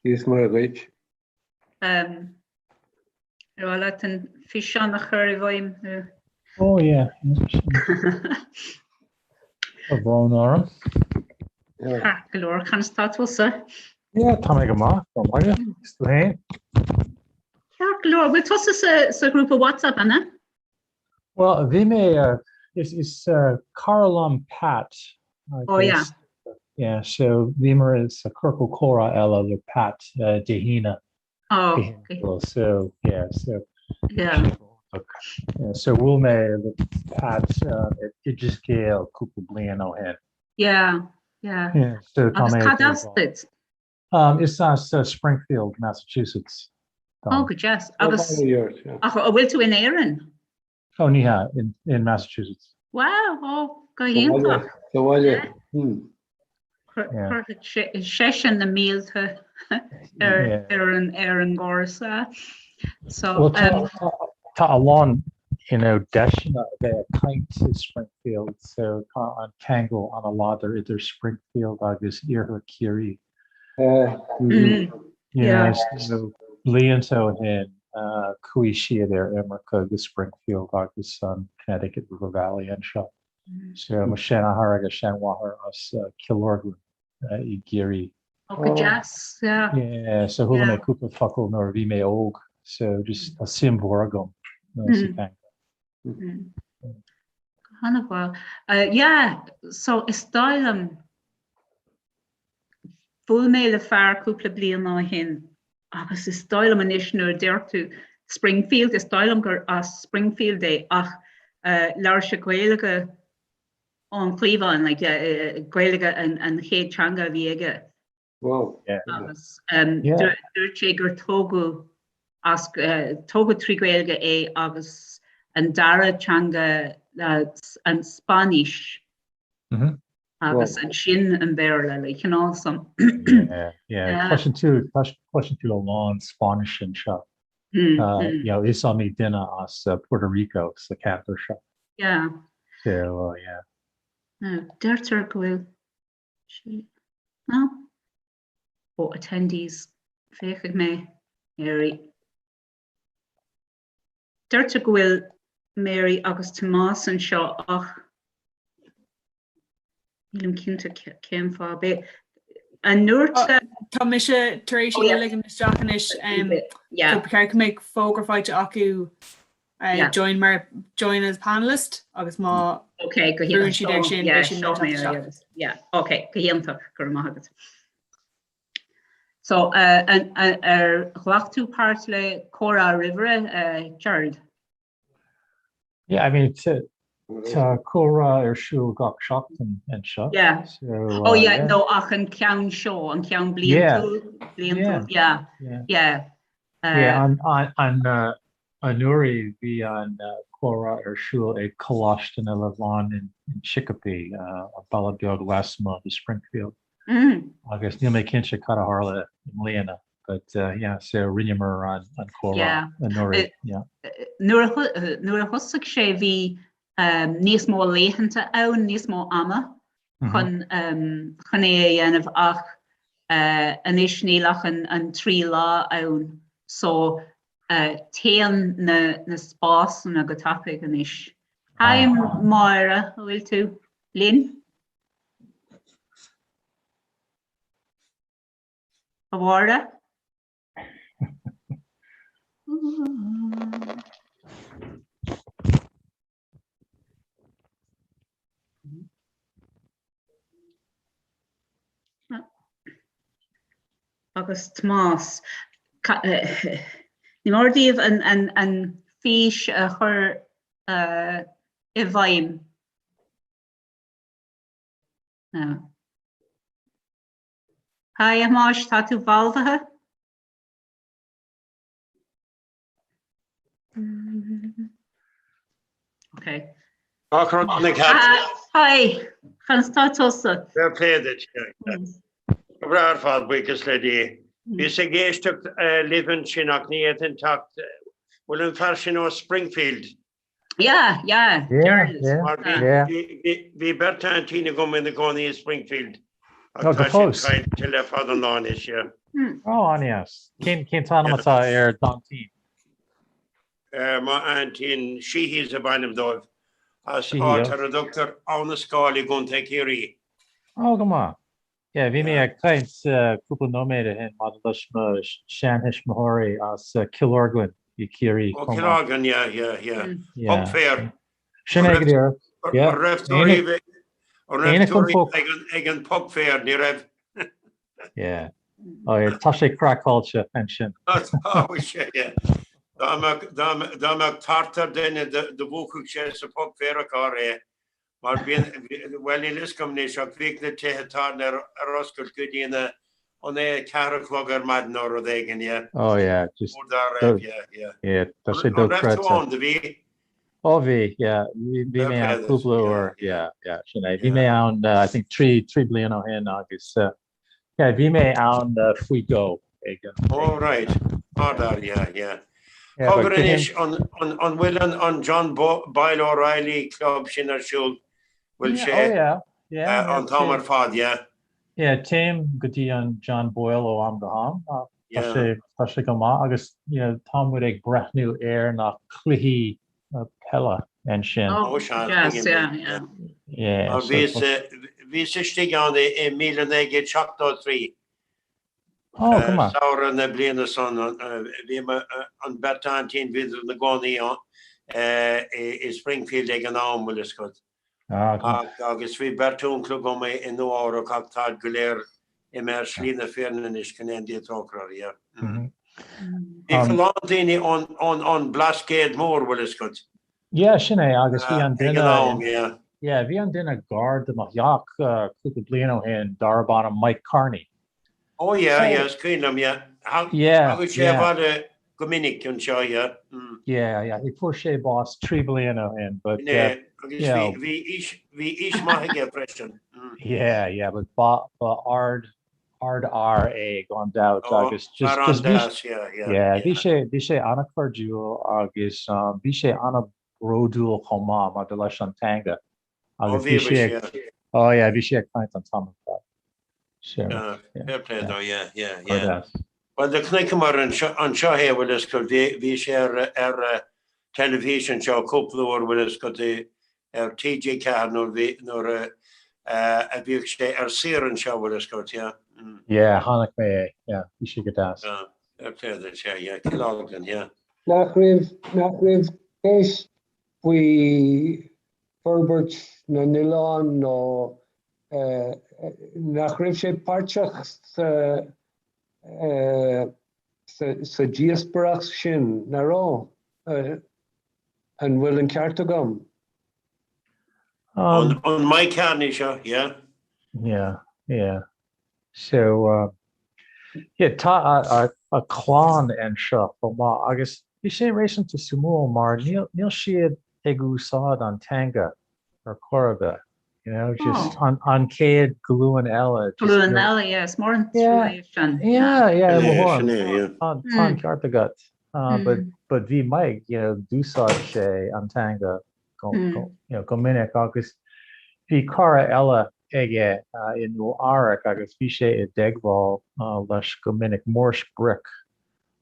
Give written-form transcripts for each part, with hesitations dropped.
Dia is Muire dhuit. Ar mhaith leat an físeán a chur i bhfeidhm nó? Oh yeah. Tá brón orm. Ceart go leor, conas tá tusa? Yeah, tá mé go maith, go maith. Is tú féin? Ceart go leor, bhfuil tusa sa ghrúpa WhatsApp, an ea? Well, bhí mé, is is cara liom Pat. Oh yeah. Yeah, so bhíomar sa ciorcal comhrá eile le Pat Dé hAoine. Oh, okay. So, yeah, so. Yeah. Yeah, so bhuail mé le Pat at Oideas Gael cúpla bliain ó shin. Yeah, yeah. Yeah, so tá Agus mé cad as duit? Um, is as uh, Springfield, Massachusetts. Oh, go deas. Agus ach an bhfuil tú in Éirinn? Oh, ní hea, in, in Massachusetts. Wow, oh, go hiontach. Sa bhaile. Hmm. Chuirfeadh seisean na mílte ar, ar an, ar an gcúrsa. So, Well, tá, um, tá, tá a lán you know, deiseanna a bheith ag caint i Springfield, so tá an ceangal an-láidir idir Springfield agus Iarthar Chiarraí. Mm, You yeah. know, so blianta ó shin uh, chuaigh siad ar imirce go Springfield agus an Connecticut River Valley anseo. So mo sheanathair agus seanmháthair as uh, Cill Orglan uh, i gCiarraí. Oh, go deas, yeah. Yeah, so chuala Yeah. mé cúpla focal nuair a bhí mé óg, so just tá suim mhór agam uh, sa Mm. teanga. Mm. An-mhaith. Uh, yeah, so is dóigh liom bhuail mé le fear cúpla bliain ó shin agus is dóigh liom anois nuair a deir tú Springfield, is dóigh liom gur as Springfield é ach uh, labhair sé Gaeilge ón chliabhán, like, uh, Gaeilge an, an chéad teanga a bhí aige. Wow. Yeah. Agus um, Yeah. dúirt dúirt sé gur tógadh as uh, tógadh trí Ghaeilge é agus an dara teanga uh, an Spáinnis Mhm. agus Wow. ansin an Béarla like, you know, so Yeah, yeah. Yeah. Cloiseann tú cloiseann tú a lán Spáinnis anseo. Mm, Uh, mm, you know, is iomaí duine as uh, Puerto Rico sa ceantar seo. yeah. So, uh, yeah. Now, deirtear go bhfuil sé no? Ó attendees féachfaidh mé Mary. Deirtear go bhfuil Mary agus Tomás anseo ach nílim cinnte cén fáth. Bé an ndúirt Tá mise tar éis Oh, yeah. ligean isteach anois um, Yeah. so ba cheart go mbeadh fógra faighte acu uh, Yeah. join mar join as panelist agus má Ok, go Brúnn siad air sin, yeah, beidh siad seo ag teacht Mary isteach. agus- yeah, ok, go hiontach, go raibh maith agat. So, uh, an, an, ar ghlac tú páirt le comhrá roimhe, uh, Gerald? Yeah, I mean, tá tá comhrá ar siúl gach seachtain anseo. Yeah. So, Oh uh, yeah, no, ach an ceann seo, an ceann Yeah. bliantúil, bliantúil, yeah, Yeah. yeah. Uh, Yeah, an, an, an, uh, anuraidh bhí an uh, comhrá ar siúl ag Coláiste na Lavon in, in Chicopee, uh, an baile beag lasmuigh de Springfield. mm, Agus níl mé cinnte cad a tharla i mbliana, but uh, yeah, so rinneamar an, an comhrá Yeah. anuraidh, yeah. Nuair a thu- nuair a thosaigh sé bhí um, níos mó laethanta ann, níos mó ama Mhm. chun um, chun é a dhéanamh ach uh, anois níl ach an, an trí lá ann. So uh, téann na, na spásanna go tapaidh anois. Hi Ah. Máire, an bhfuil tú linn? A Mháire? Agus Tomás, ní mór daoibh an, an, an fís a chur uh, i bhfeidhm. No. Hi, a Thomáis, tá tú balbhaithe? Ok. Hi, conas tá tusa? Fair play duit. Go breá ar fad, buíochas le Dia. Bhíos ag éisteacht libh ansin ach ní fhéadfainn teacht. Bhfuil an fear sin ó Springfield? Yeah, yeah. Yeah, yeah, Mar bhí yeah. bhí beirt aintín agam ina gcónaí i Springfield. Tá go Tá fós. siad caillte le fada an lá anois, yeah. Ó, an-deas. Cén t-ainm atá ar d'aintín? M'aintín Sheehy's ab ainm dóibh, as áit ar a dtugtar Abha na Scáil i gContae Chiarraí. Ó, go maith. Yeah, bhí mé ag caint cúpla nóiméad ó shin maidir leis mo sheantuismitheoirí as Cill Orglan i Ciarraí. Ó, Cill Orglan, yeah, yeah, yeah. Puc Fair. Sin é go díreach. Yeah. An raibh tú riamh an raibh tú riamh ag an Puck Fair? Ní raibh. Yeah. Oh, yeah. Tá sé craiceáilte ansin. Tá sé, yeah. Dá mbeadh tart ar duine do mhúchfadh sé sa Puck Fair a carr é. Mar bíonn, bhuel níl fhios agam anois ach bhíodh na tithe tábhairne ar oscailt go dtí an an é 4 a chlog ar maidin nó rud éigin, yeah. Oh yeah, just. Uair dá raibh, yeah, yeah. Yeah, tá sé An raibh tú dochreidte. ann, do bhí? Ó bhí, yeah, bhí mé ann cúpla uair, yeah, yeah, sin é. Bhí mé ann, I think trí bliana ó shin agus, yeah, bhí mé ann faoi dhó ag an. Oh right, ardfhear, yeah, yeah. Cogar anois, an bhfuil an John Boyle O'Reilly Club sin ar siúl? Bhfuil sé oh yeah, yeah, an t-am ar fad, yeah? Yeah, téim go dtí an John Boyle ó am go ham. Tá sé, tá sé go maith agus you know, tá muid ag breathnú ar na cluichí peile ansin. Oh, sea, tuigim yeah, yeah. Yeah, Mar bhíos, bhíos istigh ann i 1973. Oh, go maith. Samhradh na bliana san, bhí an bheirt aintín, bhíodar ina gcónaí i Springfield ag an am, bhfuil fhios agat. Agus bhí beirt uncail agam i Nua Eabhrac ach táid go léir imithe ar shlí na fírinne anois, go ndéana Dia trócaire orthu, yeah. Bhíodh a lán daoine ón mBlascaod Mór, bhfuil fhios agat. Yeah, sin é, agus bhí an duine, Ag an am, yeah. Yeah, bhí an duine gar do mo theach cúpla bliain ó shin darb ainm Mike Carney. Oh yeah, yeah, is cuimhin liom, yeah. Yeah, Thagadh sé abhaile go minic anseo, yeah. Yeah, yeah, fuair sé bás 3 bliana ó shin, but. Yeah, agus bhí aois, bhí aois maith aige freisin. Yeah, yeah, but ba, ba ard, ardfhear é gan dabht agus just, just bhí, deas, yeah, yeah. Yeah, bhí sé, bhí sé an-chairdiúil agus bhí sé an-bhródúil chomh maith maidir leis an teanga. Agus bhí sé ag, oh yeah, bhí sé ag caint an t-am ar fad. So, yeah. Fair play dó, yeah, yeah, yeah. Bhuel, do chonaiceamar anseo é, bhfuil fhios agat, bhí sé ar ar teilifís anseo cúpla uair, bhfuil fhios agat, ar TG4 nuair bhí, nuair a bhíodh sé ar saoire anseo, bhfuil fhios agat, yeah. Yeah, chonaic mé é, yeah, bhí sé go deas. Yeah, fair play duit, yeah, yeah, Cill Orglan, yeah. Nach raibh, nach raibh ceist faoi forbairt na n-oileán nó nach raibh sé páirteach sa sa díospóireacht sin, nach raibh? An bhfuil an ceart agam? An Mike Kearney seo, yeah? Yeah, yeah. So, yeah, tá a chlann anseo chomh maith agus bhí sé réasúnta suimiúil mar níl siad ag úsáid an teanga ar chor ar bith, you know, just an chéad ghlúin eile. Glúin eile, yeah, is mór an trua é sin. Yeah, yeah, tá an ceart agat. But but bhí Mike, you know, d'úsáid sé an teanga go you know, go minic agus bhí cara eile aige i Nua Eabhrac agus bhí sé i dteagmháil leis go minic, Maurice Brick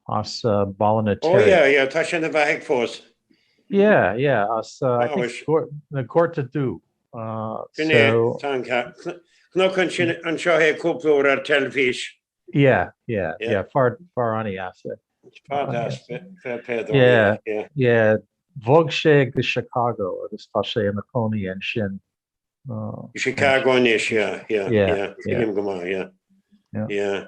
as Baile na Oh yeah, yeah, tá sé ina bheathaidh fós. Yeah, yeah, as I think na Gorta Dubh. Sin é, tá an ceart. Chonac anseo é cúpla uair ar teilifís. Yeah, yeah, yeah, fear an-deas é. Fear deas, fair play dó. Yeah, yeah, bhog sé go Chicago agus tá sé ina chónaí ansin. I Chicago anois, yeah, yeah, yeah, tuigim go maith, yeah, yeah.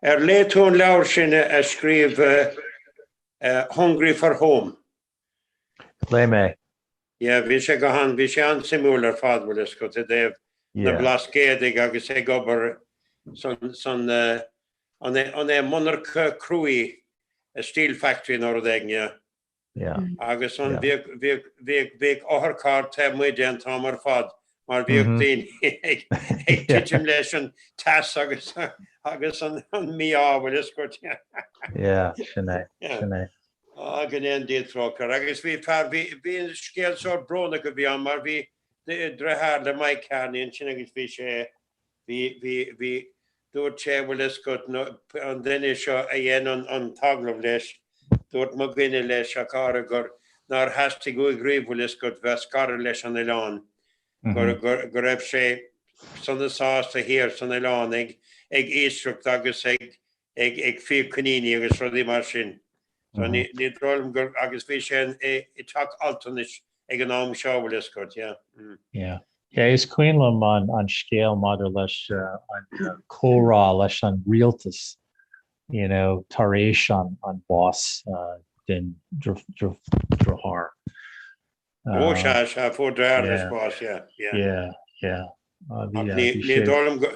Ar léigh tú an leabhar sin a scríobh Hungry for Home? Léigh mé. Yeah, bhí sé go han, bhí sé an-suimiúil ar fad, bhfuil fhios agat, i dtaobh na Blascaodaigh agus ag obair san, san, an é, an é monarcha cruaí, a steel factory nó rud éigin, yeah. Yeah. Agus an, bhíodh, bhíodh, bhíodh, bhíodh otharcharr taobh amuigh de an t-am ar fad mar bhíodh daoine ag, ag titim leis an teas agus, agus an, an mí-ádh, bhfuil fhios agat, yeah. Yeah, sin é, sin é. Á, go ndéana Dia trócaire. Agus bhí fear, bhí, bhí an scéal sórt brónach a bhí ann mar bhí deartháir le Mike Kearney ansin agus bhí sé, bhí, bhí, bhí. Dúirt sé, bhfuil fhios agat, an duine seo a dhein an t-agallamh leis, dúirt mo dhuine leis, a chara, gur, nár theastaigh uaidh riamh, bhfuil fhios agat, bheith scartha leis an oileán, gur, go raibh sé sona sásta thiar san oileán ag, ag iascaireacht agus ag, ag, ag fiach coiníní agus rudaí mar sin. So ní, ní dóigh liom gur, agus bhí sé i, i dteach altranais ag an am seo, bhfuil fhios agat, yeah. Mm. Yeah. Yeah, is cuimhin liom an, an scéal maidir leis an comhrá leis an rialtas, you know, tar éis an, an bás uh, den deartháir. Ó sea, sea, fuair deartháir leis bás, yeah, yeah. Yeah, yeah. Ach ní dóigh liom go,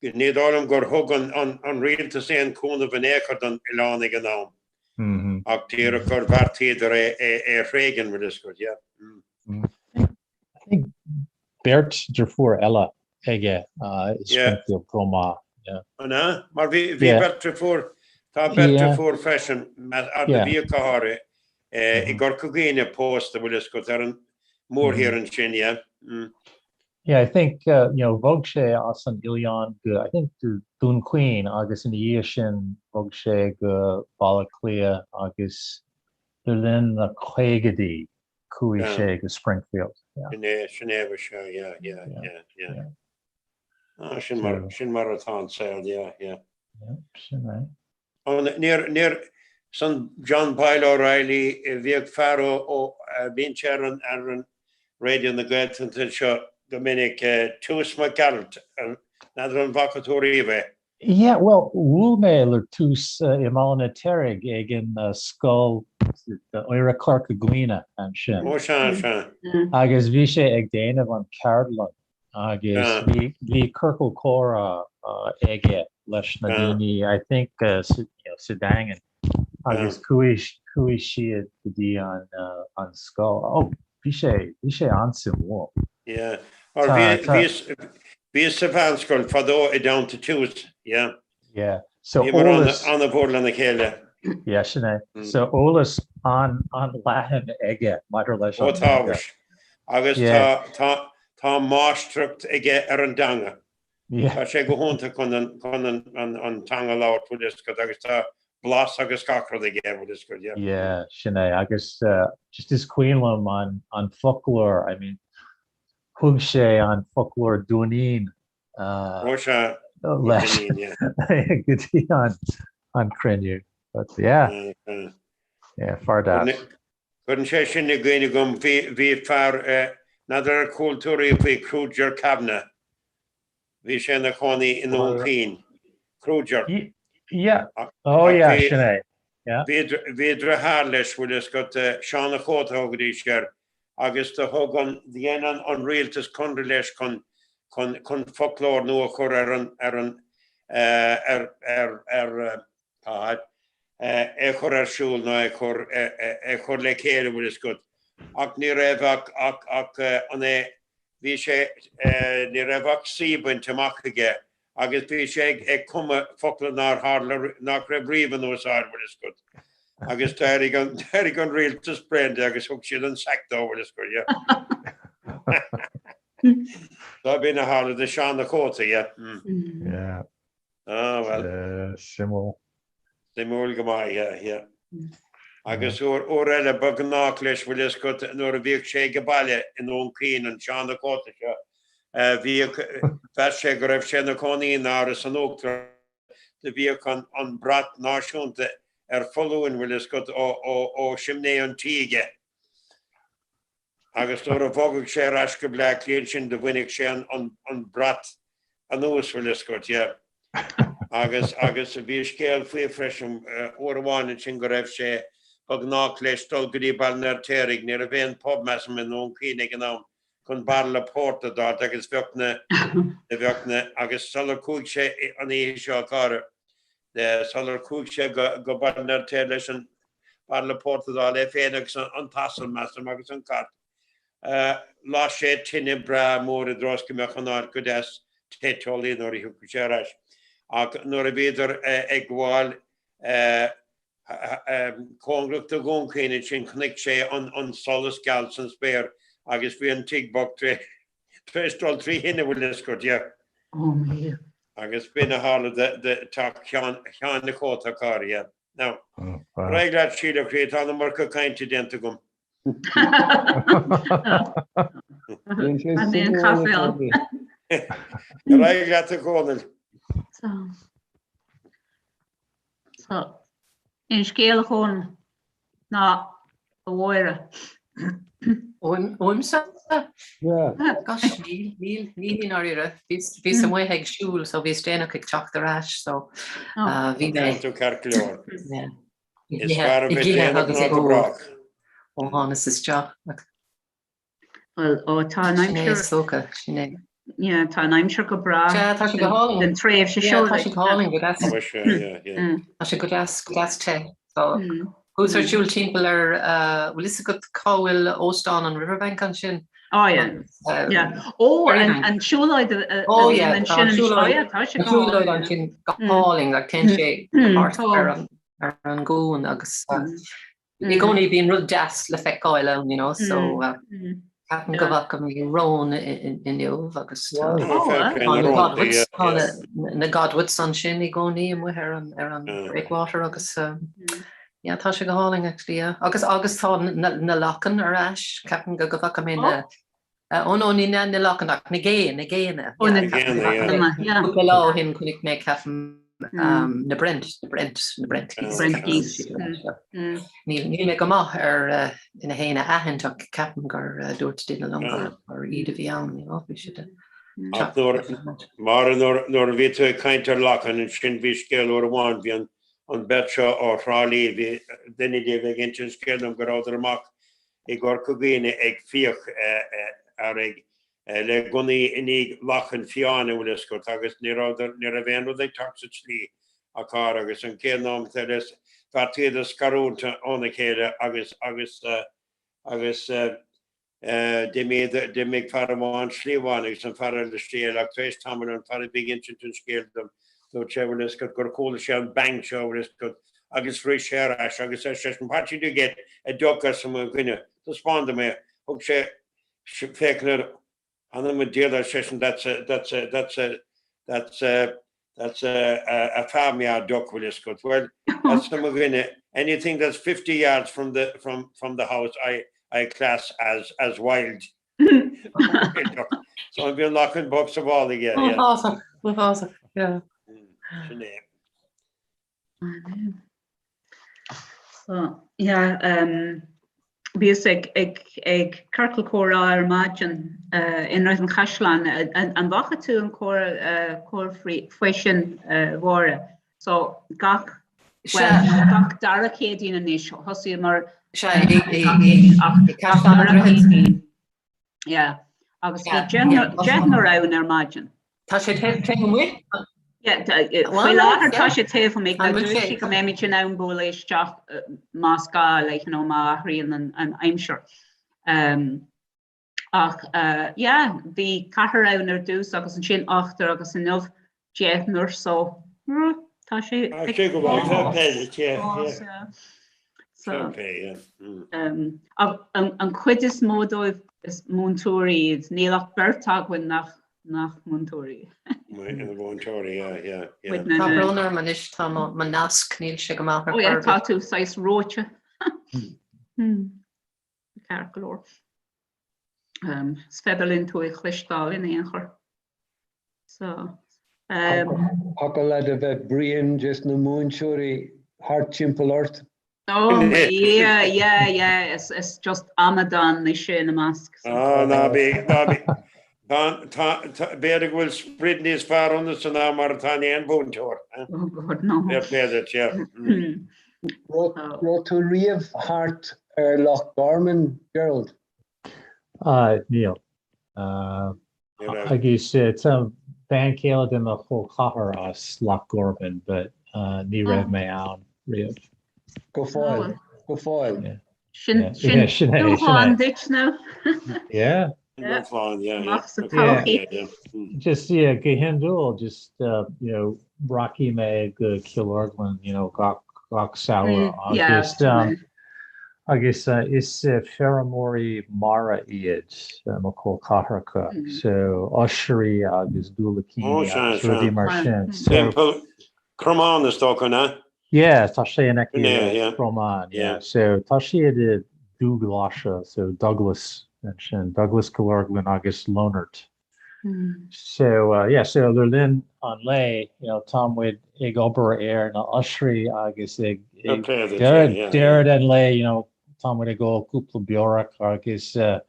ní dóigh liom gur thug an rialtas aon chúnamh in aon chor don oileán ag an am. Ach díreach gur bheartaíodar é a thréigean, bhfuil fhios agat, yeah. I think beirt deirfiúr eile aige i Springfield chomh maith. An ea? Mar bhí beirt deirfiúr, tá beirt deirfiúr freisin, arna bhíodh go háirithe, i gCorca Dhuibhne pósta, bhfuil fhios agat, ar an mórthír ansin, yeah. Yeah, I think, you know, bhog sé as an oileán go, I think, go Dún Chaoin agus ina dhiaidh sin bhog sé go Baile Átha Cliath agus le linn na caogaidí chuaigh sé go Springfield. Yeah. Sin é, sin é bhí sé, yeah, yeah, yeah, yeah. Ah, sin mar, sin mar atá an saol, yeah, yeah. Yeah, sin é. Níor, níor, san John Boyle O'Reilly, bhíodh fear ó, ó, bíonn sé ar an, ar an Raidió na Gaeltachta anseo go minic, Toose Mac Gearailt, n'fheadar an bhfaca tú riamh é? Yeah, bhuel, bhuail mé le Toose i mBaile an Fheirtéaraigh ag an scoil Oidhreacht Chorca Dhuibhne ansin. Ó sea, sea. Agus bhí sé ag déanamh an ceardlann agus bhí ciorcal comhrá aige leis na daoine, I think, sa Daingean agus chuaigh chuaigh siad go dtí an scoil. Oh, bhí sé bhí sé an-suimiúil. Yeah, mar bhí bhíos sa mheánscoil fadó i dteannta Toose, yeah. Yeah, so eolas. Bhíomar an-mhór lena chéile. Yeah, sin é. So eolas an-leathan aige maidir leis an teanga. Ó tá, agus tá tá máistreacht aige ar an dteanga. Yeah. Tá sé go hiontach chun an chun an an teanga a labhairt, bhfuil fhios agat, agus tá blas agus gach rud aige, bhfuil fhios agat, yeah. Yeah, sin é. Agus just is cuimhin liom an an foclóir, I mean, thug sé an foclóir Duinnín Ó sea, leis go dtí an cruinniú. But yeah, yeah, fear deas. Cuireann sé sin i gcuimhne dom, bhí fear, n'fheadar ar chuala tú riamh faoi Kruger Kavanagh, bhí sé ina chónaí i nDún Chaoin. Kruger. Yeah, oh yeah, sin é. Yeah. Bhí deartháir leis, bhfuil fhios agat, Seán a' Chóta a thugaidís air, agus do thug an, dhein an rialtas conradh leis chun, chun, chun foclóir nua a chur ar an, ar an, ar, ar, ar, cá háit, é a chur ar siúl nó é a chur, é a chur le chéile, bhfuil fhios agat. Ach ní raibh ach, ach, ach an é, bhí sé, ní raibh ach C bainte amach aige agus bhí sé ag cumadh focla nár tharla, nach raibh riamh in úsáid, bhfuil fhios agat. Agus d'éirigh an, d'éirigh an rialtas bréan de agus thug siad an sack dó, bhfuil fhios agat, yeah. So b'in a tharla do Seán a' Chóta, yeah. Mm. Yeah. Ah, well. Suimiúil. Suimiúil go maith, yeah, yeah. Agus uair, uair eile ba ghnách leis, bhfuil fhios agat, nuair a bhíodh sé ag baile i nDún Chaoin, an Seán a' Chóta seo, bhíodh, mheas sé go raibh sé ina chónaí in Áras an Uachtaráin, do bhíodh an, an brat náisiúnta ar foluain, bhfuil fhios agat, ó, ó, ó simné an tí aige. Agus nuair a bhogadh sé ar ais go Bleá Cliath ansin do bhainfeadh sé an brat anuas, bhfuil fhios agat, yeah. Agus, agus bhí scéal faoi freisin, uair amháin ansin go raibh sé, ba ghnách leis dul go dtí Baile an Fheirtéaraigh, ní raibh aon pub, measaim, i nDún Chaoin ag an am, chun bairille port a d'fháilt agus bheadh na, bheadh na, agus sular chuaigh sé an oíche seo, a chara, sular chuaigh sé go Baile an Fheirtéaraigh leis an bairille port a d'fháil é féin agus an t-asal, measaim, agus an cat. Las sé tine breá mór i dtreo is go mbeadh an áit go deas te teolaí nuair a thiocfadh sé ar ais. Ach nuair a bhíodar ag gabháil cóngarach do Dhún Chaoin ansin chonaic sé an solas geal san spéir agus bhí an tigh bocht tar éis dul trí thine, bhfuil fhios agat, yeah. Oh my. Agus b'in a tharla do teach Sheáin na Cóta ach áirithe. Now, ar aghaidh leat Síle a chroí, tá an iomarca cainte déanta agam. Ar aghaidh leat a Dhónaill. So, aon scéal a Dhónaill ná a Mháire. Uaimse? Gosh, níl, níl, níl i ndáiríre. Bhíos amuigh ag siúl so bhíos déanach ag teacht ar ais so bhí mé. Tá tú ceart go leor. Is fearr a bheith déanach ná go brách. Ó thánas isteach. Bhuel, ó tá an aimsir. Sin é is dócha, sin é. Yeah, tá an aimsir go breá. Sea, tá sé go hálainn. Den tréimhse seo. Yeah, tá sé go hálainn, go deas. Tá sé, yeah, yeah. Tá sé go deas, go deas te. So, chuas ar siúl timpeall ar, bhfuil fhios agat cá bhfuil óstán an Riverbank ansin? Oh, yeah. Yeah. Ó, an siúlóid a bhíonn ansin anois. Oh, yeah, tá sé go hálainn. An siúlóid ansin go hálainn, like téann sé thart ar an gcuan agus I gcónaí bíonn rud deas le feiceáil ann, you know, so ceapaim go bhfaca mé rón inniu agus tá na godwits ansin i gcónaí amuigh ar an ar an breakwater agus yeah tá sé go hálainn actually yeah. Agus agus tá na lachain ar ais, ceapaim go go bhfaca mé na Ó no, ní na lachain ach na gé, na géanna. Ó na géanna, yeah. Cúpla lá ó shin chonaic mé ceapaim na brent, na brent, na brent geese. Brent geese. Níl níl mé go maith ar na héin a aithint ach ceapaim gur dúirt duine liom gur iad a bhí ann, you know, bhí siad Ach nuair, Máire, nuair a bhí tú ag caint ar lachain ansin bhí scéal uair amháin, bhí an an bheirt seo ó Thrá Lí, bhí duine díobh ag insint an scéal dom go rabhadar amach i gCorca Dhuibhne ag fiach ar ag le gunnaí i ndiaidh lachain fiáin an bhfuil fhios agat agus ní raibh ní raibh aon rud ag teacht sa tslí ach carr agus an chéad nóimeat eile bheartaigh iad a scarúint óna chéile agus agus agus D'imigh, d'imigh fear amháin slí amháin agus an fear eile slí eile ach tar éis tamaill an fear a bhí ag insint an scéil dom, dúirt sé, bhfuil fhios agat, gur chuala sé an bang seo, bhfuil fhios agat, agus rith sé ar ais agus ar seisean, what did you get, a duck arsa mo dhuine, taispeáin dom é, thug sé féachaint air, Th'anam 'on diabhal ar seisean, that's a, that's a, that's a, that's a, That's a a farmyard duck bhfuil fhios agat. Well, arsa mo dhuine, anything that's 50 yards from the from from the house I I class as as wild. Wild duck. So bhí an lachan bocht sa bhfál aige, yeah. Uafásach, uafásach, yeah. Sin é. So, yeah, um, bhíos ag, ag, ag ciorcal comhrá ar maidin uh, i nDroichead an Chaisleáin. An, an bhfaca tú an comhrá, uh, comhrá faoi, faoi sin, uh, Mháire? So, gach, well, gach dara Céadaoin anois, thosaíomar Sea, i, i, i, ach i Caisleán an Droichid. Yeah. Agus bhí deichniúr ann ar maidin. Tá sé taobh amuigh? Faoi láthair tá sé taobh amuigh. Now dúirt sí go mbeimid in ann bualadh isteach más gá like you know má athraíonn an aimsir. Ach yeah bhí ceathrar ann ar dtús agus ansin ochtar agus inniu deichniúr so tá sé Tá sé go maith, fair play duit, yeah, yeah. Fair play, yeah. An chuid is mó dóibh is múinteoirí iad, níl ach beirt againn nach nach múinteoirí. Múinteoirí, yeah, yeah, yeah. Tá brón orm anois, tá mo nasc, níl sé go maith ar chor ar bith. Tá tú saghas reoite. Ceart go leor. Is féidir linn tú a chloisteáil in aon chor. So. Thiocfadh leat a bheith bréan des na múinteoirí thart timpeall ort. Oh yeah, yeah, yeah, is, is just amadán mise ina measc. Ah, ná bí, ná bí. Tá, tá, tá, b'fhéidir go bhfuil sprid níos fearr ionatsa ná mar atá in aon mhúinteoir. Oh God, no. Fair play duit, yeah. Raibh tú riamh thart ar Loch Garman, Gerald? Ah, níl. Agus tá bean chéile de mo chol ceathar as Loch Gorman, but ní raibh mé ann riamh. Go fóill, go fóill. Sin sin dúshlán duit now. Yeah. Dúshlán, yeah. Amach sa todhchaí. Just yeah, go hiondúil just you know, rachaidh mé go Cill Orglan, you know, gach gach samhradh agus um, Agus is feirmeoirí mara iad mo chol ceathracha, so oisrí agus diúilicíní agus rudaí mar sin. Timpeall Cromán is dócha, an ea? Yeah, tá sé in aice le Cromán, yeah. So tá siad i Dúghlaise, so Douglas ansin, Douglas Cill Orglan agus Lonart. So yeah, so le linn an lae, you know, tá muid ag obair ar na oisrí agus ag deireadh den lae, you know, tá muid ag ól cúpla beorach agus yeah,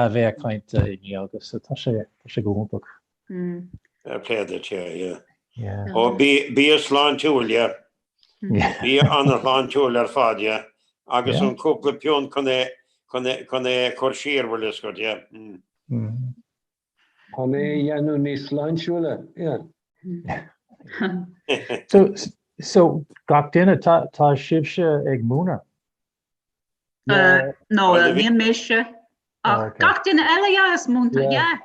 bheith ag caint i nGaeilge, so tá sé tá sé go hiontach. Fair play duit, yeah, yeah. Yeah. Ó, bia sláintiúil, yeah. Bia an-shláintiúil ar fad, yeah. Agus an cúpla punt chun é, chun é, chun é a chur siar, bhfuil fhios agat, yeah. Chun é a dhéanamh níos sláintiúla, yeah. So, so gach duine, tá, tá sibhse ag múineadh? No, níl mise. Ach gach duine eile, yeah, is múinteoir, yeah.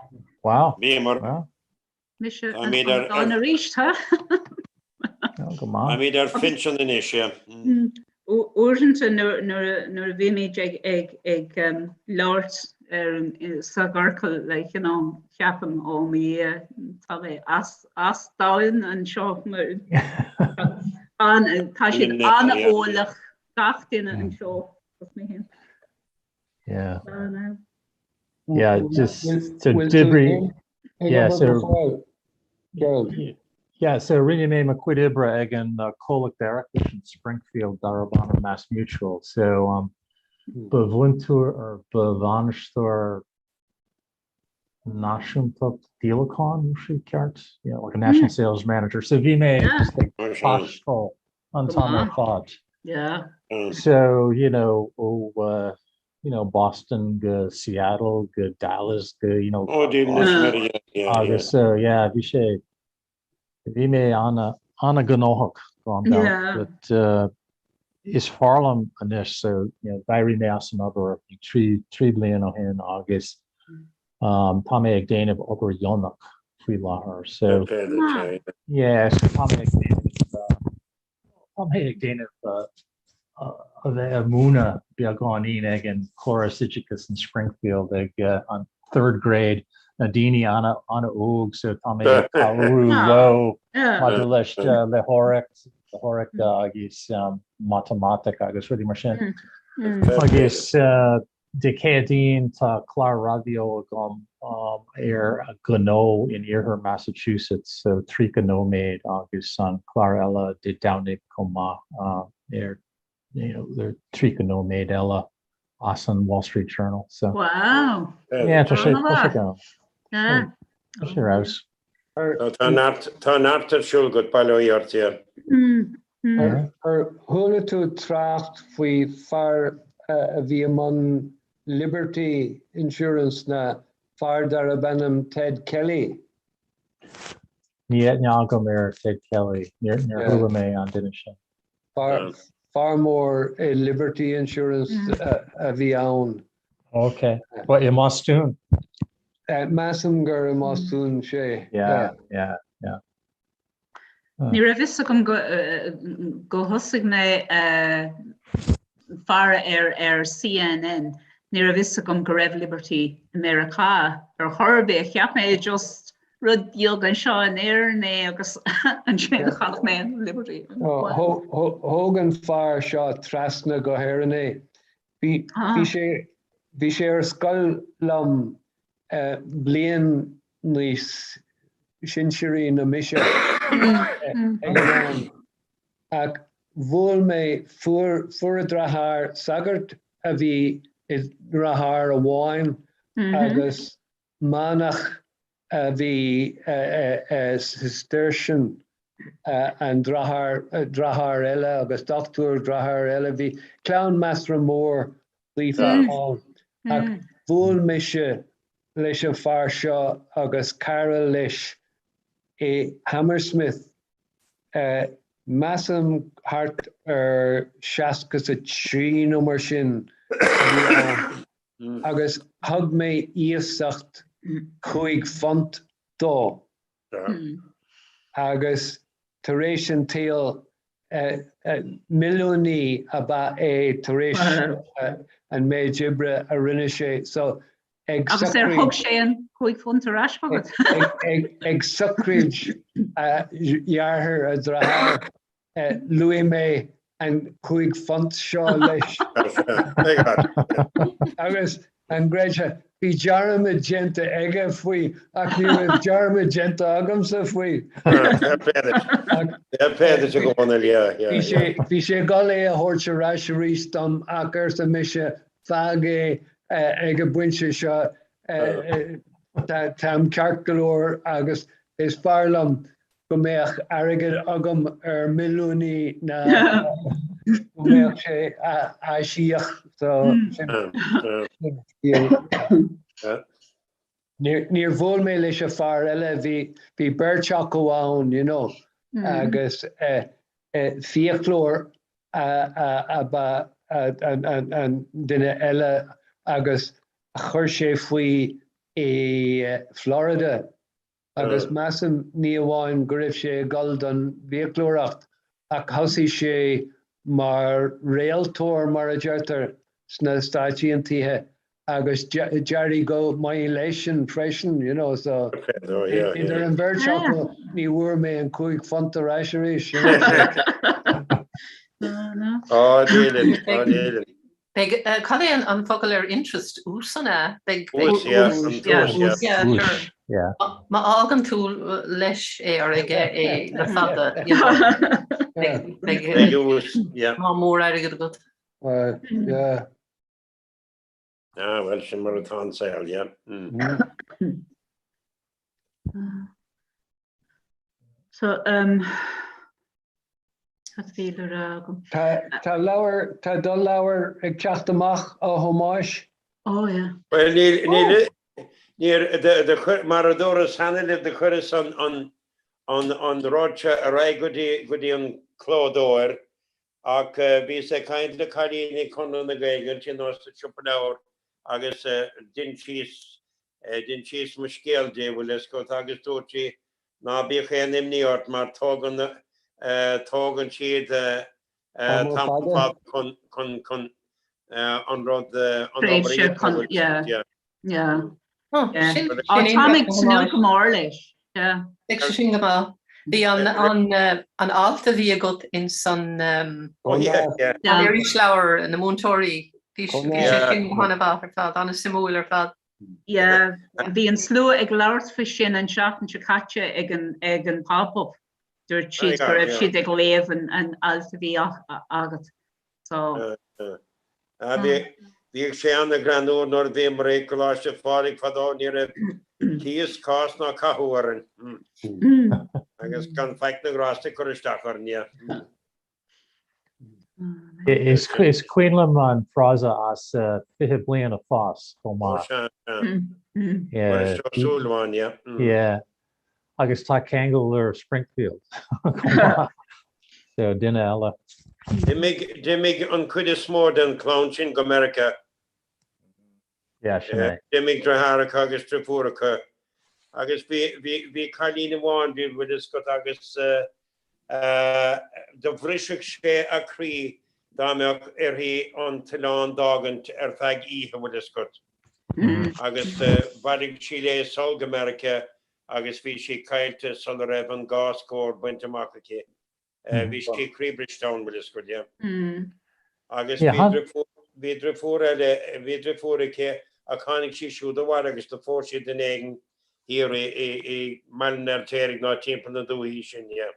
Wow. Bhíomar. Mise an dán arís, ha? Go maith. Táimid ar phinsean anois, yeah. Uaireanta nuair a bhímid ag labhairt sa gciorcal, like, you know, ceapaim, ó mo Dhia, tá mé as domhan anseo. Tá siad an-eolach gach duine anseo, agus mé féin. Yeah. Yeah, just so d'oibrigh yeah, so Yeah, so rinne mé mo chuid oibre ag an comhlacht árachais in Springfield darb ainm Mass Mutual. So um, ba mhúinteoir or ba bhainisteoir náisiúnta díolacháin sé ceart, you know, like a national sales manager. So bhí mé just ag taisteal an t-am ar fad. Yeah. So, you know, ó uh, you know, Boston go Seattle go Dallas go, you know, oh, agus so yeah, bhí sé Bhí mé an-ghnóthach gan dabht but is fearr liom anois so you know d'éirigh mé as an obair trí bliana ó shin agus tá mé ag déanamh obair dheonach faoi láthair so yeah so tá mé ag déanamh Tá mé ag déanamh a bheith ag múineadh beagáinín ag an córas oideachais in Springfield ag an third grade, na daoine an-óg so tá mé ag cabhrú leo maidir leis léitheoireacht, léitheoireacht agus matamaitic agus rudaí mar sin. Agus Dé Céadaoin tá clár raidió agam ar ghnó in iarthar Massachusetts, so 30 nóiméad agus an clár eile Dé Domhnaigh chomh maith ar you know 30 nóiméad eile as an Wall Street Journal. So Wow! Yeah, tá sé tá sé go tá sé ar fheabhas. Tá neart tá neart ar siúl agat, bail ó Dhia ort, yeah. Ar chuala tú trácht faoi fear a bhí i mbun Liberty Insurance ná fear darb ainm Ted Kelly? Níl aithne agam ar Ted Kelly, níor chuala mé an duine sin. Fear mór i Liberty Insurance a bhí ann. Ok, ba i mBostún? Measaim gur i mBostún sé. Yeah, yeah, yeah. Ní raibh fhios agam go thosaigh mé faire ar ar CNN, ní raibh fhios agam go raibh Liberty i Meiriceá ar chor ar bith. Cheap mé just rud beag anseo in Éirinn é agus ansin chonaic mé Liberty. Thóg an fear seo trasna go hÉirinn é. Bhí sé bhí sé ar scoil liom bliain níos sinsearaí ná mise ag an am ach bhuail mé, fuair, fuair a dheartháir, sagart a bhí i ndeartháir amháin agus manach a bhí Cistercian an deartháir, deartháir eile agus dochtúir deartháir eile, bhí clann measartha mór daofa ann ach bhuail mise leis an fear seo agus cara leis i Hammersmith, measaim thart ar 63 nó mar sin a bhí ann agus thug mé iasacht £5 dó. Agus tar éis an tsaoil. Milliúnaí ab ea é tar éis an méid oibre a rinne sé. So ag Agus ar thug sé an £5 ar ais chugat? Ag sochraid a dhearthár, a dhreatháir, luaigh mé an £5 seo leis. Agus an gcreidfeá, bhí dearmad déanta aige faoi ach ní raibh dearmad déanta agamsa faoi. Bhí sé ag dul é a thabhairt ar ais arís dom ach arsa mise, fág é ag an bpointe seo, táim ceart go leor agus is fearr liom go mbeadh airgead agam ar milliúnaí ná go mbeadh sé á íoc. So sin Níor bhuail mé leis an fear eile, bhí bhí beirt acu ann, you know, agus fiaclóir ab ea an duine eile agus chuir sé faoi i Florida. Agus measaim ní amháin go raibh sé ag dul don bhfiaclóireacht ach thosaigh sé mar réaltóir, mar a deirtear, sna Stáit Aontaithe agus d'éirigh go maith leis sin freisin, you know, so idir an bheirt acu ní bhfuair mé an £5 ar ais arís, you know. Á, déanann, á, déanann. Beidh, cad é an focal ar interest? Ús an ea? Beidh, Ús, yeah, an t-ús, yeah. Yeah, sure. Yeah. Má fhágann tú leis é or aige é le fada, you know, beidh, beidh, Beidh ús, yeah. lá mór airgead agat. Yeah. Ah, well, sin mar atá an saol, yeah. Mm. So, um, cad a bhí le rá agam? Tá tá leabhar, tá do leabhar ag teacht amach, a Thomáis. Oh, yeah. Well, níl, níl, níor, do, do chuir, mar a dúras cheana libh, do chuireas an, an, an, an rud seo ar aghaidh go dtí, go dtí an clódóir ach bhíos ag caint le cailín i Conradh na Gaeilge ansin sa siopa leabhar agus d'insíos, d'insíos mo scéal di, bhfuil fhios agat, agus dúirt sí ná bíodh aon imní ort mar tógann, tógann siad tamall fada chun, chun, chun an rud, an obair a dhéanamh, bhfuil fhios agat, yeah. Yeah. Oh, yeah. Sin, sin Táim ag tnúth go mór leis. Yeah. Beidh sé sin go maith. Bhí an, an, an alt a bhí agat in san um, oh, yeah, yeah. an irisleabhar na múinteoirí, bhí sé sin an-mhaith ar fad, an-suimiúil ar fad. Yeah, bhí an slua ag labhairt faoi sin an seachtain seo caite ag an, ag an pop-up. Dúirt siad go raibh siad ag léamh an, an alt a bhí agat. So. Bhíodh sé an-ghreannmhar nuair a bhíomar i gColáiste Phádraig fadó, ní raibh cíos, cás ná cathú orainn. Agus gan faic na ngrást ag cur isteach orainn, yeah. Is cuimhin liom an frása as 20 Bliain ag Fás chomh maith. Ó sea, sea. Muiris Ó Súilleabháin, yeah. Yeah. Agus tá ceangal ar Springfield chomh maith. So duine eile. D'imigh, d'imigh an chuid is mó den chlann sin go Meiriceá. Yeah, sin é. D'imigh deartháireacha agus driofúracha. Agus bhí, bhí, bhí cailín amháin, bhí, bhfuil fhios agat, agus do bhrisfeadh sé a croí dá mbeadh uirthi an t-oileán d'fhágaint ar feadh oíche, bhfuil fhios agat. Agus bhailigh sí léi sall go Meiriceá agus bhí sí caillte sula raibh an gá scór bainte amach aici. Bhí sí croíbhriste ann, bhfuil fhios agat, yeah. Agus bhí driofúr eile, bhí driofúr aici ach tháinig sí siúd abhaile agus do phós sí duine éigin thiar i mBaile an Fheirtéaraigh nó timpeall na dúichí sin, yeah.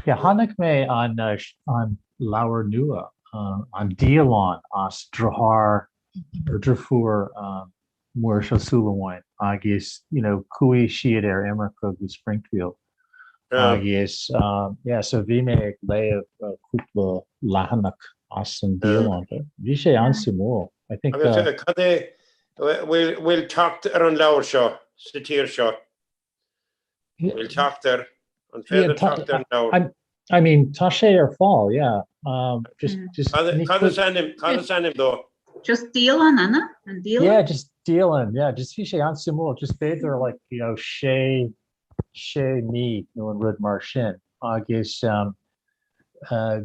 Yeah, chonaic mé an an leabhar nua, an dialann as deartháir or driofúr Muiris Ó Súilleabháin agus you know chuaigh siad ar imirce go Springfield agus yeah so bhí mé ag léamh cúpla leathanach as an dialann. Bhí sé an-suimiúil. I think Agus cad é bhfuil bhfuil teacht ar an leabhar seo sa tír seo? Bhfuil teacht air? An féidir teacht ar an leabhar? I mean, tá sé ar fáil, yeah. Um, just, just, Cad is ainm, cad is ainm dó? Just dialann, an ea? An dialann? Yeah, just dialann, yeah. Just bhí sé an-suimiúil. Just b'fhéidir like, you know, sé, sé mí nó an rud mar sin. Agus um,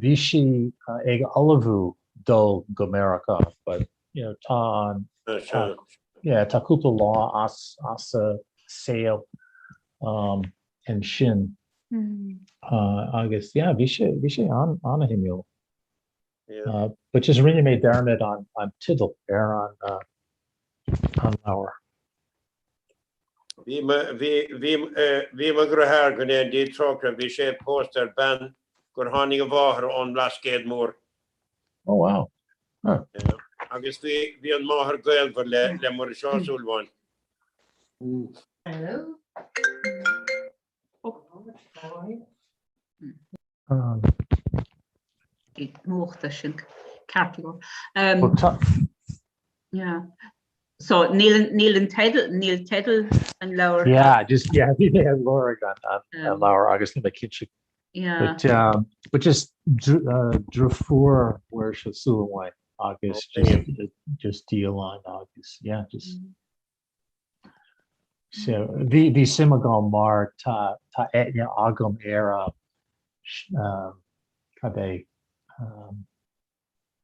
bhí sí ag ullmhú dul go Meiriceá but you know tá an yeah tá cúpla lá as as a saol um, ansin agus yeah bhí sé bhí sé an an-shuimiúil. Yeah. But just rinne mé dearmad an an teideal ar an an leabhar. Bhí bhí bhí bhí mo dheartháir go ndéana Dia trócaire bhí sé pósta ar bean gur tháinig a mháthair ón mBlascaod Mór. Oh wow. Huh. Yeah. Agus bhí bhí an máthair gaolmhar le le Muiris Ó Súilleabháin. Hello. Múchta sin ceart go leor. Yeah. So níl níl an teideal níl teideal an leabhair. Yeah, just yeah, bhí mé ag lorg an an leabhar agus níl mé cinnte. Yeah. But um, but just uh, deirfiúr Mhuiris Ó Súilleabháin agus just just dialann agus yeah, just mm. So bhí bhí suim agam mar tá tá aithne agam ar a um, cad é um,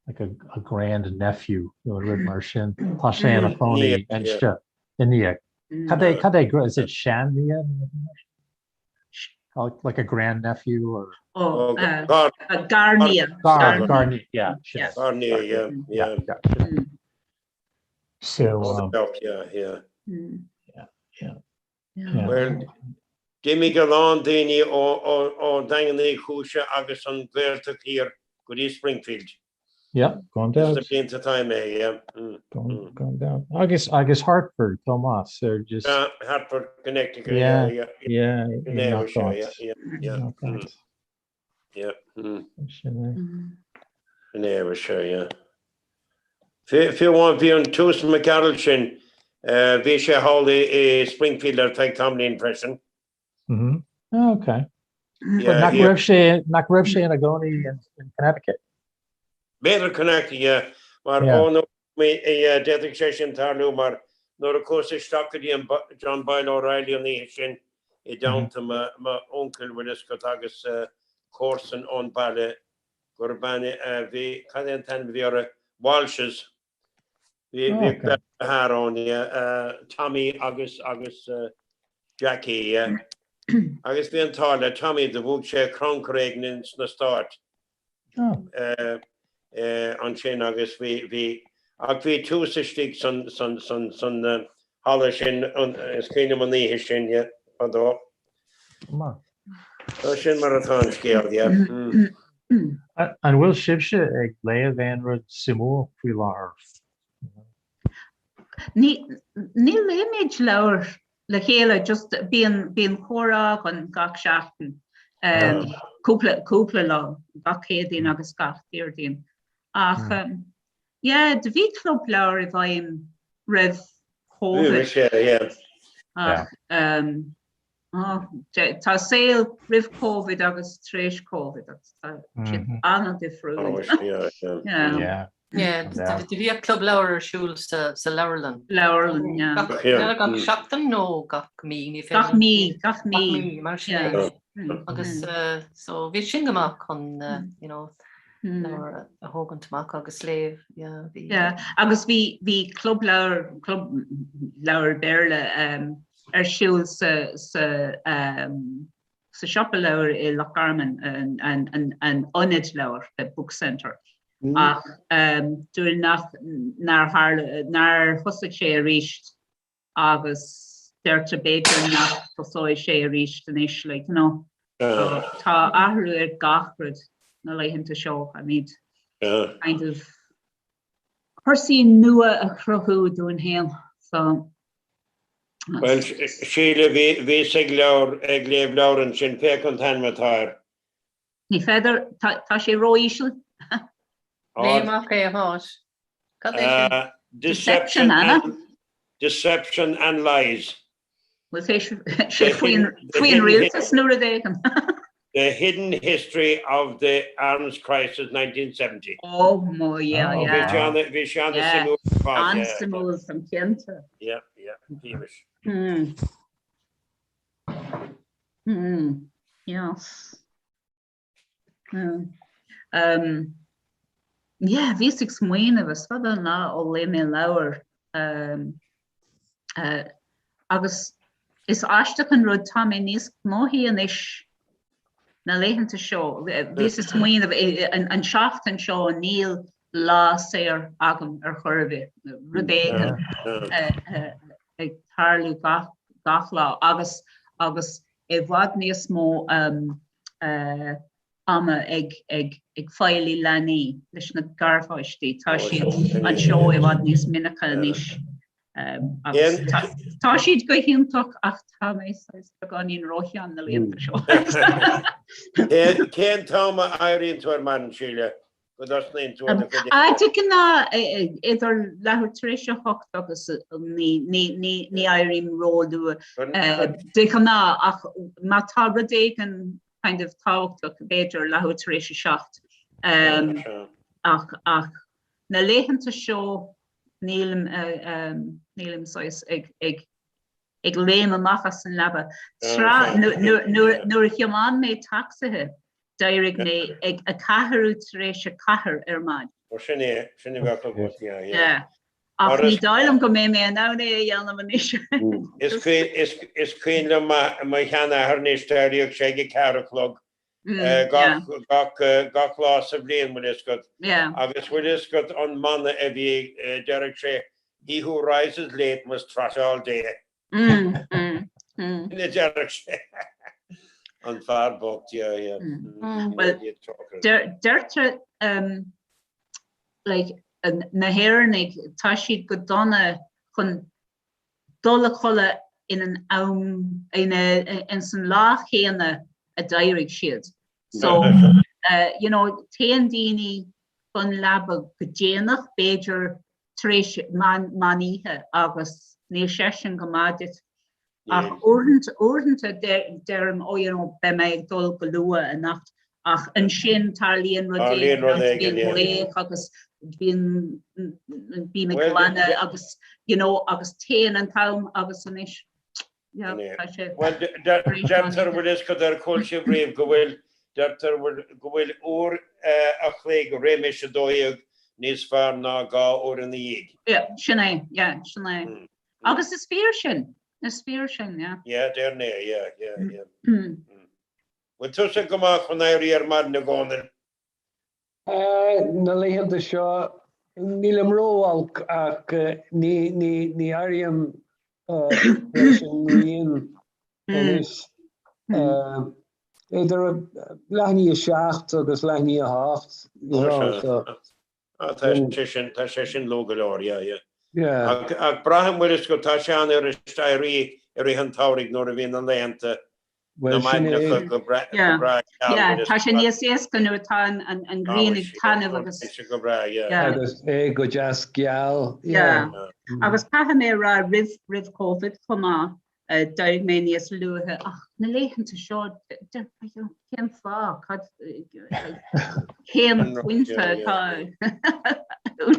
like a, a grand nephew nó rud mar sin. Tá sé ina chónaí anseo i ndiaidh. Cad é cad é is it sean-nia? Like a grand nephew or Oh, uh, gar garnia. Gar garnia, yeah. Yeah. Garnia, yeah, yeah. yeah, yeah. So um, yeah, yeah. Mm. Yeah, yeah. Yeah. Well, d'imigh a lán daoine ó Dhaingean Uí Chúise agus an Ghaeltacht Thiar go dtí Springfield. Yeah, gan dabht. Sna blianta atá imithe, yeah. Mm, mm. Gan dabht. Agus agus Hartford, chomh maith, so just uh, Hartford, Connecticut, yeah, yeah, yeah. Yeah, yeah, yeah, yeah. Mm. Yeah. Sin é. Sin é agus seo, yeah. Fiú amháin bhí an tUasal Mac Gearailt sin, bhí sé thall i Springfield ar feadh tamaillín freisin. Mm-hmm. Oh, okay. Yeah, nach raibh sé nach raibh sé ina gcónaí in, in Connecticut? B'fhéidir Connecticut, yeah. Mar yeah. ó d'fhéadfadh sé sin tarlú mar nuair a chuas isteach go dtí an John Boyle O'Reilly an oíche sin i dteannta m'uncail bhfuil fhios agat agus comharsan ón baile gur bean a bhí, cad é an t-ainm a bhí orthu, Walshes. Bhí bhí beirt dearthár ann, yeah, Tommy agus agus Jackie, yeah. Agus bhí an t-ádh le Tommy do bhuaigh sé crannchur éigin ins na Stáit. ansin agus bhí, bhí, ach bhí tús istigh san, san, san, san halla sin, is cuimhin liom an oíche sin, yeah, fadó. Maith. So sin mar atá an scéal, yeah. An bhfuil sibhse ag léamh aon rud suimiúil faoi láthair? Ní, ní léimid leabhar le chéile, just bíonn, bíonn comhrá againn gach seachtain, cúpla, cúpla lá, gach Céadaoin agus gach Déardaoin. Ach yeah, do bhí club leabhar i bhfeidhm roimh Covid. Bhí sé, yeah. Ach Tá saol roimh Covid agus tar éis Covid agus tá siad an-difriúil. Do bhíodh club leabhar ar siúl sa leabharlann. Leabharlann, yeah. Gach seachtain nó gach mí? Ní Gach mí, gach mí. Gach mí, mar sin é. Agus so bhí sin go maith chun, you know, leabhar a thógaint amach agus léamh, yeah, bhí. Yeah, agus bhí bhí club leabhar, club leabhar Béarla ar siúl sa sa sa siopa leabhar i Loch Garman, an an an ionad leabhar, the book centre. Ach dúil nach nár tharla nár thosaigh sé arís agus deirtear b'fhéidir nach dtosóidh sé arís anois, like, you know. So, tá athrú ar gach rud na laethanta seo, I mean, kind of cúrsaí nua a chruthú dúinn féin, so. Bhuel, Síle, bhíos ag leabhar, ag léamh leabhar ansin, féach an t-ainm atá air. Ní féidir, tá sé ró-íseal. Léigh amach é, a Tháis. Cad é sin? Deception, Anna. Deception and Lies. Bhfuil sé faoin rialtas nó rud éigin? The Hidden History of the Arms Crisis 1970. Oh mo yeah, yeah. Bhí sé an-suimiúil ar fad. An-suimiúil san cinnte. Yeah, yeah, bhí. Hmm. Hmm. Yes. Um, yeah, bhíos ag smaoineamh is fada an lá ó léigh mé leabhar um, uh, agus is aisteach an rud tá mé níos gnóthaí anois na laethanta seo. Bhíos ag smaoineamh an seachtain seo níl lá saor agam ar chor ar bith, rud éigin ag tarlú gach gach lá agus agus i bhfad níos mó ama ag ag ag feighlí leanaí leis na garpháistí. Tá siad anseo i bhfad níos minice anois. Agus tá siad go hiontach ach tá mé saghas beagáinín róshean na laethanta seo. Cén t-am a éiríonn tú ar maidin, Síle? Go dtosnaíonn tú ar do chuid oibre? De ghnáth idir leathuair tar éis a hocht agus a naoi, ní éirím róluath de ghnáth ach má tá rud éigin kind of tábhachtach b'fhéidir leathuair tar éis a seacht. Ach ach na laethanta seo nílim nílim saghas ag ag ag léim amach as an leaba. Tráth nuair a thiomáin mé tacsaithe, d'éirigh mé ag a ceathrú tar éis a ceathair ar maidin. Ó sin é, sin a bheadh agat, yeah, yeah. Ach ní dóigh liom go mbeidh mé in ann é a dhéanamh anois. Is cuimhin liom mo sheanathair anois, d'éiríodh sé ag a ceathair a chlog gach lá sa bhliain, bhfuil fhios agat. Agus bhfuil fhios agat an mana a bhí, deireadh sé, he who rises late must trot all day. Sin a deireadh sé. An fear bocht, yeah, yeah. Well, deirtear like na hÉireannaigh, tá siad go dona chun dul a chodladh in an am, ins an lá chéanna a d'éirigh siad. So, you know, téann daoine chun leaba go déanach, b'fhéidir tar éis meán oíche agus níl sé sin go maith duit. Ach uaireanta, uaireanta deirim, oh you know, beidh mé ag dul go luath anocht Ach ansin tarlaíonn rud éigin, bíonn glaoch agus bíonn, bím ag glanadh agus, you know, agus téann an t-am agus anois, yeah, tá sé. Bhuel, deirtear, bhfuil fhios agat ar chuala sibh riamh go bhfuil, deirtear go bhfuil uair a chloig roimis 12 níos fearr ná 2 uair ina dhiaidh. Yeah, sin é, yeah, sin é. Agus is fíor sin, is fíor sin, yeah. Yeah, deireann é, yeah, yeah, yeah. Bhfuil tusa go maith chun éirí ar maidin a Dhónaill? Na laethanta seo, nílim ró-olc ach ní éirím leis an ngrian anois. Idir leath i ndiaidh a seacht agus leath i ndiaidh a hocht, you know, so. Ah, tá sé sin, tá sé sin luath go leor, yeah, yeah. Yeah. Ach, ach braithim, bhfuil fhios agat, tá sé an-fhuirist éirí i rith an tsamhraidh nuair a bhíonn na laethanta, na Bhuel, sin é. maidneacha go breá, go Yeah, breá geal, yeah, bhfuil fhios tá sé agat. níos éasca nuair atá an, an, an Tá ghrian ag sé, taitneamh agus, tá sé go breá, yeah. yeah. Agus é go deas geal, yeah. Yeah. Agus caithfidh mé a rá roimh, roimh Covid chomh maith, D'éirigh mé níos luaithe ach na laethanta seo, cén fáth, cad, cén pointe atá,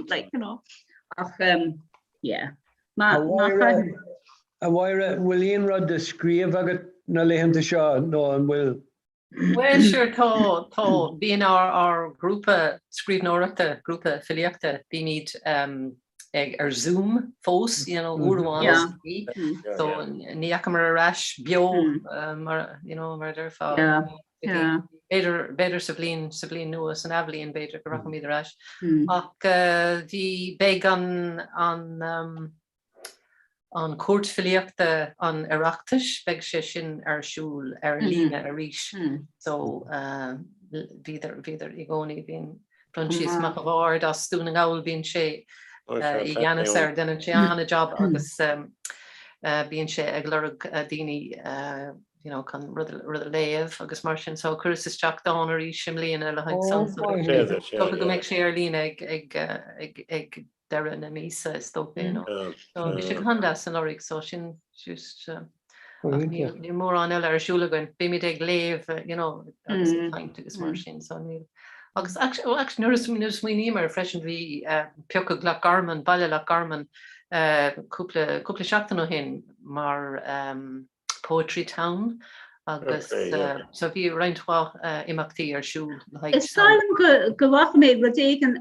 like, you know, ach yeah. A Mháire, a Mháire, bhfuil aon rud á scríobh agat na laethanta seo nó an bhfuil Bhuel, sure, tá, tá, bíonn ár, ár grúpa scríbhneoireachta, grúpa filíochta, bímid ag, ar Zoom fós, you know, uair amháin Yeah. sa mhí. So, ní fheacamar ar ais beo, mar, you know, mar a déarfá. Yeah, yeah. B'fhéidir, b'fhéidir sa bhliain, sa bhliain nua, san athbhliain, b'fhéidir go rachaimid ar ais. Ach bhí, beidh an, an, An Cúirt Filíochta an Oireachtais, beidh sé sin ar siúl ar líne arís. So bhíodar, bhíodar i gcónaí, bíonn Proinsias Mac a' Bhaird as Dún na nGall, bíonn sé i gceannas air, déanann sé an-jab agus bíonn sé ag lorg daoine you know, chun rud a léamh agus mar sin. So chuireas isteach dán arís i mbliana le haghaidh san. Dócha go mbeidh sé ar líne ag, ag, ag, ag deireadh na míosa is dócha, you know. So bhí sé go han-deas anuraidh so sin just ach níl níl mórán eile ar siúl againn. Bímid ag léamh you know agus ag caint agus mar sin so níl. Agus actually oh actually nuair a nuair a smaoiním air freisin bhí piocadh Loch Garman, baile Loch Garman cúpla cúpla seachtain ó shin mar Poetry Town. Agus so bhí roinnt mhaith imeachtaí ar siúl le haghaidh. Is dóigh liom go go bhfaca mé rud éigin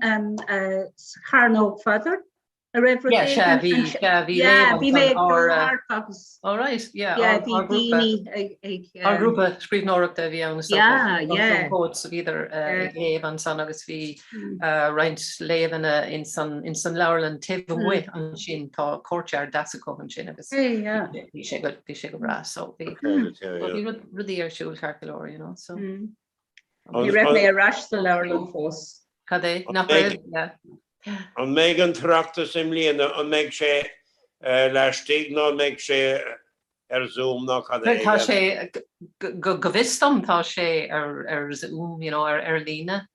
sa Chearnóg Pheadair a raibh rud éigin. Yeah, bhí, yeah, bhí léamh Bhí mé ag dul thart agus All right, yeah, yeah, bhí daoine ag ag Ár grúpa scríbhneoireachta a bhí ann is Yeah, yeah. Poets a bhíodar ag léamh ansan agus bhí roinnt léamhanna ins an ins an leabharlann taobh amuigh ansin tá courtyard deas acu ansin agus bhí sé go bhí sé go breá so bhí bhí rudaí ar siúl ceart go leor you know so. Ní raibh mé ar ais sa leabharlann fós. Cad é? Nach raibh? Yeah. An mbeidh an tOireachtas i mbliana, an mbeidh sé laistigh nó an mbeidh sé ar Zoom nó cad é? Tá sé, go bhfios dom, tá sé ar Zoom, you know, ar líne.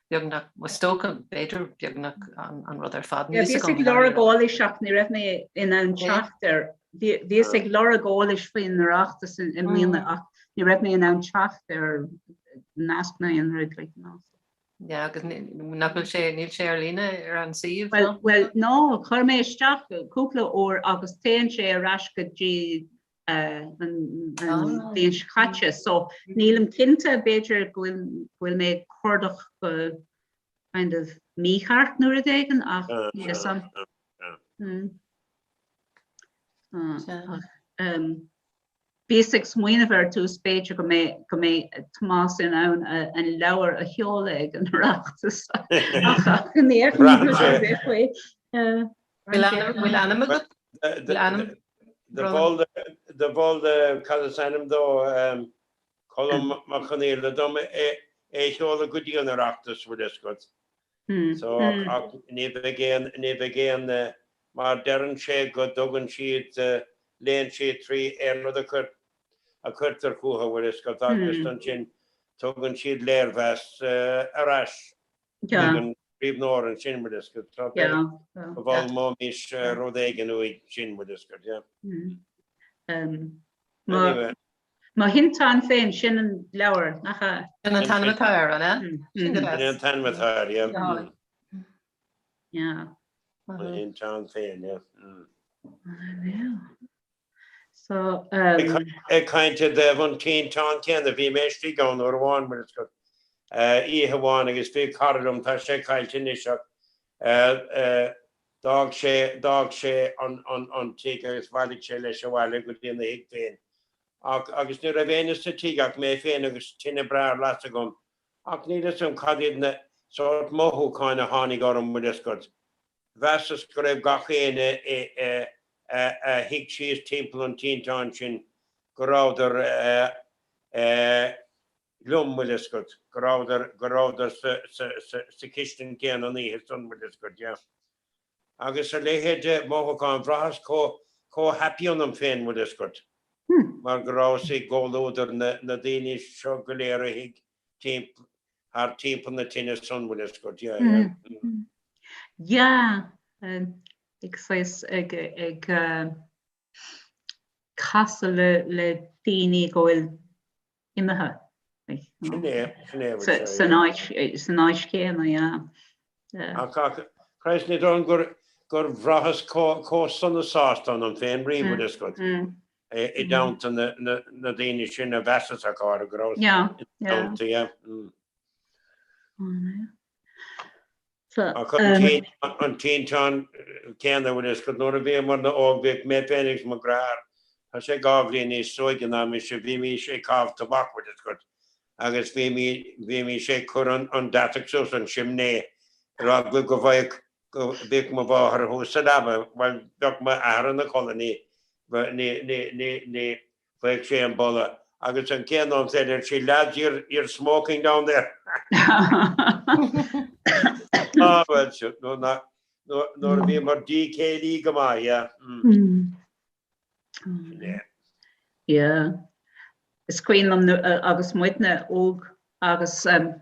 Beagnach, is dócha, b'fhéidir, beagnach an rud ar fad. Níl Bhíos ag lorg eolais ach ní raibh mé in ann teacht air. Bhíos ag lorg eolais faoin Oireachtas i mbliana ach ní raibh mé in ann teacht ar nasc ná aon rud like ná. Yeah, agus nach bhfuil sé, níl sé ar líne ar an suíomh? Well, well, no, chuir mé isteach cúpla uair agus téann sé ar ais go dtí an bhliain seo caite. So nílim cinnte, b'fhéidir go bhfuil mé ag cuardach go kind of mícheart nó rud éigin ach níl fhios a'm. Bhíos ag smaoineamh ar tús b'fhéidir go mbeidh go mbeidh Tomás in ann an leabhar a sheoladh ag an Oireachtas ach ní fhaca mé Bhfuil ainm agat? Bhfuil ainm? Do mhol cad is ainm dó Colm Mac Conghail dom é a sheoladh go dtí an Oireachtas bhfuil fhios agat. So ach ní bheidh aon ní bheidh aon mar deireann sé go dtugann siad léann siad trí aon rud a chuir a chuirtear chucu bhfuil fhios agat agus ansin tugann siad léirmheas ar ais. Chuig an scríbhneoir ansin bhfuil fhios agat. So b'fhéidir go bhfoghlaimeoimis rud éigin uaidh sin bhfuil fhios agat, yeah. Anyway. Mo Thinteán Féin, sin an leabhar, nach ea? Sin an t-ainm atá air, an ea? Sin an t-ainm atá air, yeah. Yeah. Mo Thinteán Féin, yeah. So, um. Ag caint i dtaobh an tinteán céanna, bhí mé istigh ann uair amháin, bhfuil fhios agat, oíche amháin agus bhí cara liom, tá sé caillte anois ach d'fhág sé, d'fhág sé an, an, an tigh agus bhailigh sé leis abhaile go dtí ina thigh féin. Ach, agus ní raibh éinne sa tigh ach mé féin agus tine breá ar lasadh agam. Ach níl fhios agam cad iad na sórt mothúcháin a tháinig orm, bhfuil fhios agat. Mheasas go raibh gach éinne a shuigh síos timpeall an tinteáin sin, go rabhadar liom, bhfuil fhios agat, go rabhadar, go rabhadar sa chistin céanna an oíche san, bhfuil fhios agat, yeah. Agus a leithéid de mhothúchán, bhraitheas chomh happy ionam féin, bhfuil fhios agat, mar go rabhas i gcomhluadar na daoine seo go léir a shuigh timpeall, thar timpeall na tine san, bhfuil fhios agat, yeah, yeah. Yeah, ag saghas, ag, ag casadh le, le daoine go bhfuil imithe. Sin é, sin é, bhfuil sé, San áit, san áit chéanna, yeah. Ach, ach, Christ, ní dóigh liom gur, gur bhraitheas chomh sona sásta ionam féin riamh, bhfuil fhios agat. I dteannta na daoine sin a mheasas a chara go raibh i dteannta, yeah. Ach an tinteán céanna, bhfuil fhios agat, nuair a bhíomarna óg, bhíodh mé féin agus mo dheartháir, tá sé 2 bhliain níos óige ná mise, bhímís ag caitheamh tobac, bhfuil fhios agat, agus bhímís ag cur an deatach suas an simné ar eagla go bhfaigheadh go bhíodh mo mháthair thuas sa leaba, bhuel, bheadh m'athair ina chodladh, ní, ní, ní, ní, ní bhfaigheadh sé an boladh. Agus an chéad nóiméad eile, deir sí, lads, you're, you're smoking down there. Ah, bhuel, sure, nuair na, nuair a bhíomar dícéillí go maith, yeah. Mm. Sin é. Yeah. Is cuimhin liom agus muidne óg agus um,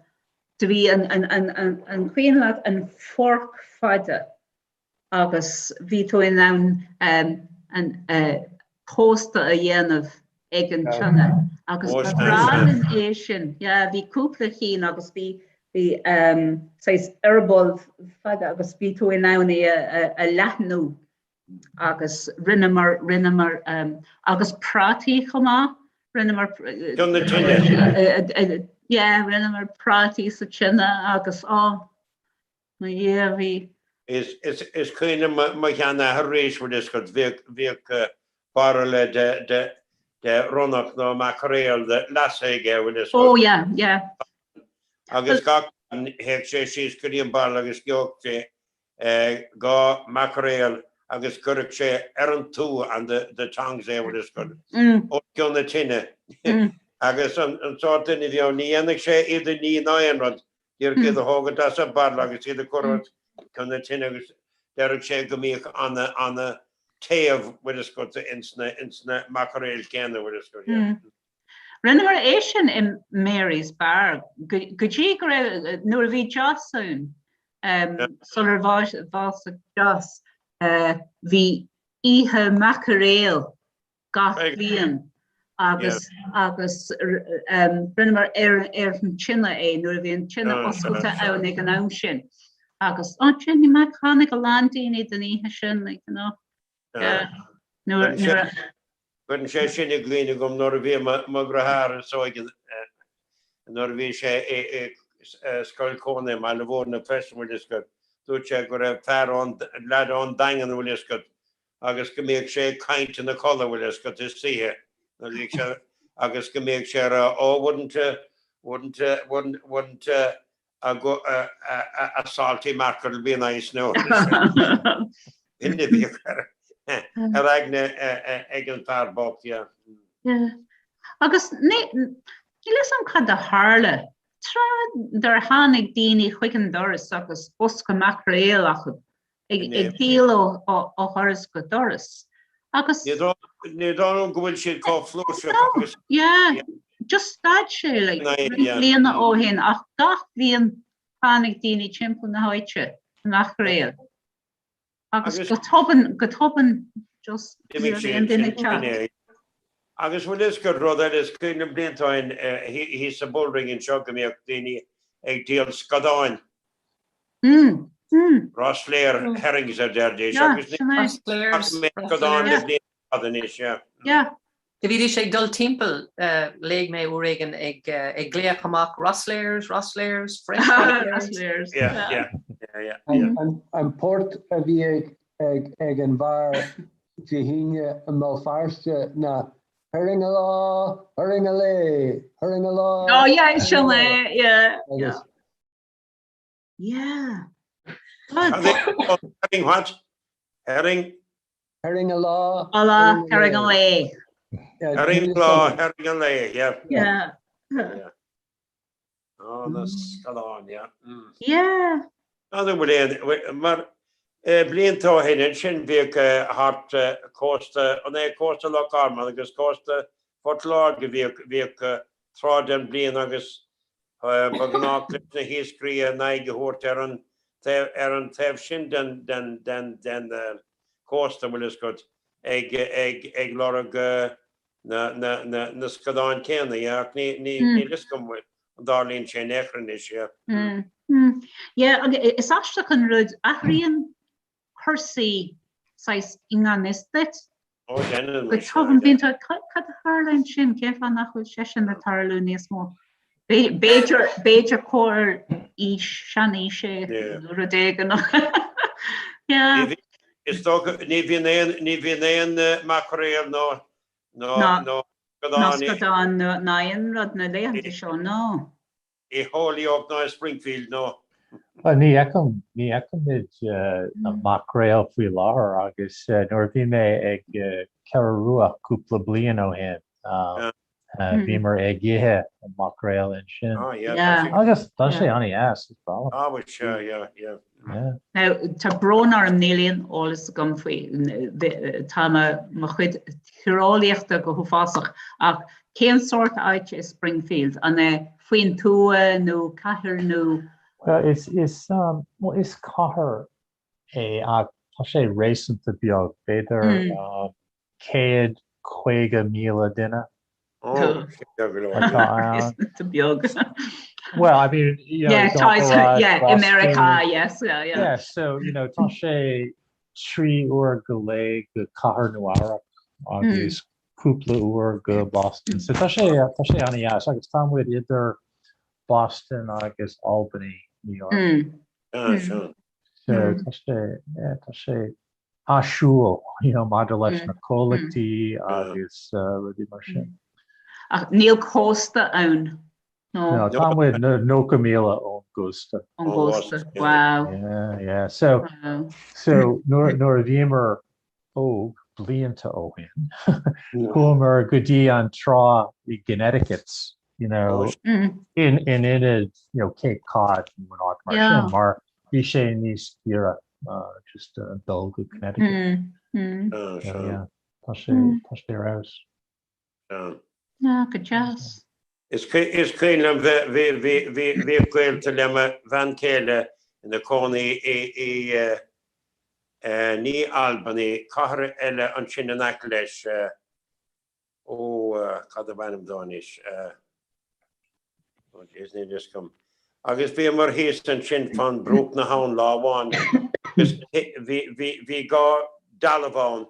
Do bhí an an cuimhin leat an fork fada agus bhí tú in ann an tósta a dhéanamh ag an tine agus ba bhreá linn é sin. Yeah, bhí cúpla cinn agus bhí bhí saghas eireaball fada agus bhí tú in ann é a leathnú. Agus rinneamar, rinneamar, agus prátaí chomh maith, rinneamar. Cionn na tine. Yeah, rinneamar prátaí sa tine agus, oh, mo Dhia, bhí. Is, is, is cuimhin liom mo sheanathair arís, bhfuil fhios agat, bhíodh, bhíodh bairille de, de, de ronnach nó macairéal leasaithe aige, bhfuil fhios agat. Oh yeah, yeah. Agus gach, théadh sé síos go dtí an bairille agus gheobhadh sé 2 macairéal agus chuirfeadh sé ar an tua on the tongs é bhfuil fhios agat, os cionn na tine agus an sórt duine a bhí ann, ní dhéanfadh sé iad a ní ná aon rud, díreach iad a thógaint as an bairille agus iad a chur os cionn na tine agus deireadh sé go mbíodh ana, ana téamh bhfuil fhios agat ins na, ins na macairéil céanna bhfuil fhios agat, yeah. Rinneamar é sin i Mary's Bar go dtí go raibh, nuair a bhí Joss ann, sular bhásaigh Joss, bhí oíche macairéal gach bliain agus agus rinneamar ar an tine é nuair a bhí an tine oscailte ann ag an am sin. Agus oh Jenny Mac tháinig a lán daoine don oíche sin, you know. Nuair a. Cuireann sé sin i gcuimhne dhom nuair a bhí mo dheartháir is óige, nuair a bhí sé i scoil chónaithe i mBaile Mhúirne freisin, bhfuil fhios agat, dúirt sé go raibh fear ón, leaid ón Daingean, bhfuil fhios agat, agus go mbíodh sé ag caint ina chodladh, bhfuil fhios agat, istoíche, nuair a bhíodh sé, agus go mbíodh sé ag rá, oh, wouldn't, wouldn't, wouldn't, wouldn't, a salty mackerel be nice now? B'in a bhíodh ar aigne ag an fear bocht, yeah. Yeah. Agus níl fhios a'm cad a tharla tráth dár tháinig daoine chuig an doras agus bosca maicréil acu ag díol ó dhoras go doras. Agus. Ní dóigh liom go bhfuil siad chomh flúirseach agus. Yeah, just stad sé like roinnt bliana ó shin ach gach bliain tháinig daoine timpeall na háite le maicréil. Agus go tobann, go tobann just ní raibh aon duine ag teacht. Agus bhfuil fhios agat rud eile, is cuimhin liom blianta ó shin thíos sa Bullring anseo go mbíodh daoine ag díol scadáin. Rosslare herrings a deiridís agus ní fhaca mé scadán le blianta fada anois, yeah. Yeah. Do bhídís ag dul timpeall, léigh mé uair éigin, ag glaoch amach Rosslares, Rosslares, fresh Rosslares. Yeah, yeah, yeah, yeah. An port a bhí ag an bhfear Dé hAoine i mBéal Feirste ná Herring a lá, herring a lé, herring a lá. Oh yeah, sin é, yeah. Agus Yeah. Herring what? Herring? Herring a lá. A lá, herring a lé. Herring a lá, herring a lé, yeah. Yeah. Yeah. Oh, na scadáin, yeah. Mm. Yeah. An bhfuil aon, mar blianta ó shin ansin bhíodh thart cósta, an é cósta Loch Garman agus cósta Phort Láirge bhíodh, bhíodh tráth den bhliain agus Ba ghnách leis na hiascairí a n-aghaidh a thabhairt ar an taobh ar an taobh sin den den den den chósta, bhfuil fhios agat, ag ag ag lorg na na na na scadáin céanna, yeah, ach ní ní níl fhios agam an dtarlaíonn sé in aon chor anois, yeah. Yeah, is aisteach an rud, athraíonn cúrsaí saghas i ngan fhios duit. Ó, déanann Go tobann bíonn tú, cad a tharla ansin, cén fáth nach bhfuil sé sin ag tarlú níos mó? B'fhéidir, b'fhéidir comhartha aois, seanaois é, nó rud éigin. Yeah. Is dócha, ní bhíonn aon, ní bhíonn aon macairéal nó, nó, nó scadán. Ná scadán ná aon rud na laethanta seo, no. i Holyoke ná i Springfield nó. Bhuel, ní fheicim, ní fheicimid na maicréil faoi láthair agus nuair a bhí mé ag Ceathrú Rua cúpla bliain ó shin, bhíomar ag ithe an maicréil ansin. Agus tá sé an-deas, is breá liom. Ah, bhuel, sea, yeah, yeah. Now, tá brón orm, níl aon eolas agam faoi, tá mo chuid tíreolaíochta go huafásach, ach cén sórt áite é Springfield? An é faoin tuath nó cathair nó? Well, is, is, well, is cathair é ach tá sé réasúnta beag, b'fhéidir 150,000 duine. Oh, atá ann. Beag. Well, I mean, you know, Yeah, tá, yeah, i Meiriceá, yes, yeah, yeah. Yeah, so, you know, tá sé. 3 uair go leith go Cathair Nua Eabhrac agus cúpla uair go Boston. So tá sé tá sé an-dheas agus tá muid idir Boston agus Albany, New York. Ah, So tá sé yeah, tá sé áisiúil you know, maidir leis na comhlachtaí agus rudaí mar sin. Ach níl cósta ann. No, tá muid 90 míle ón gcósta. Ón gcósta, wow. Yeah, yeah. So, so nuair, nuair a bhíomar óg, blianta ó shin, chuamar go dtí an trá i gConnecticut, you know, in, in ionad, you know, Cape Cod nó an áit mar sin, mar bhí sé níos giorra, uh, just uh, dul go Connecticut. Oh, So, yeah, tá sé, tá sé ar fheabhas. Ah, go deas. Is cuimhin liom bhíodh gaolta le mo bhean chéile ina cónaí i ní Albany, cathair eile ansin in aice leis, ó, cad ab ainm dó anois? Oh jeez, níl fhios agam. Agus bhíomar thíos ansin fán bruach na habhann lá amháin agus bhí dhá dealbh ann,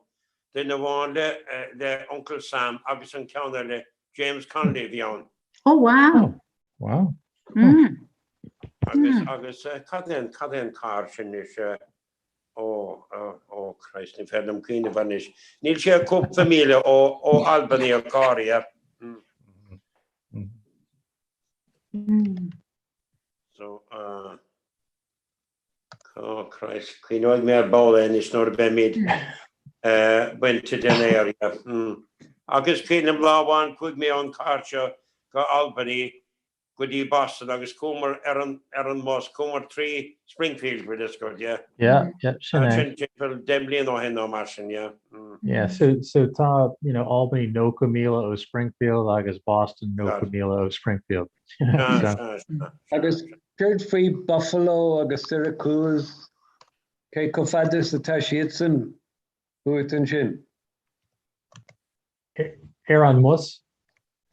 duine amháin le Uncle Sam agus an ceann eile James Connolly a bhí ann. Oh wow! Wow. Agus agus cad é an cad é an cathair sin anois? Oh oh Christ, ní féidir liom cuimhneamh anois. Níl sé cúpla míle ó ó Albany ar chor ar bith. So, uh, oh Christ, cuimhneoidh mé ar ball é anois nuair a beimid uh, bainte den aer. Yeah. Mm. Agus cuimhin liom lá amháin chuaigh mé ón chathair seo go Albany go dtí Boston agus chuamar ar an ar an mbus, chuamar trí Springfield bhfuil fhios agat, yeah. Yeah, yeah, sin é. Sin timpeall 10 mbliana ó shin nó mar sin, yeah. Mm. Yeah, so so tá, you know, Albany 90 míle ó Springfield agus Boston 90 míle ó Springfield. So. Agus céard faoi Buffalo agus Syracuse? Cé chomh fada is atá siadsan uait ansin? Ar an mbus?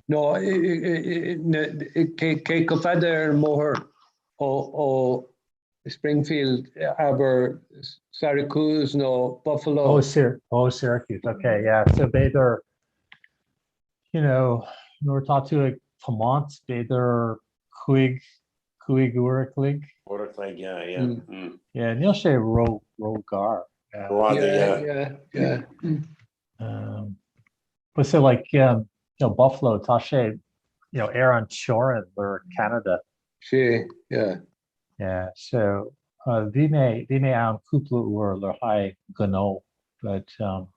No, cé chomh fada ar an mbóthar ó Springfield, abair, Syracuse nó Buffalo? Oh, oh, Syracuse, ok, yeah. So b'fhéidir, you know, nuair atá tú ag tiomáint, b'fhéidir 5, 5 uair a chloig. Uair a chloig, yeah, yeah. Mm. Yeah, níl sé ró, ró-ghar. Ró-fhada, yeah. Yeah, yeah, yeah. Um, but so like um, you know, Buffalo, tá sé you know, ar an teorainn le Canada. Sé, yeah. Yeah, so uh, bhí mé bhí mé ann cúpla uair le haghaidh gnó, but um,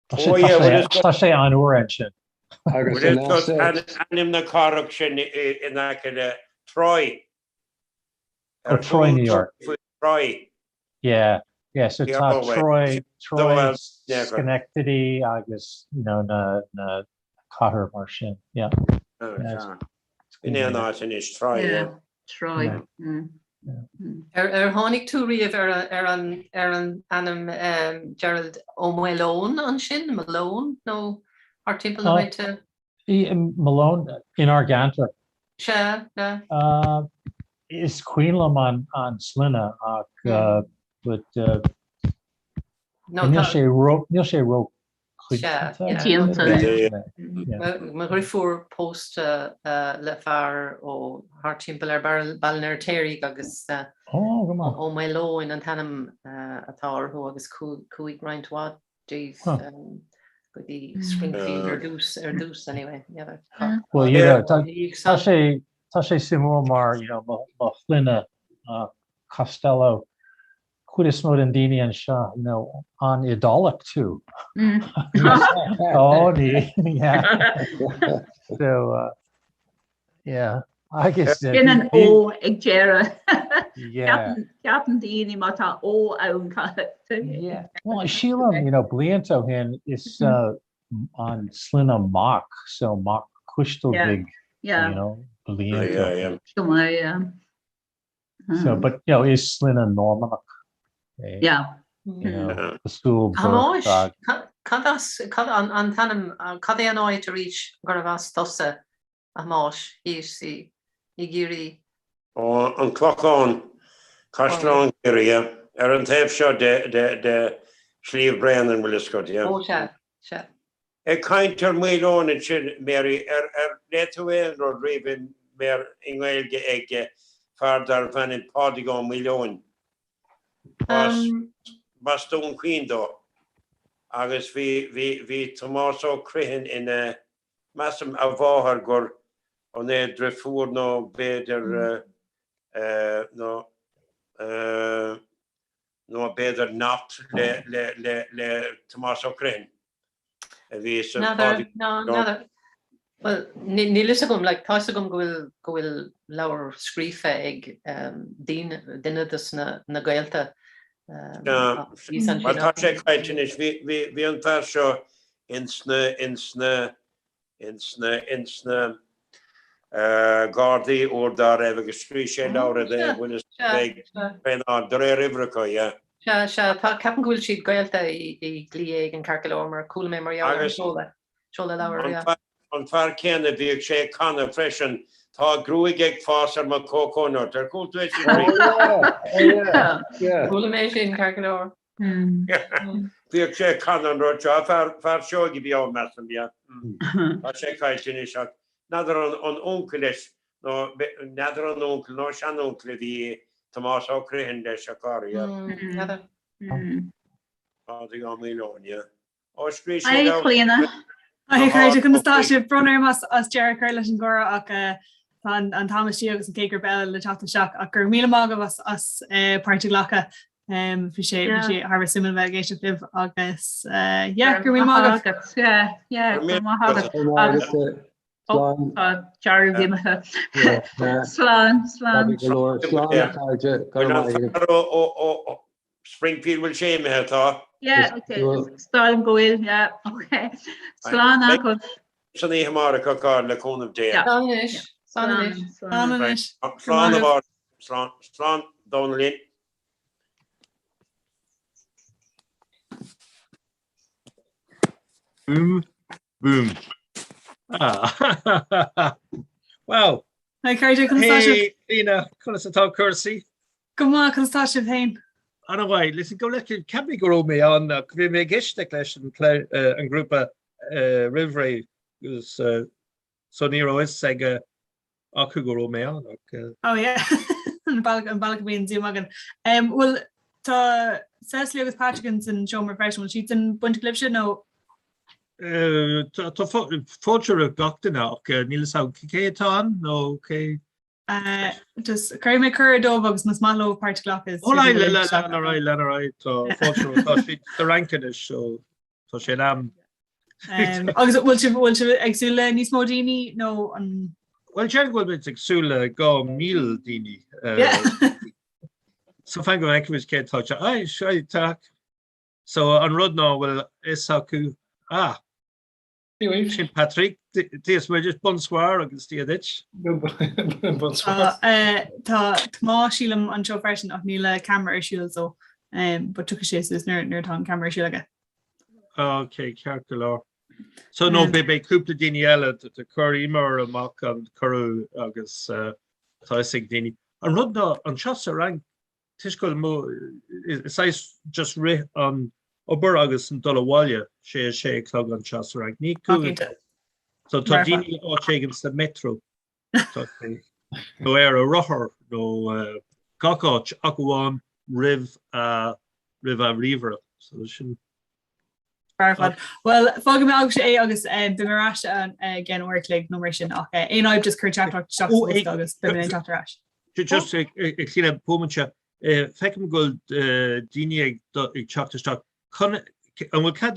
tá sé, Oh, yeah, well, it's tá sé an-fhuar ansin. Agus Well, an it's got asset. ainm na cathrach sin in aice le Troy. Oh, Troy, New York. Troy. Yeah, yeah, so tá Troy, Troy, Schenectady agus, you know, na, na cathair mar sin, yeah. In aon áit anois, Troy, yeah. Troy. Ar ar tháinig tú riamh ar ar an ar an ainm Gerald Ó Maoileoin ansin, Malone nó thart timpeall na háite? Malone inár gceantar. Sea, sea. Is cuimhin liom an sloinne ach but níl sé ró níl sé ró Coitianta. Mo dhrifiúr pósta le fear ó thart timpeall ar Baile an Fheirtéaraigh agus Ó Maoileoin an t-ainm atá orthu agus chuaigh roinnt mhaith díobh go dtí Springfield ar dtús, ar dtús anyway. Well, you know, tá sé tá sé suimiúil mar, you know, mo shloinne Costello, cuid is mó den daoine anseo, you know, an-Iodálach tú. Ó, ní, yeah. So, uh, Yeah, agus Sin an O ag deireadh. Yeah. Ceapann daoine má tá O ann Yeah. Well, sílim, you know, blianta ó shin is uh, an sloinne Mac, so Mac Coistealbhaigh, Yeah. you know, blianta. Yeah, yeah. Go maith, yeah. So, but, you know, is sloinne Normannach é. Yeah. You know, cosúil Thomáis, cad as, cad an an t-ainm, cad é an áit arís gurbh as tusa, a Thomáis, thíos i i gCiarraí? Ó, an Clochán, Caisleán Chiarraí, yeah. Ar an taobh seo de Shliabh Bréanainn, bhfuil fhios agat, yeah. Ó, sea, sea. Ag caint ar Maoileoin ansin, Mary, ar ar léigh tú aon rud riamh i mBéar, i nGaeilge ag fear darbh ainm Pádraig Ó Maoileoin? B'as, b'as Dún Chaoin dó agus bhí, bhí, bhí Tomás Ó Criomhthain ina, measaim, a mháthair gur an é driofúr nó b'fhéidir nó nó b'fhéidir neacht le le le le Tomás Ó Criomhthain a bhí sa N'fheadar, ná, n'fheadar. Bhuel, níl fhios agam, like, tá fhios agam go bhfuil, go bhfuil leabhar scríofa ag daoine, duine dos na, na gaolta. Bhuel, tá sé caillte anois, bhí, bhí, bhí an fear seo ins na, ins na, ins na, ins na Gardaí uair dá raibh agus scríobh sé leabhar i dtaobh bhfuil fhios ag traenáil de réir uimhreacha, yeah. Sea, sea, tá, ceapaim go bhfuil siad gaolta i shlí éigin ceart go leor mar chuala mé mar gheall ar an seoladh, seoladh leabhair, yeah. An fear céanna bhíodh sé ag canadh freisin Tá gruaig ag fás ar mo cócónut. Ar chuala tú é sin riamh? Oh yeah, oh yeah, yeah. Chuala mé sin ceart go leor. Bhíodh sé ag canadh an rud seo, fear, fear seoigh a bhí ann, measaim, yeah. Tá sé caillte anois ach n'fheadar an, an uncail leis nó n'fheadar an uncail nó seanuncail a bhí Tomás Ó Criomhthain leis ach go háirithe, yeah. N'fheadar. Pádraig Ó Maoileoin, yeah. Ó scríobh sé leabhar. Hi Clíona. Hi a chairde, conas tá sibh? Brón orm as as deireadh a chur leis an gcomhrá ach tá an an t-am istigh agus an chéad ghrúpa eile le teacht isteach ach go raibh míle maith agaibh as as páirt a ghlacadh. Bhí sé bhí sé thar a bheith suimiúil bheith ag éisteacht libh agus yeah, go raibh míle maith agaibh. Yeah, yeah, go raibh maith agat. Agus Slán. Tá Gerald imithe. Slán, slán. Slán a chairde, go raibh maith agaibh. Springfield bhfuil sé imithe tá? Yeah, okay. Is dóigh liom go bhfuil, yeah, okay. Slán agaibh. San oíche amárach a chairde le cúnamh Dé. Slán anois. Slán anois. Slán anois. Slán amárach. Slán, slán, Dónallín. Boom, boom. Ah. Wow. Hi cairde, conas tá sibh? Hey, Lena, conas atá cúrsaí? Go maith, conas tá sibh féin? An-mhaith. Listen, go leith, cheap mé go raibh mé ann ach bhí mé ag éisteacht leis an an grúpa roimh ré agus so ní raibh fhios ag acu go raibh mé ann ach. Oh yeah, an bealach an bealach a bhíonn Zoom againn. Bhuel tá Cecily agus Patrick in san seomra freisin, bhfuil siadsan bainteach libhse nó? Tá fáilte roimh gach duine ach níl fhios agam cé atá ann nó cé. Just cuirfidh mé cuireadh dóibh agus más maith leo páirt a ghlacadh. Ó lean lean ar aghaidh lean ar aghaidh tá fáilte roimh tá siad sa Fhrainc anois so tá sé in am. Agus bhfuil sibh bhfuil sibh ag súil le níos mó daoine nó an? Bhuel déarfainn go bhfuil muid ag súil le 2,000 daoine. So fan go bhfeicfimid cé atá te. Ai, seo tá. So an rud ná bhfuil fhios acu ah! Sin Patrick, Dia is Muire, bonsoir agus Dia duit. Bonsoir. Tá Tomás sílim anseo freisin ach níl a camera ar siúl so but tiocfaidh sé suas nuair nuair atá an camera ar siúl aige. Ok, ceart go leor. So no beidh beidh cúpla daoine eile do chuireamar amach an cuireadh agus tá fhios ag daoine. An rud ná anseo sa Fhrainc toisc go bhfuil mo is saghas just rith an obair agus an dul abhaile sé a sé a chlog anseo sa Fhrainc. Ní cúig. So tá daoine áit éigin sa metro nó ar a rothar nó gach áit ach amháin roimh a roimh a ríomhaire. So sin Fad. Well fágfaidh mé agaibhse é agus beidh mé ar ais i gceann uair a chloig nó mar sin ach aon fhadhb just cuir teachtaireacht isteach sa bhosca agus beidh mé in ann teacht ar ais. Just a Chlíona bomaite, feicim go bhfuil daoine ag teacht isteach. An bhfuil cead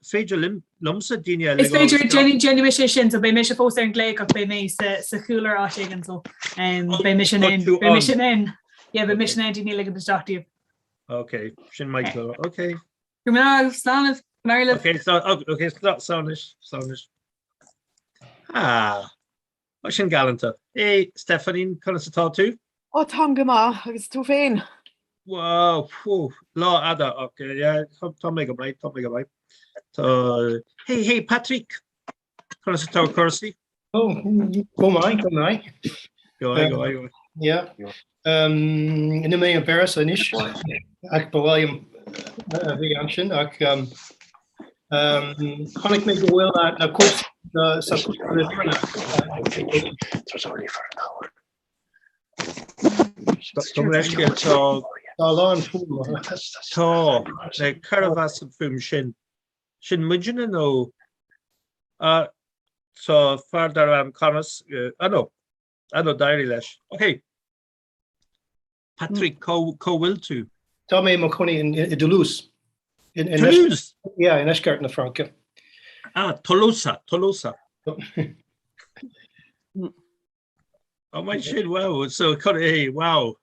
féidir liomsa daoine a Is féidir déanfaidh mise é sin so beidh mise fós ar an nglaoch ach beidh mé sa chúlra áit éigin so beidh mise in ann beidh mise in ann yeah beidh mise in ann daoine a ligean isteach díobh. Ok, sin Michael. Ok. Go mbeidh slán libh. Go mbeidh libh. Ok, so, ok, slán anois, slán anois. Ah, ó sin galánta. Hey, Stephanie, conas atá tú? Ó, táim go maith, agus tú féin? Wow, phew, lá fhada ach yeah, tá mé go maith, tá mé go maith. Tá, hey, hey, Patrick, conas atá cúrsaí? Oh, go maith, go maith. Go maith, go maith, go maith. Yeah. Níl mé i bPáras anois ach ba mhaith liom a bheith ansin ach chonaic mé go bhfuil na cúrsaí sa Tá leithscéal tá Tá a lán fuaim. Tá le cérbh as an fuaim sin. Sin muidne nó tá fear darb ainm Conas ah no. Ah no, d'éirigh leis. Ok. Patrick, cá bhfuil tú? Tá mé i mo chónaí i dToulouse. Toulouse? Yeah, i ndeisceart na Fraince. Ah, Tolosa, Tolosa. Oh my sin, wow, so cad é, wow.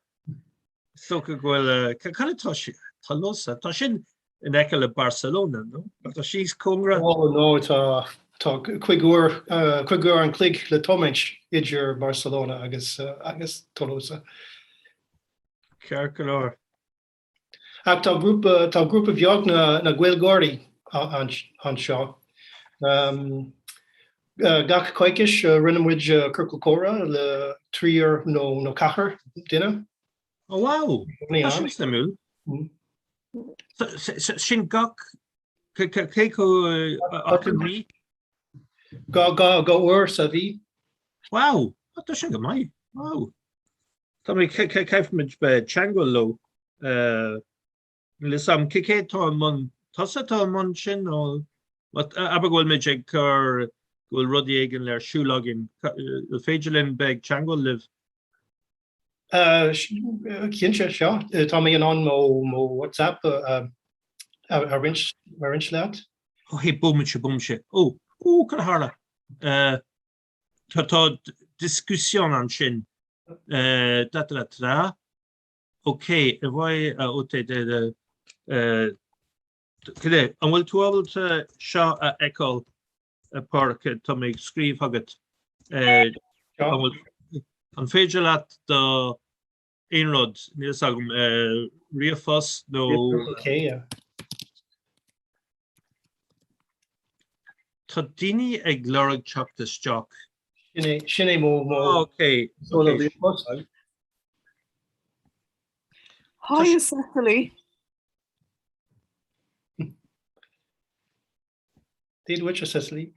Is dócha go bhfuil, cad atá sé, Tolosa, tá sin in aice le Barcelona, nó? Tá sí cóngarach? Oh no, tá tá cuig uair cuig uair an chloig le tiomáint idir Barcelona agus agus Tolosa. Ceart go leor. Ach tá grúpa tá grúpa bheag na na Gaeilgeoirí anseo. Gach coicís rinne muid ciorcal comhrá le tríur nó nó ceathrar duine. Oh wow! Tá sin suimiúil. Sin gach cé chomh achan mí? Dhá uair sa mhí. Wow! Tá sin go maith. Wow! Tá mé caithfimid bheith teagmháil leo. Níl fhios a'm cé cé atá i mbun, tusa atá i mbun sin nó abair go bhfuil muid ag cur, go bhfuil rudaí éigin ar siúl againn, an féidir linn bheith ag teagmháil libh? Cinnte, seo, tá mé in ann mo mo WhatsApp a a roinnt a roinnt leat. Ó hey, bomaite, bomaite. Ó, ó, cad a tharla? Tá tá discussion ansin. Da da da da. Ok, i bhfai a ó te de de Cad é, an bhfuil tú ábalta seo a fheiceáil a Phádraig, tá mé ag scríobh chugat. An bhfuil, an féidir leat do aon rud, níl fhios agam, ríomhphost nó. Ok, yeah. Tá daoine ag lorg teacht isteach. Sin é, sin é mo, mo. Ok, ok. Hi, Cecily. Dia duit, a Cecily.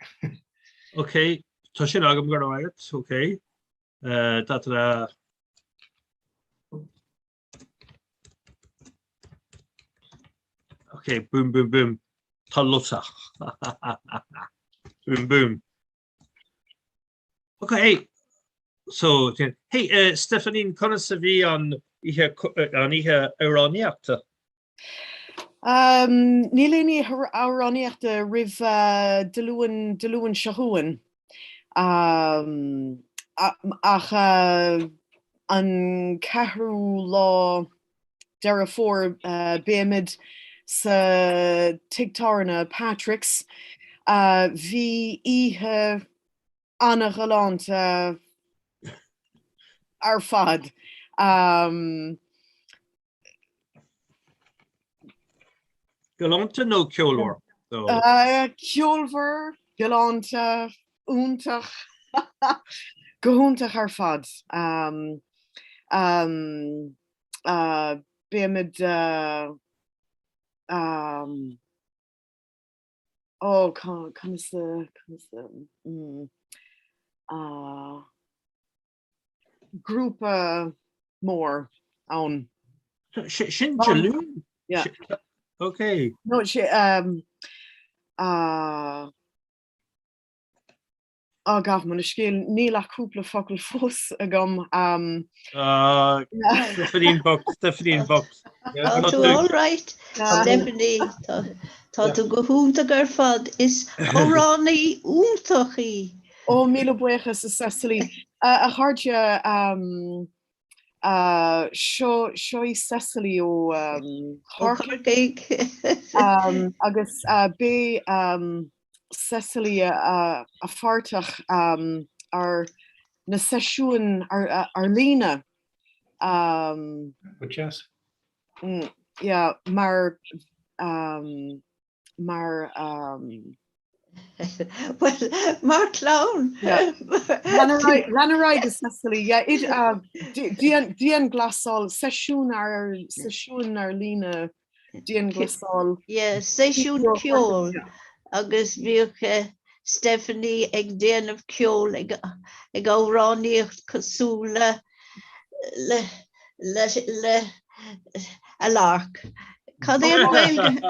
Ok, tá sin agam go raibh maith agat, ok. Da da da. Ok, boom, boom, boom. Tolosa. Boom, boom. Ok, hey. So, hey, uh, Stephanie, conas a bhí an oíche an oíche amhránaíochta? Um, níl aon oíche amhránaíochta roimh uh, Dé Luain, Dé Luain seo chugainn. Um, ach uh, an ceathrú lá Deireadh Fómhair beimid sa tigh tábhairne Patrick's. Bhí oíche an-ghalánta ar fad. Galánta nó ceolmhar? Ceolmhar, galánta, iontach, go hiontach ar fad. Beimid ó conas conas grúpa mór ann. Sin Dé Luain? Yeah. Ok. No, sé um, uh, Á, gabh mo leithscéal, níl ach cúpla focal fós agam. Um, uh, Stephanie bocht, Stephanie bocht. Tá tú all right, Stephanie, tá tú go hiontach ar fad, is amhránaí iontach í. Ó, míle buíochas a Cecily. A chairde, seo seo í Cecily ó Chorcaigh. Agus beidh Cecily a pháirteach ar na seisiúin ar líne. Go deas. Yeah, mar mar. Well, mar chlann. Lean ar aghaidh a Cecily, yeah, dianghlasáil, seisiún ar seisiún ar líne dianghlasáil. Yeah, seisiún ceoil agus bhíodh Stephanie ag déanamh ceoil ag ag amhránaíocht cosúil le le le le a lark. Cad é an Ghaeilge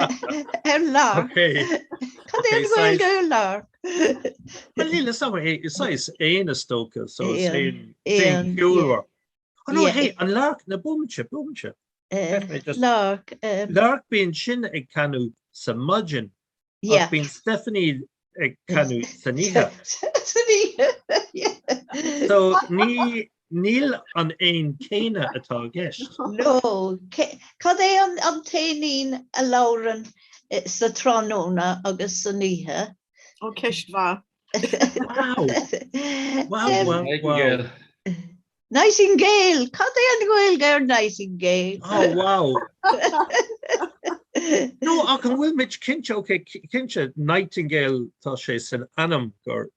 ar lark? Cad é an Ghaeilge ar lark? Well níl fhios agam é is saghas éan is dócha so is éan éan ceolmhar. Oh no hey an lark na bomaite bomaite. Lark. Lark bíonn sin ag canadh sa maidin Ach bíonn Stephanie ag canadh san oíche. San oíche, yeah. So ní, níl an éan céanna atá i gceist. No. Cad é an t-éinín a labhrann sa tráthnóna agus san oíche? Ó, ceist mhaith. Wow! Wow, wow, wow. Nightingale! Cad é an Ghaeilge ar Nightingale? Oh wow! No, ach an bhfuil muid cinnte, ok, cinnte, Nightingale, tá sé san ainm gur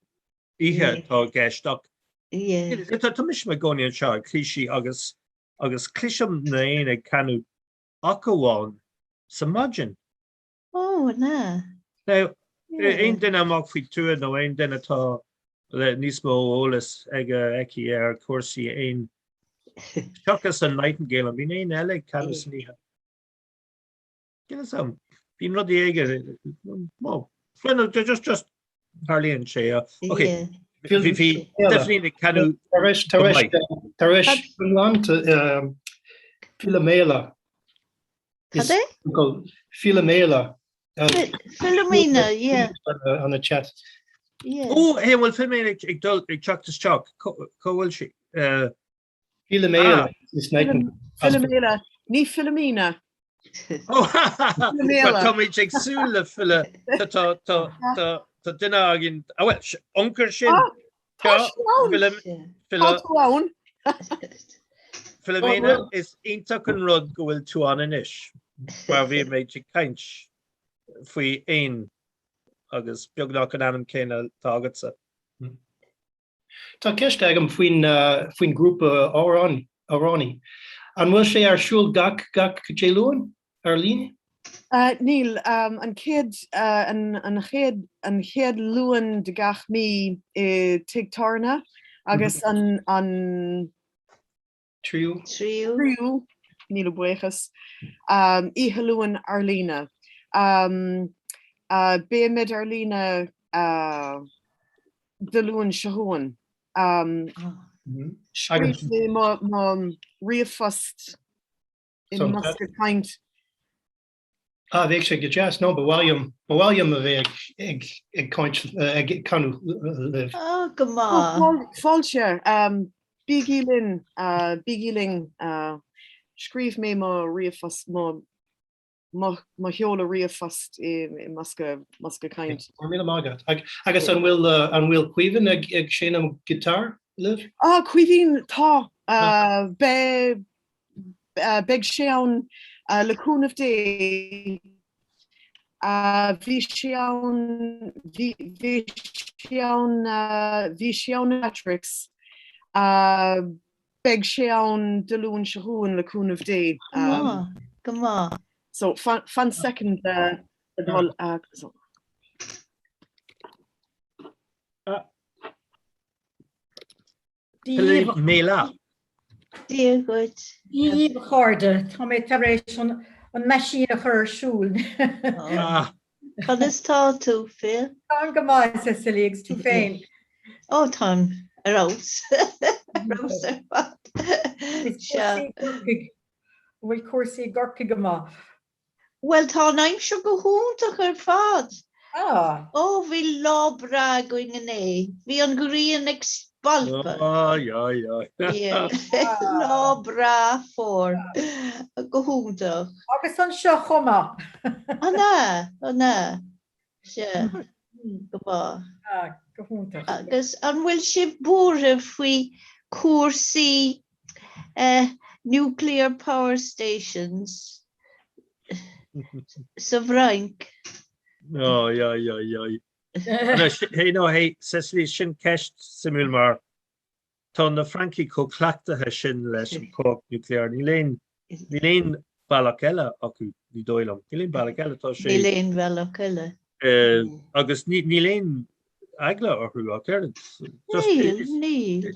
oíche atá i gceist ach tá mise i mo chónaí anseo i Clichy agus agus cloisim na éin ag canadh ach amháin sa maidin. Ó, an ea? Now, aon duine amach faoi tuath nó aon duine atá le níos mó eolas aige, aici ar chúrsaí éin, seachas an nightingale, an mbíonn éin eile ag canadh san oíche? Níl fhios agam. Bíonn rudaí aige, well, just, just tarlaíonn sé. Ok, bhí, bhí definitely ag canadh Tar éis, tar éis, tar éis Philomela. Cad é? Philomela. Philomena, yeah. On the chat. Yeah. Ó, hey, bhfuil Philomena ag dul ag teacht isteach? Cá bhfuil sí? Philomela is Philomela, ní Philomena. Philomela. Táimid ag súil le Phila. Tá duine againn, ah well, uncail sin. Tá sí ann! Tá tú ann! Philomena, is iontach an rud go bhfuil tú ann anois, mar bhí mé ag caint faoi éin agus beagnach an ainm céanna atá agatsa. Tá ceist agam faoin faoin grúpa amhránaí. An bhfuil sé ar siúl gach gach Dé Luain ar líne? Níl. An chéad, an chéad, an chéad Luan de gach mí i Tigh Tábhairne agus an, an. Tríú. Tríú, míle buíochas. Oíche Luain ar líne. Beimid ar líne Dé Luain seo chugainn. Scríobh mé mo ríomhphost i mbosca caint. Ah, bheadh sé go deas. No, ba mhaith liom, ba mhaith liom a bheith ag, ag caint, ag canadh libh. Ah, go maith. Fáilte. Bígí linn, bígí linn. Scríobh mé mo ríomhphost, mo, mo, mo sheoladh ríomhphost i mbosca, mbosca caint. Go raibh míle maith agat. Agus an bhfuil, an bhfuil Caoimhín ag, ag seinm guitar libh? Ah, Caoimhín, tá. Beidh, Beidh sé ann le cúnamh Dé. Bhí sé ann, bhí sé ann, bhí sé ann i Patrick's. Beidh sé ann Dé Luain seo chugainn le cúnamh Dé. Go maith, go maith. So fan soicind le do thoil. Philomela. Dia dhuit. Dia dhaoibh a chairde, tá mé tar éis an meaisín a chur ar siúl. Conas tá tú, Phil? Táim go maith, Cecily, agus tú féin? Ó, táim ar fheabhas. Ar fheabhas ar fad. Sea. An bhfuil cúrsaí i gCorcaigh go maith? Bhuel, tá an aimsir go hiontach ar fad. Ah. Ó, bhí lá breá againn inné. Bhí an ghrian ag spalpadh. Ai, ai, ai. Yeah. Lá breá fuar. Go hiontach. Agus anseo chomh maith. An ea? An ea? Sea. Go maith. Ah, go hiontach. Agus an bhfuil sibh buartha faoi cúrsaí eh, nuclear power stations sa bhFrainc? Ai, ai, ai, ai. Hey, no, hey, Cecily, sin ceist suimiúil mar tá na Francaigh chomh cleachtaithe sin leis an chumhacht núicléar. Níl aon, níl aon bhealach eile acu, ní dóigh liom. Níl aon bhealach eile, tá sé. Níl aon bhealach eile. Agus níl aon eagla orthu ach oiread. Níl, níl.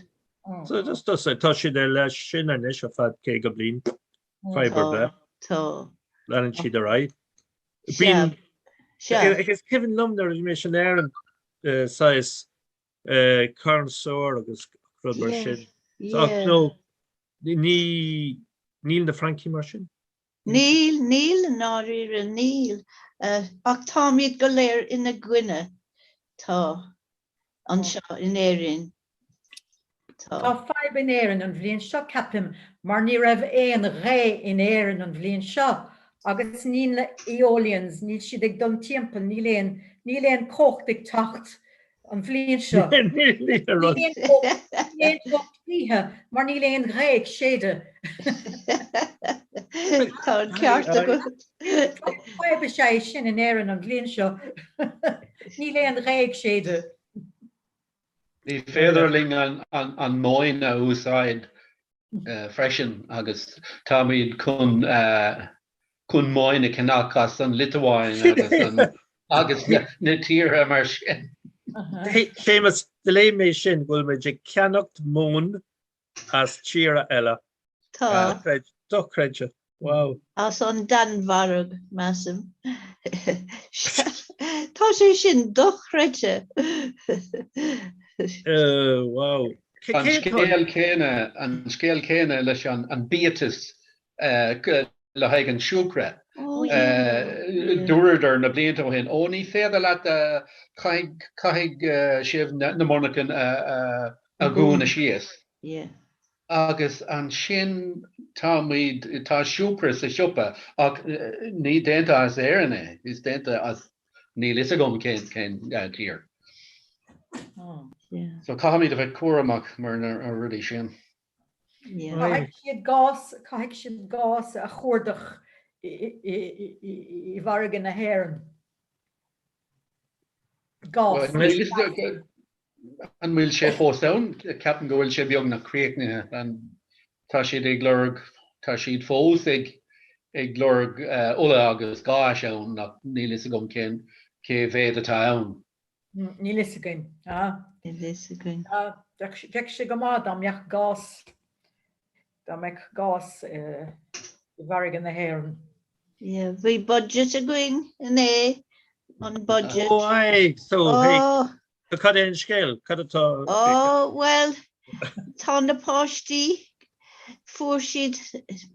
So just tá siad leis sin anois ar feadh 50 bliain, fadhb ar bith. Tá. Leanann siad ar aghaidh. Bíonn, agus cuimhin liom nuair a bhí mé in Éirinn, saghas Carn Saor agus rud mar sin. Ach no, ní, níl na Francaigh mar sin. Níl, níl i ndáiríre, níl. Ach táimid go léir ina gcoinne. Tá. Anseo in Éirinn. Tá. Tá fadhb in Éirinn an bhliain seo, ceapaim, mar ní raibh aon ghaoth in Éirinn an bhliain seo agus níl na eolians, níl siad ag dul timpeall, níl aon, níl aon cumhacht ag teacht an bhliain seo. Níl aon cumhacht, níl aon cumhacht gaoithe mar níl aon ghaoth ag séideadh. Tá an ceart agat. Fadhb is ea é sin in Éirinn an bhliain seo. Níl aon ghaoth ag séideadh. Ní féidir linn an móin a úsáid freisin agus táimid chun chun móin a cheannach as an Liotuáin agus na tíortha mar sin. Séamus, do léigh mé sin go bhfuil muid ag ceannacht móin as tíortha eile. Tá. Dochreidte. Wow. As an Danmhairg, measaim. Tá sé sin dochreidte. Wow. An scéal céanna, an scéal céanna leis an biatas le haghaidh an siúcra. Dúradar na blianta ó shin, ó ní féidir leat, caithfidh sibh na monarchain a dhúnadh síos. Agus ansin táimid, tá siúcra sa siopa ach ní déanta as Éirinn é, is déanta as, níl fhios agam cén cén tír. So caithfimid a bheith cúramach mar na rudaí sin. Caithfidh siad gás, caithfidh siad gás a chuardach i bhfarraige na hÉireann. Gás. An bhfuil sé fós ann? Ceapaim go bhfuil sé beagnach críochnaithe. Tá siad ag lorg, tá siad fós ag ag lorg ola agus gáis ann ach níl fhios agam cén cé mhéad atá ann. Níl fhios againn. Níl fhios againn. Bheadh sé go maith dá mbeadh gás Dá mbeadh gás i bhfarraige na hÉireann. Yeah, bhí budget againn inné, an budget. Oh aye, so hey, oh. So cad é an scéal? Cad atá? Oh, well, tá na páistí, fuair siad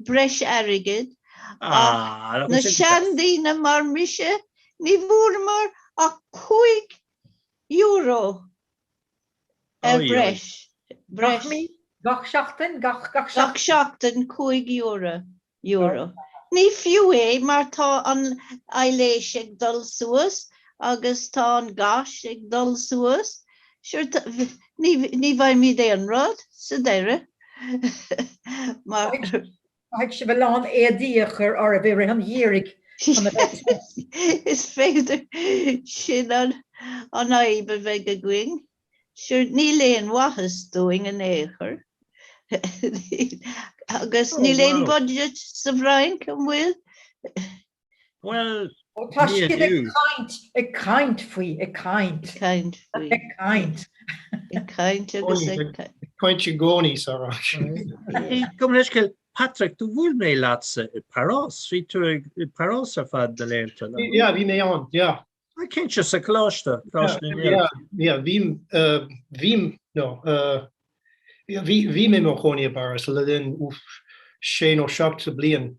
breis airgid, ah, na seandaoine mar mise, ní bhfuaireamar ach €5. Ar breis. Breis. Gach mí? Gach seachtain? Gach, gach seachtain? Gach seachtain, €5. Euro. Ní fiú é mar tá an aibhléis ag dul suas agus tá an gas ag dul suas. Sure, ní, ní bhfaighimid aon rud sa deireadh. Mar. Caithfidh sibh a lán éadaí a chur oraibh i rith an gheimhridh chun a bheith te. Is féidir, sin an fhadhb a bheidh againn. Sure, níl aon mhaitheas dúinn in aon chor. Agus níl aon budget sa bhFrainc, an bhfuil? Bhuel, Tá siad ag caint, ag caint faoi, ag caint. Ag caint faoi. Ag caint. Ag caint agus ag caint. Ag caint i gcónaí sa Fhrainc. Gabh mo leithscéal, Patrick, do bhuail mé leatsa i bParás. Bhí tú i bParás ar feadh na laethanta, nach raibh? Yeah, bhí mé ann, yeah. Ah, cinnte, sa choláiste, Coláiste na nGael. Yeah, yeah, bhí, bhí, no, bhí, bhí mé i mo chónaí i bPáras le linn, uff, sé nó seacht bliain.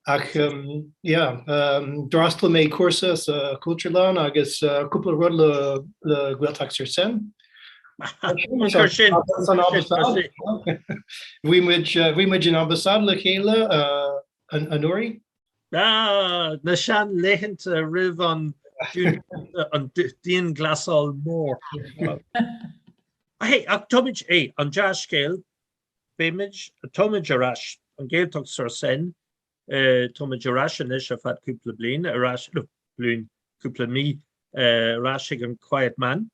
Ach yeah, d'fhreastail mé cúrsa sa Chultúrlann agus cúpla rud le le Gaeltacht sur Seine. San ambasáid. Bhí muid bhí muid in ambasáid le chéile anuraidh. Ah, na seanlaethanta roimh an an dianghlasáil mór. Hey, ach táimid, hey, an dea-scéal, Beimid, táimid ar ais, an Ghaeltacht sur Seine, táimid ar ais anois ar feadh cúpla bliain, ar ais, no, bliain, cúpla mí. Ar ais ag an Quiet Man,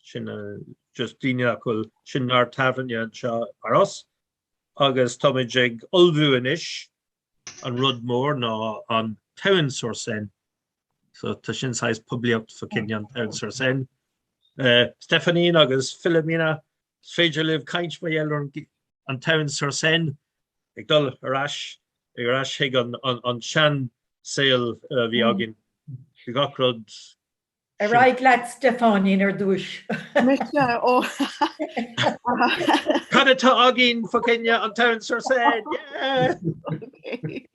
sin just daoine nach bhfuil, sin ár dtábhairne anseo i bPáras, agus táimid ag ullmhú anois, an rud mór ná an Tamhain sur Seine. So tá sin saghas poiblíocht fá choinne an Tamhain sur Seine. Stephanie agus Philomena, is féidir libh caint mar gheall ar an Tamhain sur Seine ag dul ar ais, ar ais chuig an sean saol a bhí againn, gach rud Ar aghaidh leat Stefáinín ar dtúis. Mise, ó. Cad atá againn fá choinne an Tamhain sur Seine? Yeah! Okay.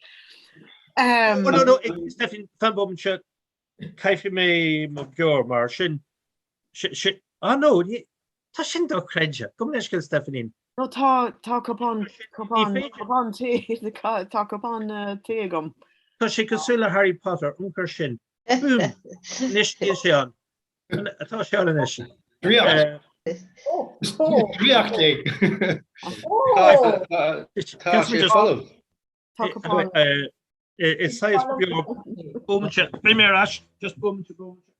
Um, oh, no, no, Stefan, fan bomaite, caithfidh mé mo beoir mar sin. Ah, no, tá sin dochreidte. Gabh mo leithscéal Stefáinín. No, tá, tá cupán, cupán, cupán tae, tá cupán tae agam. Tá sé cosúil le Harry Potter, amharc air sin. Boom! Anois níl sé ann. Tá sé ann anois. Draíocht. Draíocht é. Tá sé folamh. Tá cupán. Is saghas beag. Bomaite. Beidh mé ar ais. Just bomaite, bomaite.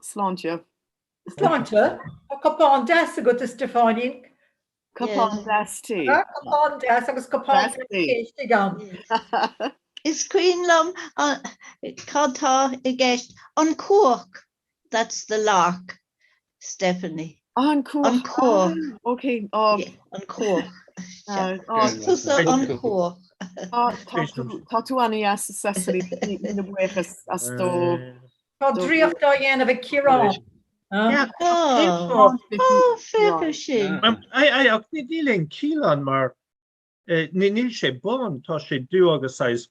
Sláinte. Sláinte. Tá cupán deas agat, a Stiofáinín. Cupán deas tae. Cupán deas agus cupán deas tae istigh ann. Is cuimhin liom cad tá i gceist. An cuach, that's the lark, Stephanie. Ah, an cuach. An cuach. Ah, okay. Oh. An cuach. Tusa an cuach. Tá tú an-deas, Cecily, míle buíochas as do. Tá draíocht á dhéanamh ag Ciarán. Ó, féach air sin. Ai, ach níl aon chiall ann mar níl sé bán, tá sé dubh agus saghas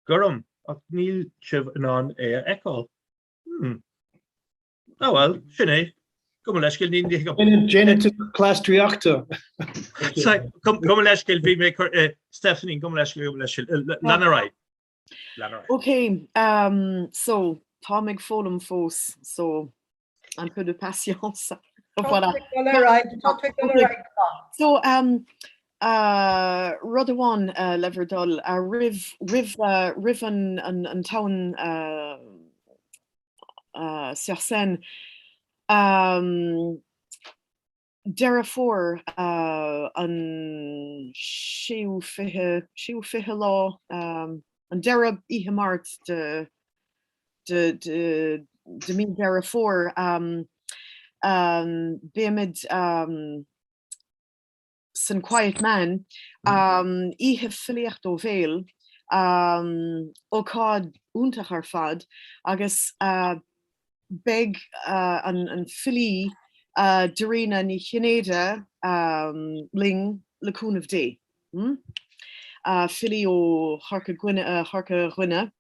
gorm, ach níl sibh in ann é a fheiceáil. Hmm. Ah well, sin é. Gabh mo leithscéal, ní Déanann tú cleas draíochta. Gabh mo leithscéal, bhí mé Stephanie, gabh mo leithscéal, gabh mo leithscéal. Lean ar aghaidh. Ok, um, so, táim ag foghlaim fós, so, un peu de patience. Voilà. So, um, uh, rud amháin uh, le bhur dtoil, uh, roimh, roimh, uh, roimh an, an, an Tamhain uh, uh, sur Seine, um, Deireadh Fómhair, an séú fiche, séú fiche lá, an deireadh oíche Máirt de, de, de, de mí Deireadh Fómhair, beimid san Quiet Man, oíche filíocht ó bhéal, ócáid iontach ar fad agus Beidh an filí Dairena Ní Chinnéide linn le cúnamh Dé. Filí ó Chorca Dhuibhne.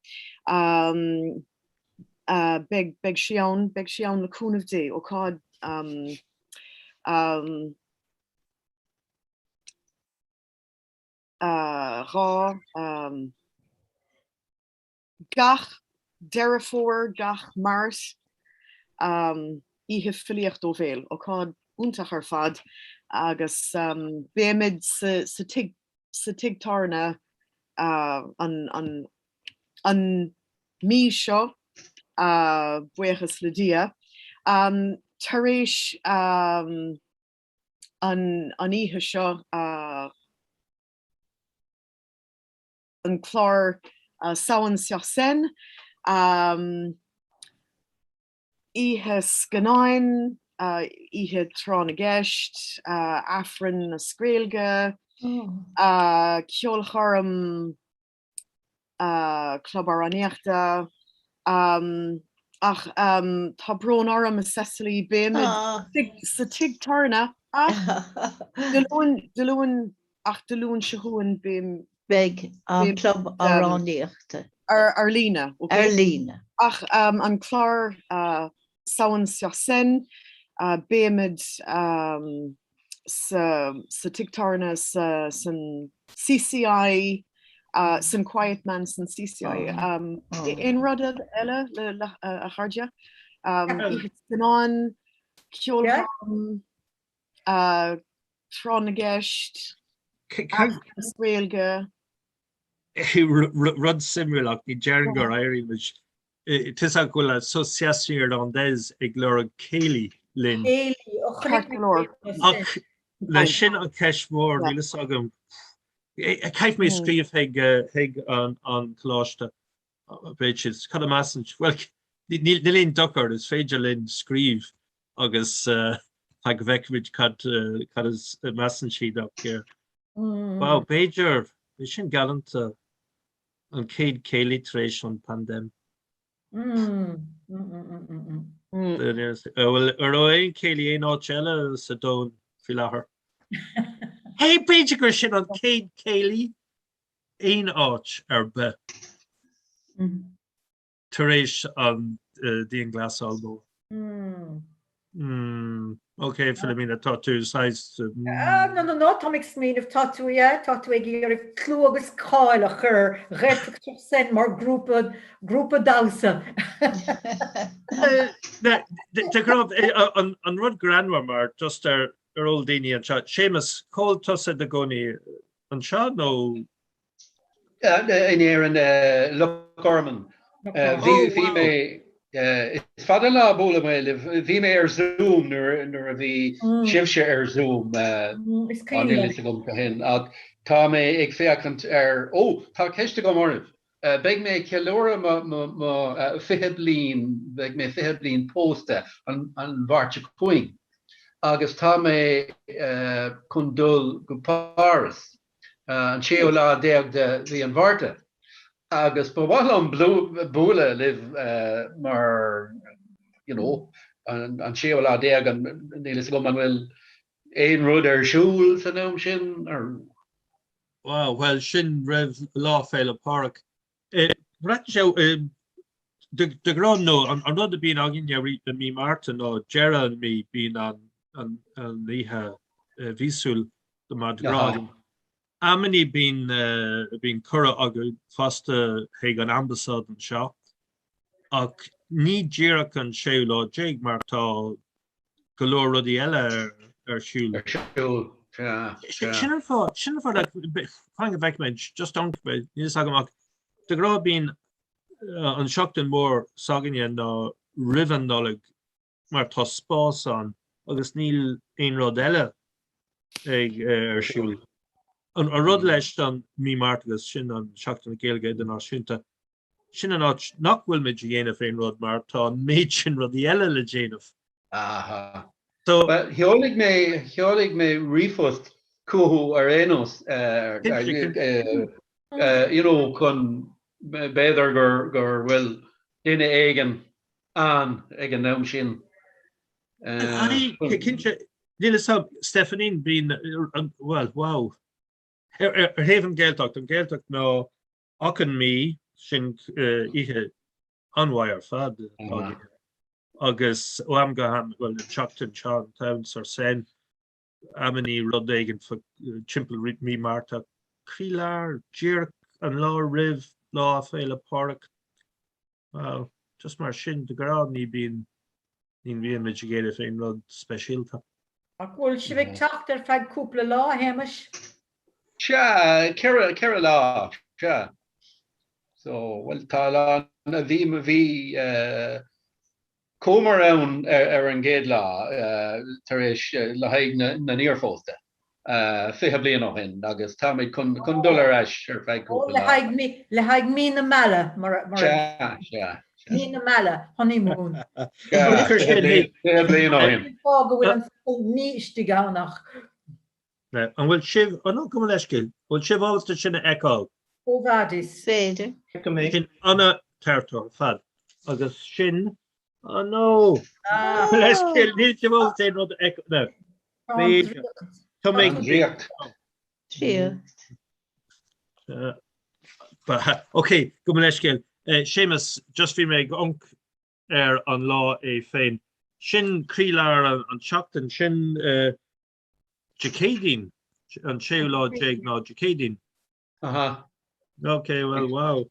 Beidh sí ann, beidh sí ann le cúnamh Dé. Ócáid 2. Gach Deireadh Fómhair, gach Máirt, oíche filíocht ó bhéal, ócáid iontach ar fad agus beimid sa tigh sa tigh tábhairne an an mí seo, buíochas le Dia. Tar éis an oíche seo, an clár Samhain sur Seine, oíche scannáin, oíche tráth na gceist, Aifreann as Gaeilge, ceolchoirm Club Amhránaíochta. Ach tá brón orm, a Cecily, beimid sa tigh tábhairne ach Dé Luain, Dé Luain, ach Dé Luain seo chugainn beim Beidh an Club Amhránaíochta. Ar líne, ok? Ar líne. Ach an clár Samhain sur Seine, beimid sa tigh tábhairne san CCI, san Quiet Man san CCI. Aon rud eile a chairde? Oíche scannáin, ceolchoirm, tráth na gceist, Aifreann as Gaeilge. Rud suimiúil ach ní déarfainn gur éirigh muid. Tá 'fhios agat go bhfuil Association Irlandaise ag lorg céilí linn. Céilí, ó chonaic Ceart go leor. Ach le sin an cheist mhór, níl fhios agam. Caithfidh mé scríobh chuig an coláiste, b'fhéidir. Cad a measann sibh? Bhuel, níl aon dochar, is féidir linn scríobh agus tá go bhfeicfimid cad cad a measann siad ach wow, b'fhéidir, bheadh sin galánta. An chéad céilí tar éis an paindéim. Bhfuil an raibh aon céilí aon áit eile sa domhan faoi láthair? Hey, b'fhéidir gur sin an chéad céilí aon áit ar bith. Tar éis an dianghlasáil mhór. Ok, Philomena, tá tú saghas. Ah, no, no, no, táim ag smaoineamh, tá tú, yeah, tá tú ag iarraidh clú agus cáil a chur ar Ghaeltacht sur Seine mar grúpa, grúpa damhsa. De ghnáth, an rud greannmhar mar just ar ar eol daoine anseo, Séamus, cá bhfuil tusa i do chónaí anseo nó? In Éirinn, Loch Garman. Bhí mé, is fada an lá ó bualadh mé libh, bhí mé ar Zoom nuair a bhí sibhse ar Zoom, níl fhios agam cathain, ach tá mé ag féachaint ar, ó, tá ceist agam oraibh. Beidh mé ag ceiliúradh mo 20 bliain, beidh mé 20 bliain pósta an Mháirt seo chugainn agus tá mé chun dul go Páras. an séú lá déag de mhí an Mhárta, agus ba mhaith liom bualadh libh mar, you know, an séú lá déag, níl fhios agam an bhfuil aon rud ar siúl san am sin or. Wow, bhuel sin roimh Lá Féile Pádraig. Breathnaigh sé, de ghnáth nó an rud a bíonn againne i mí Márta nó deireadh an mí bíonn an oíche mhíosúil de Mardi Gras againn. Amannaí bíonn bíonn cuireadh againn fosta chuig an ambasáid anseo ach ní díreach an séú lá déag mar tá go leor rudaí eile ar siúl. Ar siúl, sea, sea. Sin an fáth, sin an fáth, like, fan go bhfeicfidh mé, just don't, níl fhios agam ach de ghnáth bíonn an seachtain mhór s'againne ná roimh an Nollaig mar tá spás ann agus níl aon rud eile ag ar siúl. An rud leis an mí Márta agus sin an Seachtain na Gaeilge Idirnáisiúnta, Sin an áit nach bhfuil muid a dhéanamh aon rud mar tá an méid sin rudaí eile le déanamh. Aha. So. Bhuel, sheolfaidh mé, sheolfaidh mé ríomhphost chucu ar aon nós, you know, chun, b'fhéidir gur, gur bhfuil duine éigin ann ag an am sin. Aye, cinnte, níl fhios agam, Stephanie, bíonn, bhuel, wow. Ar thaobh an Ghaeltacht, an Ghaeltacht ná Achan mí, sin oíche an-mhaith ar fad againne. Agus ó am go ham, bhuel, an tseachtain seo, an t-am sur Seine, amannaí rud éigin timpeall mí Márta, croílár, díreach an lá roimh Lá Féile Pádraig. Bhuel, just mar sin, de ghnáth ní bíonn, ní bhíonn muid ag déanamh aon rud speisialta. Ach bhfuil sibh ag teacht ar feadh cúpla lá, a Shéamais? Sea, ceithre lá, sea. So, bhuel, tá lá, bhí, bhí, Chuamar ann ar an gcéad lá tar éis le haghaidh na n-iarphósta 20 bliain ó shin agus táimid chun dul ar ais ar feadh cúpla lá. Le haghaidh mí na meala mar a. Sea, sea. Mí na meala, honeymoon. Sea, 20 bliain ó shin. Fág go bhfuil an focal mí istigh ann ach. An bhfuil sibh, oh no, gabh mo leithscéal, an bhfuil sibh ábalta sin a fheiceáil? Quo vadis? B'fhéidir. Sin an-tartach ar fad. Agus sin, oh no! Gabh mo leithscéal, níl sibh ábalta aon rud a fheiceáil. No. B'fhéidir. Tá mé. Draíocht. Draíocht. Ok, gabh mo leithscéal. Séamus, just bhí mé ag amharc ar an lá é féin. Sin croílár an tseachtain, sin Dé Céadaoin, an séú lá déag ná Dé Céadaoin. Aha. Ok, well, wow.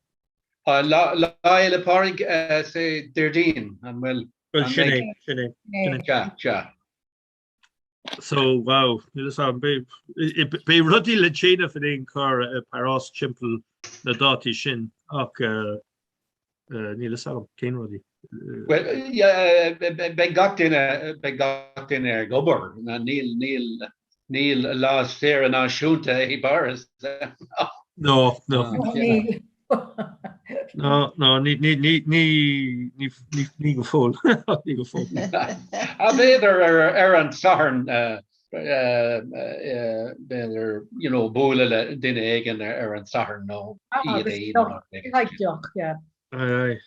Lá Fhéile Pádraig is é Déardaoin, an bhfuil? Bhuel, sin é, sin é. Sea, sea. So, wow, níl fhios agam, beidh rudaí le déanamh in aon chor i bPáras timpeall na dátaí sin, ach. Níl fhios agam cén rudaí. Well, yeah, beidh gach duine, beidh gach duine ag obair. Níl, níl, níl lá saoire náisiúnta i bPáras. No, no. No, no, ní, ní, ní, ní, ní, ní, ní go fóill. Ní go fóill. Ah, b'fhéidir ar, ar an Satharn, b'fhéidir, you know, bualadh le duine éigin ar an Satharn nó iad a Deoch, yeah. Aye, aye.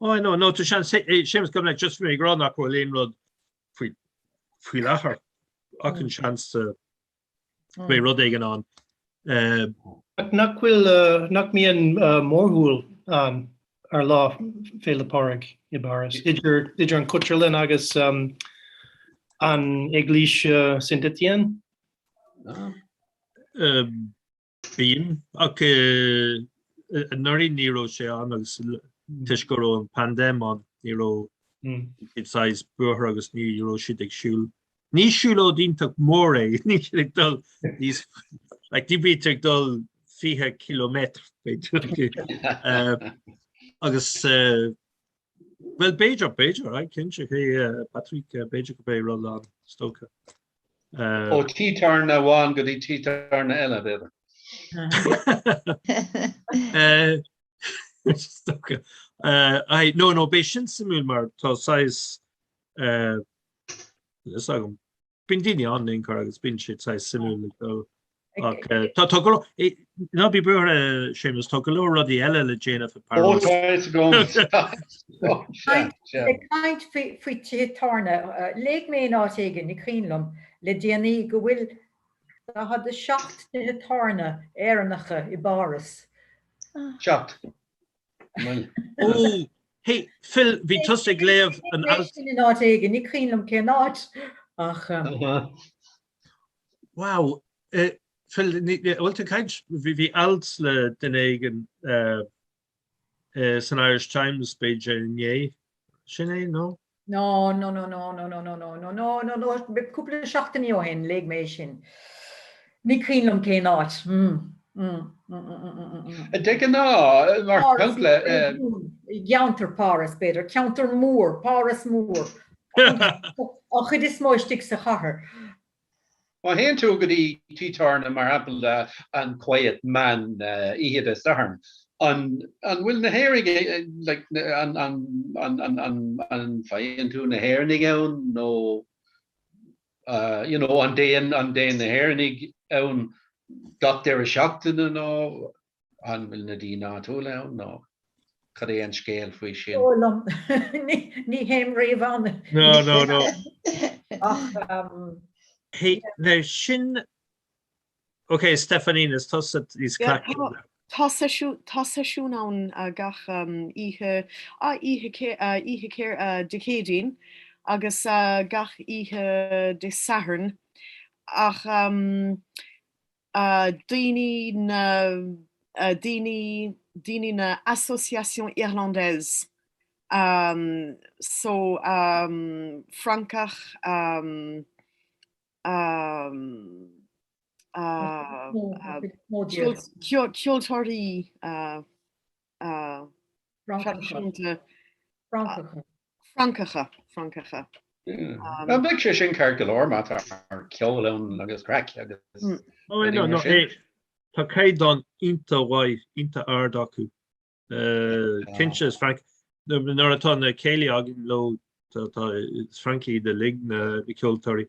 Oh, I know, no, tá sé, Séamus go mbeidh just mé ag rá nach bhfuil aon rud faoi faoi láthair ach an seans go mbeidh rud éigin ann. Ach nach bhfuil, nach mbíonn mórshiúl ann ar Lá Féile Pádraig i bPáras, idir, idir an Chultúrlann agus an Eaglais Saint-Étienne? Bíonn, ach anuraidh ní raibh sé ann agus toisc go raibh an paindéim ann, ní raibh siad saghas buartha agus ní raibh siad ag siúl. Ní siúlóid iontach mór é, níl siad ag dul níos, like, ní bítear ag dul 20 ciliméadar, b'fhéidir. Agus, bhuel, b'fhéidir, b'fhéidir, aye, cinnte, hey, Patrick, b'fhéidir go mbeidh rud ann, is dócha. Ó tigh tábhairne amháin go dtí tigh tábhairne eile, b'fhéidir. Is dócha. Aye, no, no, beidh sin suimiúil mar tá saghas, níl fhios agam, Bíonn daoine ann in aon chor agus bíonn siad saghas suimiúil ag dul ach tá tá go leor, ná bí buartha Séamus, tá go leor rudaí eile le déanamh i Ó Páras. tá fhios agam. Ag caint faoi tithe tábhairne, léigh mé in áit éigin, ní cuimhin liom, le déanaí go bhfuil 47 tithe tábhairne Éireannacha i bPáras. 7. Ó, hey, Phil, bhí tusa ag léamh an alt. Sin in áit éigin, ní cuimhin liom cén áit, ach. Wow, Phil, bhfuil tú ag caint, bhí alt le duine éigin san Irish Times, b'fhéidir inné, sin é, nó? No, no, no, no, no, no, no, no, no, no, no, no, cúpla seachtainí ó shin, léigh mé sin. Ní cuimhin liom cén áit. Mm, mm, mm, mm, mm, mm, mm. De ghnáth, mar shampla. I gceantar Páras, b'fhéidir, ceantar mór, Páras mór. An chuid is mó istigh sa chathair. Má théann tú go dtí tigh tábhairne, mar shampla an Quiet Man oíche Dé Sathairn, an bhfuil na hÉireannaigh, like, an, an, an, an, an, an faigheann tú na hÉireannaigh ann nó, you know, an dtéann, an dtéann na hÉireannaigh ann gach deireadh seachtaine nó An bhfuil na daoine áitiúla ann nó cad é an scéal faoi sin? Dóigh liom. Ní théim riamh ann. No, no, no. Ach. Hey, now sin, ok, Stephanie, is tusa níos cleachtaí. Tá seisiún, tá seisiún ann gach oíche, oíche, oíche Dé Céadaoin agus gach oíche Dé Sathairn ach daoine na daoine daoine na Association Irlandaise so Francach ceoltóirí traidisiúnta Francacha. Francacha, Francacha. An mbeidh sé sin ceart go leor má tá ceol ann agus craic agus rudaí mar sin? Tá caighdeán iontach mhaith, iontach ard acu. Cinnte is Franc, nuair atá na céilí againn leo, tá, is Francaigh iad uilig na ceoltóirí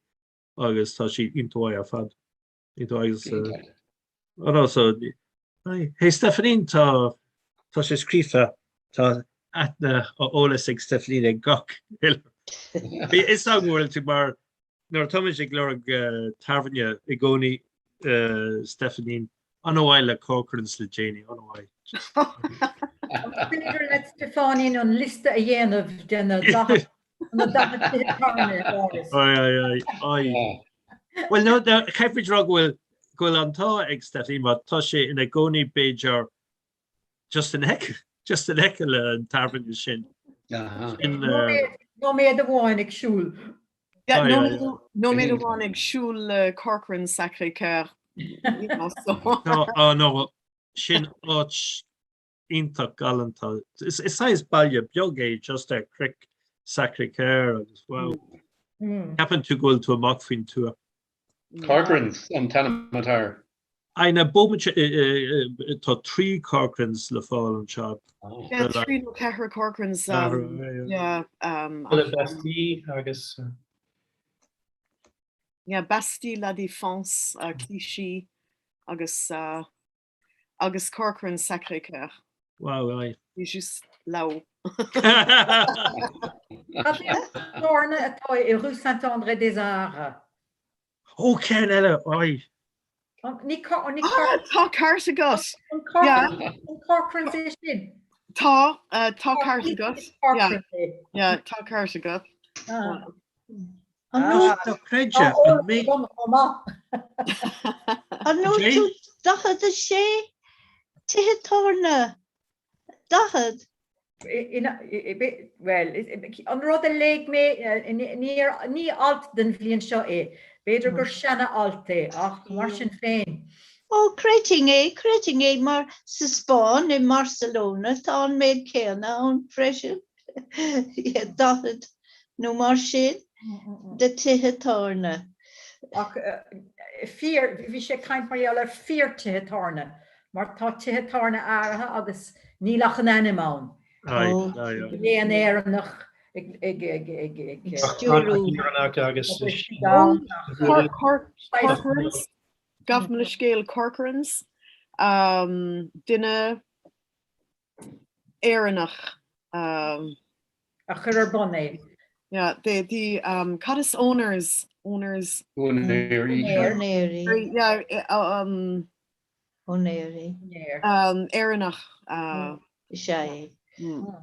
agus tá siad iontach mhaith ar fad. Iontach agus Oh no, so Hey Stephanie, tá tá sé scríofa, tá aithne eolas ag Stephanie ag gach uile. Bhí fhios agam go bhfuil tú mar nuair atá muid ag lorg tábhairne i gcónaí Stephanie an-mhaith le Corcoran's le déanaí, an-mhaith. An féidir le Stephanie an liosta a dhéanamh de na 40 na 40 tithe tábhairne i bPáras? Ai, ai, ai, ai. Bhuel, no, no, caithfimid rá go bhfuil go bhfuil an t-ádh ag Stephanie mar tá sé ina gcónaí b'fhéidir just in aice just in aice le an tábhairne sin. Sin, eh, Nóiméad amháin ag siúl. Yeah, Ai, ai, ai. Nóiméad amháin ag siúl le Corcoran Sacré-Cœur. You know, so. Tá, ah, no, sin áit. iontach galánta. Is saghas baile beag é just ar chnoic Sacré-Cœur agus wow. Ceapann tú go bhfuil tú amach faoin tuath. Corcoran's an t-ainm atá air. Aye, na bomaite, tá 3 Corcoran's le fáil anseo. Yeah, 3 nó 4 Corcoran's, yeah. Le Bastille agus. Yeah, Bastille, La Défense, Clichy agus agus Corcoran's Sacré-Cœur. Wow, aye. Bhí just là. Cad é an tábhairne atá i Rue Saint-André-des-Arts? Ó, ceann eile, aye. Ní Ah, tá ceart agat. An Corcoran's é sin? Tá, tá ceart agat. Yeah, tá ceart agat. An ndúirt Dochreidte, an méid. An ndúirt tú 46 tithe tábhairne? 40? Bhuel, an rud a léigh mé, ní alt den bhliain seo é, b'fhéidir gur seana-alt é, ach mar sin féin. Ó, creidfinn é, creidfinn é, mar sa Spáinn, i mBarcelona, tá an méid céanna ann freisin. 40 nó mar sin de tithe tábhairne. Ach fíor, bhí sé ag caint mar gheall ar fíor-tithe tábhairne, mar tá tithe tábhairne áirithe agus níl ach an ainm ann. Níl aon Éireannach ag stiúrú. Agus Corcoran's, gabh mo leithscéal Corcoran's, duine Éireannach. A chuir ar bun é. Yeah, the, the, um, cad is owners, owners. Úinéirí. Úinéirí. Yeah, um. Úinéirí. Um, Éireannach. Uh, Is ea é. Mm.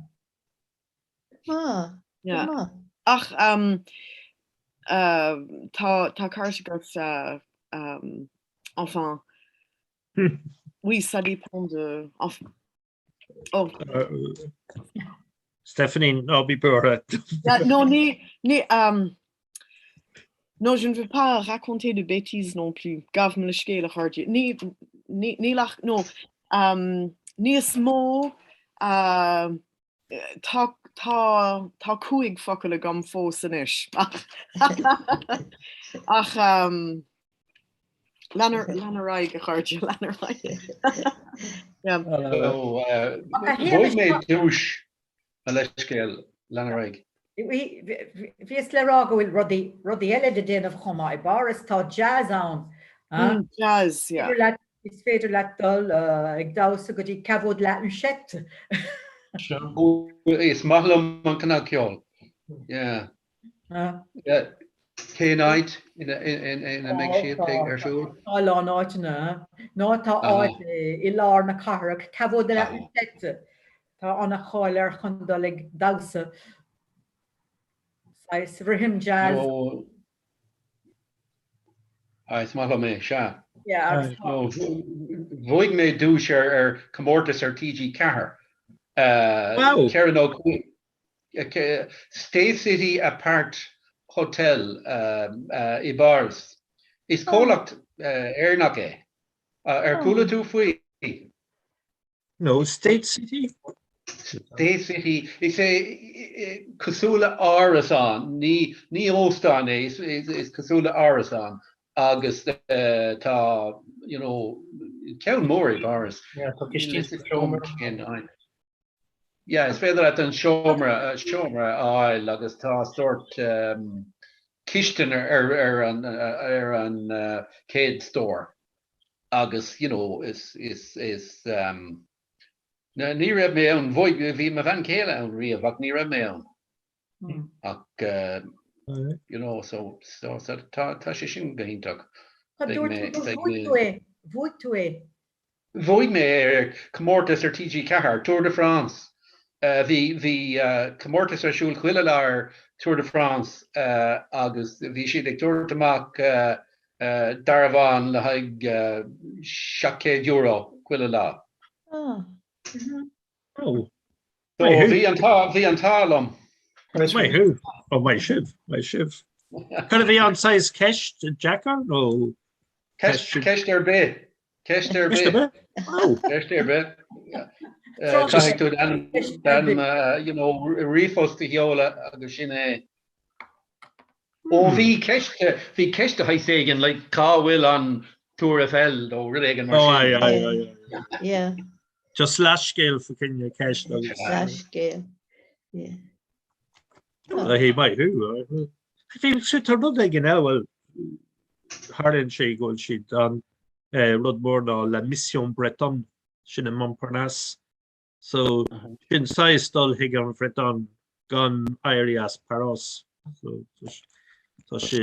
Ah, yeah. Ach um, uh, tá, tá ceart agat uh, um, enfin, Oui, ça dépend de... Enfin, oh. Stephanie, ná bí buartha. Non, ní, ní, um, non, je ne veux pas raconter de bêtises non plus. Gabh mo leithscéal a chairde. Ní, ní, níl ach, no, um, níos mó, uh, tá, tá, tá 5 focal agam fós anois. Ach, um, lean ar, lean ar aghaidh a chairde, lean ar aghaidh. Yeah. So, uh, bhuaigh mé duais mo leithscéal, lean ar aghaidh. Bhíos le rá go bhfuil rudaí, rudaí eile le déanamh chomh maith i bPáras, tá jazz ann. Mm, jazz, yeah. Is féidir leat dul ag damhsa go dtí Caveau de la Huchette. Is maith liom an cineál ceoil. Yeah. Yeah. Cén áit ina mbeidh siad ar siúl? Tá a lán áiteanna. Nó tá áit i lár na cathrach, Caveau de la Huchette. Tá an-cháil air chun dul ag damhsa. Saghas rithim jazz. Ah, is maith liom é, sea. Bhuaigh mé duais ar comórtas ar TG4. Wow! 4 nó 5. Staycity Apart Hotel i bPáras. Is comhlacht Éireannach é. Ar chuala tú faoi? No, State City? Staycity, is é cosúil le árasán, ní ní óstán é, is cosúil le árasán agus tá, you know, ceann mór i bPáras. Yeah, tá cistín sa seomra. Yeah, is féidir leat an seomra seomra a fháil agus tá sórt cistin ar ar an ar an chéad stór. agus you know is is is um ní raibh mé ann bhí mo bhean chéile ann riamh ach ní raibh mé ann ach uh, you know so so so tá tá sé sin go hiontach. Bhuaigh tú é bhuaigh tú é. Bhuaigh mé ar comórtas ar TG4, Tour de France. Bhí bhí comórtas ar siúl chuile lá ar Tour de France agus bhí siad ag tabhairt amach dearbhán le haghaidh €700 chuile lá. Oh. So bhí an t-ádh bhí an t-ádh liom. Maith thú. Ó maith sibh, maith sibh. Cad a bhí an saghas ceist deacair nó Ceist ceist ar bith. Ceist ar Ceist ar bith. bith? Oh. Ceist ar bith. Caithfidh tú d'ainm, you know, ríomhphost a sheoladh agus sin é. Ó bhí ceist, bhí ceist de shaghas éigin, like, cá bhfuil an Tour Eiffel nó rud éigin mar sin. Ó, aye, aye, aye, aye. Yeah. Just leathscéal fá choinne ceist agus. Leathscéal, yeah. Hé, maith thú. Bhí, so tá rud éigin eile, bhuel, tharlaíonn sé go bhfuil siad an rud mór ná La Mission Bretonne, sin i Montparnasse. So, sin saghas dul chuig an Bhriotáin gan éirí as Páras. So, tá sé,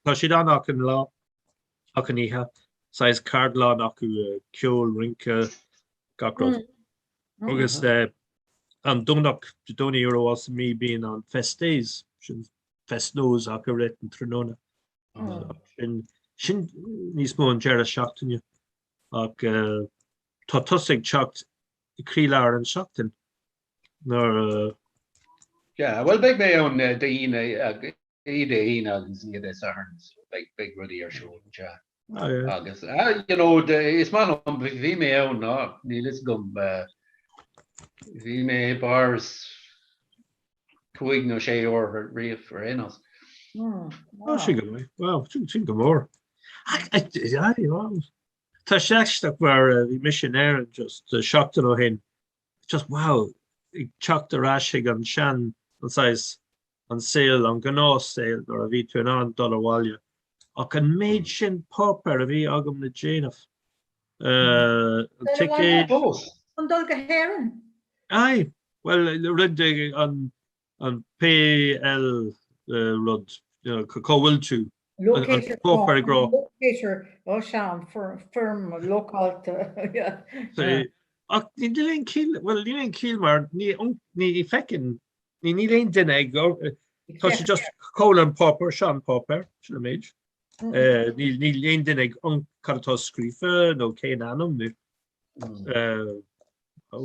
tá siad ann achan lá, achan oíche, saghas ceardlann acu, ceol, rince, gach rud. Agus an Domhnach, Dé Domhnaigh uair amháin sa mí bíonn an Fest-Deiz, sin fest-noz acu i rith an tráthnóna. Sin, sin níos mó an deireadh seachtaine ach tá tusa ag teacht i gcroílár an seachtain nuair a. Yeah, bhuel beidh mé ann Dé hAoine, Dé hAoine agus oíche Dé Sathairn so beidh, beidh rudaí ar siúl, yeah. Ah, yeah. Agus, ah, you know, is maith liom, bhí mé ann, ah, níl fhios agam, bhí mé i bPáras 5 nó 6 uair riamh ar aon nós. Wow, sin go maith. Wow, sin, sin go mór. Tá sé aisteach mar bhí mise in Éirinn just seachtain ó shin. Just wow, ag teacht ar ais chuig an sean, an saghas, an saol, an gnáthshaol nuair a bhí tú in ann dul abhaile. Ach an méid sin páipéar a bhí agam le déanamh. An ticéad. An dul go hÉirinn? Aye, bhuel, rud an an PL rud, you know, cá bhfuil tú? An páipéar ag rá. Locator, ó sea, an foirm locáilte. Ach níl aon chiall, bhuel, níl aon chiall mar ní ní feiceann, ní níl aon duine ag, tá sé just cá bhfuil an páipéar, seo an páipéar, sin an méid. Níl níl aon duine ag cad atá scríofa nó cén ainm nó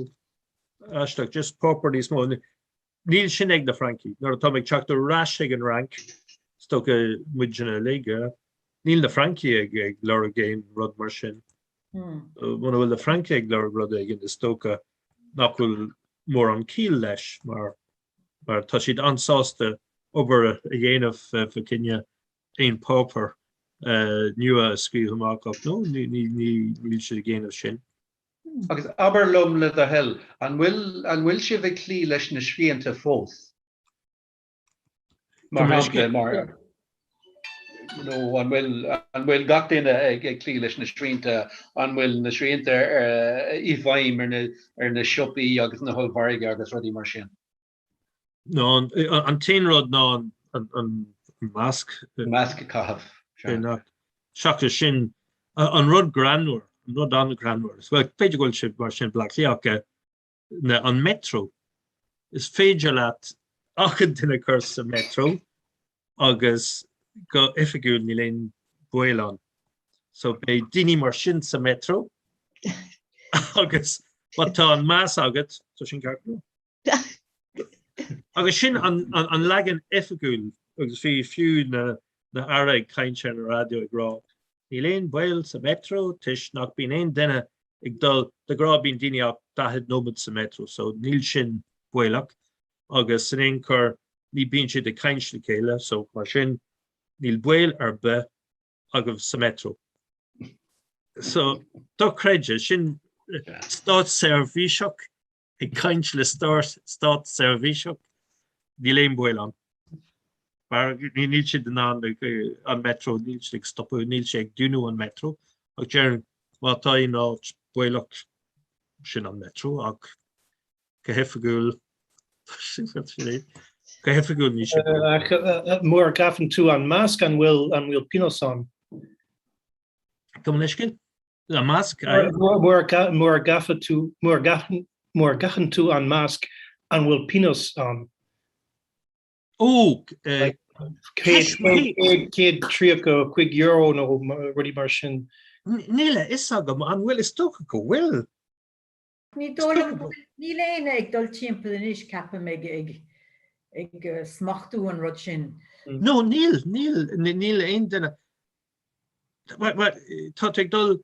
aisteach, just páipéar níos mó. Níl sin ag na Francaigh. Nuair atá mé ag teacht ar ais ag an Fhrainc, is dócha muidne uilig, níl na Francaigh ag ag lorg aon rud mar sin. Muna bhfuil na Francaigh ag lorg rud éigin, is dócha nach bhfuil mórán ciall leis mar mar tá siad an-sásta obair a dhéanamh fá choinne aon páipéar nua a scríobh amach ach no, níl siad ag déanamh sin. Agus abair liom le do thoil, an bhfuil, an bhfuil sibh ag cloí leis na srianta fós? Mar shampla, mar, nó an bhfuil, an bhfuil gach duine ag, ag cloí leis na srianta, an bhfuil na srianta i bhfeidhm ar na, ar na siopaí agus na hollmhargaí agus rudaí mar sin? No, an t-aon rud ná an masc. Masc a chaitheamh. Seachas sin, an rud greannmhar, an rud an-ghreannmhar, bhuel, b'fhéidir go bhfuil sé mar sin i mBaile Átha Cliath ach na an metro. Is féidir leat achan duine a chur sa metro agus go oifigiúil níl aon baol ann. So beidh daoine mar sin sa metro agus má tá an masc agat, tá sin ceart go leor. Agus sin an leagan oifigiúil agus bhí fiú na hairí ag caint ar an raidió ag rá níl aon baol sa metro toisc nach bíonn aon duine ag dul, de ghnáth bíonn daoine ach 40 nóiméad sa metro so níl sin baolach agus in aon chor ní bíonn siad ag caint le chéile so mar sin níl baol ar bith agaibh sa metro. So dochreidte, sin státseirbhíseach Ag caint le státseirbhíseach, níl aon baol ann. Mar níl siad in ann an metro, níl siad ag stopadh, níl sé ag dúnadh an metro. Ach déarfainn, má tá aon áit baolach, sin an metro, ach go hoifigiúil, go hoifigiúil níl sé baolach. Ach mura gcaitheann tú an masc, an bhfuil an bhfuil pionós ann? Gabh mo leithscéal? An masc? Mura gcaithfidh tú, mura gcaitheann tú an masc, an bhfuil pionós ann? Ó, €135 nó rudaí mar sin. Níl a fhios agam an bhfuil, is dócha go bhfuil. Ní dóigh liom go bhfuil, níl éinne ag dul timpeall anois, ceapaim, ag ag smachtú an rud sin. No, níl, níl, níl aon duine, tá tú ag dul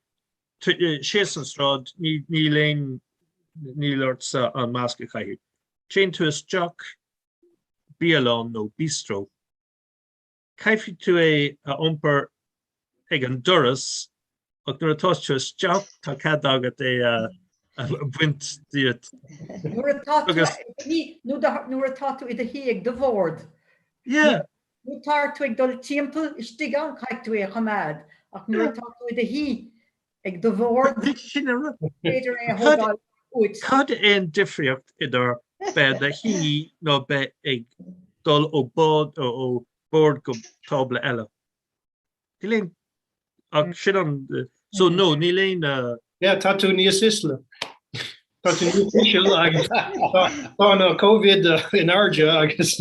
síos an sráid, níl aon. Níl ortsa an masc a chaitheamh. Téann tú isteach bialann nó bistro. Caithfidh tú é a iompar ag an doras ach nuair atá tú isteach tá cead agat é a bhaint díot. Nuair atá tú nuair atá tú i do shuí ag do bhord. Yeah. Nuair atá tú ag dul timpeall istigh ann caithfidh tú é a choimeád ach nuair atá tú i do shuí ag do bhord féidir é a thógáil uait. Cad é an difríocht idir beith i do shuí nó beith ag dul ó bord go tábla eile? Níl aon, ach sin an, so no, níl aon. Yeah, tá tú níos ísle. Tá tú níos íseal agus tá na Covid in airde agus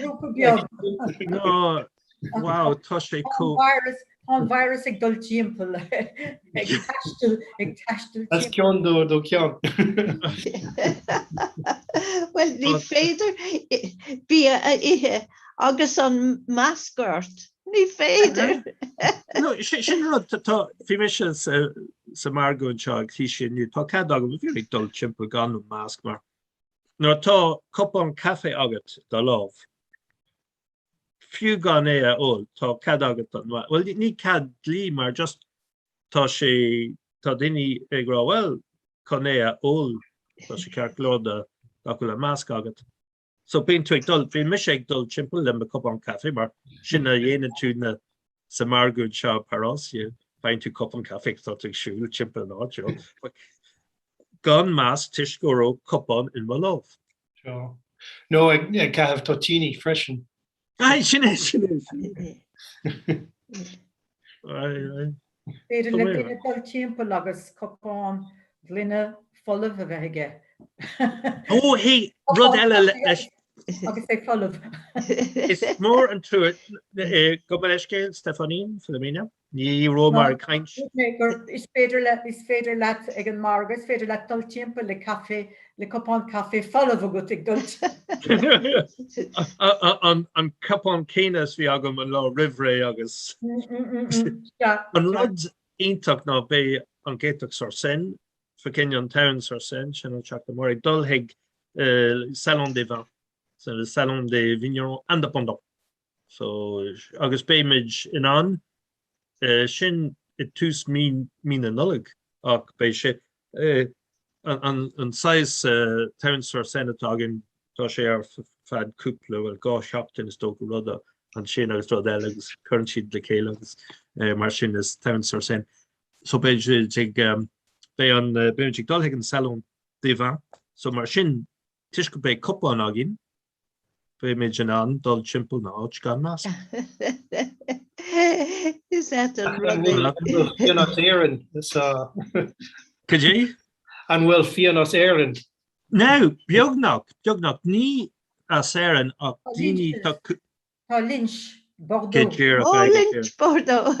grúpa beag. No, wow, tá sé chomh. Tá an virus ag dul timpeall, ag taisteal, ag taisteal As ceann do do cheann. Well, ní féidir bia a ithe agus an masc ort. Ní féidir. No, sin rud, tá, bhí mise sa margadh anseo ag Císte inniu, tá cead agam, bhí ag dul timpeall gan an masc mar nuair atá cupán caife agat i do lámh, fiú gan é a ól, tá cead agat an, bhuel ní cead dlí mar just tá sé, tá daoine ag rá bhuel chun é a ól tá sé ceart go leor nach bhfuil an masc agat. So bíonn tú ag dul, bhí mise ag dul timpeall le mo cupán caife mar sin a dhéanann tú na sa margadh anseo i Páras, faigheann tú cupán caife agus tá tú ag siúl timpeall an áit, you know. But gan masc toisc go raibh cupán in mo lámh. Sure. Nó ag ag caitheamh toitíní freisin. Aye, sin é, sin é, sin é. Aye, aye. Féidir le duine dul timpeall agus cupán gloine folamh a bheith aige. Ó, hé, rud eile leis. Agus é folamh. Is mór an trua gabh mo leithscéal, Stephanie, Philomena. Ní raibh mar ag caint. Is féidir le, is féidir leat ag an margadh, is féidir leat dul timpeall le caife, le cupán caife folamh agat ag dul An cupán céanna is bhí agam an lá roimh ré agus an rud iontach ná beidh an Gaeltacht-sur-Seine, fá choinne an Thaon-sur-Seine, sin an tseachtain mór, ag dul chuig Salon des Vins, Salon des Vignerons Indépendants. So, agus beimid in ann sin i tús mí mí na Nollag ach beidh sé an an saghas Thaon-sur-Seine atá againn tá sé ar feadh cúpla bhuel 2 sheachtain is dócha rud ansin agus rud eile agus cuireann siad le chéile agus mar sin is Thaon-sur-Seine. So beidh siad ag beidh an beimid ag dul chuig an Salon des Vins so mar sin toisc go beidh cupán againn Beimid in ann dul timpeall na háit gan masc. Is ait an rud é. An bhfuil fíon as Éirinn sa. Cad é? An bhfuil fíon as Éirinn? Now, beagnach, beagnach. Ní as Éirinn ach daoine tá. Tá Lynch, Bordeaux. Ó, Lynch, Bordeaux.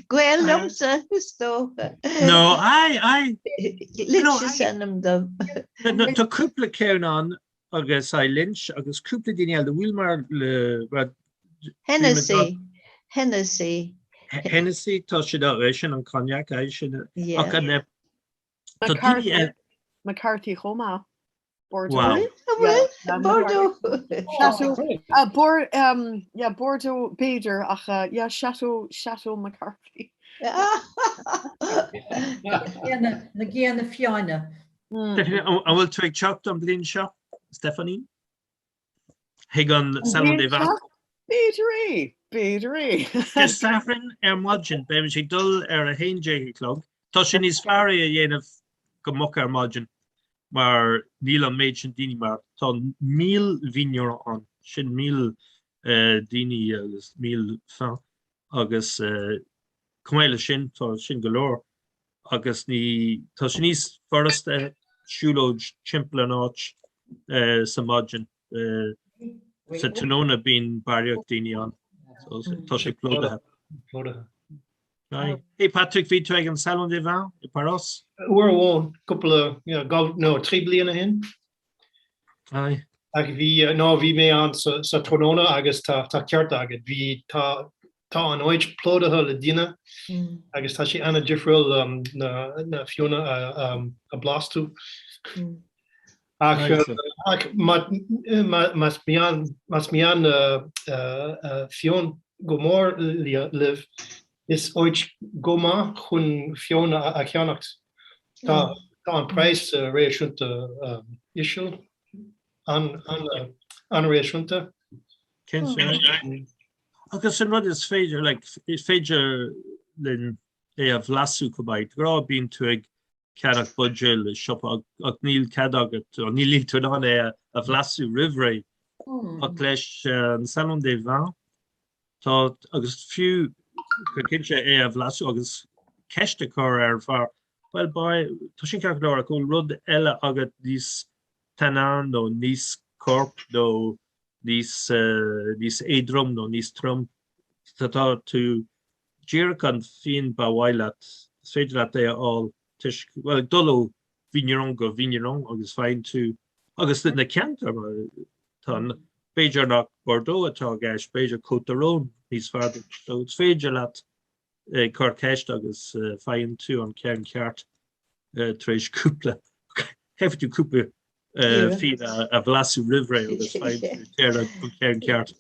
Gaol liomsa, is dócha. No, aye, aye. Lynch is ainm dom. Tá cúpla ceann ann agus aye, Lynch agus cúpla daoine eile, bhfuil mar le. Hennessy, Hennessy. Hennessy, tá siad á, sin an cognac, aye, sin. Ach an. Tá daoine eile. McCarthy chomh maith. Bordeaux. Wow. Bhfuil? Bordeaux. Chateau, uh, Bor, um, yeah, Bordeaux b'fhéidir ach uh, yeah, Chateau, Chateau McCarthy. Na géanna fiáine. Mm. An bhfuil tú ag teacht an bliain seo, Stephanie? Chuig an Salon des Vins? B'fhéidir é, b'fhéidir é. Dé Sathairn ar maidin, beimid ag dul ar a 11 a chlog. Tá sé níos fearr é a dhéanamh go moch ar maidin mar níl an méid sin daoine mar tá 1,000 vigneron ann, sin 1,000 daoine agus 1,000 vin agus chomh maith leis sin tá sin go leor agus ní, tá sé níos furasta siúlóid timpeall an áit sa maidin. Sa tráthnóna bíonn barraíocht daoine ann so tá sé plódaithe. Plódaithe. Aye. Hey Patrick, bhí tú ag an Salon des Vins i Paras? Uair amháin, cúpla, yeah, dhá, no, trí bliana ó shin. Aye. Ach bhí, no, bhí mé ann sa, sa tráthnóna agus tá, tá ceart agat, bhí, tá. Tá an áit plódaithe le daoine agus tá sé an-difriúil na fíona a bhlastú. Ach más mian fíon go mór libh, is áit go maith chun fíon a cheannacht. Tá an praghas réasúnta íseal. An-réasúnta. Cinnte. Agus an rud is féidir, like, is féidir linn é a bhlasú chomh maith. De ghnáth bíonn tú ag ceannach buidéal i siopa ach níl cead agat, nó níl tú in ann é a bhlasú roimh ré. Ach leis an Salon des Vins, tá, agus fiú go cinnte é a bhlasú agus ceist a chur ar an bhfear, bhuel, tá sin ceart go leor ach an bhfuil rud eile agat níos tannin nó níos corp nó níos níos éadrom nó níos trom. Tá tú díreach an fíon ba mhaith leat, is féidir leat é a fháil toisc, bhuel, ag dul ó vigneron go vigneron agus faigheann tú, agus na ceantair, tá an, b'fhéidir nach Bordeaux atá i gceist, b'fhéidir Côtes du Rhône níos fearr duit, so is féidir leat cur ceist agus faigheann tú an ceann ceart tar éis cúpla, caithfidh tú cúpla fíon a bhlasú roimh ré agus faigheann tú an ceann ceart.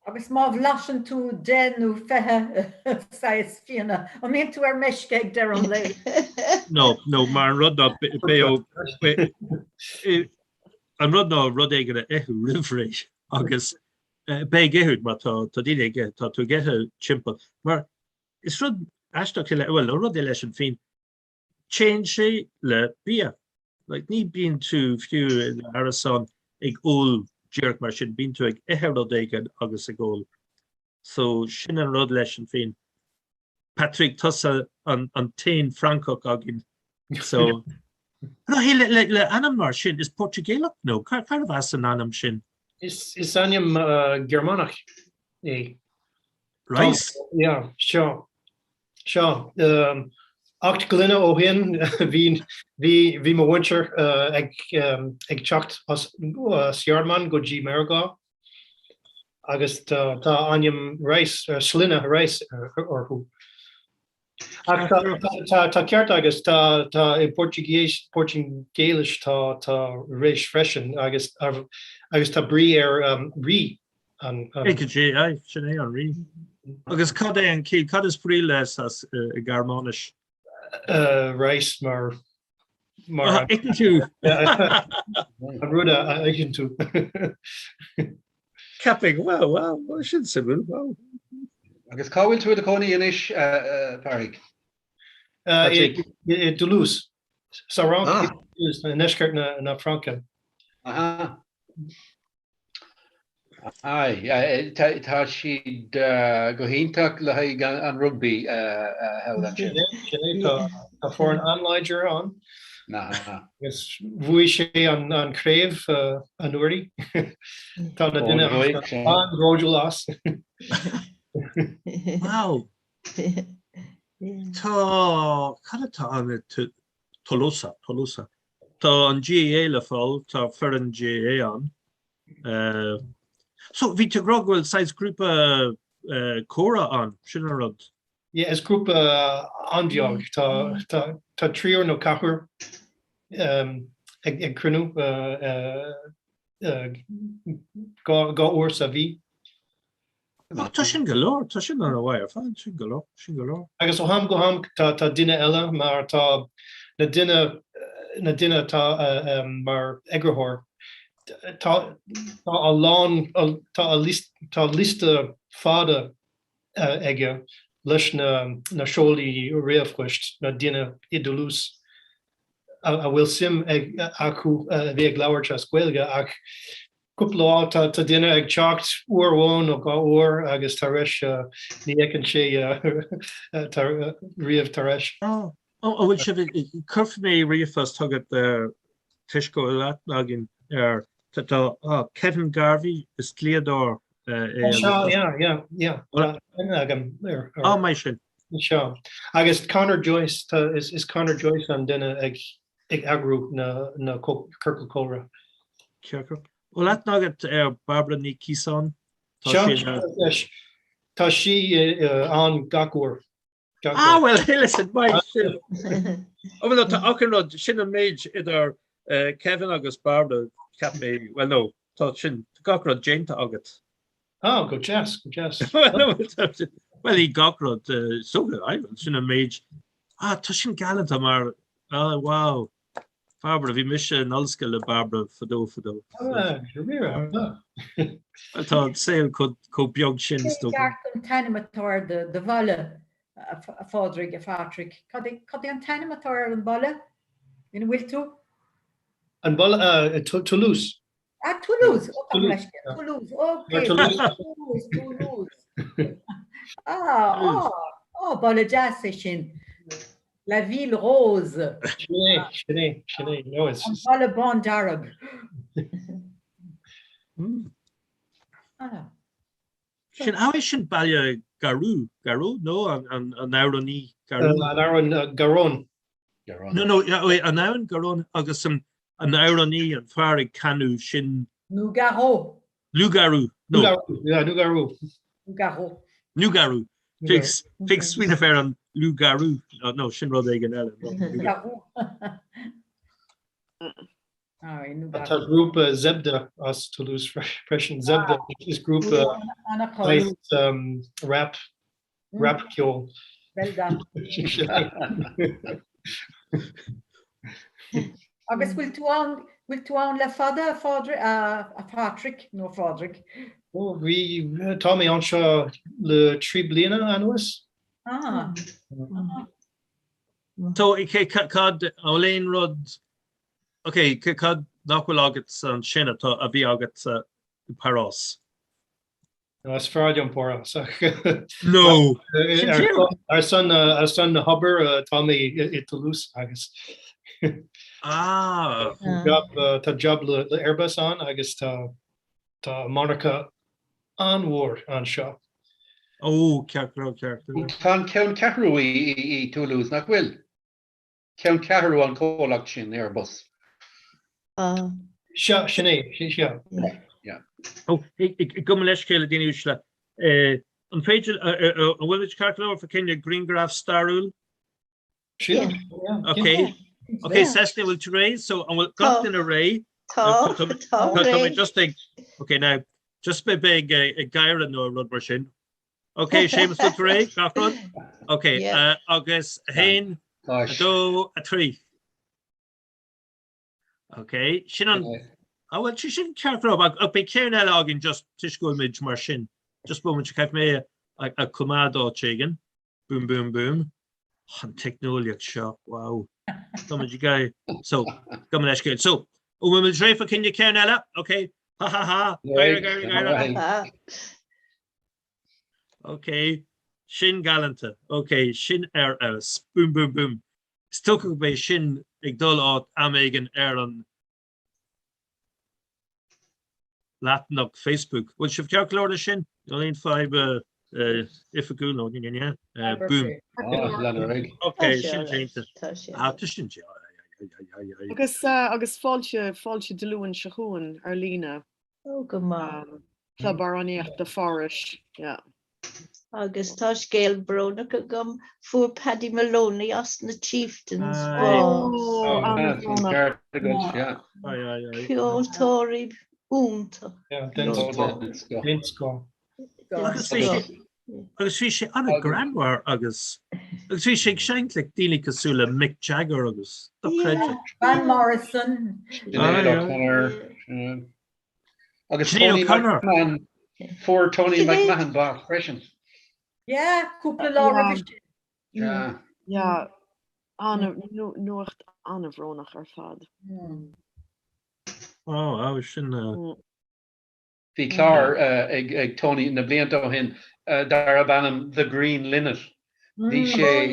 Agus má bhlaiseann tú 10 nó 20 saghas fíona, an mbíonn tú ar meisce ag deireadh an lae? No, no, mar an rud ná an rud ná rud éigin a ithe roimh ré agus Beidh ag ithe, mar tá daoine ag ithe, tá tú ag ithe timpeall. Mar is rud aisteach é, bhuel, nó rud é leis an fíon, téann sé le bia. Like, ní bíonn tú fiú in árasán ag ól díreach mar sin, bíonn tú ag ithe rud éigin agus ag ól. So, sin an rud leis an fíon. Patrick, tusa an t-aon Francach againn, so. No, hey, le, le ainm mar sin, is Portaingéalach nó carbh as an ainm sin? Is, is ainm Gearmánach é. Rice? Yeah, seo. Seo. 8 glúine ó shin bhí, bhí, bhí mo mhuintir ag, ag teacht as, as Ghearmáin go dtí Meiriceá. Agus tá ainm Rice, sloinne Rice orthu. Ach tá ceart agat, tá i bPortaingéilis tá Reis freisin agus agus tá brí ar rí an. Aye, sin é an rí. Agus cad é an ciall, cad is brí leis as i Gearmáinis? Rice mar Mar itheann tú. An rud a itheann tú. Ceapaim, wow, wow, well, sin suimiúil, wow. Agus cá bhfuil tú i do chónaí anois, Pádraig? I Toulouse, sa Fhrainc, i ndeisceart na Fraince. Aha. Aye, tá siad go hiontach le haghaidh an rugbaí thall ansin. Sin é, tá foireann an-láidir ann. Agus bhuaigh sé an chraobh anuraidh. Tá na daoine an-bhródúil as. Wow! Tá, cad atá ann i Tolosa, Tolosa. Tá an GAA le fáil, tá foireann GAA ann. So, bhí tú ag rá go bhfuil saghas grúpa comhrá ann, sin an rud? Yeah, is grúpa an-bheag. Tá triúr nó ceathrar ag cruinniú dhá uair sa mhí. Ach tá sin go leor, tá sin an-mhaith ar fad, sin go leor, sin go leor. Agus ó am go ham tá duine eile mar tá na duine, na duine atá mar eagarthóir, tá tá a lán, tá a tá liosta fada aige leis na na seolaí ríomhphoist, na daoine i dToulouse a bhfuil suim ag acu a bheith ag labhairt as Gaeilge ach Cúpla lá tá duine ag teacht uair amháin nó dhá uair agus tar éis ní fheiceann sé riamh tar éis. Ó, an bhfuil sibh, cuirfidh mé ríomhphost chugat toisc go bhfuil aithne againn ar, tá Kevin Garvey, is dlíodóir é. Sea, yeah, yeah, yeah, tá aithne agam air. Á, maith sin. Sea, agus Conor Joyce, tá, is Conor Joyce an duine ag ag eagrú na ciorcal comhrá. Ciorcal. Bhfuil aithne agat ar Barbara Ní Cíosáin? Tá sí ina. Tá sí ann gach uair. Ah well, listen, maith sin. Oh well, tá achan rud, sin an méid idir Kevin agus Barbara, cheap mé, well no, tá sin, tá gach rud déanta agat. Ah, go deas, go deas. Well, í gach rud, so, sin an méid. Ah, tá sin galánta mar, ah, wow. Barbara, bhí mise in ollscoil le Barbara fadó fadó. Ah, Well, tá an saol chomh beag sin is dócha. Ceart an t-ainm atá ar do bhaile, a Phádraig, a Phatrick. Cad é an t-ainm atá ar an baile ina bhfuil tú? An baile, Toulouse. Ah, Toulouse! Ó, tá leis. Toulouse, ok. Toulouse, Toulouse. Ah, ah, ah, baile deas é sin. La ville rose. Sin é, sin é, sin é. No, it's... An baile bándearg. Ah. Sin é sin baile Garou, Garou? No, an amhránaí Garou. An abhainn Garonne. No, no, an abhainn Garonne agus an amhránaí, an fear ag canadh sin. Nougaro. Loup-garou. No. Yeah, Loup-garou. Loup-garou. Loup-garou. Bhí smaoineamh ar an loup-garou. No, sin rud éigin eile. Loup-garou. Tá grúpa Zebda as Toulouse freisin. Zebda is grúpa rap rap ceol. Agus bhfuil tú ann bhfuil tú ann le fada a a Phatrick nó a Phádraig? Ó bhí tá mé anseo le 3 bliana anuas. Ah. So cad an bhfuil aon rud ok cad nach bhfuil agat ansin atá a bhí agat i bPáras? Is fearr liom Páras. No! Ar son ar son na hobair tá mé i Toulouse agus Ah! Tá job le Airbus ann agus tá tá monarcha an-mhór anseo. Ó, ceart go leor, ceart go leor. Tá an ceanncheathrú i Toulouse, nach bhfuil? Ceanncheathrú an chomhlacht sin, Airbus. Sea, sin é, sea. Ó, gabh mo leithscéal a dhaoine uaisle. An féidir, an bhfuil muid ceart go leor fá choinne grianghraf stairiúil? Sea. Ok. Ok, Cecily, bhfuil tú réidh? So, an bhfuil gach duine réidh? Tá, tá réidh. Tá mé just ag, ok, now, just beidh ag gáire nó rud mar sin. Ok, Séamus, bhfuil tú réidh? Gach rud? Ok, agus 1, 2, 3. Ok, sin an... Ah, bhuel, sin ceart go leor, ach beidh ceann eile againn just toisc go bhfuil muid mar sin. Just moment, caithfidh mé a choimeád áit éigin. Boom, boom, boom. An teicneolaíocht seo, wow. Tá muid ag... So, gabh mo leithscéal. So, an bhfuil muid réidh fá choinne ceann eile? Ok, ha ha ha, gáire, gáire, gáire. Ok, sin galánta. Ok, sin ar fheabhas. Boom, boom, boom. Is dócha go mbeidh sin ag dul áit am éigin ar an leathanach Facebook. Bhfuil sibh ceart go leor leis sin? Níl aon fadhb oifigiúil nó ní, ní, ní. Boom. Ok, sin déanta. Ah, tá sin déanta. Agus agus fáilte fáilte Dé Luain seo chugainn ar líne. Ó, go maith. Club Amhránaíochta Phárais, yeah. Agus tá scéal brónach agam, fuair Paddy Moloney as na Chieftains bás. Ceoltóirí iontach. Den scoth. Agus bhí sé an-ghreannmhar agus agus bhí sé ag seinnt le daoine cosúil le Mick Jagger agus dochreidte. Van Morrison. Sinéad O'Connor. Agus Tony McMahon, fuair Tony McMahon bás freisin. Yeah, cúpla lá roimhe sin. Yeah. Yeah, nuacht an-bhrónach ar fad. Oh, sin. Bhí clár ag Tony na blianta ó shin darb ainm The Green Linnet. Bhí sé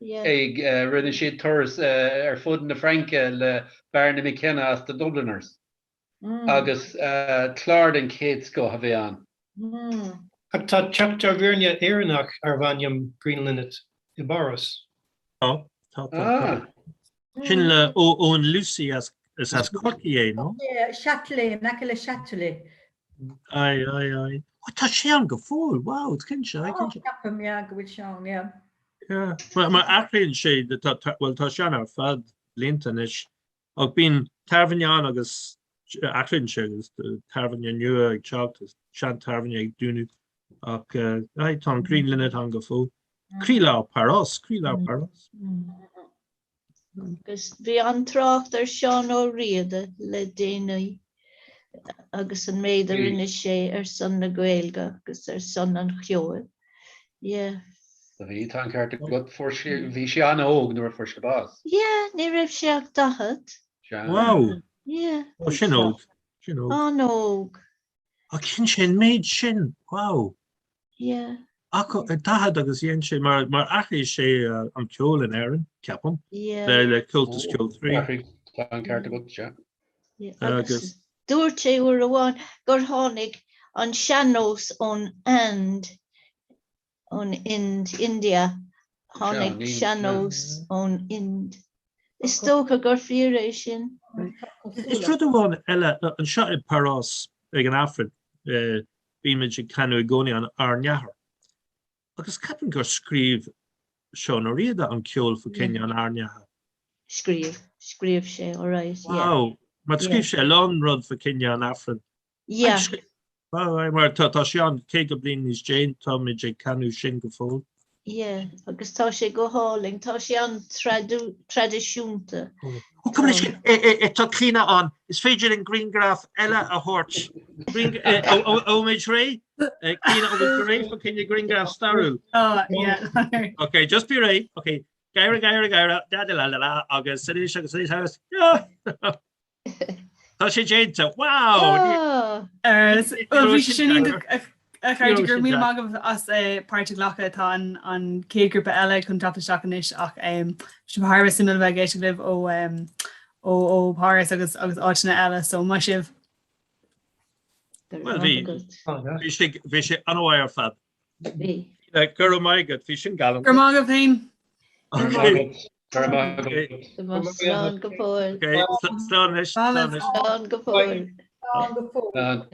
ag, rinne siad turas ar fud na Fraince le Barney McKenna as The Dubliners agus clár den chéad scoth a bhí ann. Ach tá teach tábhairne Éireannach darb ainm Green Linnet i bPáras. Tá, tá, tá. Sin le Owen Lucey as, is as Corcaigh é, nó? Châtelet, in aice le Châtelet. Aye, aye, aye. Oh, tá sé ann go fóill, wow, cinnte, aye, cinnte. Ceapaim, yeah, go bhfuil sé ann, yeah. Yeah, mar mar athraíonn sé, tá, tá, bhuel, tá sé ann ar feadh blianta anois, ach bíonn tábhairne ann agus athraíonn sé agus tábhairne nua ag teacht agus sean-tábhairne ag dúnadh ach aye, tá an Green Linnet ann go fóill. Croílár Páras, croílár Páras. Agus bhí an-trácht ar Seán Ó Riada le déanaí agus an méid a rinne sé ar son na Gaeilge agus ar son an cheoil. Yeah. Bhí, tá an ceart agat, fuair sé, bhí sé an-óg nuair a fuair sé bás. Yeah, ní raibh sé ach 40. Sea. Wow! Yeah. Ó, sin óg. Sin óg. An-óg. Ach dhein sé an méid sin, wow! Yeah. Ach 40 agus dhein sé, mar mar athraigh sé an ceol in Éirinn, ceapaim, Yeah. le le Comhaltas Ceoil 3. Athraigh, tá an ceart agat, sea. Yeah, agus dúirt sé uair amháin gur tháinig an sean-nós ón Ind, ón Ind, India, tháinig sean-nós ón Ind. Is dócha gur fíor é sin. Is rud amháin eile, anseo i bPáras ag an Aifreann, bímid ag canadh i gcónaí an Ár nAthair. Agus ceapaim gur scríobh Seán Ó Riada an ceol fá choinne an Ár nAthair. Scríobh, scríobh sé, alright, yeah. Wow! Mar scríobh sé a lán rud fá choinne an Aifrinn. Yeah. Wow, mar tá tá sé an 50 bliain níos déanaí, táimid ag canadh sin go fóill. Yeah, agus tá sé go hálainn, tá sé an-traidisiúnta. Ó, gabh mo leithscéal, tá Clíona ann, is féidir linn grianghraf eile a thabhairt. An bhfuil muid réidh? Clíona, an bhfuil tú réidh fá choinne grianghraf stairiúil? Oh, yeah. Ok, just bí réidh. Ok, gáire, gáire, gáire, da da la la la, agus anois, agus anois, agus, yeah! Tá sé déanta! Wow! Bhuel bhí sé sin iontach a chairde, go raibh míle maith agaibh as páirt a ghlacadh. Tá an chéad ghrúpa eile chun teacht isteach anois ach bhí sé thar a bheith suimiúil a bheith ag éisteacht libh ó ó ó Páras agus agus áiteanna eile so maith sibh. Bhuel bhí bhí sé bhí sé an-mhaith ar fad. Bhí. Go raibh maith agat, bhí sin galánta. Go raibh maith agaibh féin. Go raibh maith agat. Go raibh maith agat. Slán go fóill. Slán anois. Slán go fóill. Slán go fóill.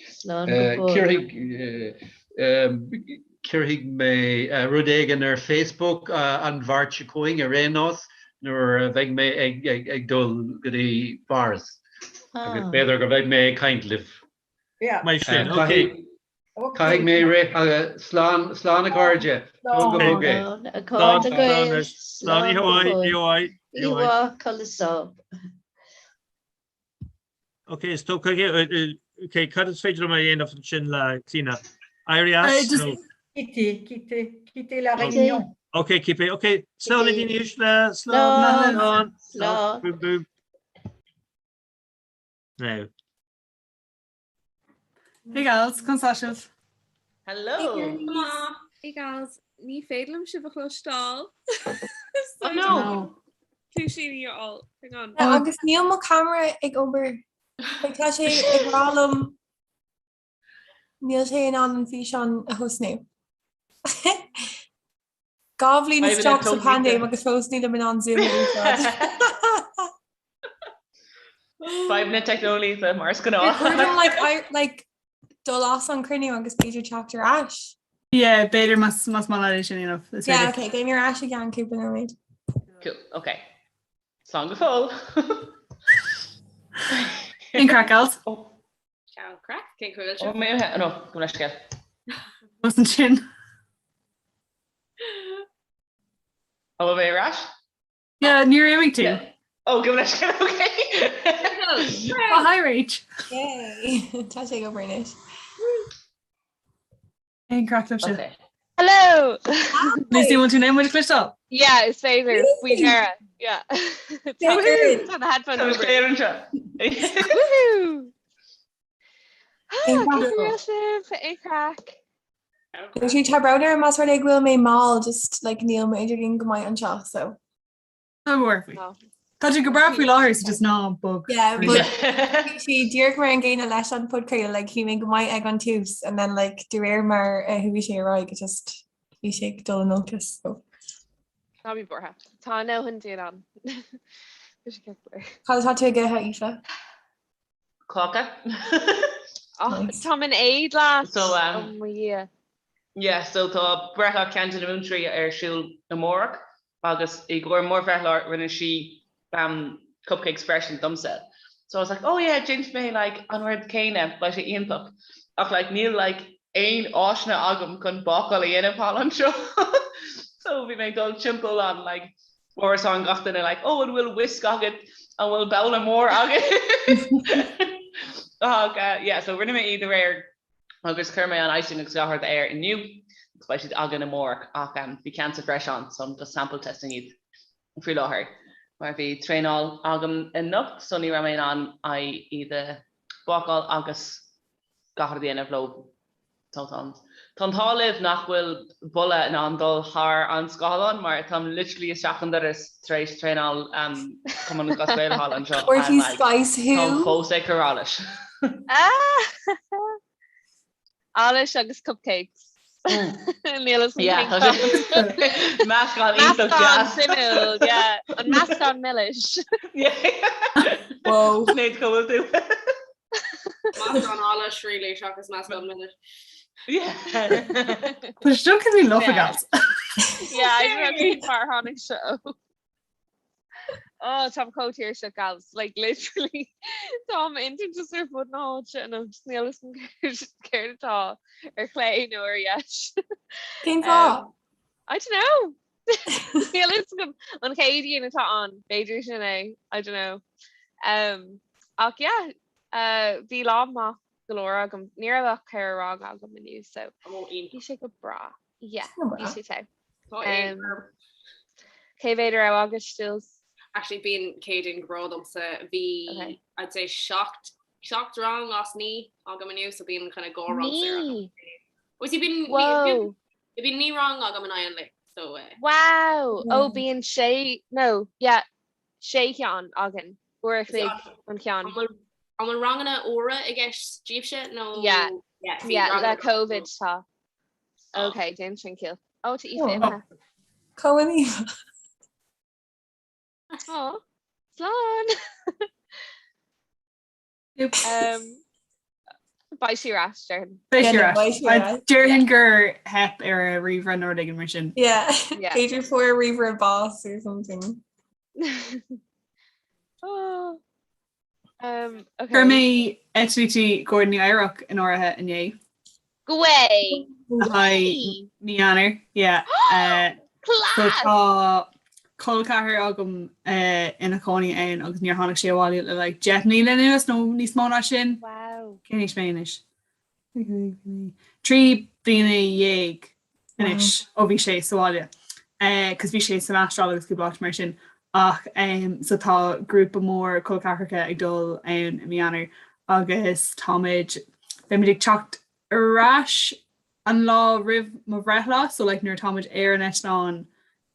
Slán go fóill. Cuirfidh mé rud éigin ar Facebook an Mháirt seo chugainn ar aon nós nuair a bheidh mé ag dul go dtí Páras agus b'fhéidir go mbeidh mé ag caint libh. Maith sin, ok. Caithfidh mé rith agus slán, slán a chairde. Tóg go bog é. Slán a chairde Gael. Slán, oíche mhaith, oíche mhaith. Oíche mhaith, codladh sámh. Ok, is dócha, ok, cad is féidir liom a dhéanamh ansin le Clíona? Éirí as nó? Quitter, quitter, quitter la réunion. Ok, keep it, ok, slán a dhaoine uaisle, slán, slán, slán, boom, boom. Now. Hey gals, conas tá sibh? Hello! Hey gals, ní féidir liom sibh a chloisteáil. Oh no! Cluaisíní a fháil. Hang on. Agus níl mo camera ag obair. Like, tá sé ag rá liom níl sé in ann an físeán a thosnú. 2 bhliain isteach sa paindéim agus fós nílim in ann Zoom a úsáid. Fadhbanna teicneolaíochta mar is gnáth. Ar chóir dom like, I, like, dul as an cruinniú agus b'fhéidir teacht ar ais. Yeah, b'fhéidir más más maith leat é sin a dhéanamh. Is Yeah, féidir. okay, beidh mé ar ais i gceann cúpla nóiméad. Cool, okay. Slán go fóill. Cén craic, gals? Cén craic, cén chaoi a bhfuil sibh? Ó, mé, no, gabh mo leithscéal. Fós ansin. Ó, bhfuil mé ar ais? Yeah, níor imigh tú. Ó, gabh mo leithscéal, okay. Oh, hi Rach. Yay! Tá sé ag obair anois. Cén craic libhse? Hello! Lucy, bhfuil tú in ann muid a chloisteáil? Yeah, is féidir, faoi dheireadh. Yeah. Tá na headphones Tá obair. cléir anseo. Woohoo! Ah, Cén cén craic? chaoi a bhfuil sibh? Cén craic? Lucy, tá brón orm más rud é go bhfuil mé mall, just like níl m'idirlíon go maith anseo, so. Ná buair faoi. Tá sé go breá faoi láthair so just ná bog. Yeah, but bhí sé díreach mar an gcéanna leis an podchraoladh, like bhí mé go maith ag an tús and then like de réir mar a chuaigh sé ar aghaidh it just bhí sé ag dul in olcas so. Ná bí buartha. Tá a ndóthain dúinn ann. Tá sé ceart go leor. Cad atá tú ag ithe, Aoife? Cáca. Táim in éad leat. So um, Oh mo Dhia. Yeah, so tá breithlá ceann de na múinteoirí ar siúl amárach agus i gcomhair mo bhreithlá rinne sí um, cupcakes freisin domsa. So I was like, oh yeah, déanfaidh mé like an rud céanna, beidh sé iontach. Ach like níl like aon áiseanna agam chun bácáil a dhéanamh thall anseo. So bhí mé ag dul timpeall an like árasán gach duine like, oh an bhfuil whisk agat, an bhfuil babhla mór agat? Ach uh, yeah, so rinne mé iad aréir agus chuir mé an icing agus gach rud air inniu agus beidh siad againn amárach ach um, bhí ceann sa bhreiseán so I'm just sample testing iad faoi láthair mar bhí traenáil agam anocht so ní raibh mé in ann iad a bhácáil agus gach rud a dhéanamh leo. So tá an t-ádh libh nach bhfuil boladh in ann dul thar an scáileán mar táim literally isteach an doras tar éis traenáil um, Cumann Lúthchleas Gael thall anseo Fuair and tú like spice thú? táim fós ag cur allais. Allais agus cupcakes. Níl a fhios Yeah, tá sé meascán iontach Meascán deas. suimiúil, yeah. An meascán milis. Whoa. Sinéad, cá bhfuil tú? Meascán allais really seachas meascán milis. Yeah. Tá sé go bhí lofa gas. Yeah, I don't know cén fáth ar tháinig seo. Oh, táim chomh tuirseach gals, like literally tá m'intinn just ar fud na háite and I'm just níl a fhios agam céard atá ar chlé nó ar dheis. Cén fáth? Um, I don't know. Níl a fhios agam an Chéadaoin atá ann, b'fhéidir sin é, I don't know. Um, ach yeah, uh, bhí lá maith go leor agam, ní raibh ach 4 rang agam inniu, so Oh, bhí sé go breá. Yeah, Go bhí breá. sé te. Tá é Um, Cé mhéad a raibh agat, Jules? Actually bíonn Céadaoin go breá domsa. Bhí Okay. I'd say seacht rang as 9 agam inniu so bíonn kind of 2 rang saor agam. 9! Well, see, bíonn Whoa! bíonn 9 rang agam in aghaidh an lae so eh, Wow! Ó Yeah. bíonn sé, no, yeah, sé cheann againn. Uair a See, chloig an ceann. an bhfuil an bhfuil ranganna úra i gceist daoibhse nó Yeah, yeah, bhí yeah, le ranganna Covid tá. Oh. Ok, déanann sin ciall. Ó, tá Aoife Oh. imithe. Cá bhfuil Aoife? Ó, slán! Um, beidh sí ar ais, déarfainn. Beidh sí Yeah, ar no, beidh ais. sí ar ais. Déarfainn gur theip ar a ríomhaire nó rud éigin mar sin. Yeah. Yeah. B'fhéidir fuair ríomhaire bás or something. Oh. Um, okay. Chuir mé eitiltí go Nua Eabhrac in áirithe inné. Go way! Hi mí Eanáir, yeah. Uh, so Class! tá col ceathar agam uh, ina chónaí ann agus níor tháinig sé abhaile le like 10 mbliana anuas nó níos mó ná sin. Wow. Cén aois mé anois? 13 bliana anois ó bhí sé sa bhaile. Cos bhí sé san Astráil agus cúpla áit mar sin. Ach so tá grúpa mór col ceathracha ag dul ann i mí Eanáir agus táimid, beimid ag teacht ar ais an lá roimh mo bhreithlá so like nuair atáimid ar an eitleán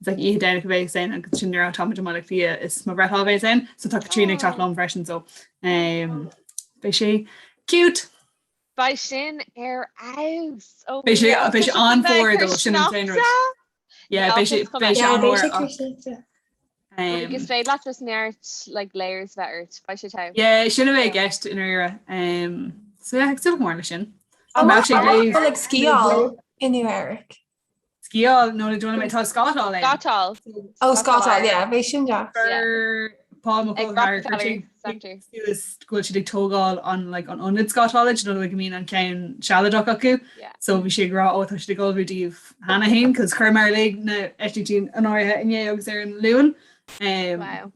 It's like oíche Domhnach a bheas ann agus sin nuair atáimid i mBaile Átha Cliath is mo bhreithlá a bheas ann so tá Caitríona ag teacht liom freisin so um, beidh sé cute! Beidh sin ar fheabhas! Oh Beidh sé yeah, beidh sé tá sé chun bheith an-fhuar ag dó cur sin an t-aon rud. sneachta? Yeah, Níl beidh sé fhios go beidh mbeidh sé Yeah, beidh an-fhuar sé ach cur sneachta. Like is um, féidir leat just neart like layers bheith ort, beidh sé te. yeah, sin a bheidh i gceist i ndáiríre. Um, so yeah, ag súil go mór leis sin. An An mbeadh sé ag léamh bhfuil ag sciáil i Nua Eabhrac? Sciáil nó le dúna mé tá scátáil ann. Scátáil. Ó scátáil, yeah, beidh sin deas. Chuir Paul Mac Ag Cóil Rockefeller Center. suas go bhfuil siad ag tógáil an like an ionad scátála do you know like go mbíonn an ceann sealadach acu. Yeah. So bhí sé ag rá ó tá siad ag ullmhú daoibh cheana féin cos chuir mé uilig na eitiltí in áirithe inné agus ar an Luan. Um, Wow.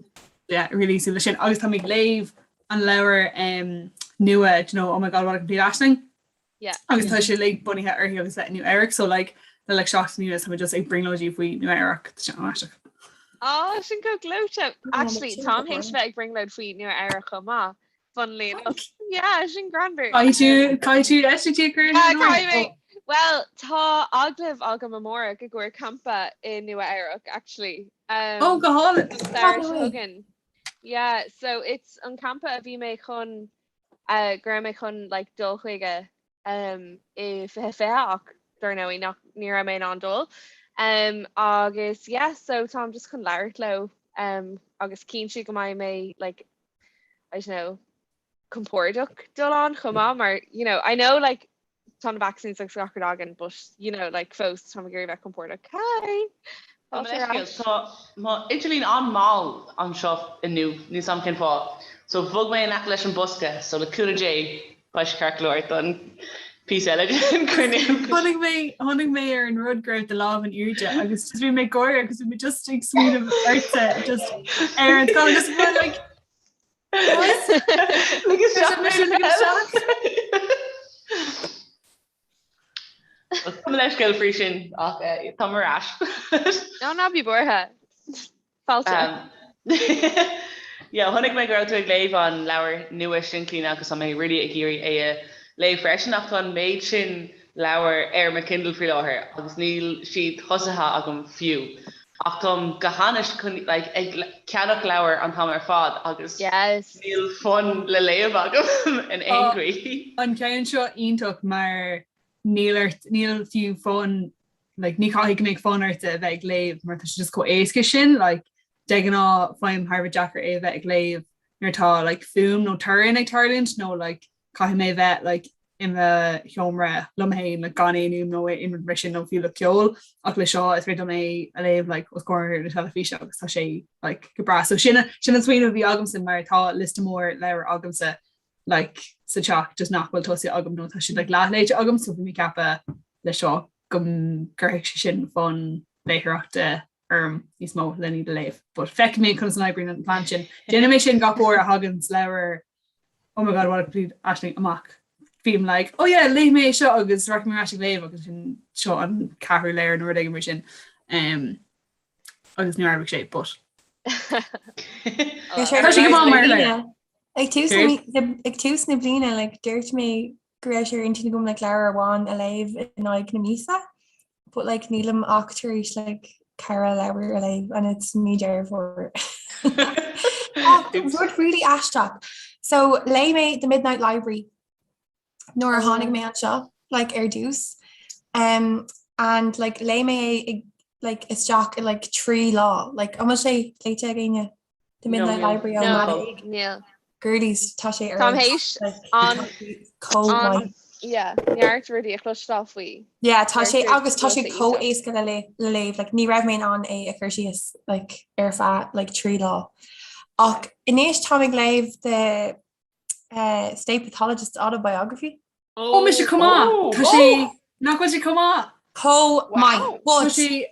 yeah, really súil leis sin. Agus tá mé ag léamh an leabhar um, nua, do you know, oh my god, what a complete aisling. Yeah. Agus tá sé like bunaithe uirthi agus le Nua Eabhrac so like le like seachtain anuas tá mé just ag brionglóidí faoi Nua Eabhrac tá sé an-aisteach. Á sin chomh gleoite. Actually sin táim go théis bheith ag brionglóid faoi Nua Eabhrac chomh maith. Funnily enough. Yeah, sin greannmhar. Caithfidh tú caithfidh tú eitiltí a chur Yeah, in áirithe. caithfidh mé. Well, tá agallamh agam amárach i gcomhair campa i Nua Eabhrac actually. Um, Oh go hálainn. an samhradh no seo way. chugainn. Yeah, so it's an campa a bhí mé chun go raibh mé chun like dul chuige um, i 2020 ach dar ndóigh nach ní raibh mé in ann dul. Um, agus yeah, so táim just chun labhairt leo um, agus cinntiú go mbeidh mé like I don't know. Compordach dul ann chomh maith mar you know I know like tá na vaccines agus gach rud againn but you know like fós táim ag iarraidh bheith compordach. Hi! Tá mé leithscéal, tá mo idirlíon an-mhall anseo inniu, níl 'fhios a'm cén fáth. So bhog mé in aice leis an bosca, so le cúnamh Dé beidh sé ceart go leor don píosa eile den chruinniú. Tháinig mé, tháinig mé ar an rud go raibh do lámh in airde agus just bhí mé ag gáire agus bhí mé just ag smaoineamh ortsa just ar an scáileán just like Tá leithscéal faoi sin ach táim ar ais. Ná ná bí buartha. Fáilte. Yeah, chonaic mé go raibh tú ag léamh an leabhar nua sin Clíona agus tá mé really ag iarraidh é a léamh freisin ach tá an méid sin leabhar ar mo Kindle faoi láthair agus níl siad tosaithe agam fiú. Ach táim go hainnis chun like ag ceannach leabhar an t-am ar fad agus Yes. níl fonn le léamh agam in aon chaoi. An ceann seo iontach mar níl ort, níl fiú fonn, like ní chaithfidh go mbeidh fonn ort a bheith ag léamh mar tá sé just chomh éasca sin, like de ghnáth faighim thar a bheith deacair é a bheith ag léamh nuair atá like fuaim nó torann ag tarlúint nó like caithfidh mé bheith like i mo sheomra liom féin like gan aon fhuaim nó aon rud mar sin nó fiú le ceol ach le seo is féidir liom é a léamh like os comhair na teilifíse agus tá sé like go breá. So sin sin an smaoineamh a bhí agamsa mar tá liosta mór leabhar agamsa like sa teach just nach bhfuil tosaithe agam nó tá siad like leathléite agam so bhí mé ag ceapadh le seo go gcuirfeadh sé sin fonn léitheoireachta orm níos mó le iad a léamh. But feicfidh mé conas an oibríonn an plean sin. Déanann mé sin gach uair a thagann leabhar oh my god what a complete Aisling amach. Bím like oh yeah léigh mé é seo agus rachaidh mé ar ais ag léamh agus sin seo an ceathrú leabhar nó rud éigin mar sin. Um, agus níor oibrigh sé but. Tá sé go maith mar leabhar. Ag tús ag tús na bliana like, dúirt mé go raibh sé ar intinn agam like leabhar amháin a léamh in aghaidh na míosa but like nílim ach tar éis like ceithre leabhar a léamh and it's mí Deireadh Fómhair. Rud really aisteach. So léigh mé The Midnight Library nuair a tháinig mé anseo like ar dtús um, and like léigh mé é like isteach i like 3 lá like an bhfuil sé léite ag éinne? The Midnight Library ó Matt Níl. Girlies tá sé ar Táim théis an an yeah, neart rudaí a chloisteáil faoi. Yeah, tá sé agus tá sé chomh éasca le le léamh like ní raibh mé in ann é a chur síos like ar feadh like 3 lá. Ach anois táim ag léamh the uh, State Pathologist's Autobiography. Ó mise chomh maith! Tá sé nach bhfuil sé chomh maith? Chomh maith. Tá sé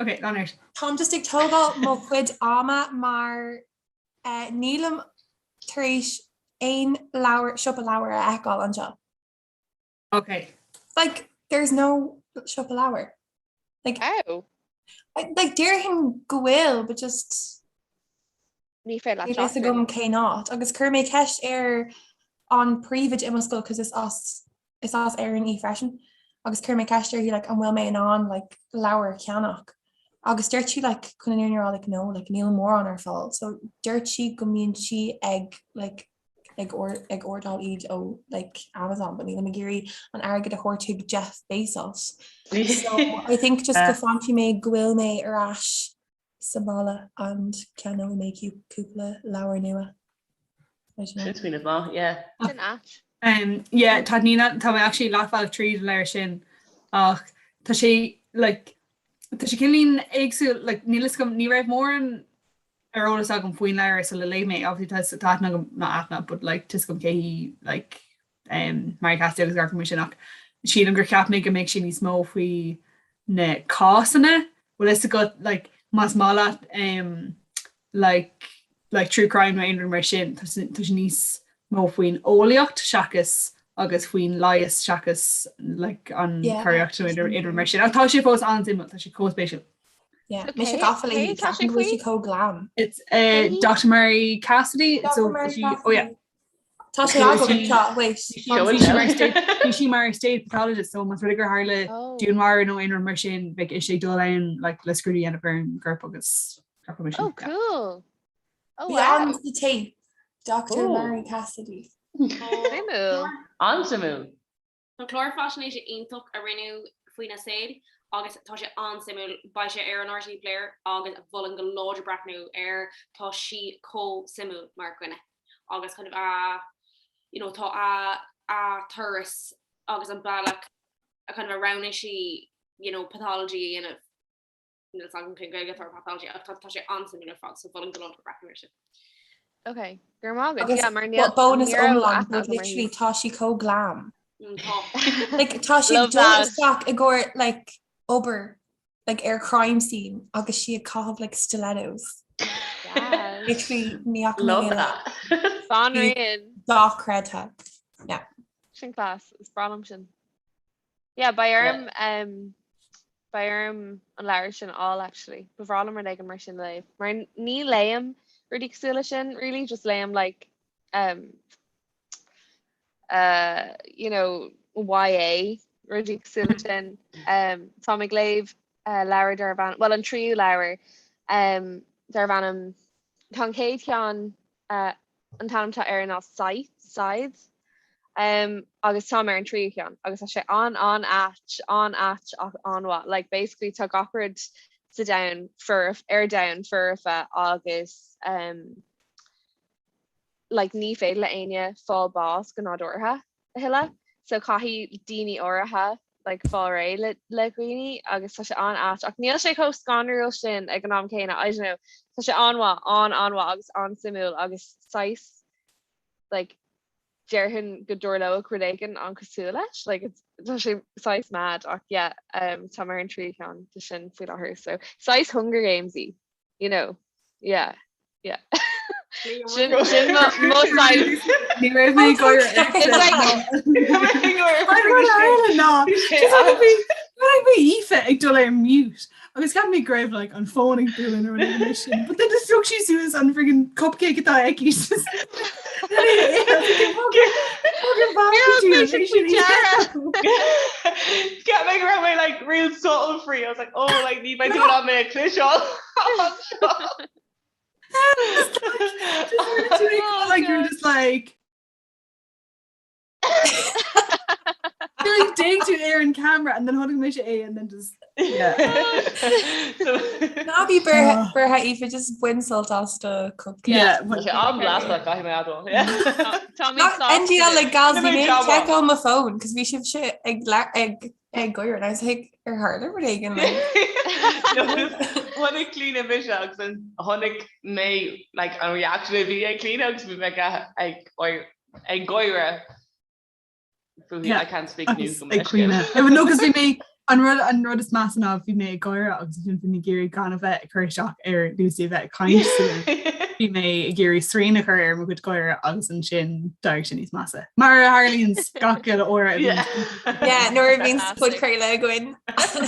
Ok, lean ort. Táim just ag tógáil mo chuid ama mar eh, nílim tar éis aon leabhar siopa leabhar a fheiceáil anseo. Ok. Like, there's no siopa leabhar. Like, oh. Like, déarfainn go bhfuil, but just Ní féidir leat Níl fhios agam cén áit. Agus chuir mé ceist ar an príomhoide i mo scoil cos is as is as Éirinn í freisin agus chuir mé ceist uirthi like an bhfuil mé in ann like leabhar a cheannach agus dúirt sí like chun an fhírinne a rá like no like níl mórán ar fáil so dúirt sí go mbíonn sí ag like ag ag ordáil iad ó like Amazon but nílim ag iarraidh an airgead a thabhairt chuig Jeff Bezos so I think just go fanfaidh mé go bhfuil mé ar ais sa mbaile and ceannóidh mé cúpla leabhar nua. Sin smaoineamh maith, yeah. Sin ait. Yeah, tá Nina, tá mé actually leathbhealach tríd an leabhar sin ach tá sé like tá sé cineáilín éagsúil like níl fhios agam ní raibh mórán ar eolas agam faoin leabhar sula léigh mé obviously tá tá aithne agam not aithne but like tá fhios agam cé hí like um, Mary Cassidy agus gach rud mar sin ach sílim gur cheap mé go mbeadh sé níos mó faoi na cásanna bhfuil fhios agat like más maith leat um, like like true crime nó aon rud mar sin tá sé tá sé níos mó faoin eolaíocht seachas agus faoin leigheas seachas like an Yeah. choireacht nó aon rud mar sin ach tá sé fós an-suimiúil tá sé chomh spéisiúil. Yeah, mise gafa léi, ceapaim go bhfuil sí chomh glam. It's uh, Dr. Mary Cassidy. Dr. So Mary she, oh yeah. Tá sé agam tá wait. Bhí sí mar state pathologist so más rud é gur tharla dúnmharú nó aon rud mar sin bheadh ise ag dul ann like, le scrúdú a dhéanamh ar an gcorp agus gach rud mar sin. Oh, cool. Oh, wow. Beyond the tape, Dr. Mary Cassidy. Suimiúil. An-suimiúil. Tá clár faisnéise iontach a rinneadh faoina saol agus tá sé an-suimiúil. Beidh sé ar an RTÉ Player agus mholfainn go láidir breathnú air. Tá sí chomh suimiúil mar dhuine agus kind of a. you know tá a a turas agus an bealach a kind of a roghnaigh sí you know pathology a dhéanamh níl a fhios agam cén Gaeilge atá ar pathology ach tá tá sé an-suimiúil ar fad so mholfainn go láidir breathnú air sin. Ok, go raibh maith agat. Agus Yeah, mar níl bonus ní raibh iomlán aithne but agam uirthi. literally tá sí chomh glam. Mm, tá. Like tá sí ag Love dul that. isteach i gcomhair like obair like ar crime scene agus sí ag caitheamh like stilettos. Yes. Literally ní fhaca mé Love é that. Banríon. dochreidte. Yeah. Sin class, is breá liom sin. Yeah, beidh orm um, beidh orm an leabhar sin a fháil actually. Ba bhreá liom rud éigin mar sin a léamh. Mar ní léim rudaí cosúil leis sin really, just léim like um, uh, you know, YA rudaí cosúil leis sin. Um, táim ag léamh uh, leabhar darb ainm, well an tríú leabhar um, darb ainm tá an chéad cheann uh, an t-ainm atá air ná Scythe, Scythe, um, agus táim ar an tríú cheann agus tá sé an an-ait, an-ait ach an-mhaith. Like basically tá gach rud sa domhan foirfe, ar domhan foirfe agus um, like ní féidir le éinne fáil bás go nádúrtha. a thuilleadh. So caithfidh daoine áirithe like fáil réidh le le dhaoine agus tá sé an-ait ach níl sé chomh scanrúil sin ag an am céanna. I don't know. Tá sé an-mhaith, an-an-mhaith agus an-suimiúil agus saghas like déarfainn go dtarlódh rud éigin an-cosúil leis. Like it's tá sé saghas mad ach yeah um tá mé ar an tríú ceann de sin faoi láthair so saghas Hunger Games-y. you know, yeah, yeah. Sin sin mo mo saghas. Ní raibh mé ag gáire It's like ná bhí Aoife ag dul ar mute agus cheap mé go raibh like an fón ag bualadh nó rud éigin sin but then just thug sí suas an friggin cupcake atá aici just Cheap mé go raibh mé like real subtle free. I was like, oh like ní bheidh tú in ann mé a chloisteáil. Like you're just like You're like dig tú ar an camera and then chonaic mise é and then just yeah. Ná bí buartha Aoife just bain sult as do cupcake. Yeah. Tá sé an-bhlasta caithfidh mé admháil. Tá mé sásta. NGL like gals Rinne bhí mé mé ag jab check on my phone cos bhí sibhse ag ag ag gáire and I was like ar tharla rud éigin like. Chonaic Clíona mise agus an chonaic mé like an reaction a bhí ag Clíona agus bhí mé ag ag gáire fúithi I can't speak new go Ag caoineadh. No cos bhí mé an rud an rud is measa ná bhí mé ag gáire agus ansin bhí mé ag iarraidh gan a bheith ag cur isteach ar Lucy a bheith ag caint so bhí mé ag iarraidh srian a chur ar mo chuid gáire agus ansin d'éirigh sé níos measa. Mar a tharlaíonn gach uile uair a bhíonn Yeah, nuair a bhíonn podchraoladh againn.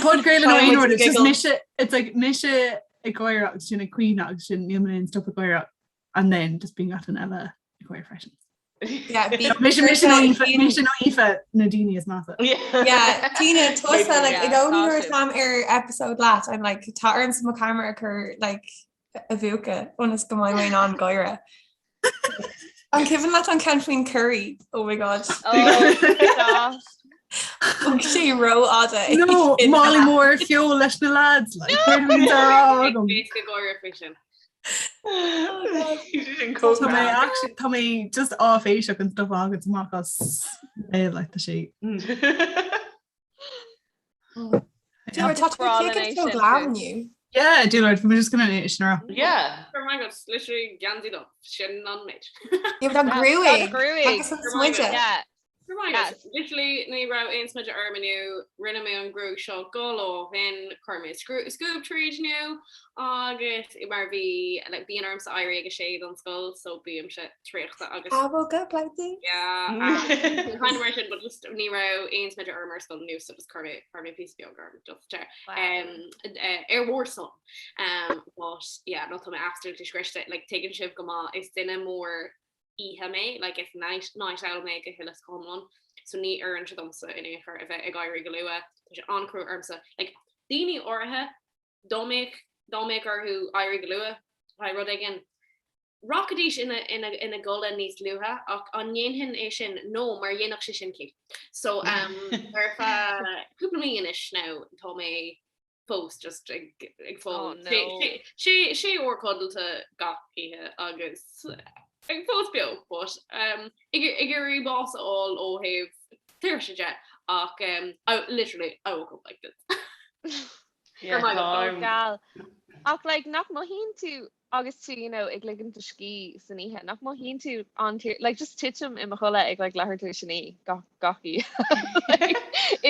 Podchraoladh nó aon rud, it's just mise, it's like mise ag gáire agus sin ag caoineadh agus sin níl mé in ann stop ag gáire and then just bíonn gach duine eile ag gáire freisin. Yeah, bhí Mise mise nó Aoife mise nó Aoife na daoine is measa. Yeah, Tina, tusa like Yeah, i gcónaí tá nuair sibh. atáim ar episode leat, I'm like tá ormsa mo camera a chur like a mhúchadh ionas go mbeidh mé in ann gáire. An cuimhin leat an ceann faoin curry? Oh my god. Oh, stop. Thug sé rófhada. No, Molly Mór feoil leis na lads like céard a bhíonn á rá agam? Bhí gáire faoi sin. Tá mé actually tá mé just áiféiseach an stuff agat amach as béal like tá sé. Dúirt tá tú cé go glam inniu. Yeah, do Lord, we're just gonna sin rá. Yeah. Oh my God, literally geansaí dubh, sin an méid. Yeah, but an gruaig. Gruaig. Agus an smideadh. Yeah. Oh my God, literally ní raibh aon smideadh orm inniu, rinne mé an gruaig seo dhá lá ó shin, chuir mé scuab tríd inniu agus mar bhí like bíonn ormsa éirí ag a sé don scoil so bímse traochta agus Ah, well, go Blythe. yeah, um, kind of mar sin but just ní raibh aon smideadh orm ar scoil inniu so just chuir mé chuir mé píosa beag orm just uh, um, uh, ar bhur son. Um, but yeah, no tá mé absolutely scriosta like tuigeann sibh go maith is duine mór oíche mé, like is night night owl mé go huile is go hiomlán, so ní oireann sé domsa in aon chor a bheith ag éirí go luath, tá sé an-chrua ormsa. Like daoine áirithe, dá mbeadh dá mbeadh orthu éirí go luath le haghaidh rud éigin, rachaidís ina ina ina gcodladh níos luaithe ach an ndéanfainn é sin? No, mar dhéanfadh sé sin ciall. So um ar feadh cúpla mí anois now tá mé fós just ag ag fáil Oh no. sé sé uair codlata gach oíche agus. ag fós beo but um, ag ag iarraidh bás a fháil ó thaobh tuirse de ach um, I, literally I woke up like this. Yeah, oh, gal. Ach like nach mothaíonn tú agus tú you know ag ligean do scíth san oíche nach mothaíonn tú an like just titim i mo chodladh ag like leathuair tar éis a 9 gach gach oíche.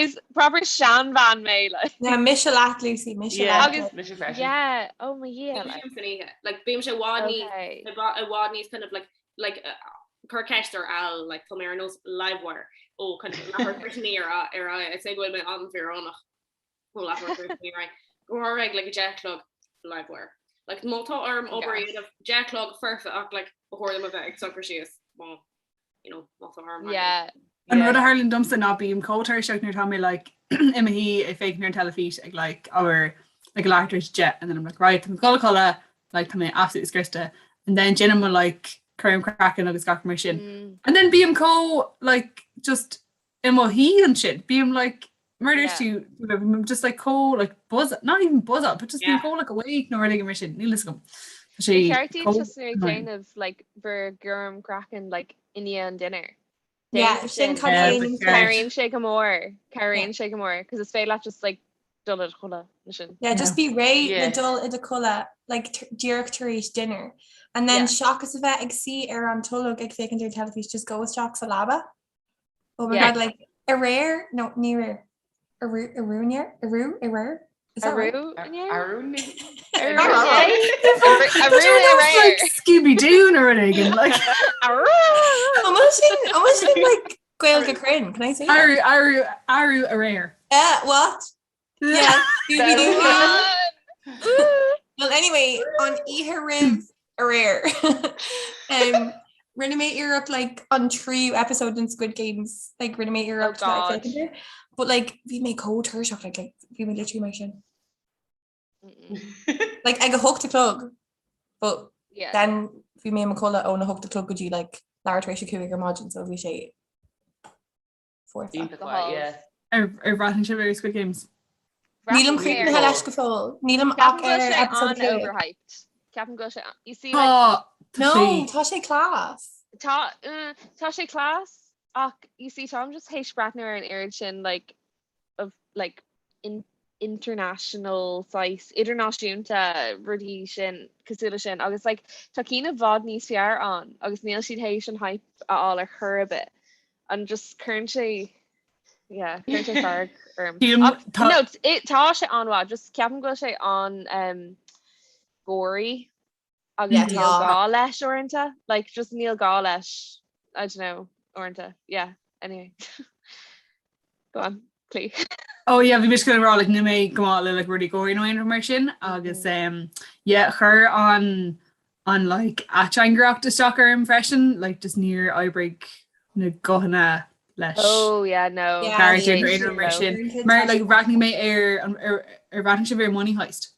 Is proper seanbhean mé like. Yeah, mise leat Lucy, mise Yeah, leat. Agus mise freisin. yeah, oh my Dhia like. Bím san oíche. Like bímse i bhfad níos Okay. i bhfad i bhfad níos kind of like like uh, cuir ceist ar Al like tá mé ar nós livewire ó kind of leathuair tar éis a 9 ar a- ar aghaidh. I'd say go bhfuil mé an-fhíoránach ó leathuair tar éis a 9 ar aghaidh. Go háirithe like 10 a chlog livewire. Like má tá orm obair a dhéanamh 10 a chlog foirfe ach like ba chóir dom a bheith ag socrú síos má you know, má tá orm. Yeah. An rud a tharlaíonn domsa ná bím chomh tuirseach nuair atá mé like i mo shuí ag féachaint ar an teilifís ag like abair like leathuair tar éis 10 and then I'm like right tá mé ag dul a chodladh like tá mé absolutely scriosta and then déanaim mo like cúram craicinn agus gach mar sin mm. and then bím chomh like just i mo shuí ansin bím like mar yeah. tú just like chomh like buzz not even buzz up but just yeah. chomh like awake nó rud mar sin níl a fhios agam sé tosnú ag déanamh like bhur gcúram craicinn like i ndiaidh an dinner Yeah, sin Cabhraíonn sé go mór cabhraíonn sé go mór cos is féidir leat just like dul i do chodladh ansin. Yeah, just bí réidh le dul i do chodladh like díreach tar éis dinner. And then seachas a bheith ag suí ar an tolg ag féachaint ar an teilifís, just go isteach sa leaba. Oh my god, like aréir, no, ní aréir. Arú, arú inné? Arú, aréir? Is that right? Arú inné? Arú Arú aréir. Scooby Doo nó rud éigin like. Arú. An bhfuil sin, an bhfuil sin like Gaeilge cruinn, can I say that? Arú, arú, arú aréir. Eh, what? Yeah, Scooby Doo. Well anyway, an oíche roimh aréir. um, rinne mé iarracht like an tríú episode den Squid Games like rinne mé iarracht oh, like, but like bhí mé chomh tuirseach like, like bhí mé literally mar sin. like ag a hocht a chlog but yeah. then bhí mé i mo chodladh óna hocht a chlog go dtí like leathuair tar éis a 5 ar maidin so bhí sé Ar bhreathnaigh sibh ar Squid Games? Nílim críochnaithe leis go fóill. Nílim ach ar episode 5. Overhyped. Ceapaim go bhfuil sé you see like No, tá sé class. Tá tá sé class ach you see táim just théis breathnú ar an oiread sin like of like in international saghas idirnáisiúnta rudaí sin cosúil le sin agus like tá cinn i bhfad níos fearr ann agus níl siad théis an hype a fháil ar chor ar bith and just cuireann sé yeah cuireann sé fearg orm. Ach no it tá sé an-mhaith just ceapaim go bhfuil sé an um gory agus Yeah, níl tá. gá leis uaireanta like just níl gá leis I don't know uaireanta yeah anyway go on please. Oh yeah bhí mise chun rá like níl mé go maith le like rudaí gory nó aon rud mar sin agus um yeah chuir an an like ateangaireacht isteach orm freisin like just níor oibrigh na guthanna leis Oh yeah no Yeah, character ní nó aon rud mar sin Uaireanta mar tá like sé- bhreathnaigh mé ar an ar ar bhreathnaigh sibh ar Money Heist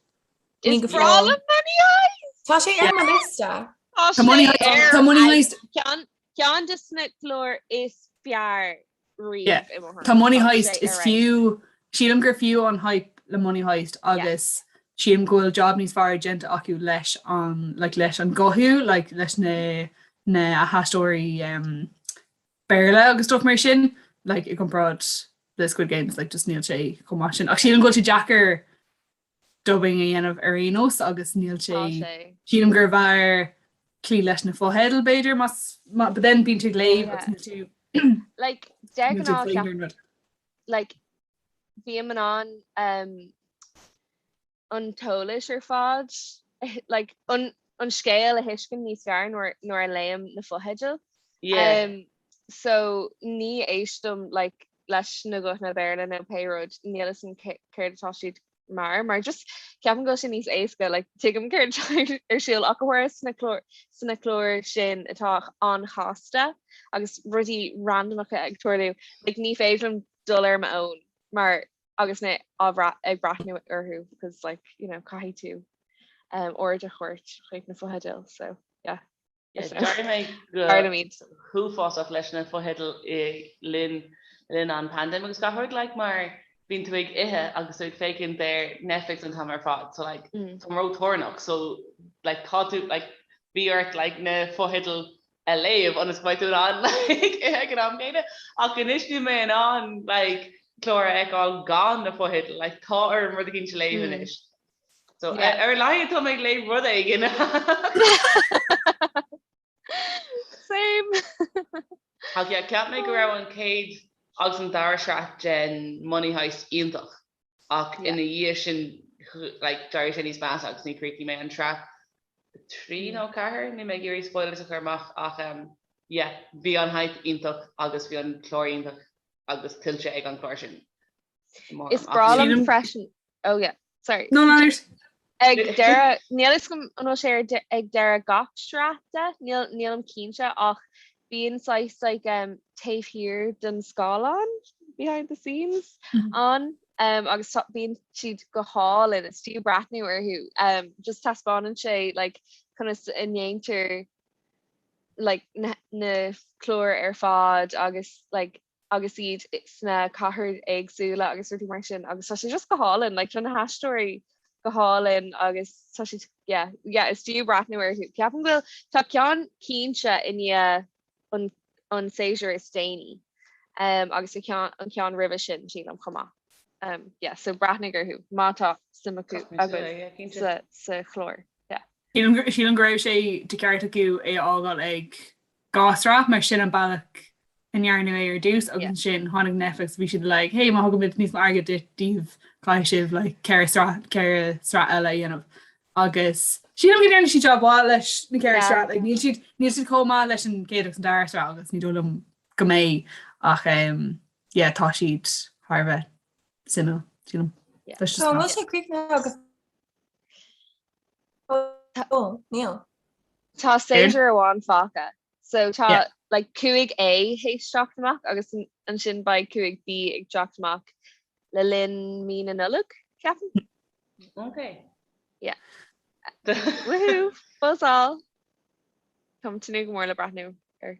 Is breá liom Money Heist! Tá sé ar mo liosta. Tá Tá Money sé Heist ar tá Money Heist ceann ceann de na cláir is fearr riamh Yeah. i mo thuairim. Tá Money Tá Heist sé is ar fheabhas. fiú sílim gur fiú an hype le Money Heist agus sílim go bhfuil job níos fearr déanta acu leis an like leis an guthú like leis na na haisteoirí um, Béarla agus stuff mar sin like i gcomparáid le Squid Games like just níl sé chomh maith sin ach sílim go bhfuil sé deacair dubbing a dhéanamh ar aon nós agus níl sé Tá sé. sílim gurbh fhearr cloí leis na fotheidil b'fhéidir más má but then bíonn tú ag léamh agus níl tú Like de níl tú ag ghnáth féachaint ar an rud. like bím in ann um, an t-eolas ar fad like an an scéal a thuiscint níos fearr nuair nuair a léim na fotheidil. Yeah. Um, so ní éistim like leis na guthanna Béarla nó pé rud, níl a fhios agam céard atá siad mar, mar just ceapaim go bhfuil sé níos éasca, like tuigim céard atá ar siúl ach go háirithe sna cláir sna cláir sin atá an-chasta agus rudaí randamacha ag tarlú, like ní féidir liom dul ar m'fhón mar agus mé á bhrath ag breathnú orthu because like you know caithfidh tú um, aird a thabhairt chuig na fotheidil so yeah. D'éirigh mé go huafásach leis na fotheidil i linn linn an pandemic agus gach rud like mar bíonn tú ag ithe agus tú ag féachaint ar Netflix an t-am ar fad so like táim rótoirneach so like tá tú like bhí ort like na fotheidil. A léamh ionas go mbeidh tú in ann like ithe ag an am céanna ach anois níl mé in ann like clár a fheiceáil gan na fotheidil like tá orm rud éicint a léamh anois. So yeah. ar a laghad tá mé ag léamh rud éigin. Same. Ach yeah, cheap mé go raibh an chéad agus an dara sraith den Money Heist iontach ach ina dhiaidh sin like d'éirigh sé níos measa agus ní chríochnaigh mé an tsraith 3 nó 4, níl mé ag iarraidh spoilers a chur amach ach yeah, bhí an hype iontach agus bhí an clár iontach agus tuillte ag an chlár sin. Is breá liom freisin oh yeah, sorry. No, no, Ag deireadh, níl fhios agam an bhfuil sé ar ag deireadh gach sraith de, níl nílim cinnte ach bíonn saghas like um, taobh thiar den scáileán, behind the scenes, ann. Um, agus tá, bíonn siad go hálainn, is fiú breathnú orthu. Um, just taispeánann sé like, conas a ndéantar like, na, na cláir ar fad agus like, agus iad sna cathair éagsúla agus rudaí mar sin agus tá sé just go hálainn, like, tá na haisteoirí go hálainn agus tá siad yeah, yeah, is fiú breathnú orthu. Ceapaim go bhfuil tá ceann cinnte i ndiaidh an an séasúr is déanaí um, agus an ceann an ceann roimhe sin sílim chomh maith. Um, yeah, so breathnaigh orthu má tá suim acu agaibh sa, sa chlár. Yeah. Sílim go raibh sé de cheart acu é a fhágáil ag 2 sraith mar sin an bealach a ndearnadh é ar dtús agus ansin tháinig Netflix bhí siad like hey má thugaimid níos mó airgid duit daoibh caithfidh sibh like 4 sraith 4 sraith eile a dhéanamh agus sílim go ndearna siad job mhaith leis na 4 sraith like níl siad níl siad chomh maith leis an gcéad agus an dara sraith agus ní dóigh liom go mbeidh ach um, yeah tá siad thar a bheith suimiúil sílim. Yeah. Tá So an bhfuil sé críochnaithe agus Oh, níl. Tá séasúr amháin fágtha. So tá yeah. like 5 A théis teacht amach agus ansin beidh 5 B ag teacht amach le linn mí na Nollag, ceapaim. Okay. Yeah. Woohoo! Buzzáil! Táim ag tnúth go mór le breathnú air.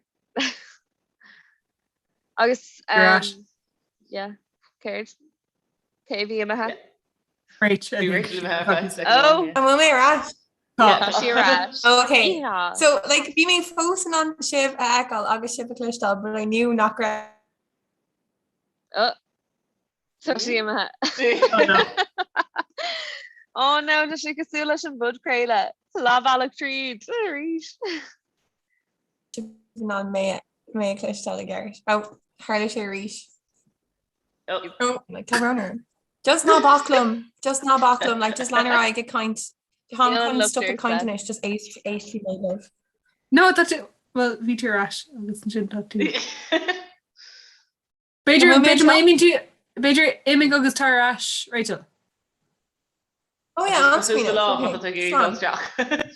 Agus um, yeah, céard? Cé bhí imithe? Rachel. Bhí Rachel imithe. Oh! An bhfuil mé ar ais? Tá sí ar ais. Okay. So like bhí mé fós in ann sibh a fheiceáil agus sibh a chloisteáil, but I knew nach raibh Oh. Tá sí imithe. Oh no, tá sé cosúil leis an bpodchraoladh. Leathbhealach tríd arís. in ann mé mé a chloisteáil i gceart. Oh, tharla sé arís. Oh, like, tá brón orm. Just ná bac liom, just ná bac liom, like, just lean ar aghaidh ag caint. Táim chun stop ag caint anois, just éist éistfidh mé libh. No, tá tú, well, bhí tú ar ais agus ansin tá tú. B'fhéidir, b'fhéidir má imíonn tú, b'fhéidir imigh agus tar ar ais, Rachel. Oh yeah, an smaoineamh. Okay, slán.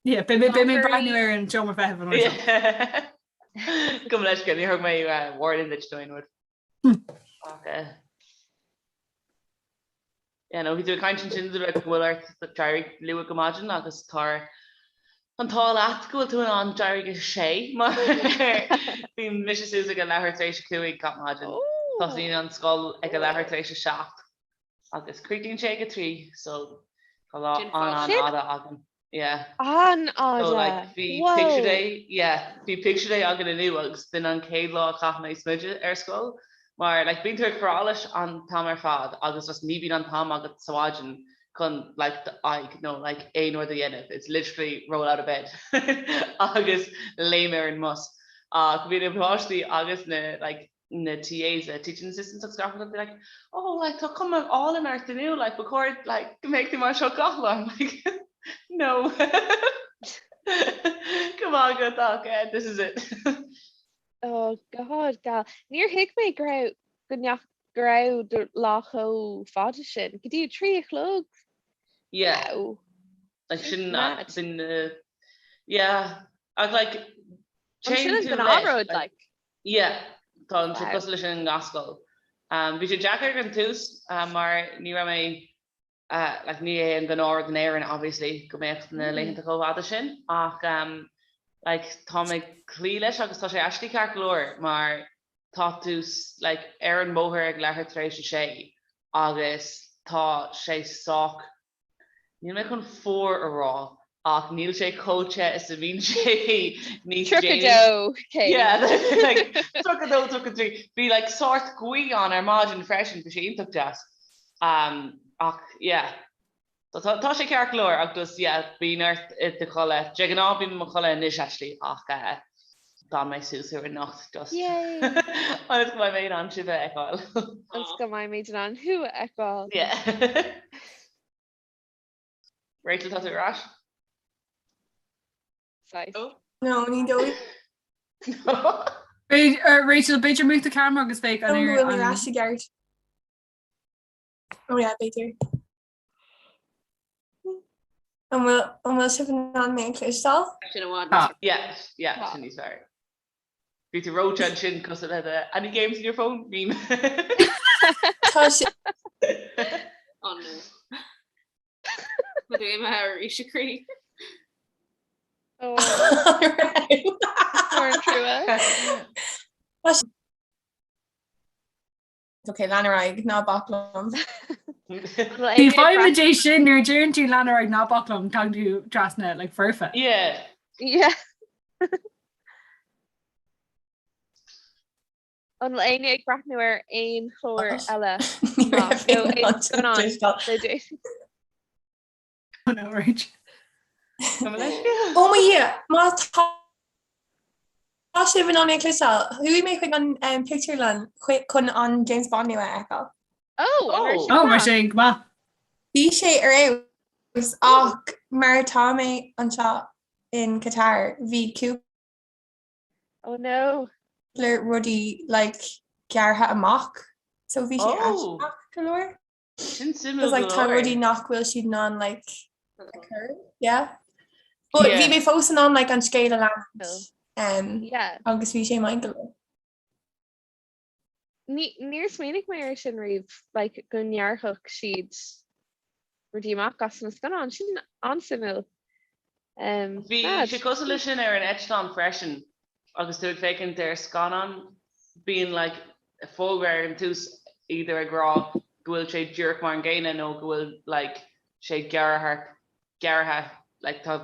Yeah, beidh mé ag breathnú ar an seomra feithimh an uair seo. Gabh mo leithscéal, níor thug mé warning duit nó aon rud. Ach eh. Yeah, no, bhí tú ag caint ansin go bhfuil ort d'éirigh luath go maidin agus tá an t-ádh leat go bhfuil tú in ann d'éirigh a sé mar bíonn mise suas ag a leathuair tar éis a 5 gach maidin. Tosaíonn an scoil ag a leathuair tar éis a 7 agus críochnaíonn sé ag a 3 so tá lá an-an-fhada againn. Yeah. An-fhada. So like bhí picture day, yeah, bhí picture day againn inniu agus b'in an chéad lá a chaith mé smideadh ar scoil mar like bíonn tú ag cur allais an t-am ar fad agus just ní bhíonn an t-am agat sa mhaidin chun like d'aghaidh nó like aon rud a dhéanamh. It's literally roll out of bed agus léim ar an mbus. Ach bhí na páistí agus na like na TAs, na teaching assistants agus gach rud, they'd be like, oh, like, tá cuma álainn ort inniu, like, ba chóir, like, go mbeadh tú mar seo gach lá. I'm like, no. Go maith agat ach, eh, this is it. Oh God, gal. Níor thuig mé go raibh, go ndeach, go raibh do lá chomh fada sin. Go dtí a 3 a chlog. Yeah. Wow. Like, sin, uh, sin, uh, yeah. Ach, like, An sin an gnáthrud, like. Yeah, tá sé cosúil leis sin i ngach scoil. Bhí sé deacair ag an tús mar ní raibh mé like ní hé an gnáthrud in Éirinn obviously go mbeadh na laethanta chomh fada sin ach like tá mé ag cloí leis agus tá sé actually ceart go leor mar tá tú like ar an mbóthar ag leathuair tar éis a sé agus tá sé sách níl mé chun fuar a rá. Ach níl sé chomh te is a bhíonn sé níos déanaí. 32 céim. Yeah, like 32, 33. Bhí like sórt gaoth ann ar maidin freisin, bhí sé iontach deas. Um, ach yeah. So tá, tá sé ceart go leor ach just yeah, bíonn ort i do chodladh. De ghnáth bím i mo chodladh anois actually ach eh, d'fhan mé suas ar anocht just Yay! ionas go mbeidh mé in ann sibh a fheiceáil. Ionas go mbeimid in ann thú a fheiceáil. Yeah. Rachel, tá tú ar ais? Saghas. No, ní dóigh. Rachel, b'fhéidir múch do camera agus féach an ar an... ar ais i gceart. Oh yeah, b'fhéidir. An bhfuil an bhfuil sibh in ann mé a chloisteáil? Sin i bhfad níos Yeah, yeah, sin níos fearr. Bhí tú róte ansin cosúil le the any games in your phone meme. Tá sé. Oh no. Tá tú imithe arís a chroí. Oh. Mór an trua. Ok, lean ar aghaidh, ná bac liom. Ní faighimid é sin nuair a deireann tú lean ar aghaidh ná bac liom, tagann tú trasna like foirfe. Yeah. Yeah. An bhfuil éinne ag breathnú ar aon chlár eile? Ní raibh Nó aon aon áit scannán clisteáil. le déanaí? Oh no, Rach. Ó mo Dhia, má tá sibh in ann mé a chloisteáil, chuaigh mé chuig an um, pictiúrlann chun an James Bond nua a fheiceáil. Oh, an raibh sé Oh, go mar maith? sé go maith. Bhí sé ar fheabhas ach mar tá mé anseo in Qatar, bhí cúpla Oh no. rudaí like gearrtha amach so bhí sé Oh. aisteach go leor. Sin suimiúil Because like go tá leor. rudaí nach bhfuil siad in ann like a chur, yeah. But Yeah. bhí mé fós in ann like an scéal a leanúint um, Yeah. agus bhí sé maith go leor. Ní, níor smaoinigh mé air sin riamh, like go ngearrfadh siad rudaí amach as na scannáin. Sin an-suimiúil. Um, Bhí mad. sé cosúil leis sin ar an eitleán freisin agus tú ag féachaint ar scannán, bíonn like fógra ar an tús either ag rá go bhfuil sé díreach mar an gcéanna nó go bhfuil like sé gearrtha gearrtha like tá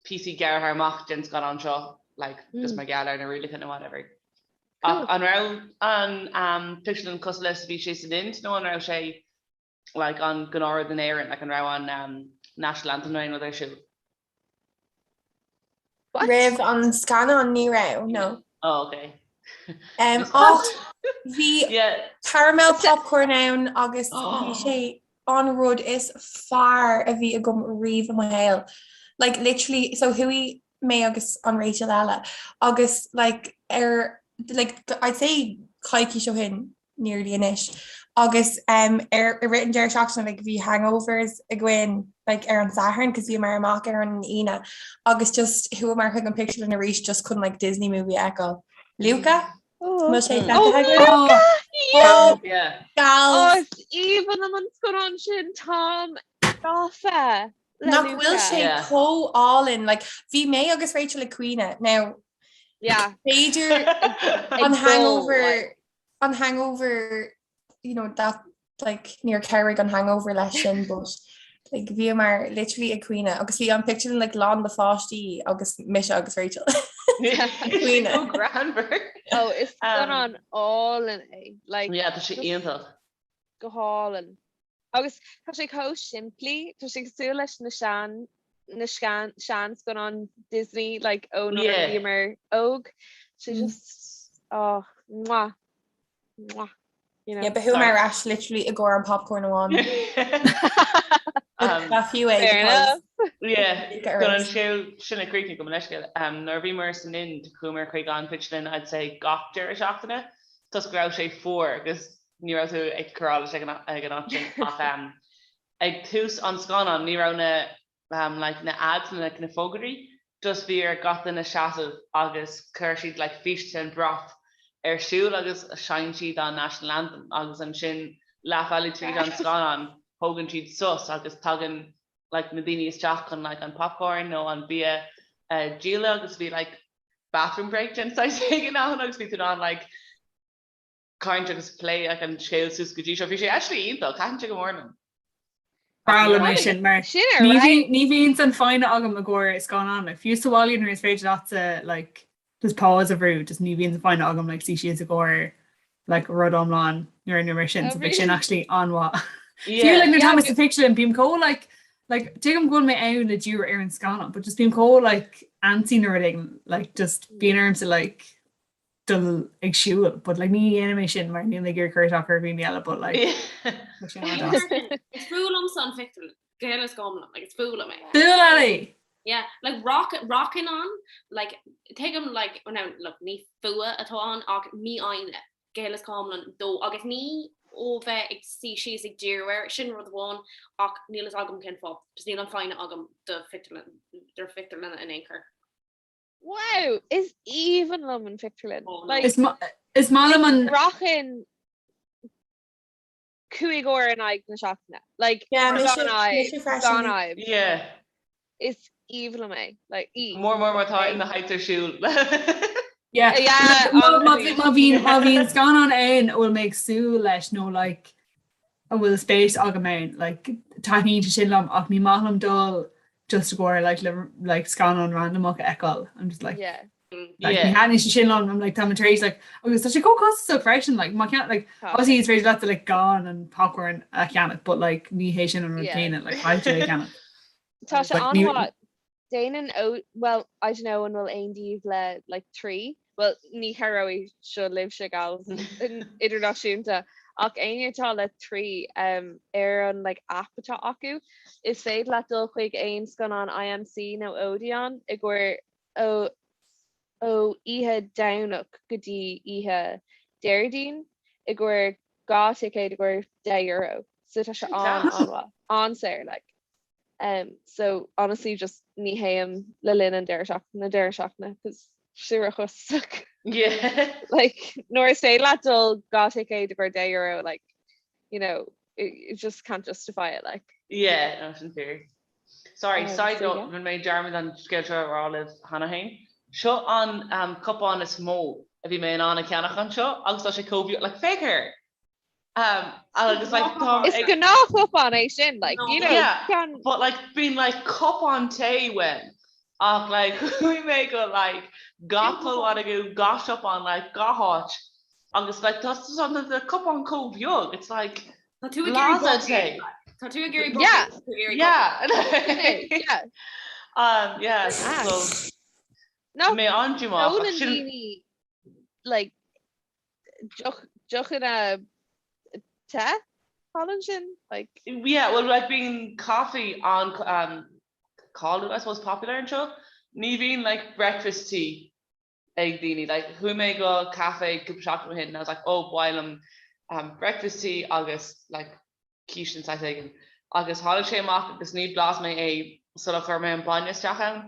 píosaí gearrtha amach den scannán seo like just mar gheall ar na rialacha nó whatever. Ach an raibh an um, pictiúrlann cosúil leis a bhí sé san Ind nó an raibh sé like an gnáthrud in Éirinn, like an raibh an um, National Anthem nó aon rud ar siúl? What? Roimh an scannán ní raibh, no. Oh, okay. Um, ach bhí Yeah. caramel popcorn ann agus bhí sé an rud is fearr a bhí agam riamh i mo shaol. Like literally, so chuaigh mé agus an Rachel eile agus like ar like I'd say coicís ó shin nearly anois agus um, ar i rith an deireadh seachtaine like, bhí hangovers againn like, ar an Satharn cos bhíomar amach ar an Aoine agus just chuamar chuig an pictiúrlann arís just chun like, Disney movie a fheiceáil. Luca? Oh. Bhfuil sé Oh, feicthe agat? Luca! Yeah! Oh, Yeah. gals! Oh, is aoibhinn liom an scannán sin, táim gafa le Nach bhfuil Luca. sé Yeah. chomh álainn like, bhí mé agus Rachel ag caoineadh now Yeah. b'fhéidir Ag an gol, hangover like. an hangover you know that like níor chabhraigh an hangover leis sin but like bhíomar literally ag caoineadh agus bhí an pictiúrlann like lán le pháistí agus mise agus Rachel ag caoineadh. Chomh greannmhar. Oh, is scannán álainn é. Like, Yeah, tá sé just iontach. go hálainn. Agus tá sé chomh simplí, tá sé cosúil leis na sean na sean seanscannáin Disney like ó nuair a Yeah. bhíomar óg. Sé just oh, mwah, mwah, you know. Yeah, but chuamar ar ais literally i gcomhair an popcorn amháin. Um, Ba fiú é Fair because enough. Yeah, Luca ar chun an ais. scéal sin a chríochnú gabh mo leithscéal. Um, nuair a bhíomar san Ind chuamar chuig an pictiúrlann I'd say gach deireadh seachtaine toisc go raibh sé fuar agus ní raibh tú ag cur allais ag an áit sin ach ag tús an scannáin ní raibh na like na ads na like na fógraí just bhí ar gach duine seasamh agus chuir siad like físeán brat ar siúl agus sheinn siad an national anthem agus ansin leath bhealaigh tríd an scannán thógann siad sos agus tagann like na daoine isteach chun like an popcorn nó an bia a dhíol agus bhí like bathroom break den saghas éigin ann agus bhí tú in ann like caint agus plé like an scéal suas go dtí seo. Bhí sé actually iontach, thaitin sé go mór liom. Breá liom é sin mar ní bhíonn an foighne agam i gcomhair scannán like fiú sa bhaile nuair is féidir leatsa like just pause a bhrú just ní bhíonn an foighne agam like suí síos i gcomhair like rud iomlán nuair nó mar sin so beidh sin actually an-mhaith. Fiú like nuair atá mé sa pictiúrlann bím chomh like like tuigim go bhfuil mé ann le díriú ar an scannán but just bím chomh like antsy nó rud éigin like just bíonn ormsa like dul ag siúl but like ní dhéanaim é sin mar níl mé ag iarraidh cur isteach ar dhaoine eile but like tá sé an-deas. Is fuath liomsa an phictiúrlann, go huile is go hiomlán, like is fuath liom é. Fuath leat! Yeah, like rock, rachainn ann, like tuigim like, oh now look, ní fuath atá ann ach mífhoighne go huile is go hiomlán dó agus ní ó bheith ag suí síos ag díriú air, sin rud amháin ach níl fhios agam cén fáth, just níl an foighne agam do phictiúrlann, do phictiúrlanna in aon chor. Wow, is aoibhinn liom an phictiúrlann. Oh, no. Is is maith liom an. Rachainn 5 uair in aghaidh na seachtaine. Like, Yeah, mise- gan fhadhb, mise freisin. gan fhadhb. Yeah. Is aoibhinn liom é. Like, í. Mór mór má tá na heights ar siúl. Yeah. Yeah, Má honestly. má bhíonn má bhíonn scannán ann a bhfuil mé ag súil leis nó like a bhfuil spéis agam ann, like taitníonn sé sin liom ach ní maith liom dul just i gcomhair like le like scannán randomach a fheiceáil. I'm just like Yeah. like Yeah. ní thaitníonn sé sin liom I'm like tá mé tar éis like agus tá sé chomh costasach freisin like má chean like Tá obviously sé. is féidir leat like gan an popcorn a cheannach but like ní hé sin an rud Yeah. céanna like caithfidh tú é a cheannach. Tá sé Like ní an-mhaith. Déanann ó well I don't know an bhfuil aon díobh le like 3 well ní chabhróidh seo libhse gals idirnáisiúnta ach éinne atá le 3 um, ar an like app atá acu is féidir leat dul chuig aon scannán IMC nó Odeon i gcomhair ó ó oíche Domhnach go dtí oíche Déardaoin i gcomhair 2 ticéad i gcomhair €10 so tá sé an an-mhaith an-saor like. Um, so honestly just ní théim le linn an deireadh seachtaine, na deireadh seachtaine cos sé róchostasach. Yeah. Like nuair is féidir leat dul 2 ticéad i gcomhair €10 like you know it, you just can't justify it like. Yeah, no, sin fíor. Sorry, Um, side so note, yeah. rinne mé dearmad an scéal seo a rá libh cheana féin. Seo an um, cupán is mó a bhí mé in ann a cheannach anseo agus tá sé chomh beag, like féach air! Um, agus like tá Is gnáthchupán é sin, like, you know, Yeah, ceann- but like bíonn like cupán tae uaim ach like chuaigh mé go like gach ollmhargadh, gach siopa like gach áit agus like tá tá the cupán chomh beag, it's like Tá tú ag iarraidh blása bog tae. Tá tú ag iarraidh bog Yeah. tá tú ag iarraidh Yeah. Yeah. Um, yeah, Ah. so No, mé an-díomách ach ólann sin daoine like deochanna te thall ansin like. Yeah, well like bíonn coffee an um, cáiliúil I suppose popular anseo. Ní bhíonn like breakfast tea ag daoine. Like chuaigh mé go caifé cúpla seachtain ó shin and I was like oh ba mhaith liom um, breakfast tea agus like císte saghas éigin. Agus tháinig sé amach agus ní bhlas mé é sular chuir mé an bainne isteach ann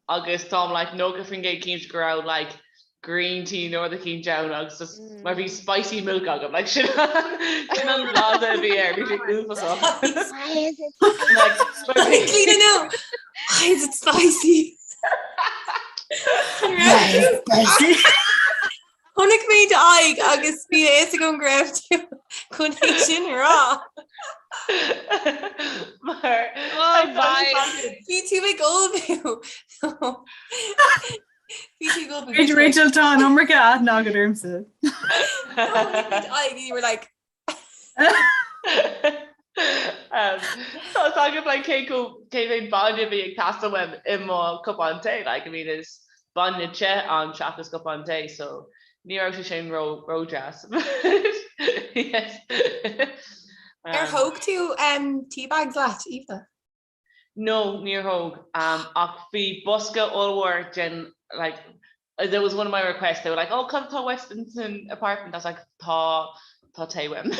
agus táim like 90% cinnte go raibh like green tea nó rud eicínt ann agus just mar bhí spicy milk agam like sin sin an blas a bhí air bhí sé uafásach. Why is it Like, mar bhí- Clean it out. Why is it spicy? Spicy. Chonaic mé d'aghaidh agus bhí a fhios agam go raibh tú chun é sin a rá. Mar Bhí tú ag ullmhú. Bhí tú ag ullmhú. Rachel, Rachel, tá an iomarca aithne agat ormsa. Chonaic mé d'aghaidh and you were like Tá agam like cé go cé mhéad bainne a bhí ag teastáil uaim i mo cupán tae like I mean is bainne te ann seachas cupán tae so ní raibh sé sin ró ródheas. Yes. Ar thóg tú um, tea bags leat, Aoife? No, níor thóg. Ach bhí bosca ollmhór den like that was one of my requests. They were like, oh, cad atá uait san apartment? I was like, tá tá tae uaim.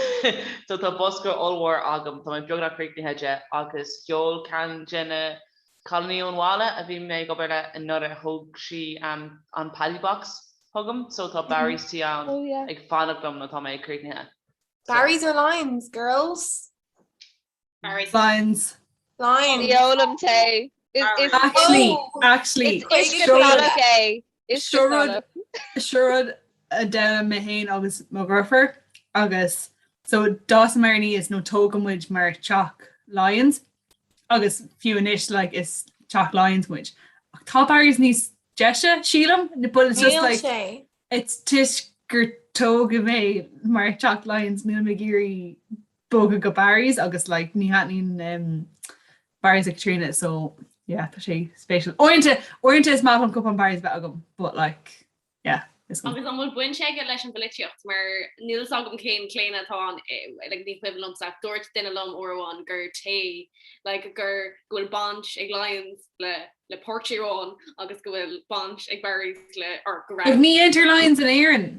So tá bosca ollmhór agam, tá mé beagnach críochnaithe de agus sheol ceann de na cailíní ón bhaile a bhí mé ag obair le anuraidh, thóg sí an paddy box chugam, so tá Barry's tea ann Oh yeah. ag fanacht liom nó tá mé críochnaithe. Barry's or Lyons, girls? Lyons. Lyons. Ní ólaim tae. Is Actually, actually, Is uisce salach é. Uisce salach. Seo rud a d'fhoghlaim mé féin agus mo dheirfiúr agus so d'fhásamar aníos nó tógadh muid mar teach Lyons. Agus fiú anois like is teach Lyons muid. Ach tá Barry's níos deise, sílim, but it's just like it's toisc gur tógadh mé mar teach Lyons nílim ag iarraidh bogadh go Barry's agus like ní thaitníonn um, Barry's le Caitríona so yeah tá sé spéisiúil. Uaireanta uaireanta is maith liom cupán Barry's bheith agam but like yeah is Agus an bhfuil baint aige leis an bpolaitíocht mar níl fhios agam cén claonadh atá ann like ní cuimhin liomsa ach dúirt duine liom uair amháin gur tae like gur go bhfuil baint ag Lyons le le páirtí amháin agus go bhfuil baint ag Barry's le or go raibh. Ní dhéantar Lyons in Éirinn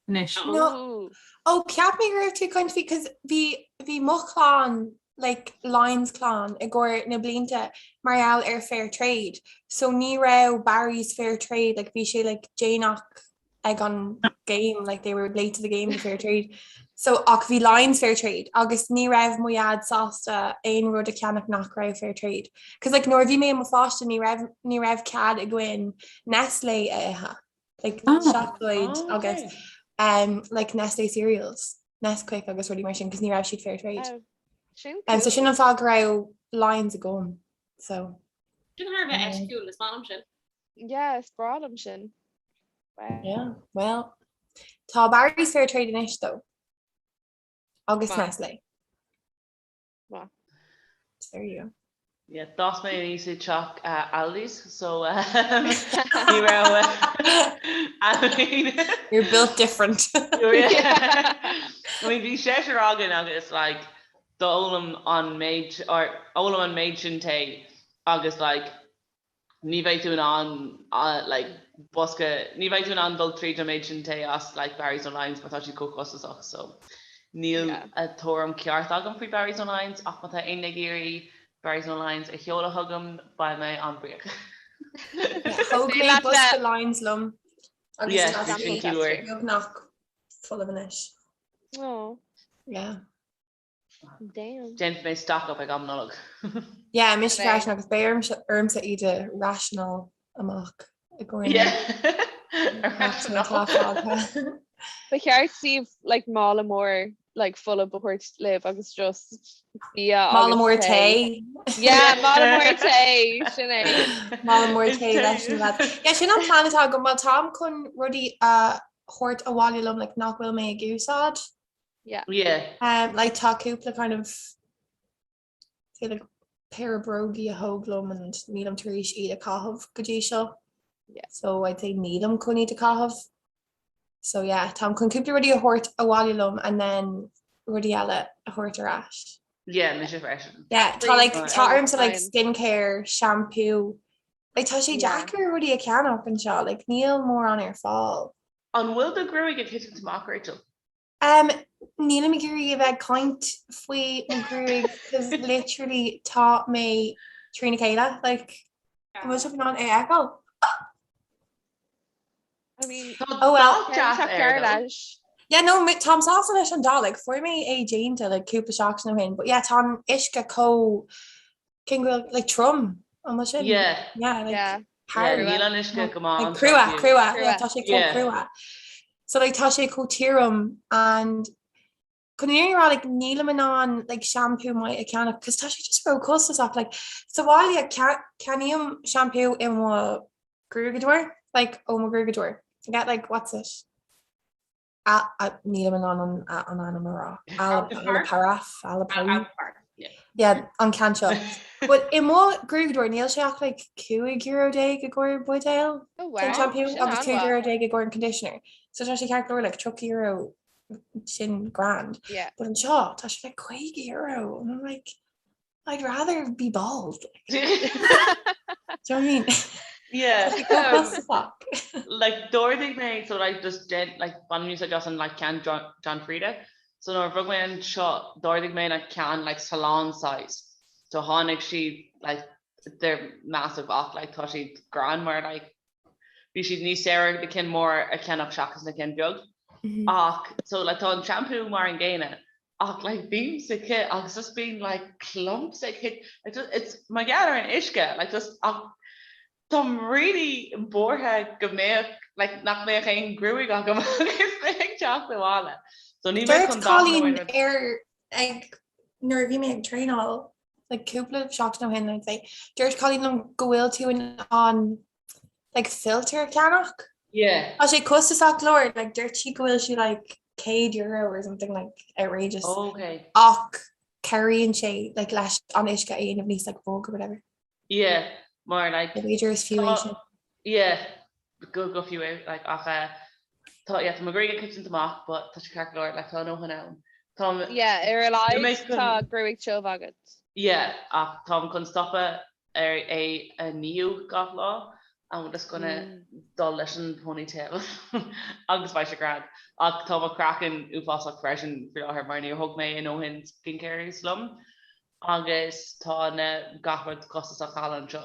anois. No. Ó cheap mé go raibh tú ag caint faoi 'cause bhí bhí mo chlann like Lyons clann i gcomhair na blianta mar gheall ar fair trade so ní raibh Barry's fair trade like bhí sé like déanach ag an game like they were late to the game the fair trade so ach bhí Lyons fair trade agus ní raibh mo dhaid sásta aon rud a cheannach nach raibh fair trade 'cause like nuair a bhí mé i mo pháiste ní raibh ní raibh cead againn Nestlé a ithe like oh. seacláid oh, agus okay. um, like Nestlé cereals, Nesquik agus rudaí mar sin, cos ní raibh siad fair trade. Oh, sin um, so sin an fáth go raibh Lyons agam. So. Sin thar a bheith eiticiúil is maith liom sin. Yeah, is breá liom sin. Wow. Yeah, well, tá Barry's fair trade anois though. Agus Nestlé. Maith. There you go. Yeah, d'fhás mé aníos i dteach Aldi's, so ní raibh I mean You're built different. I mean bhí seisear againn agus like d'ólaim an méid or ólaim an méid sin tae agus like ní bheidh tú in ann like bosca, ní bheidh tú in ann dul tríd an méid sin tae as like Barry's nó Lyons mar tá siad chomh costasach so níl tuairim ceart agam faoi Barry's nó Lyons ach má tá éinne ag iarraidh Barry's nó Lyons a sheoladh chugam beidh mé an-bhuíoch. Thóg mé bosca Lyons liom agus tá sé beagnach folamh anois. Oh. Yeah. Damn. Déanfaidh mé stock up ag am Nollag. Yeah, mise freisin agus beidh ormsa iad a rationáil amach i gcomhair Yeah. Ba cheart daoibh like mála mór like folamh a thabhairt libh agus just bia Mála mór tae. Yeah, mála mór tae, sin é. Mála mór tae leis an lad. Yeah, sin an plan atá agam, well táim chun rudaí a thabhairt abhaile liom like nach bhfuil mé ag úsáid. Yeah. Yeah. Um, like tá cúpla kind of say like pair of brógaí a thóg liom and nílim tar éis iad a chaitheamh go dtí seo. Yeah. So I'd say nílim chun iad a chaitheamh. So yeah, táim chun cúpla rudaí a thabhairt abhaile liom and then rudaí eile a thabhairt ar ais. Yeah, mise freisin. Yeah, tá like tá ormsa like skincare, shampoo. Like tá sé deacair rudaí a cheannach anseo, like níl mórán ar fáil. An bhfuil do ghruaig ag titim amach, Rachel? Um, nílim ag iarraidh a bheith ag caint faoi mo ghruaig cos literally tá mé trína chéile, like, an bhfuil sibh in ann é a fheiceáil? I mean, Oh well. Tá dath deas air, though. Yeah, no, táim sásta leis an dath, like, fuair mé é déanta like cúpla seachtain ó shin, but yeah, tá an uisce chomh cén bhfuil like trom, an bhfuil sin? Yeah. Yeah, like, Yeah. hard. Yeah, níl an uisce go maith Like, anseo crua, fiú. crua, Crua. yeah, tá sé chomh Yeah. crua. So like tá sé chomh tirim and chun an fhírinne a rá like nílim in ann like shampoo maith a cheannach cos tá sé just ró-chostasach like sa bhaile ceannaím shampoo i mo ghruaigeadóir like ó mo ghruaigeadóir. I get like what's it? Nílim in ann an ainm a rá. Alaparaf, Alaparaf. Yeah, an ceann seo. But i mo ghruaigeadóir níl sé ach like €15 i gcomhair buidéal Oh den wow, shampoo sin agus an-mhaith. €15 i gcomhair an conditioner. So tá sé ceart go leor like €30 sin grand. Yeah. But anseo tá sé like €50 and I'm like I'd rather be bald. Do you know what I mean? Yeah. Costasach. Like d'ordaigh mé so like just den like bainim úsáid as an like ceann John, John Frieda. So nuair a bhog mé anseo d'ordaigh mé like ceann like salon size. So tháinig siad like they're massive ach like tá siad grand mar like bhí siad níos saoire na cinn mór a cheannach seachas na cinn beag. Ach so like tá an shampoo mar an gcéanna ach like bím sa chith agus just bíonn like clumps ag hit like just it's mar gheall ar an uisce like just ach táim really buartha go mbeadh like nach mbeadh aon ghruaig agam agus mé ag teacht abhaile. So ní mé Dúirt chun dath nó cailín aon rud. ar ag nuair a bhí mé ag traenáil. like cúpla seachtain ó shin I'd say, dúirt cailín liom go bhfuil tú in ann like filter a cheannach. Yeah. Tá sé costasach go leor, like dúirt sí go bhfuil sé like €100 or something like outrageous. Oh, okay. Ach cabhraíonn sé like leis an uisce a dhéanamh níos like bog or whatever. Yeah, mar like B'fhéidir is fiú é sin. Yeah, go go fiú é like ach eh, tá yeah, tá mo ghruaig ag titim amach but tá sé ceart go leor like tá a ndóthain ann. Táim Yeah, ar a laghad tá gruaig tiubh agat. Yeah, ach táim chun stopadh ar é a níú gach lá I'm just gonna dul leis an ponytail agus beidh sé grand. Ach tá mo chraiceann uafásach freisin faoi láthair mar níor thug mé a ndóthain skincare liom agus tá na gach rud costasach thall anseo.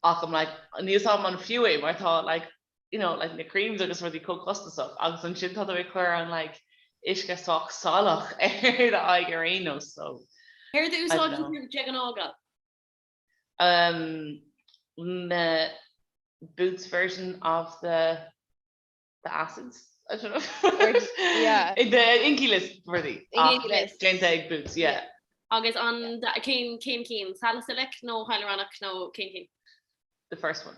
Ach I'm like níl a fhios agam an fiú é mar tá like you know like na creams agus rudaí chomh costasach agus ansin tá tú ag cur an like uisce sách salach ar do aghaidh ar aon nós so Céard a úsáideann tú de ghnáth? Um, na Boots version of the the acids? I don't know. Yeah. The Inkey List rudaí. Inkey List. Déanta ag Boots, yeah. Agus an cén cén cinn? Salicylic nó hyaluronic nó cén cinn? The first one.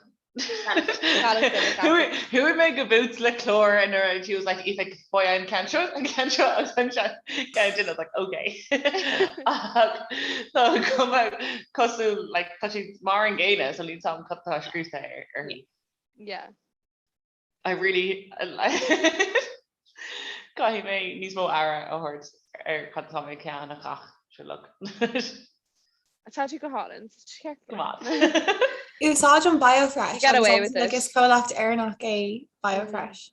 Chuaigh mé go Boots le clár and she was like Aoife faigh an ceann seo an ceann seo agus an ceann sin I was like okay Ach tá cuma cosúil like tá siad mar an gcéanna so níl a fhios agam cad atá scríofa orthu. Yeah. I really caithfidh mé níos mó aire a thabhairt ar cad atá mé ag ceannach ach sure look. Tá tú go hálainn. Come on. Úsáidim BioFresh. You get away with it. Is comhlacht Éireannach é BioFresh.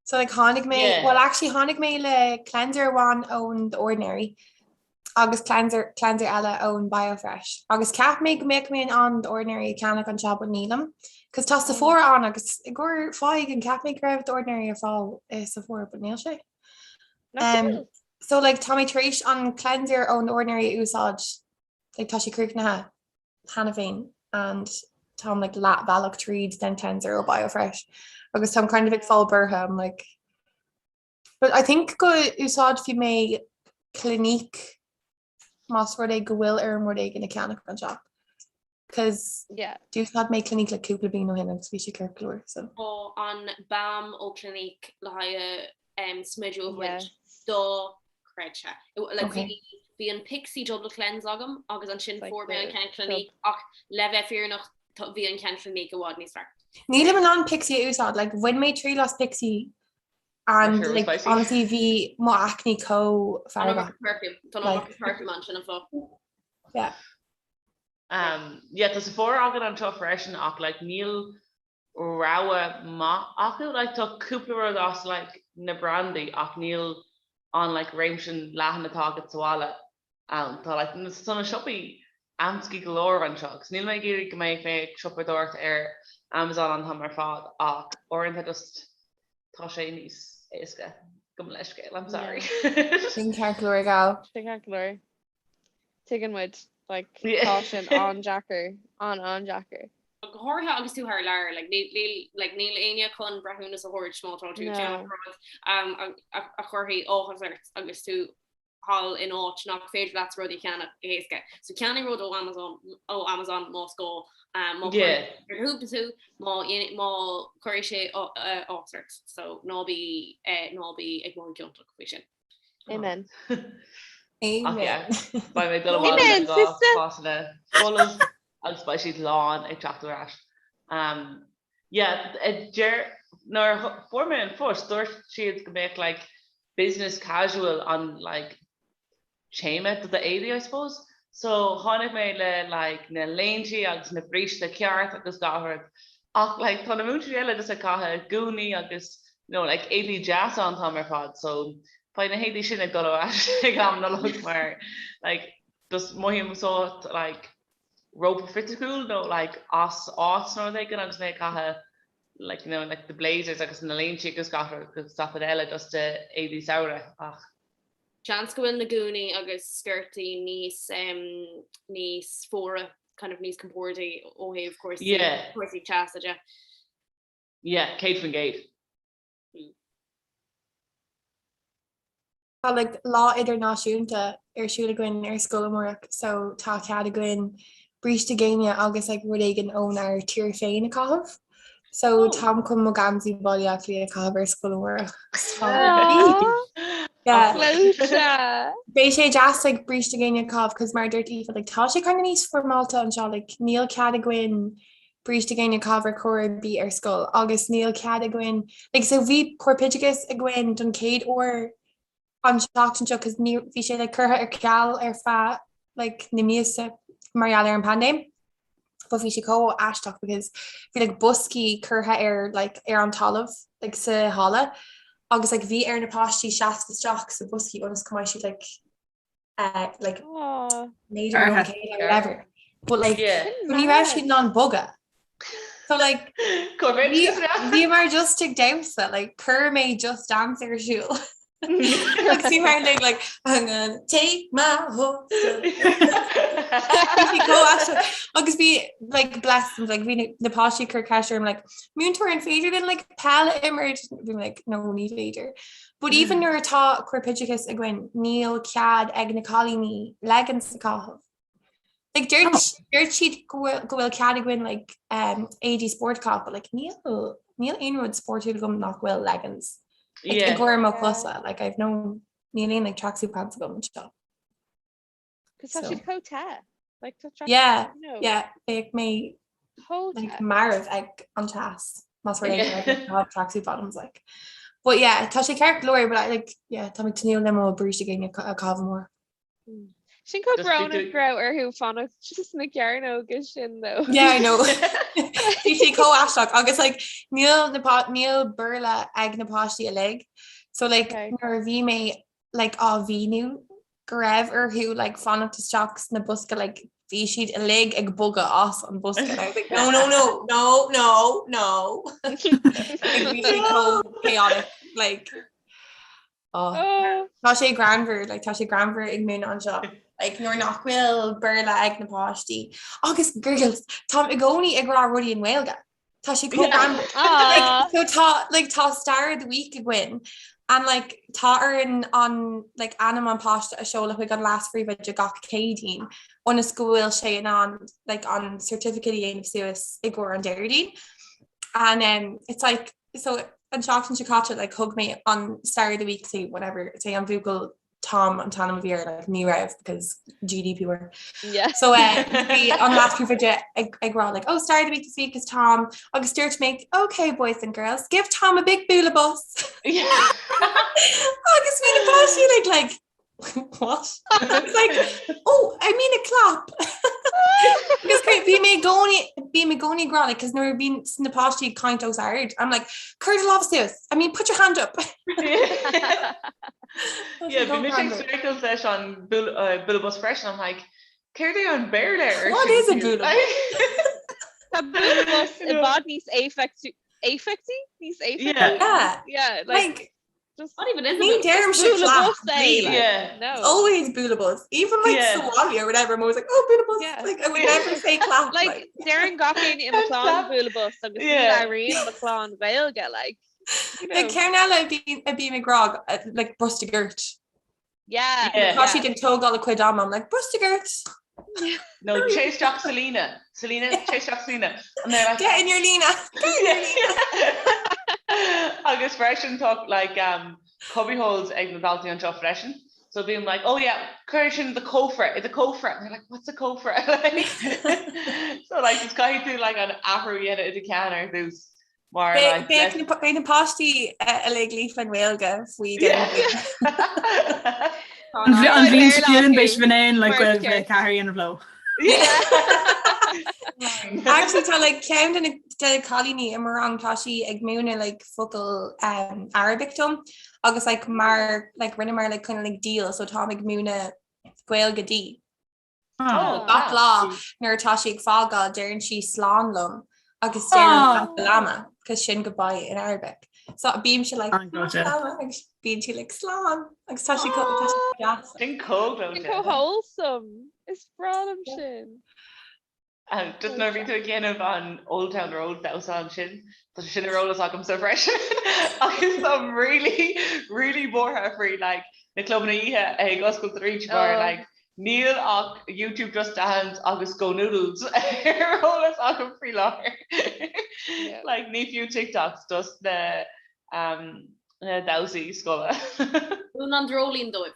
So like tháinig mé, yeah. well actually tháinig mé le cleanser amháin ón The Ordinary agus cleanser, cleanser eile ón BioFresh. Agus cheap mé go mbeadh mé in ann The Ordinary a cheannach anseo but nílim. Cos tá Sephora ann agus i gcomhair fáth éigin cheap mé go raibh The Ordinary ar fáil i Sephora but níl sé. Um, so like tá mé tar éis an cleanser ón The Ordinary a úsáid like tá sé críochnaithe cheana féin and táim like leathbhealach tríd den cleanser ó BioFresh agus táim kind of ag fáil buartha I'm like But I think go úsáidfidh mé Clinique más rud é go bhfuil orm rud éigin a cheannach anseo. Cos Yeah. d'úsáid mé Clinique le cúpla bliain ó shin agus bhí sé ceart go leor so. Tá an balm ó Clinique le haghaidh um, smideadh a bhaint Yes. dochreidte. Like, Okay. bhí bhí an Pixi Double Cleanse agam agus ansin Like fuair mé an the ceann Clinique ach le bheith fírinneach tá- bhí an ceann Clinique i bhfad níos fearr. Nílim in ann Pixi a úsáid, like bhain mé triail as Pixi And Sure, like spicy. honestly bhí mo acne chomh Tá an feargach. iomarca perfume. Tá an Like- iomarca perfume ann sin an fáth. Yeah. Um, yeah, tá Sephora againn anseo freisin ach like, níl rogha maith acu. Like, tá cúpla rud as like, na brandaí ach níl an like, réimse leathan atá agat sa bhaile ann. Tá like, na, tá na siopaí amscaí go leor anseo agus níl mé ag iarraidh go mbeidh mé ag siopadóireacht ar Amazon an t-am ar fad ach uaireanta just tá sé níos éasca gabh mo leithscéal, I'm sorry. Sin ceart go leor gal. Sin ceart go leor. Tuigeann muid, like, Yeah. tá sin an-deacair, an-an-deacair. Go háirithe agus tú thar lear, like, níl, níl, like, níl éinne chun breithiúnas a thabhairt má tá tú ag No. ceannach rud um, a, a, a chuirfidh áthas ort agus tú thall in áit nach féidir leat rudaí a cheannach go héasca. So ceannaigh rud ó Amazon ó Amazon más gá má chuireann ar tú má má chuirfidh sé áthas ort. So ná bí ná bí ag mothú ciontach faoi sin. Amen. Amen. Beidh mé ag dul abhaile Amen, le sister. cásanna folamh agus beidh siad lán ag teacht ar ais. Um, yeah, deir nuair a fuair mé an phost dúirt siad go mbeadh like business casual an like téama do d'éadaí I suppose. So tháinig mé le like na léintí agus na bríste ceart agus gach rud ach like tá na múinteoirí eile just ag caitheamh gúnaí agus you know like éadaí deasa an t-am ar fad so beidh na héadaí sin ag dul ar ais ag am Nollag mar like just mothaím sórt like róphraiticiúil nó like as áit nó rud éigin agus mé ag caitheamh like you know like the blazers agus na léintí agus gach rud agus gach rud eile just uh, éadaí samhraidh ach Seans go bhfuil na gúnaí agus sciortaí níos um, níos fuaire kind of níos compordaí ó thaobh cúrsaí Yeah. cúrsaí teasa de. yeah 100%. Tá like lá idirnáisiúnta ar siúl againn ar scoil amárach so tá cead againn bríste géine agus like rud éigin ónár tír féin a chaitheamh. So oh. táim chun mo geansaí Baile Átha Cliath a chaitheamh ar scoil amárach. Beidh sé deas like bríste géine a chaitheamh cos mar dúirt Aoife like tá sé kind of níos foirmeálta anseo like níl cead againn bríste géine a chaitheamh ar chor ar bith ar scoil agus níl cead againn like so bhí corpoideachas againn don chéad uair an tseachtain seo cos ní bhí sé like curtha ar ceal ar feadh like na míosa mar gheall ar an paindéim but bhí sé chomh aisteach because bhí like boscaí curtha ar like ar an talamh like sa halla agus like bhí ar na páistí seasamh isteach sa boscaí ionas go mbeidh siad like uh, like méadar or whatever. But like ní raibh siad in ann bogadh. So like bhíomar just ag damhsa, like chuir mé Just Dance ar siúl. Like see mar like like I'm gonna take my horse agus bhí like bless them like bhí na páistí ag cur ceist orm like múinteoir an féidir linn like peil a imirt bhí like no ní féidir. But even nuair atá corpoideachas againn, níl cead ag na cailíní leggings a chaitheamh. Like dúirt dúirt siad go bhfuil go bhfuil cead againn like um, éadaí spóirt a chaitheamh, but like níl níl aon rud spórtúil agam nach bhfuil leggings. Like, i gcomhair mo chosa, like I've no níl aon like tracksuit pants agam anseo. Cos tá siad chomh te. Like tá tracksuit Yeah, you know. yeah, bheadh mé Chomh like te. marbh ag an teas más rud é go raibh tracksuit bottoms like. But yeah, tá sé ceart go leor, but I like yeah, tá mé ag tnúth le mo bríste géine a chaitheamh amárach. Sin chomh Just bhí brónach tú- go raibh orthu fanacht sna cearnóga sin though. Yeah, I know. Bhí sé chomh aisteach agus like níl na pá- níl Béarla ag na páistí uilig. So like Okay. nuair a bhí mé like á mhíniú go raibh orthu like fanacht isteach sna bosca like bhí siad uilig ag bogadh as an bosca and I was like no no no no no no like bhí sé chomh chaotic like oh Oh. tá sé greannmhar like tá sé greannmhar ag múineadh anseo like nuair nach bhfuil Béarla ag na páistí agus girls táim i gcónaí ag rá rudaí i nGaeilge Tá sé chomh greannmhar. Like, so tá like tá star of the week againn and like tá orainn an like ainm an páiste a seoladh chuig an leas-phríomhoide gach Céadaoin ionas go bhfuil sé in ann like an certificate a dhéanamh suas i gcomhair an Déardaoin. And um, it's like so an seachtain seo caite like thug mé an star of the week say whatever say an buachaill Tom an t-ainm a bhí air like ní raibh because GDPR. Yeah. So uh, bhí an leas-phríomhoide ag, ag rá like, oh star of the week this week is Tom agus dúirt mé okay boys and girls give Tom a big bualadh bos. Agus bhí na páistí like like what? I was like oh I mean a clap. Because bhí mé i gcónaí bhí mé i gcónaí ag rá like, 'cause nuair a bhíonn na páistí ag caint os ard I'm like cuir do lámh suas I mean put your hand up. Yeah, bhí mise ag streachailt leis an bualadh bos freisin, I'm like, céard é an Béarla ar What is a bualadh bos? Tá bualadh bos i bhfad níos éifeachtaí? Níos éifeachtaí? Yeah. Yeah, like, Like, just Not even is ní deirimse bualadh clap, bos é, really. like, Yeah. no. Always bualadh bos. Even like Yeah. sa bhaile or whatever, I'm always like, oh, bualadh bos. Yeah. Like, I would never say clap. Like, Like, deireann gach éinne i mo chlann bualadh bos agus ní Yeah. labhraíonn mo chlann Gaeilge, like, you Like know. ceann eile a bhí a bím ag rá uh, like brostú goirt. Yeah. Yeah. Tá siad ag tógáil a cuid ama, I'm like brostú goirt. No, téigh isteach sa líne. Sa líne, téigh isteach sa líne. And they're like, Get in your líne. Get in your líne. Agus freisin tá like um, cubby holes ag na daltaí anseo freisin. So bím like, oh yeah, cuir sin i do chófra, i do chófra. And they're like, what's a cófra? Like, so like, just caithfidh tú like an athrú a dhéanamh i do cheann ar dtús. Mar like, Beidh na beidh na páistí uilig líofa i nGaeilge faoi deireadh na bliana. An bhli- an bhliain seo chugainn beidh sibh in ann like Mar Gaeilge ceart. 4 a dhéanamh leo. Actually tá like ceann de na de na cailíní i mo rang tá sí ag múineadh like focal um, Arabic dom agus like mar like rinneamar like kind of like deal so táim ag múineadh Gaeilge di. Oh, Gach lá nuair atá sí ag fágáil deireann sí slán liom agus deirim salama cos sin goodbye in Arabic. So bímse like salama agus bíonn sí like slán agus tá sí tá sí deas. Sin chomh Sin chomh wholesome. Is breá liom sin. Just nuair a bhí tú ag déanamh an Old Town Road damhsa ansin, tá sé sin ar eolas agamsa freisin agus I'm really, really buartha faoi like. Na clubanna oíche ag oscailt arís mar like níl ach YouTube Just Dance agus Go Noodles ar eolas agam faoi láthair. Like ní fiú TikToks just na um, na damhsaí scoile. Múin an dreoilín dóibh.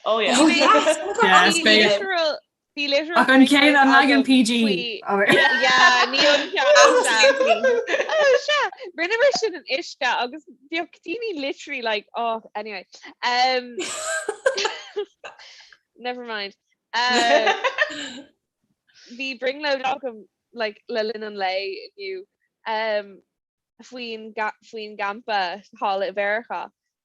Oh yeah. Oh yes. Yeah, is féidir. Literal Bhí literal Ach an chéad an leagan PG. Yeah, ní an ceann. Oh, sea, rinneamar sin in uisce agus bhíodh daoine literally like, oh, anyway. Um, never mind. Uh, bhí brionglóid agam like, le linn an lae inniu. Um, faoin faoin gcampa thall i Mheiriceá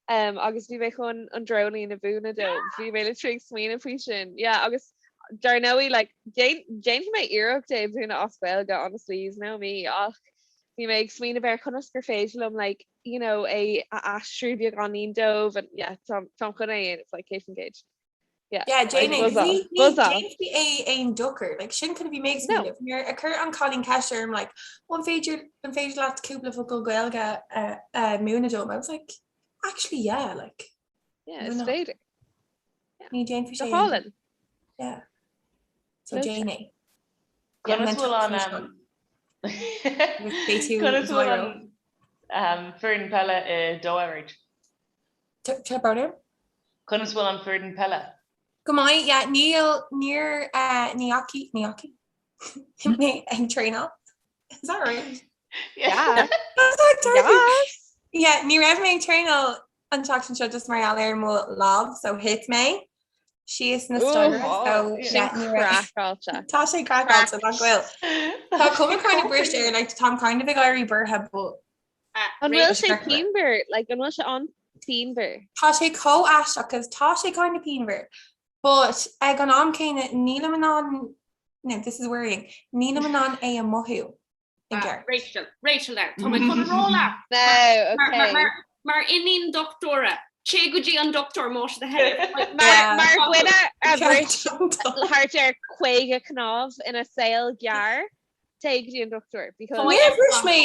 um, agus bhí mé chun an dreoilín a mhúineadh dóibh. Bhí mé literally ag smaoineamh faoi sin. Yeah, agus dar ndóigh like, déanfaidh mé iarracht é a mhúineadh as Gaeilge, honestly, you know me, ach bhí mé ag smaoineamh ar conas gur féidir liom like, you know, é a aistriú beagáinín dóibh and yeah, táim chun é a dhéanamh like 100%. Yeah, Yeah, déan é. Buzz Ní ní déanfaí é aon dochar. Like, sin kind of bhí mé ag smaoineamh. Nuair a chuir an cailín ceist orm, like, oh, an féidir, an féidir leat cúpla focal Gaeilge a, a múineadh dom? I was like, actually, yeah, like, Yeah, is féidir. Ní déanfaí sé. Go hálainn. Yeah. So déan é. Conas bhfuil an Conas bhfuil an foireann peile i dTogha Tá brón orm? Conas bhfuil an foireann peile? Go maith, yeah, níl, níor, eh, ní fhacaigh, ní fhacaigh mé ag traenáil. Is that right? Yeah. Yes. Yeah, ní raibh mé ag traenáil an tseachtain seo just mar gheall ar mo lámh, so thit mé síos na staighre, so Sin yeah, ní raibh. craiceáilte. Tá sé craiceáilte nach bhfuil. Tá cuma kind of briste air, like táim kind of ag éirí buartha, but An bhfuil sé pianmhar? Like, an bhfuil sé an-phianmhar? Tá sé chomh aisteach cos tá sé kind of pianmhar but ag an am céanna nílim in ann, no this is worrying, nílim in ann é a mothú i gceart. Rachel, Rachel now, tá mé chun a rá leat. No, okay. Mar, mar iníon dochtúra, téigh go dtí an dochtúir más do thoil. Mar, mar dhuine a bhris thart ar 50 cnámh ina saol gearr, Téigh go dtí an dochtúir because. Níor bhris mé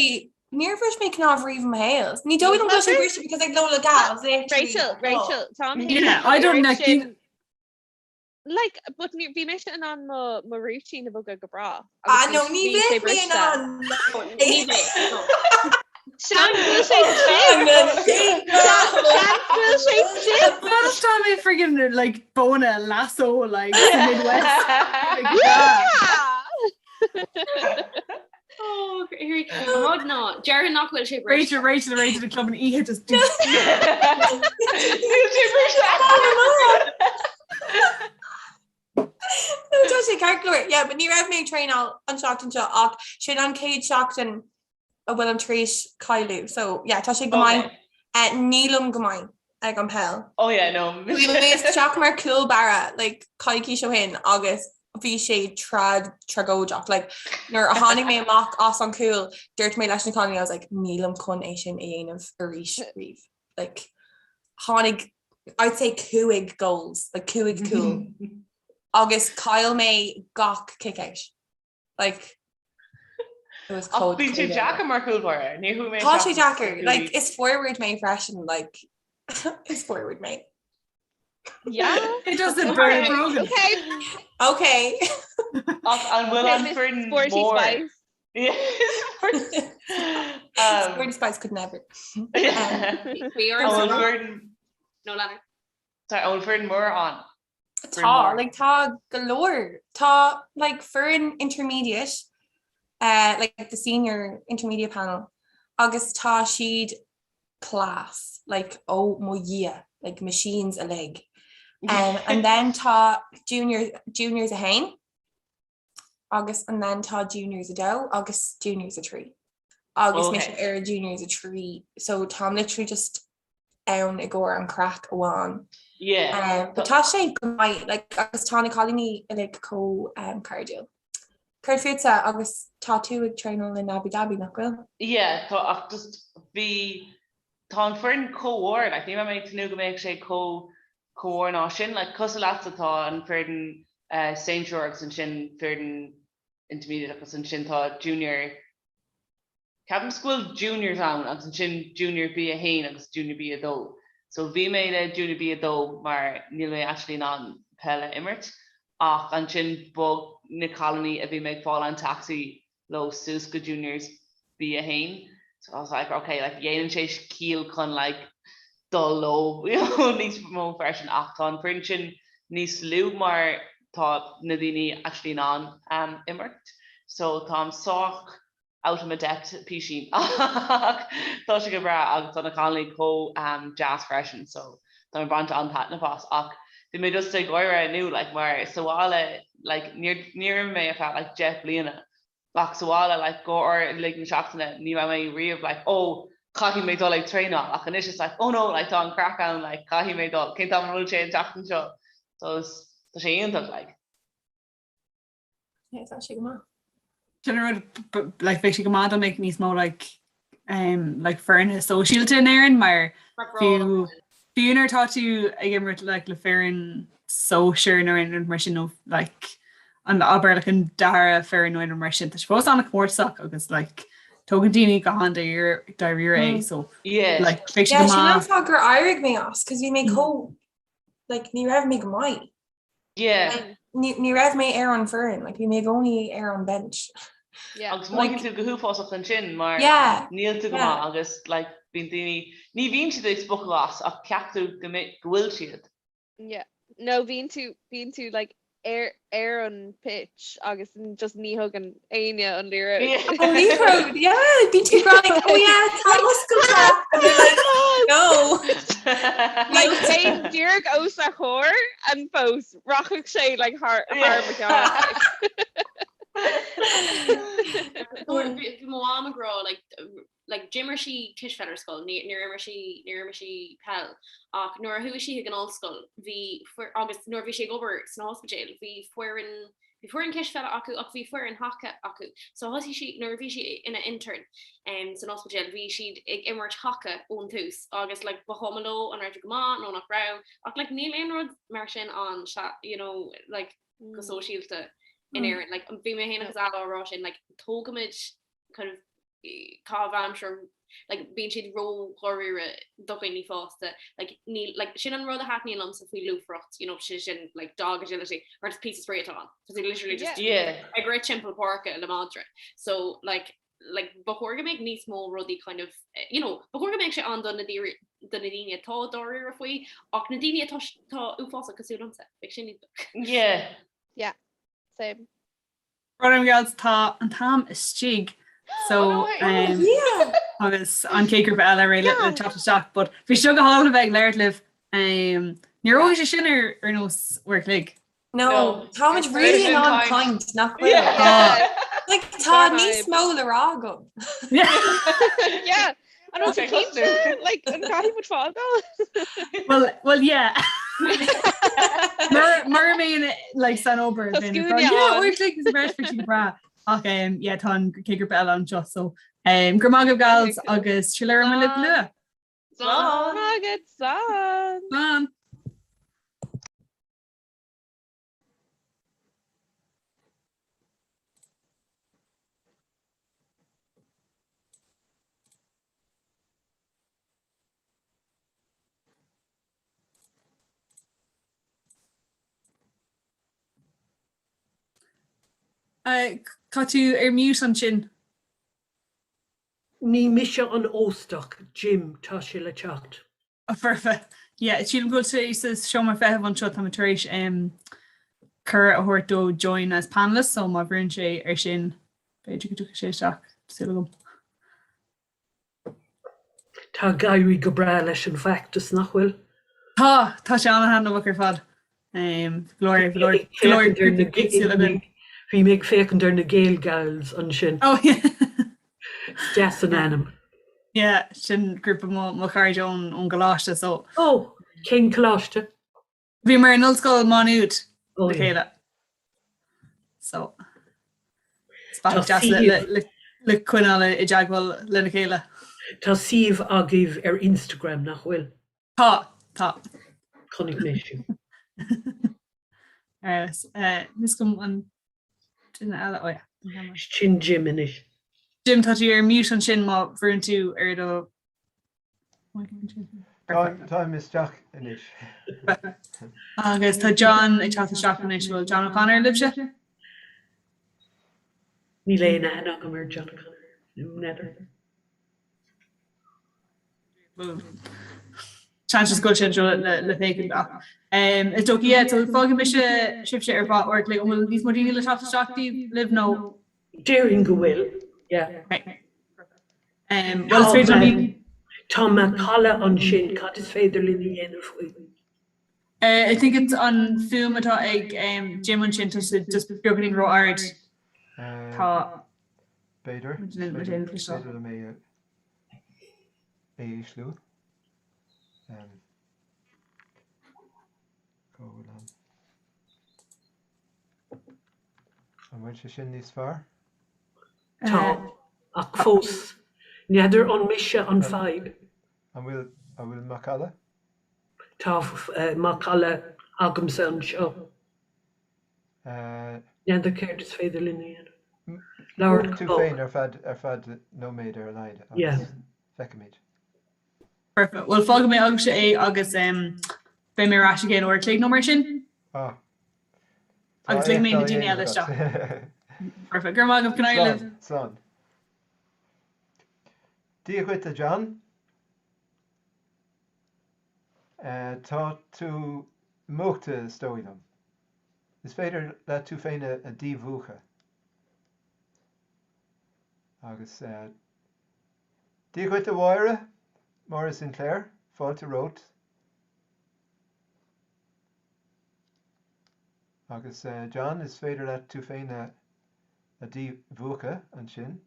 níor bhris mé cnámh riamh i mo shaol. Ní dóigh liom go bhfuil sé briste because ag Lola Gals Rachel, Rachel, táim Yeah, I don't know. Like, but ní bhí mise in ann mo mo rúitín a bhogadh go breá. Ah no, ní bheidh mé in ann. Ní bheidh. Seans go bhfuil sé tinn. Seans go bhfuil sé tinn. First time I friggin like bóna lasso like the Midwest. Like, yeah. Oh, rud ná déarfainn nach bhfuil sé briste. Rachel, Rachel, Rachel, the club an oíche just do. Níl sé briste. No, tá sé ceart go leor. Yeah, but ní raibh mé ag traenáil an seachtain seo ach sin an chéad seachtain a bhfuilim tar éis cailleadh. So yeah, tá sé go maith. Eh, nílim go maith ag an peil. Oh yeah, no. Bhí mé isteach mar cúl báire like, coicís ó shin agus bhí sé trad tragóideach. Like, nuair a tháinig mé amach as an cúl, dúirt mé leis na cailíní, I was like, nílim chun é sin a dhéanamh arís riamh. Like, tháinig, I'd say cúig goals, like cúig cúl. Agus chaill mé gach kick out. Like, it was cold. Bíonn sé deacair mar chúl báire. Ní chuaigh mé Tá sé deacair. Like, is forward mé freisin, like, is forward mé. Yeah. It doesn't burn brogan. Okay. Okay. Ach an bhfuil an foireann Sporty mór? Spice. Um, Sporty Spice could never. We are An bhfuil foireann No leather. Sorry, an bhfuil foireann mór ann? Tá, like, tá go leor. Tá, like, foireann intermediate, uh, like the senior intermediate panel, agus tá siad class, like, oh mo Dhia, like machines uilig. Um, and then tá junior, juniors 1, agus and then tá juniors 2 agus juniors 3. Agus mise Okay. ar juniors 3, so táim literally just ann i gcomhair an craic amháin. Yeah. Um, but tá sé go maith, like, agus tá na cailíní uilig chomh um, cairdiúil. Céard fútsa agus tá tú ag traenáil in Abu Dhabi, nach bhfuil? Yeah, tá ach just bhí tá an foireann chomh mhór, like, ní raibh mé ag tnúth go mbeadh sé chomh chomh mhór ná sin, like, cosúil leatsa tá an foireann uh, sinsear agus ansin foireann intermediate agus ansin tá junior Ceapaim go bhfuil juniors ann agus ansin junior B1 agus junior B2. So bhí mé le Junior B2 mar níl mé actually in ann peil a imirt ach ansin bhog na cailíní a bhí mé ag fáil an taxi leo suas go Juniors B1 so I was like ok like dhéanann sé ciall chun like dul leo you know níos mó freisin ach tá an foireann sin níos lú mar tá na daoine actually in ann um, imirt so táim sách out of my depth písín ach tá sé go breá agus tá na cailíní chomh um, deas freisin so tá mé ag baint an-taitneamh as ach bhí mé just ag gáire inniu like mar sa bhaile like níor níor imir mé ar feadh like 10 bliana ach sa bhaile like go uilig na seachtaine ní raibh mé riamh like oh caithfidh mé dul ag traenáil ach anois it's like oh no like tá an craic ann like caithfidh mé dul cén t-am a bhfuil sé an tseachtain seo so is tá sé iontach like. Yeah, tá sé go maith. Sin an rud, like, bheadh sé go maith dá mbeadh níos mó like, um, like foirne sóisialta in Éirinn mar fiú fiú nuair atá tú ag imirt like, le foireann sóisir nó aon rud mar sin nó like, an abair like, an dara foireann nó aon rud mar sin tá sé fós an-chomórtasach agus like, tógann daoine go han-dáiríre é so Yeah. like, bheadh sé go Yeah, sin an maith. fáth gur éirigh mé as, cos bhí mé chomh, like, ní raibh mé go maith. Yeah. Like, ní, ní raibh mé ar an foireann, like, bhí mé i gcónaí ar an bench. Yeah. Agus mothaíonn tú go huafásach ansin mar Yeah. níl tú go Yeah. maith agus like, bíonn daoine, ní bhíonn siad ag spochadh as ach ceapann tú go mbe- go bhfuil siad. Yeah. No, bíonn tú, bíonn tú like, ar, ar an pitch agus just ní thugann éinne an liathróid. An liathróid, yeah, bíonn tú ag rá like, oh yeah, tá oscailte. And they're like, no. Like bheinn díreach os a chomhair and fós rachadh sé like thar thar mo cheann. Bhí mo mham ag rá like like d'imir sí cispheil ar scoil, níor imir sí níor imir sí peil ach nuair a chuaigh sí chuig an ollscoil bhí agus nuair a bhí sí ag obair san ospidéal bhí foireann bhí foireann cispheile acu ach bhí foireann haca acu. So thosaigh sí nuair a bhí sí ina intern um, san ospidéal bhí siad ag imirt haca ón tús agus like, ba chuma leo an raibh tú go maith nó nach raibh ach like, níl aon rud mar sin ann you know, like, go mm. sóisialta in mm. Éirinn. Like, bhí mé féin agus Al á rá sin like, tógaimid kind of caitheamh aimsire like bíonn siad ró-dháiríre do dhaoine fásta like níl like sin an rud a thaitníonn liomsa faoi lúfaireacht you know sin sin like dog agility mar is píosa spraoi atá ann Tá tú literally just Yeah. ag rith timpeall páirce le madra so like like ba chóir go mbeadh níos mó rudaí kind of eh, you know ba chóir go mbeadh sé ann do na daoine do na daoine atá dáiríre faoi ach na daoine atá tá uafásach cosúil liomsa bheadh sin iontach. Yeah. Yeah. Same. Brón orm girls tá an t-am istigh so um, agus an chéad grúpa eile réidh le le teacht isteach but bhí sé go hálainn a bheith ag labhairt libh um, níor thóg sé sin ar ar nós uair a chloig. No, táimid really in ann caint nach bhfuil. Tá. Like, tá níos mó le rá agam. Yeah. An bhfuil tú cinnte? Like, an gcaithfidh muid fágáil? Well, well, yeah. Mar mé like san obair Tá scuaine ann. uair a chloig is breis bhí sé go breá ach um, yeah, tá an chéad grúpa eile anseo so um, go raibh maith agaibh gals agus triail ar libh luath. Slán agat, slán! Slán! Tá tú ar mute ansin. Ní mise an óstach, Jim, tá sé le teacht. Foirfe. Yeah, sílim go bhfuil sé sa seomra feithimh anseo, tá mé tar éis cuireadh a thabhairt dó join as panelist, so má bhrúnn sé ar sin, b'fhéidir go dtiocfaidh sé isteach, tá súil agam. Tá ag éirí go breá leis an bhfeachtas, nach bhfuil? Tá, tá sé an-thaitneamhach ar fad. Go leor, go leor, go leor grúpaí éagsúla againn. Bhí mé ag féachaint ar na Gael Gals ansin. Oh yeah. Is deas an ainm. Yeah, sin grúpa mo mo chairde ón ón gcoláiste so. Oh, cén coláiste? Bhíomar in Ollscoil Má Nuad Oh le yeah. chéile. So is Tá bealach deas le suíomh le le le coinneáil i dteagmháil lena chéile. Tá suíomh agaibh ar Instagram, nach bhfuil? Tá, tá. Chonaic mé sin. Agus eh, níl 'fhios agam an duine eile, oh yeah. Sin Jim anois. Jim, tá tú ar mute ansin má bhrúnn tú ar do. Táim isteach anois. Agus tá John ag teacht isteach anois, bhfuil John O'Connor libhse? Níl aon aithne agam ar John O'Connor. N'fheadar. Seans go bhfuil sé anseo le féachaint ach is dócha yeah so fágfaidh mise sibhse ar feadh uair a chloig. An bhfuil níos mó daoine le teacht isteach daoibh libh nó? Déarfainn go bhfuil, yeah. Okay. Bhuel is féidir liom. Tá macalla ansin, cad is féidir linn a dhéanamh faoi? I think it's an fuaim atá ag Jim ansin, tá sé just beagáinín ró-ard. Tá. B'fhéidir. B'fhéidir liom é a ísliú. Cá bhfuil an. An bhfuil sé sin níos fearr? Tá, ach fós, n'fheadar an mise an fadhb. An bhfuil, an bhfuil macalla? Tá macalla agamsa anseo. N'fheadar céard is féidir linn a dhéanamh. Labhairt tú go bog. féin ar feadh, ar feadh nóiméad ar a laghad agus feicfimid. Perfect. Bhuel, fágfaidh mé agaibhse é agus beidh mé ar ais i gceann uair a chloig nó mar sin. Ah. Agus ligfidh mé na daoine eile isteach. Perfect. Go raibh maith agaibh, go n-éirí libh. Slán. Dia dhuit a John. Tá tú múchta is dóigh liom. Is féidir leat tú féin a dhímhúchadh. Agus Dia dhuit a Mháire, Máire Sinclair, fáilte romhat. Agus John, is féidir leat tú féin a dhímhúchadh ansin.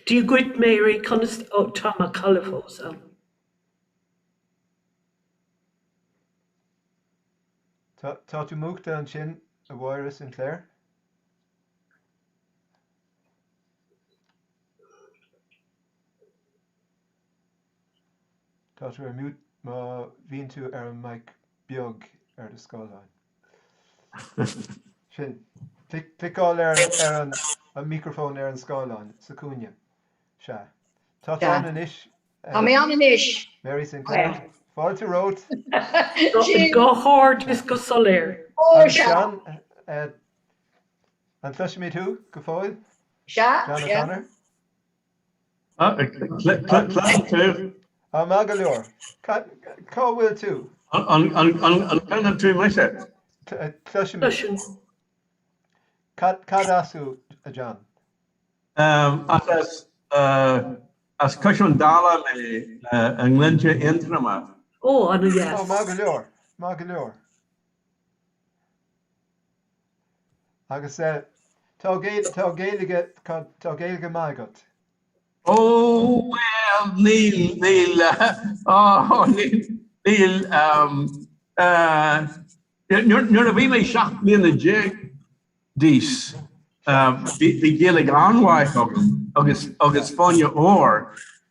Dia dhuit Mary, conas tá macalla fós ann? Tá tú múchta ansin a Mháire Sinclair? Tá tú ar mute má bhíonn tú ar an mic beag ar do scáileán. Sin. Cliceáil ar an an micreafón ar an scáileán sa chúinne. Sea. Tá tú ann anois. Tá mé ann anois. Mary Sinclair. Fáilte romhat. Go hard is go soiléir. Ó, sea. An gcloisimid thú go fóill? Sea, John sea. O'Connor? Cloisim tú. Ah, maith go leor. Cá bhfuil tú? An gcloiseann tú mise? Cloisimid. Cloisim. Cad as thú, a John? As as Cois an Dála mé i nGlinnte Aontroma. Ó, ana-dheas. Ó, maith go leor. Maith go leor. Agus tá tá Gaeilge tá Gaeilge maith agat. Ó bhuel níl níl ó níl níl nuair a bhí mé 17 mbliana d'aois bhí Gaeilge an-mhaith agam agus agus fáinne óir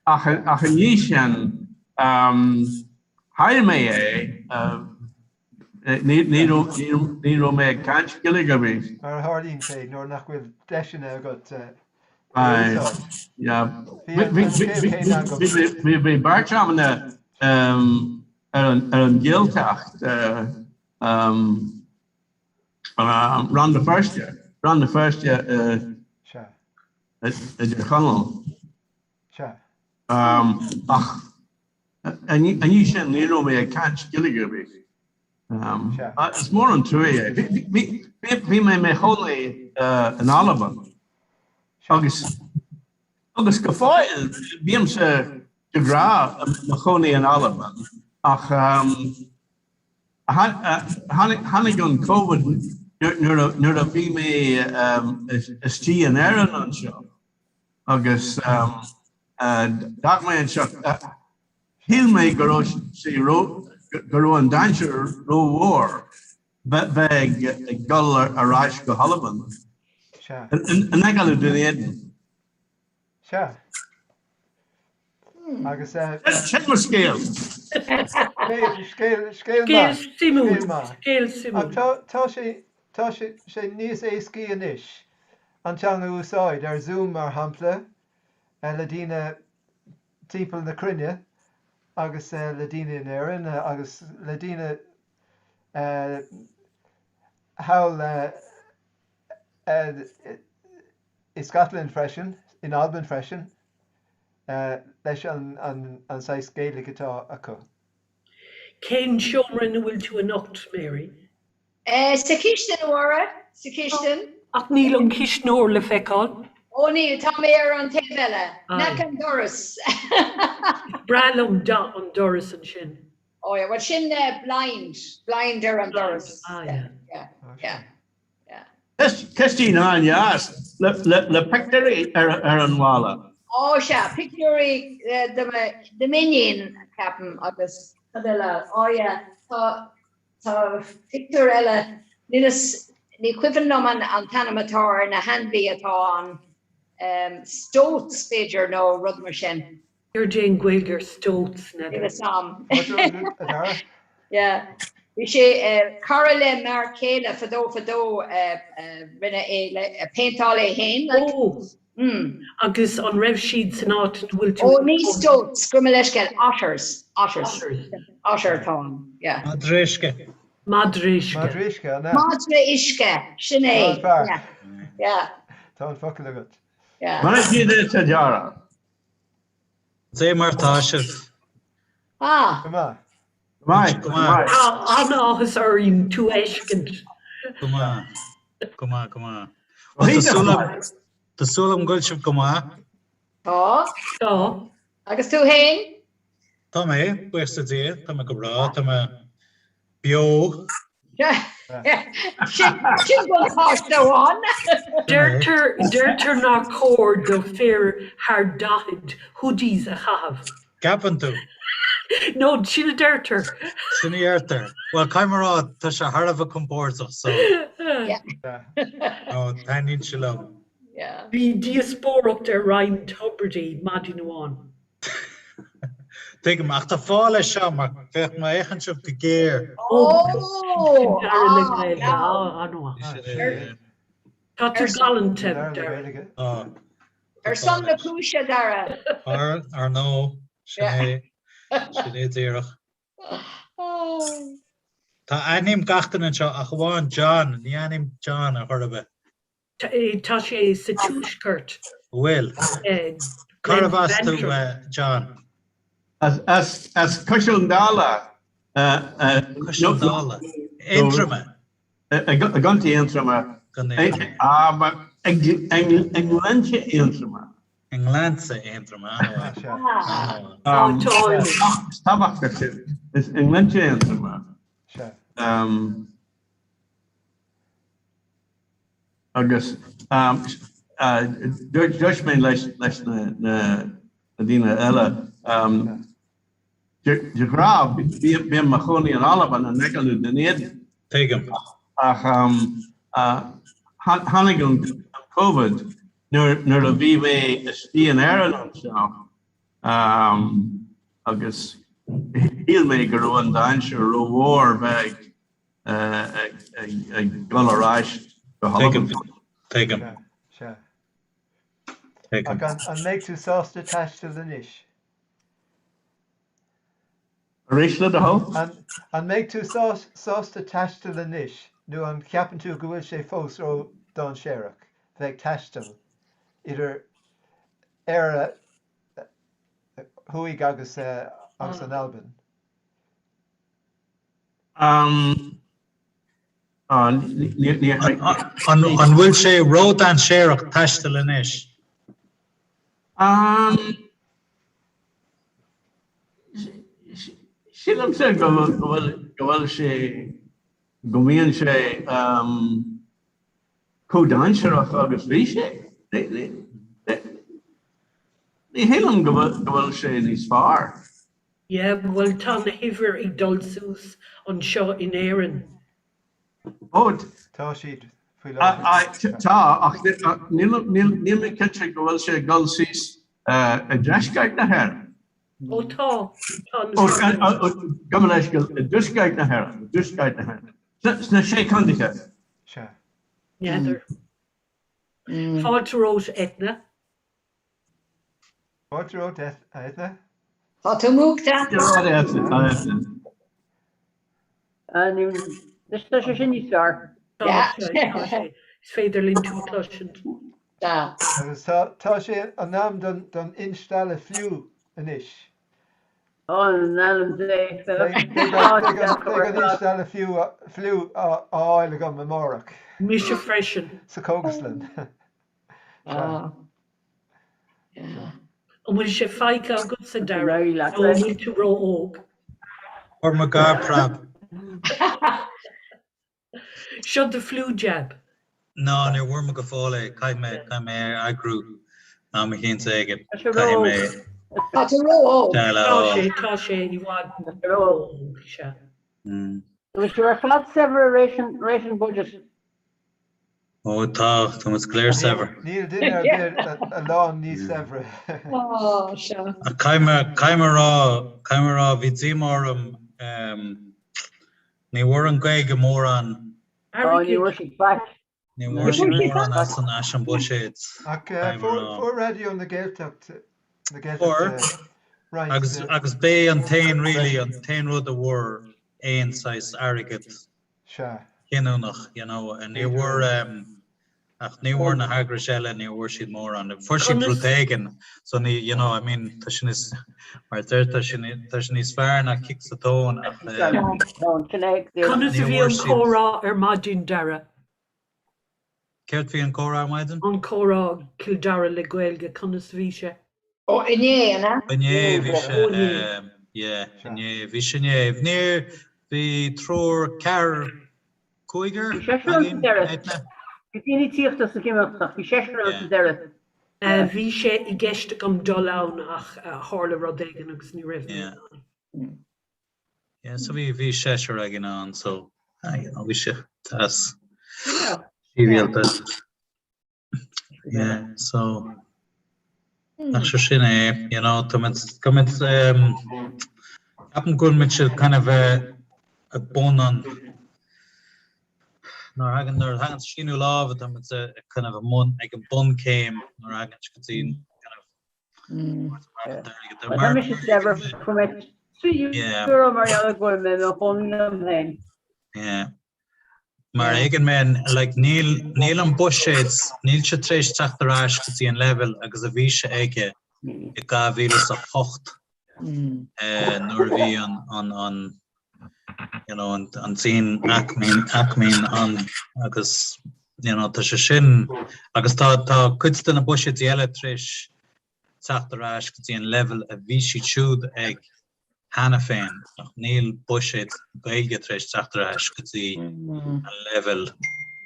ach ach i ndiaidh sin chaill mé é Ní raibh mé ag caint Gaeilge ar bith. Mar a tharlaíonn sé nuair nach bhfuil deiseanna agat é a úsáid. Bhí an scéal céanna agam. Bhí beirt amanna ar an Ghaeltacht, Rann na Feirste, Rann na Feirste i dTír Chonaill. Ach I ndiaidh sin ní raibh mé ag caint Gaeilge ar bith. Is mór an trua é. Bhí mé i mo chónaí in Albain agus agus go fóill bímse de ghnáth i mo chónaí in Albain ach tháinig an Covid nuair a bhí mé istigh in Éirinn anseo agus D'fhág mé anseo. Shíl mé go raibh sé ró, go raibh an dainséar rómhór bheith ag dul ar ais go hAlbain. Sea. In aice le Dún Éideann. Sea. Agus. Sin mo scéal. Scéal, scéal maith. Scéal suimiúil. Scéal suimiúil. Ach tá, tá sé, tá sé, sé níos éascaí anois an teanga a úsáid ar Zoom mar shampla le daoine timpeall na cruinne. agus le daoine in Éirinn agus le daoine thall i Scotland freisin, in Albain freisin, leis an saghas Gaeilge atá acu. Cén seomra ina bhfuil tú anocht, Mary? Sa chistin, a Mháire, sa chistin. Ach níl an cisneoir le feiceáil. Ó níl, tá mé ar an taobh eile, in aice an dorais. Breá liom dath an dorais ansin. Ó yeah, well sin blind, blind ar an doras. Ah yeah. Yeah, yeah, yeah. Cistin an-deas le pictiúirí ar an bhalla. Ó sea, pictiúirí de m'iníon, ceapaim, agus cad eile? Ó yeah, tá Tá pictiúr eile, níl fhios, ní cuimhin liom an t-ainm atá ar na hainmhí atá ann, stoats b'fhéidir nó rud mar sin. Céard é an Ghaeilge ar stoats, Níl fhios a'm. Yeah. Bhí sé, cara le m'fhear céile fadó fadó rinne é, péinteáil é fhéin like. Ó! Agus an raibh siad san áit ina bhfuil tú Ó, ní stoats, gabh mo leithscéal, otters, otters. Otter atá ann, yeah. Madra uisce. Madra uisce. Madra uisce, an ea? Madra uisce, sin é. An-fhearr. Yeah, yeah. Tá an focal agat. Yeah. Mar a duit, a Dhara. Cad é mar tá sibh. Ah. Go maith. Go maith, go maith. Tá an-áthas orainn tú a fheiscint. Go maith, go maith, go maith. Bhuel, tá súil agam, tá súil agam go bhfuil sibh go maith. Tá. Tá. Agus tú fhéin? Tá mé, buíochas le Dia, tá mé go breá, tá mé beo. Sin buntáiste amháin. Deirtear, deirtear nár chóir do fir thar 40 hoodies a chaitheamh. Ceapann tú? No, sin a deirtear. Sin a deirtear. Bhuel, caithfidh mé a rá, tá sé thar a bheith compordach, so. No, taitníonn sé liom. Bhí díospóireacht ar Ryan Tubridy maidin amháin. Tuigim, ach tá fáth leis seo, mar féach má fhéachann sibh go géar. Ó! Dara le Gaeilge, an-mhaith. Tá tú galánta, Dara. Ar son na cúise, Dara. Ar ndóigh, sin é, sin é díreach. Tá aithním gach duine anseo ach amháin John, ní aithním John ar chor ar bith. Tá sé sa tuaisceart. Bhfuil? Cárbh as tú, John? As Caiseal Dála. Caiseal Dála. Aontroma. I gContae Aontroma. I nGleannta Aontroma. I nGleannta Aontroma, an-mhaith. Is tábhachtach sin. Is i nGleannta Aontroma. Agus dúirt mé leis na daoine eile, de ghnáth bím i mo chónaí in Albain in aice le Dún Éideann. Tuigim. Ach tháinig an Covid nuair a bhí mé istigh in Éirinn anseo agus shíl mé go raibh an dainséar rómhór bheith ag ag dul ar ais go hAlbain. Tuigim. Sea. Ach an mbeidh tú sásta taisteal anois? Arís le do thoil? An mbeidh tú sásta taisteal anois nó an cheapann tú go bhfuil sé fós ró-dainséarach bheith ag taisteal idir Éire thuaidh agus an Albain? An bhfuil sé ródainséarach taisteal anois? Sílimse go bhfuil sé, go mbíonn sé chomh dainséarach agus bhí sé. Ní shílim go bhfuil sé níos fearr. Yeah, bhuel tá na huimhir ag dul suas anseo in Éirinn. Ó, tá siad faoi láthair. Tá, ach níl mé cinnte go bhfuil sé ag dul síos i dtuaisceart na hÉireann. Ó tá, tá na. Ó, gabh mo leithscéal, i dtuaisceart na hÉireann, i dtuaisceart na hÉireann. Sna sé contaetha. Sea. N'fheadar. Fáilte romhat, Eithne. Fáilte romhat, Eithne. Tá tú múchta. Anois tá sé sin níos fearr. Tá sé, tá sé. Is féidir linn tú a chloisint. Tá. Agus tá sé in am don instealladh fliú anois. Ó, in ainm Dé. Beidh an instealladh fliú á fháil agam amárach. Mise freisin. Sa chógaslann. An bhfuil sé faighte agatsa, Dara, nó an bhfuil tú ró-óg? Fuair mé gar preab. Seo do flu jab. No, níor bhfuair mé go fóill é. Caithfidh mé, caithfidh mé a eagrú am eicínt éigin. Caithfidh mé. Tá tú ró-óg. Tá sé, tá sé i bhfad ró-óg, sea. Tá sibh ar fad saibhir tar éis an budget. Ó tá, tá muid go léir saibhir. Níl duine ar bith a lán níos saibhre. Ó, sea. Ach caithfidh mé, caithfidh mé a rá, caithfidh mé a rá, bhí díomá orm, ní bhfuair an Ghaeilge mórán. Ó, ní bhfuair siad faic. Ní bhfuair siad mórán as an, as an buiséad. Ach fuair Raidió na Gaeltacht, na Fuair. Gaeltachta roinnt. Agus, agus b'é an t-aon really, an t-aon rud a bhfuair aon saghas airgead. Sea. Cinniúnach, you know, ní bhfuair, ach ní bhfuair na heagrais eile, ní bhfuair siad mórán. Fuair siad rud éigin, so ní, you know, I mean, tá sin níos, mar a deir, tá sin, tá sin níos fearr ná cic sa tóin ach Conas a bhí an comhrá ar maidin, Dara? Céard bhí an comhrá ar maidin? An comhrá Cill Dara le Gaeilge, conas a bhí sé? Ó, inné, an ea? Inné bhí sé, yeah, inné, bhí sé inné. Níor, bhí triúr, ceathrar, cúigear Bhí seisear ann sa againn, deireadh. Eithne? Bhí daoine tíocht as ag imeacht ach bhí seisear ann sa deireadh. Bhí sé i gceist agam dul ann ach tharla rud éigin agus ní raibh mé in ann. Yeah, so bhí bhí seisear againn ann so ah, you know, bhí sé deas sibhialta. Yeah, so ach seo sin é, you know, tá muid tá muid um, ceapaim go bhfuil muid kind of uh, ag bun an nuair a thagann nuair a thagann síniú láimhe tá muid uh, kind of i mbun ag an bunchéim nuair a thagann go dtí kind of Tá mise saibhir fuair mé €3 mar gheall go bhfuil mé i mo chónaí liom féin. Yeah. Mar éigean mé, like, níl, níl an buiséad, níl sé tar éis teacht ar ais go dtí an leibhéal agus a bhí sé aige i 2008 nuair a bhí an, an, an, you know, an, an dian-aicmín ann agus, you know, tá sé sin, agus tá, tá cuid de na buiséidí eile tar éis teacht ar ais go dtí an leibhéal a bhí siad siúd ag cheana féin, ach níl buiséad Gaeilge tar éis teacht ar ais go dtí an leibhéal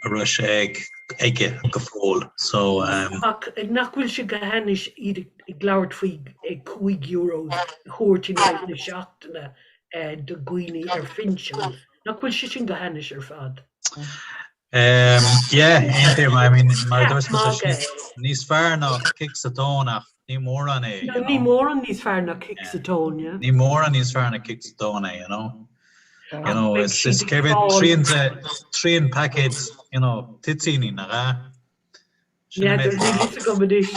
a raibh sé ag aige go fóill. So, um. Ach nach bhfuil sé go hainnis iad ag labhairt faoi €5 a thabhairt in aghaidh na seachtaine do dhaoine ar phinsean? Nach bhfuil sé sin go hainnis ar fad? Um, yeah, aontaím, I mean, mar a dúirt mé, tá sé níos fearr ná cic sa tóin ach ní mórán é, you Ní know. mórán níos fearr ná cic sa tóin, yeah. Ní mórán níos fearr ná cic sa tóin é, you know. You Ach know, beidh is, siad is ag cé mhéad fáil trian de, trian paicéad, you know, toitíní, nach ea? Sin an N'fheadar, méid níl atá. fhios agam anois.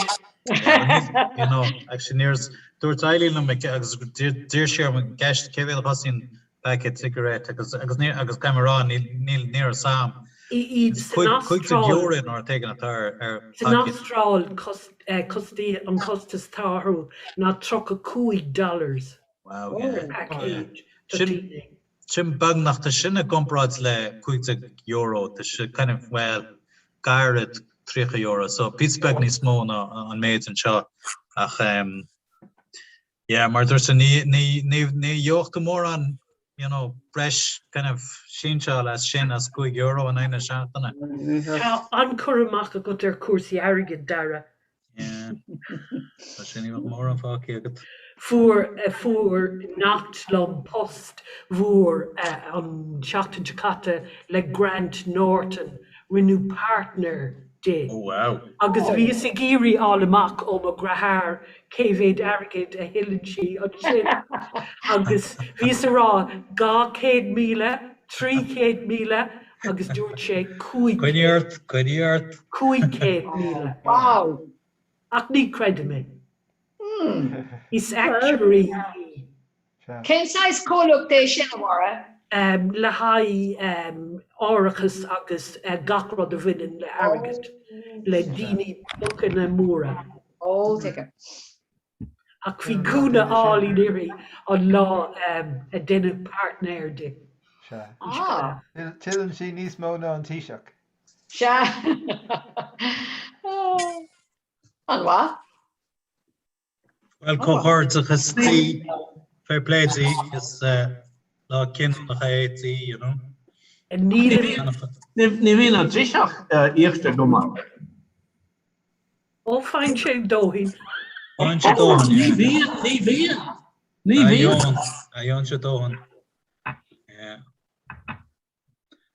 Yeah, but níl, you know, actually níor, dúirt Eileen liom ag, agus d'iarr sí orm an gceist cé mhéad a chosaíonn paicéad cigarette agus, agus ní, agus caithfidh mé a rá, níl, níl, ní raibh a fhios a'm. I, i, Is san cuig, 15 Astráil, euro nó rud éigin atá ar, ar san paicéad. Astráil, cos, eh, costaí, an costas atá orthu ná 35 dollars Wow, ar yeah, yeah. paicéad Sin, toitíní. Sin beagnach, tá sin i gcomparáid le €15, tá sé kind of, bhuel, gairid €30, so píosa beag níos mó ná an méid anseo ach em yeah, mar a dúirt tú, ní, ní, ní, ní gheobhaidh tú mórán, you know, breis kind of sinseáil as sin, as €5 in aghaidh na seachtaine. Tá an-chur amach agat ar chúrsaí airgid, Dara. Yeah. Tá sin ní bheadh mórán fágtha agat. Fuair fuair neacht liom post mhór an tseachtain seo caite le Grant Thornton, rinneadh partner di. Oh wow. Agus bhíos ag iarraidh fháil amach ó mo dheartháir cé mhéad airgid a thuilleann sí ansin agus bhíos ag rá 200,000, 300,000 agus dúirt sé 500. Coinnigh ort, coinnigh ort. 500,000. Wow! Ach ní chreidim é. Is actuary í. Cén saghas comhlacht é sin, a Mháire? Le haghaidh árachas agus gach rud a bhaineann le airgead, le daoine bochana móra. Ó, tuigim. Ach bhí gúna álainn uirthi an lá a deineadh páirtnéir di. Sea. Tuilleann sí níos mó ná an Taoiseach. Sea. An-mhaith. Bhuel, comhghairdeachas di, fair play di, is lá cinniúnach é di, you know. Ní bhíonn an Taoiseach íoctha go maith. Ó, faigheann sé dóthain. Faigheann sé dóthain, yeah. Ní bhíonn, ní bhíonn, ní bhíonn. Faigheann sé dóthain. Yeah.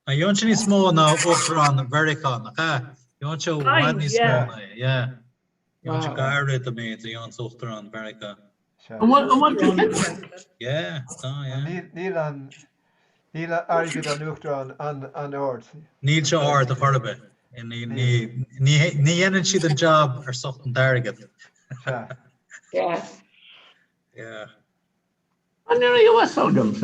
Faigheann sé níos mó ná Uachtarán Mheiriceá, nach ea? Faigheann sé i bhfad níos mó ná é, yeah. Faigheann sé gar don méid a fhaigheann Uachtarán Mheiriceá. An bhfuil tú cinnte? Yeah, tá, yeah. Níl an Níl airgead an Uachtaráin an-ard. Níl sé ard ar chor ar bith. Ní dhéanann siad an job ar son an airgid. Sea. Yeah. Yeah. An raibh a fhios agam?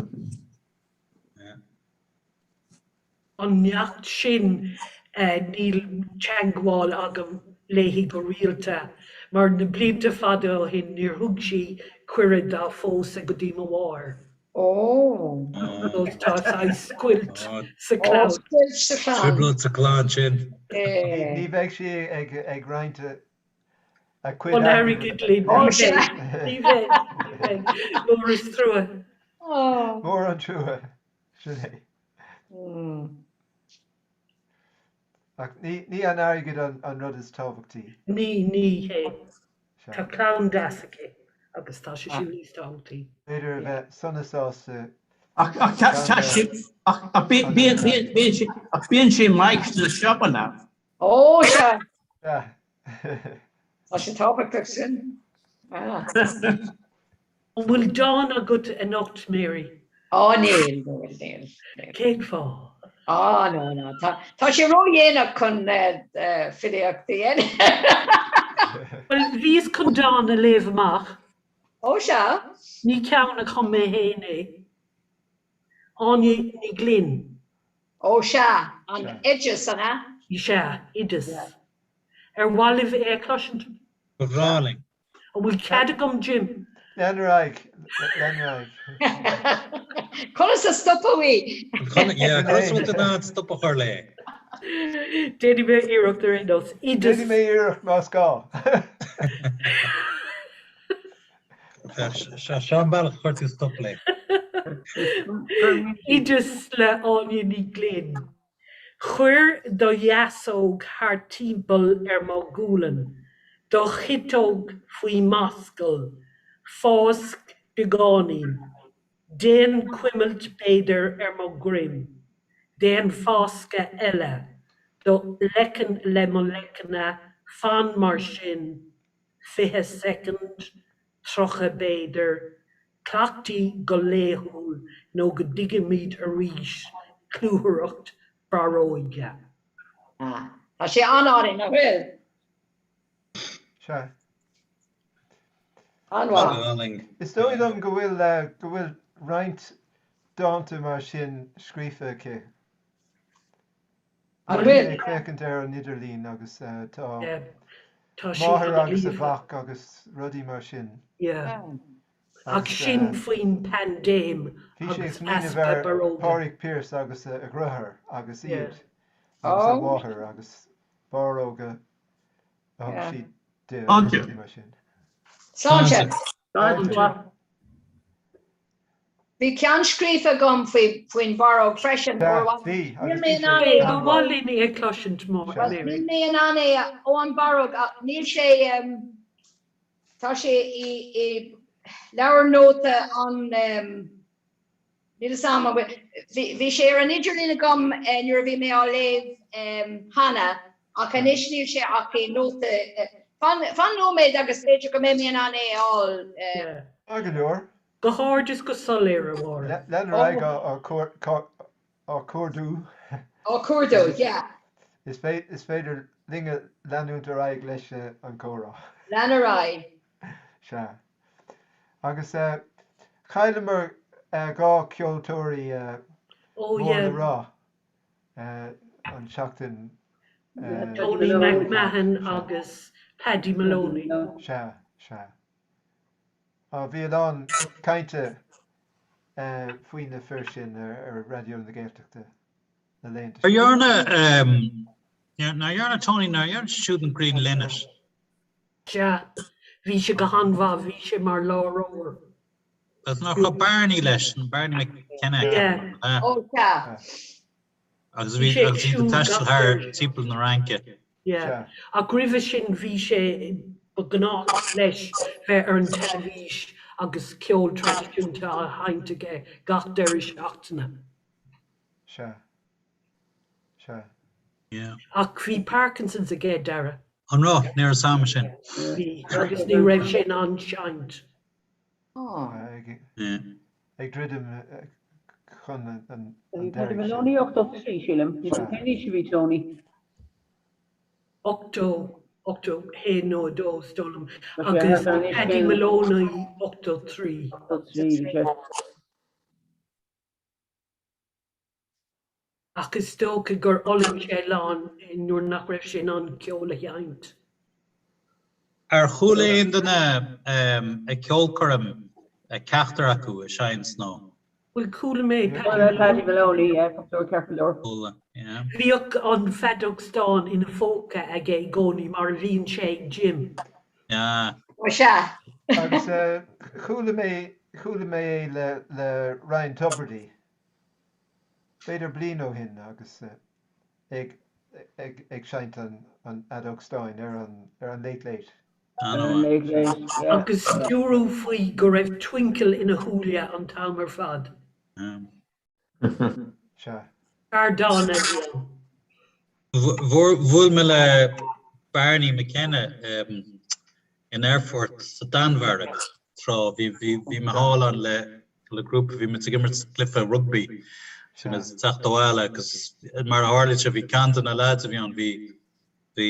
An neacht sin níl teagmháil agam léi go rialta mar na blianta fada ó shin níor thug sí cuireadh dá pósadh go dtí mo mháthair. Ó. Tá saghas scoilt sa chlann. Scoilt sa chlann. Trioblóid sa chlann sin. Ní bheidh sí ag roinnt a cuid An airgid linn. Ní bheidh. Ní bheidh. Ní bheidh. Mór is trua. Mór an trua. Sin é. Ach ní an airgead an rud is tábhachtaí. Ní, ní hé. Tá clann deas aici agus tá sé sin níos tábhachtaí. B'fhéidir a bheith sona sásta Ach tá sé, ach bíonn sé maith sna siopanna. Ó, sea. Tá sé tábhachtach sin. An bhfuil dán agat anocht, Mary? Á níl, níl, níl. Cén fáth? Á no, no, tá, tá sé ródhéanach chun filíocht a dhéanamh. Bhuel, bhíos chun dán a léamh amach. Ó sea. Ní ceann a chum mé féin é. Áine Ní Ghlinn. Ó sea, an oideas, an ea? Sea, oideas. Ar mhaith libh é a chloisint? Ba bhreá linn. An bhfuil cead agam Jim? Lean ar aghaidh, lean ar aghaidh. Conas a stopadh í? Yeah, conas a bhfuil tú in ann stop a chur léi? Déanfaidh mé iarracht ar aon nós. Déanfaidh mé iarracht más gá. Seo an bealach a chuir tú stop léi. Oideas le Áine Ní Ghlinn. Cuir do dheasóg thart timpeall ar mo ghualainn, do chiotóg faoi m'ascaill, fáisc beagáinín, déan cuimilt b'fhéidir ar mo dhroim, déan fáscadh eile, do leiceann le mo leicne, fan mar sin, 20 soicind, 30 b'fhéidir, Cleacht í go laethúil nó go dtuigfimid arís cluthaireacht barróige. Ah, tá sé an-álainn, nach bhfuil? Sea. An-mhaith. Is dóigh liom go bhfuil, go bhfuil roinnt dánta mar sin scríofa aici. An bhfuil? Ag féachaint ar an idirlíon agus tá máthair agus a mhac agus rudaí mar sin. Ach sin faoin bpaindéim Bhí sé ag agus smaoineamh easpa ar barróga. Pádraig Pearse agus a dheartháir agus iad agus a mháthair agus barróga a thug siad di agus rudaí mar sin. Sláinte. Sláinte. Bhí ceann scríofa agam faoi faoin bharróg freisin uair amháin. Bhí, Níl agus mé bhí in sé ann é a Ba mhaith linn é a chloisint, Well, Mary. níl mé in ann é a ó an barróg ach níl sé um, tá sé i, i leabhar nóta an um, níl fhios a'm an bhfuil bhí, bhí sé ar an idirlíon agam eh, nuair a bhí mé á léamh um, cheana ach anois níl sé ach i nóta eh, fan, fan nóiméad agus b'fhéidir go mbeidh mé in ann é a fháil. Eh, Yeah. Maith go leor. Go hard is go soiléir, a Mháire. Lean ar aghaidh á cuardú. Á cuardú, yeah. Is féidir linne leanúint ar aghaidh leis an comhrá. Lean ar aghaidh. Sea. Agus. Chailleamar 2 ceoltóirí mór le rá an tseachtain. Tony McMahon agus Paddy Moloney. Sea, sea. Bhí a lán cainte faoi na fir sin ar Raidió na Gaeltachta na laethanta Ar dhearna, nár dhearna Tony, nár dhearna sé siúd an Green Linnet? Sea, bhí sé go han-mhaith, bhí sé mar láithreoir. Agus nach raibh Barney leis, Barney McKenna, Yeah. Ó, sea. Agus bhí agus iad ag taisteal thar timpeall na Fraince. Yeah. Ach roimhe sin bhí sé, ba ghnách leis bheith ar an teilifís agus ceol traidisiúnta á sheinnt aige gach deireadh seachtaine. Sea. Sea. Yeah. Ach bhí Parkinson's aige, Dara. An raibh? Ní raibh a fhios a'm sin. Bhí, agus ní raibh sé in ann seinnt. Ag druidim chun an Bhí deiridh Paddy sin. Moloney 83, sílim. Cén aois a bhí Tony? 80, 81 nó 2, is dóigh liom, agus Paddy Moloney 83. 83, bhí sé. Ach is dócha gur fhulaing sé a lán nuair nach raibh sé in ann ceol a sheinnt. Ar chuala aon duine ag ceolchoirm ceachtar acu ag seinnt nó? Bhuel, chuala mé Chuala Paddy Moloney, yeah, ceart go leor. Chuala, yeah. Bhíodh an feadóg stáin ina phóca aige i gcónaí mar a bhíonn sé ag Jim. Yeah. Ó sea. Agus chuala mé, chuala mé é le, le Ryan Tubridy. B'fhéidir bliain ó shin agus ag ag seinnt an fheadóg stáin ar an ar an Late Late. Agus dúradh faoi go raibh twinkle ina shúile an t-am ar fad. Sea. Fear dána a bhí ann. Bhuail mé le Barney McKenna in aerfort sa Danmhairg tráth. Bhí mé thall ann le le grúpa, bhí muid ag imirt cluiche rugbaí, bhí muid ag teacht abhaile agus mar a tharla sé bhí ceann de na lads a bhí ann, bhí bhí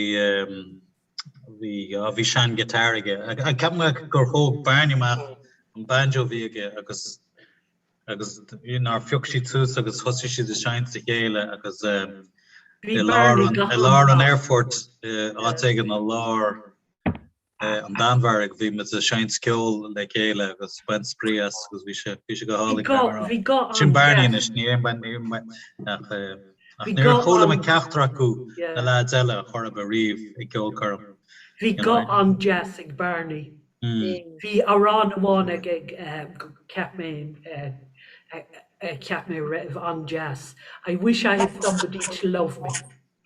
bhí bhí sean guitar aige. Ceapaim gur thóg Barney amach an banjo a bhí aige agus agus nár phioc siad suas agus thosaigh siad ag seinnt le chéile agus i lár an i lár an aerfoirt áit éigin i lár an Danmhairg bhí muid ag seinnt ceoil le chéile agus baint spraoi as agus bhí sé bhí sé go hálainn. Bhí guth Sin Barney anois ní aon ní ach ach níor chuala mé ceachtar acu na lads eile a chor ar bith riamh ag ceolchoirm. Bhí guth an-deas ag Barney. Bhí amhrán amháin aige cheap mé cheap mé raibh an-deas. I wish I had somebody to love me.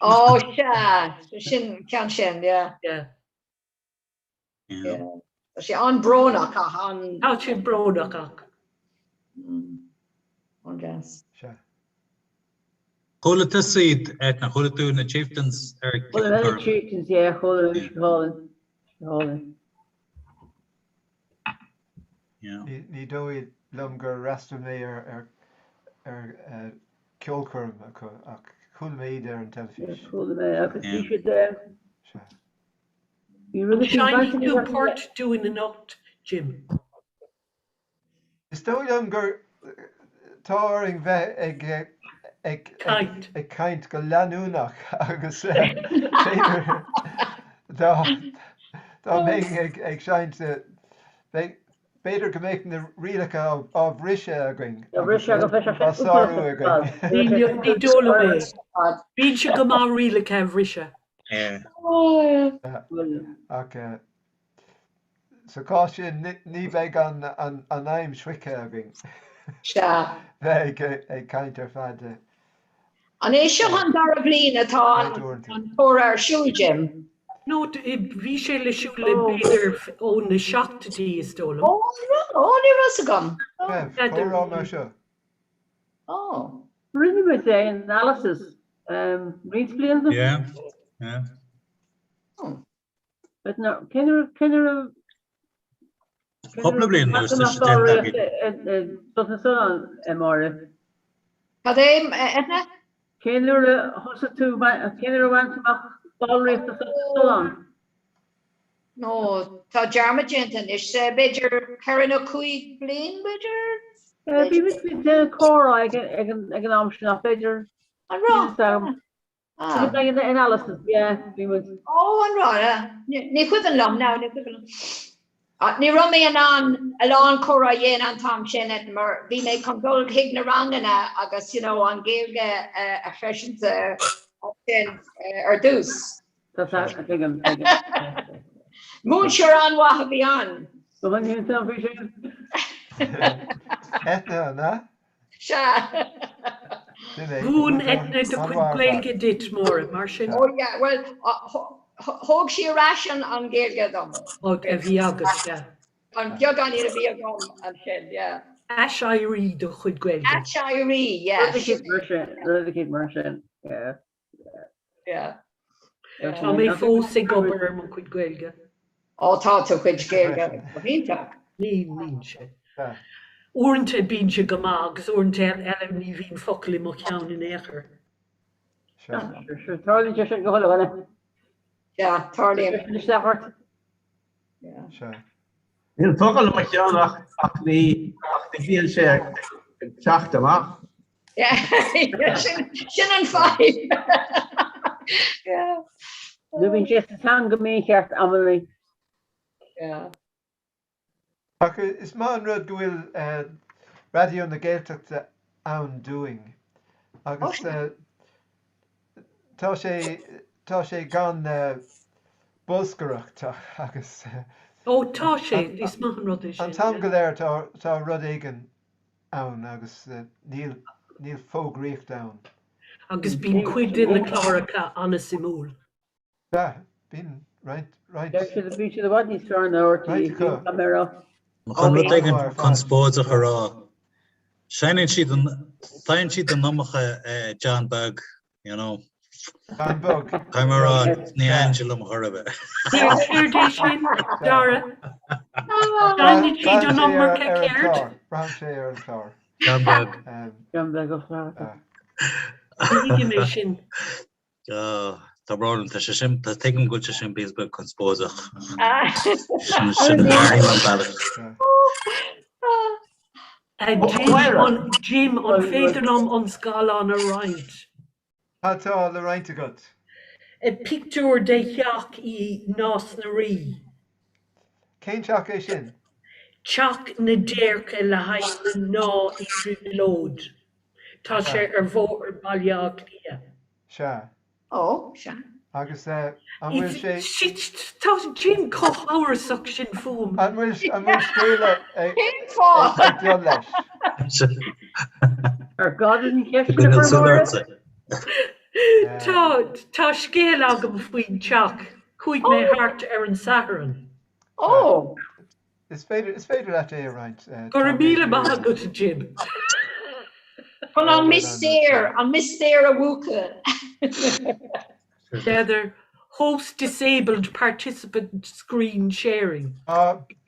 Ó sea, sin ceann sin, yeah. Yeah. Tá sé an-brónach ach an. Tá sé brónach ach. An-deas. Sea. Chuala tusa iad, Eithne, chuala tú na Chieftains ar Chuala mé na Chieftains, yeah, chuala mé go hálainn. Go hálainn. Ní dóigh liom gur fhreastail mé ar ar ceolchoirm acu ach chuala mé iad ar an teilifís. Chuala mé agus bhí siad Sea. Bhí rud éicint Seinnfidh tú port dúinn anocht, Jim. Is dóigh liom gur tá orainn bheith ag ag Caint. ag caint go leanúnach agus b'fhéidir dá dá mbeinn ag ag seinnt bheidh b'fhéidir go mbeadh na rialacha á bhriseadh againn Á bhriseadh agus á sárú againn. Ní ní dóigh liom é. Bíonn sé go maith rialacha a bhriseadh. Ach sa chás sin ní bheidh an aidhm sroichte againn. Sea. Bheith ag caint ar feadh. An é seo an dara bliain atá an comhrá ar siúl, Jim? No, bhí sé le siúl le b'fhéidir ó na seachtóidí, is dóigh liom. Ó, ó, ní raibh fhios agam. Comhrá mar seo. Ó. Rinne muid é in Alice's roinnt blianta. Yeah, yeah. But no, cén uair cén uair a Cúpla bliain anuas tá sé déanta againn. Sult na Sollán, a Mháire. Cad é, Eithne? Cén uair a thosaigh tú, cén uair a bhain tú amach ballraíocht i Sult na Sollán? No, tá dearmad déanta anois, b'fhéidir 4 nó 5 bliain, b'fhéidir? Bhí muid ag déanamh comhrá ag an am sin ach b'fhéidir. An raibh? Ah. In Alison, yeah, bhí muid. Ó, an raibh? Ní cuimhin liom, no, ní cuimhin liom. Ní raibh mé in ann a lán comhrá a dhéanamh an t-am sin mar bhí mé chun dul chuig na ranganna agus, you know, an Ghaeilge a threisiú ansin ar dtús. Tá tuigim, tuigim. Múinteoir an-mhaith a bhí ann. Go bhfuil tú faoi sin? Eithne, an ea? Sea. Sin é. Mhúin Eithne do chuid Gaeilge duit, Máire, mar sin? Oh yeah, well, thóg sí ar ais an Ghaeilge dom. Ó, a bhí agat, sea. An beagáinín a bhí agam ansin, yeah. Aiséirí do chuid Gaeilge. Aiséirí, yeah. Rud eicínt mar sin, rud eicínt mar sin, yeah. Yeah. Tá mé fós ag obair ar mo chuid Gaeilge. Ó tá do chuid Gaeilge go hiontach. Ní bhíonn sé. Uaireanta bíonn sé go maith agus uaireanta eile ní bhíonn focal i mo cheann in aon chor. Tarlaíonn sé sin go huile dhuine. Yeah, tarlaíonn. Isteach ort. Níl focal i mo cheann ach ach ní ach ní bhíonn sé ag teacht amach. Sin an fadhb. Nó bíonn sé sa teanga mícheart amannaí. Ach is maith an rud go bhfuil Raidió na Gaeltachta ann dúinn agus tá sé tá sé gan bolscaireacht agus Ó tá sé, is maith an rud é sin. An t-am go léir tá tá rud éigin ann agus níl níl fógraíocht ann. Agus bíonn cuid de na cláracha an-suimiúil. Sea, bíonn roinnt, roinnt. Deir siad, bíonn siad i bhfad níos fearr ná RTÉ, Roinnt acu. tá mé a rá. Chun rud éigin conspóideach a rá, seinneann siad an, faigheann siad an iomarca John Beag, you know. John Beag. Tá mé a rá, ní thaitin sé liom chor ar bith. Céard é sin, Dara? Seinneann siad an iomarca céard? Braitheann sé ar an chlár. John Beag. John Beag ó Flatharta. Ní thuigim é sin. Tá brón orm, tá sé sin, tá tuigim go bhfuil sé sin píosa beag conspóideach. Sin sin an bealach. Jim, an féidir liom an scáileán a roinnt? Cad tá le roinnt agat? Pictiúr de theach i Nás na Rí. Cén teach é sin? Teach na déirce le haghaidh na mná i dtrioblóid. Tá sé ar bhóthar Baile Átha Cliath. Sea. Ó, sea. Agus an bhfuil sé. Tá Jim chomh hamhrasach sin fúm. An bhfuil an bhfuil scéal ag Cén fáth? ag dul leis? Ar gá duit an cheist sin a chur, Máire? Tá, tá scéal agam faoin teach. Chuaigh mé thart ar an Satharn. Ó! Is féidir, is féidir leat é a roinnt. Go raibh míle maith agat, Jim. Chun an mistéir, an mistéir a mhúchadh. N'fheadar, host disabled participant screen sharing.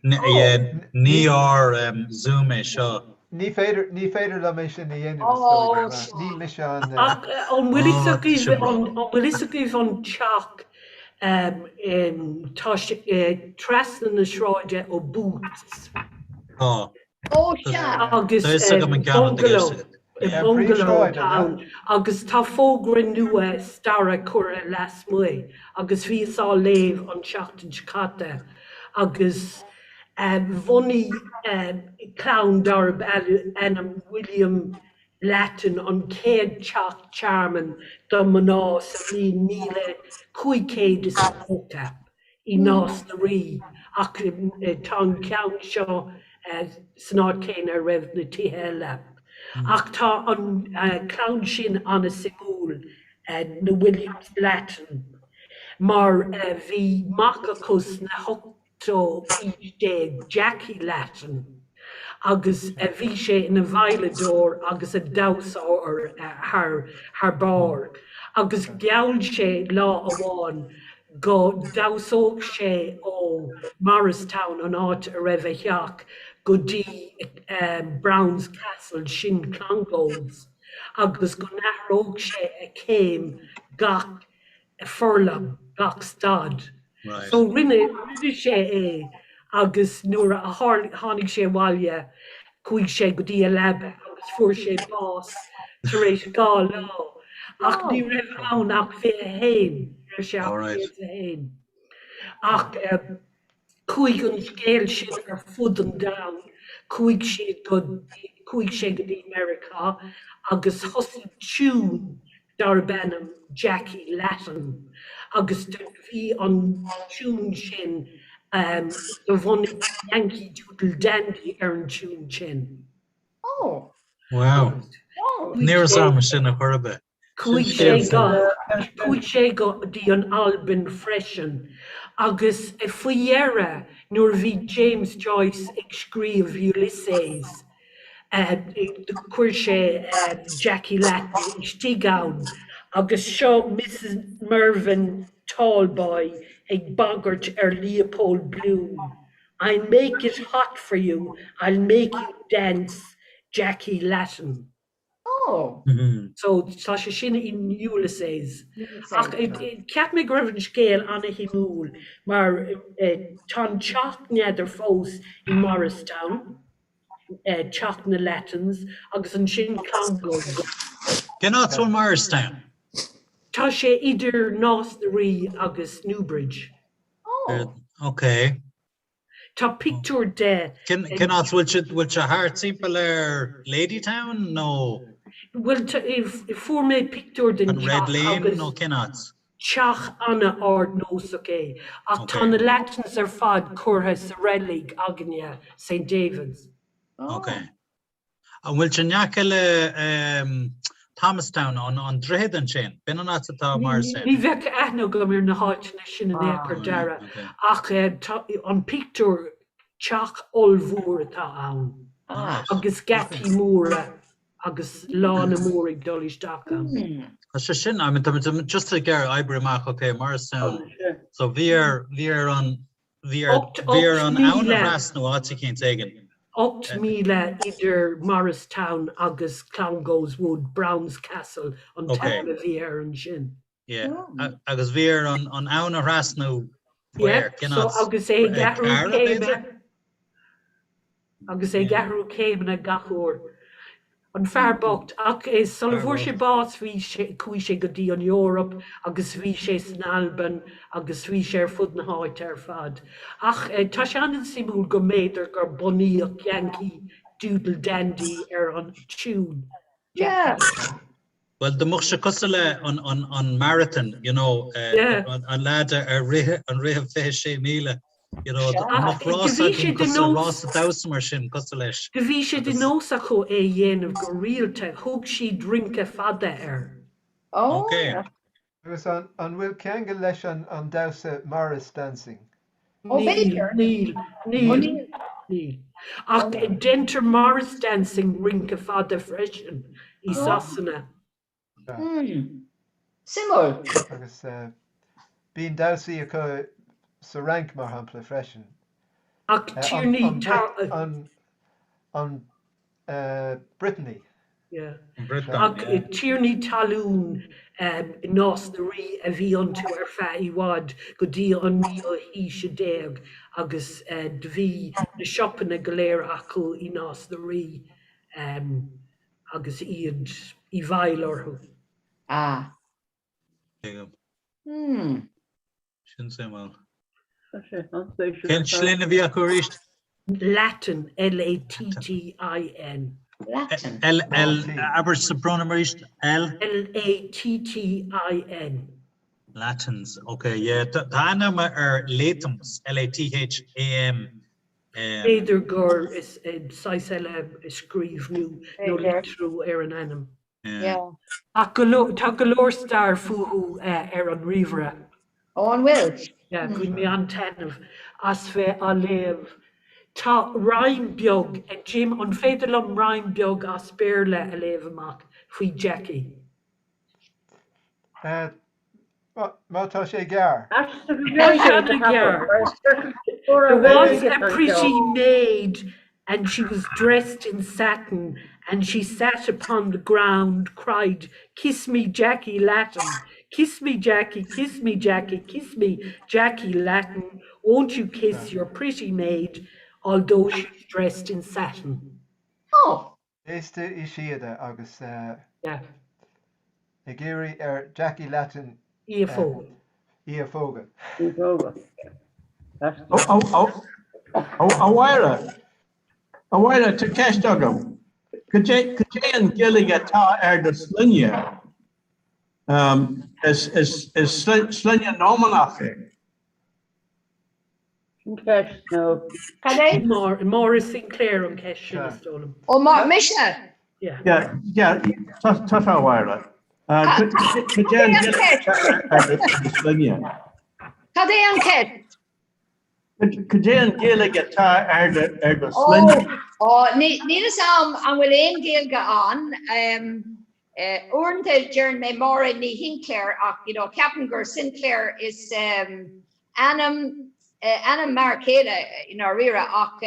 Ní ar Zoom é seo. Ní féidir, ní féidir liom é sin a dhéanamh is dóigh liom. Ní mise an. Ach an bhfuil fhios agaibh, an bhfuil fhios agaibh an teach Tá sé trasna na sráide ó Boots. Tá. Ó sea. Agus Tá fhios agam an ceann atá i gceist agat. Bungalow atá ann agus tá fógra nua staire curtha lasmuigh agus bhíos á léamh an tseachtain seo caite agus bhunaigh clann darb ainm William Latton an chéad teach tearmainn do mhná sa bhliain 1590 i Nás na Rí ach tá an ceann seo san áit chéanna a raibh na tithe eile. Ach tá an clann sin an-suimiúil, na Williams Latton, mar bhí mac acu sna 18ú haois, Jackie Latton, agus bhí sé ina veidhleadóir agus a damhsóir thar barr, agus gheall sé lá amháin go ndamhsódh sé ó Morristown, an áit a raibh a theach, go dtí Brown's Castle, sin Clongowes, agus go n-athródh sé a chéim gach furlong, gach stad. So rinne rinne sé é agus nuair a tháinig sé abhaile chuaigh sé go dtí a leaba agus fuair sé bás tar éis 2 lá. Ach ní raibh ann ach 21, ní raibh sé ach 21. Ach chuaigh an scéal sin ar fud an domhain, chuaigh siad go, chuaigh sé go dtí Meiriceá agus thosaigh tiún darb ainm Jackie Lattin agus do bhí an tiún sin do bhunaigh Yankee Doodle Dandy ar an tiún sin. Oh. Wow. Ní raibh a fhios agam sin ar chor ar bith. Chuaigh sé go chuaigh sé go dtí an Albain freisin agus faoi dheireadh nuair a bhí James Joyce ag scríobh Ulysses Chuir sé Jackie Lattin istigh ann agus seo Mrs Mervyn Talboy ag bagairt ar Leopold Bloom, I'll make it hot for you, I'll make you dance, Jackie Lattin. Oh. So tá sé sin in Ulysses. Ach cheap mé go raibh an scéal an-shuimiúil mar tá an teach n'fheadar fós i Morristown. Teach na Lattins agus ansin Clongowes. Cén áit a bhfuil Morristown? Tá sé idir Nás na Rí agus Newbridge. Oh. Ok. Tá pictiúr de. Cén áit a bhfuil sé, bhfuil sé thart timpeall ar Ladytown nó? Bhuel, fuair mé pictiúr den An Red teach Lane agus. nó cén áit? Teach an-ardnósach é, ach tá na Lattins ar fad curtha sa reilig againne, St David's. Ok. An bhfuil sé in aice le Thomastown, an droichead ansin? B'in an áit atá Morristown. Ní bheadh aithne agam ar na háiteanna sin in aon chor, Dara, ach an pictiúr, teach ollmhór atá ann agus geataí móra. agus lána mór ag dul isteach ann. Tá sé sin, I mean, tá muid just ag iarraidh oibriú amach, ok, Morristown, so bhí ar, bhí ar an, bhí ar, bhí ar an abhainn a thrasnú áit eicínt éigin. 8 míle idir Morristown agus Clongowes Wood, Browne's Castle an t-ainm a bhí air ansin. Yeah, agus bhí air an abhainn a thrasnú where? Cén áit? So agus é ag athrú céime agus é ag athrú céimeanna gach uair. An fear bocht. Ach sula bhfuair sé bás bhí sé, chuaigh sé go dtí an Eoraip agus bhí sé san Albain agus bhí sé ar fud na háite ar fad. Ach tá sé an-suimiúil go mb'fhéidir gur bunaíodh Yankee Doodle Dandy ar an tiún Yeah. Bhuel, dá mbeadh sé cosúil le an marathon, you know, an leaid a rith an rith 26 míle, you know, dá mbeadh rás againn cosúil le rása damhsa mar sin, cosúil leis. Do bhí sé de nós acu é a dhéanamh go rialta, thug siad rince fada air. Oh. Agus an bhfuil ceangal leis an damhsa Morris dancing? Ó, b'fhéidir. Níl, níl, níl. Ach deintear Morris dancing rince fada freisin i Sasana. Suimiúil. Agus bíonn damhsaí acu sa Fhrainc, mar shampla, freisin. Ach tiarnaí An Brittany. Ach tiarnaí talún i Nás na Rí a bhí iontu ar feadh i bhfad, go dtí an naoú haois déag, agus do bhí na siopanna go léir acu i Nás na Rí agus iad i bhfeighil orthu. Ah. Tuigim. Hmm. Sin suimiúil. Cén sloinne a bhí acu arís? Lattin, L-A-T-T-I-N. Lattin. L, L, abair sa brón arís, L? L-A-T-T-I-N. Lattins, ok, yeah. Tá aithne agam ar Lathams, L-A-T-H-A-M. B'fhéidir gur saghas eile scríobh nó litriú ar an ainm. Ach go leor, tá go leor stair fúthu ar an ríomhaire. Ó, an bhfuil? Yeah, bhain mé an-taitneamh as bheith á léamh. Tá rhyme beag, Jim, an féidir liom rhyme beag as Béarla a léamh amach faoi Jackie? Má tá sé gearr. There was a pretty maid and she was dressed in satin and she sat upon the ground, cried, Kiss me, Jackie Lattin! Kiss me Jackie, kiss me Jackie, kiss me Jackie Lattin, won't you kiss your pretty maid although she's dressed in satin. Oh! Gléasta i síoda agus ag iarraidh ar Jackie Lattin í a phógadh. Í a phógadh. Í a phógadh. A Mháire, a Mháire, tá ceist agam. Cad é an Ghaeilge atá ar do shloinne? Is sloinne Normannach é. Sin ceist nó. Cad é? Máire Sinclair an ceist sin is dóigh liom. Ó mise? Yeah. Yeah, yeah, tusa a Mháire. Cad é an Ghaeilge ar do shloinne? Cad é an ceist? Cad é an Ghaeilge atá ar do shloinne? Ó, níl fhios a'm an bhfuil aon Ghaeilge ann. Uaireanta deireann mé Máire Ní Shincléir ach you know ceapaim gur Sinclair is ainm ainm m'fhear céile i ndáiríre ach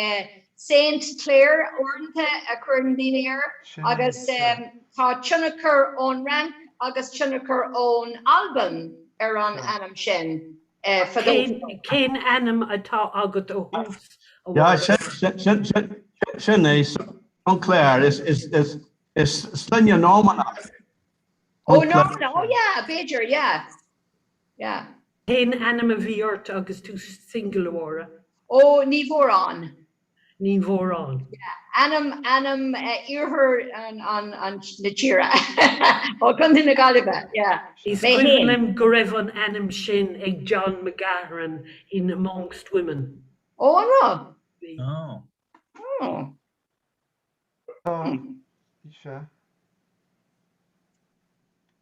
Saint Clair uaireanta a chuireann daoine air agus tá tionchar ón Fhrainc agus tionchar ón Albain ar an ainm sin fadó. Cén ainm atá agat ó thús, a Mháire? Sin é, Sinclair, is Is sloinne Normannach é. Ó Normannach, ó yeah, b'fhéidir, yeah, yeah. Cén ainm a bhí ort agus tú single, a Mháire? Ó, Ní Mhóráin. Ní Mhóráin. Yeah, ainm, ainm iarthar an, an, an, na tíre. Ó Contae na Gaillimhe, yeah. Is cuimhin liom go raibh an ainm sin ag John McGahern in Amongst Women. Ó, an raibh? Bhí. Oh. Oh. Tá, sea.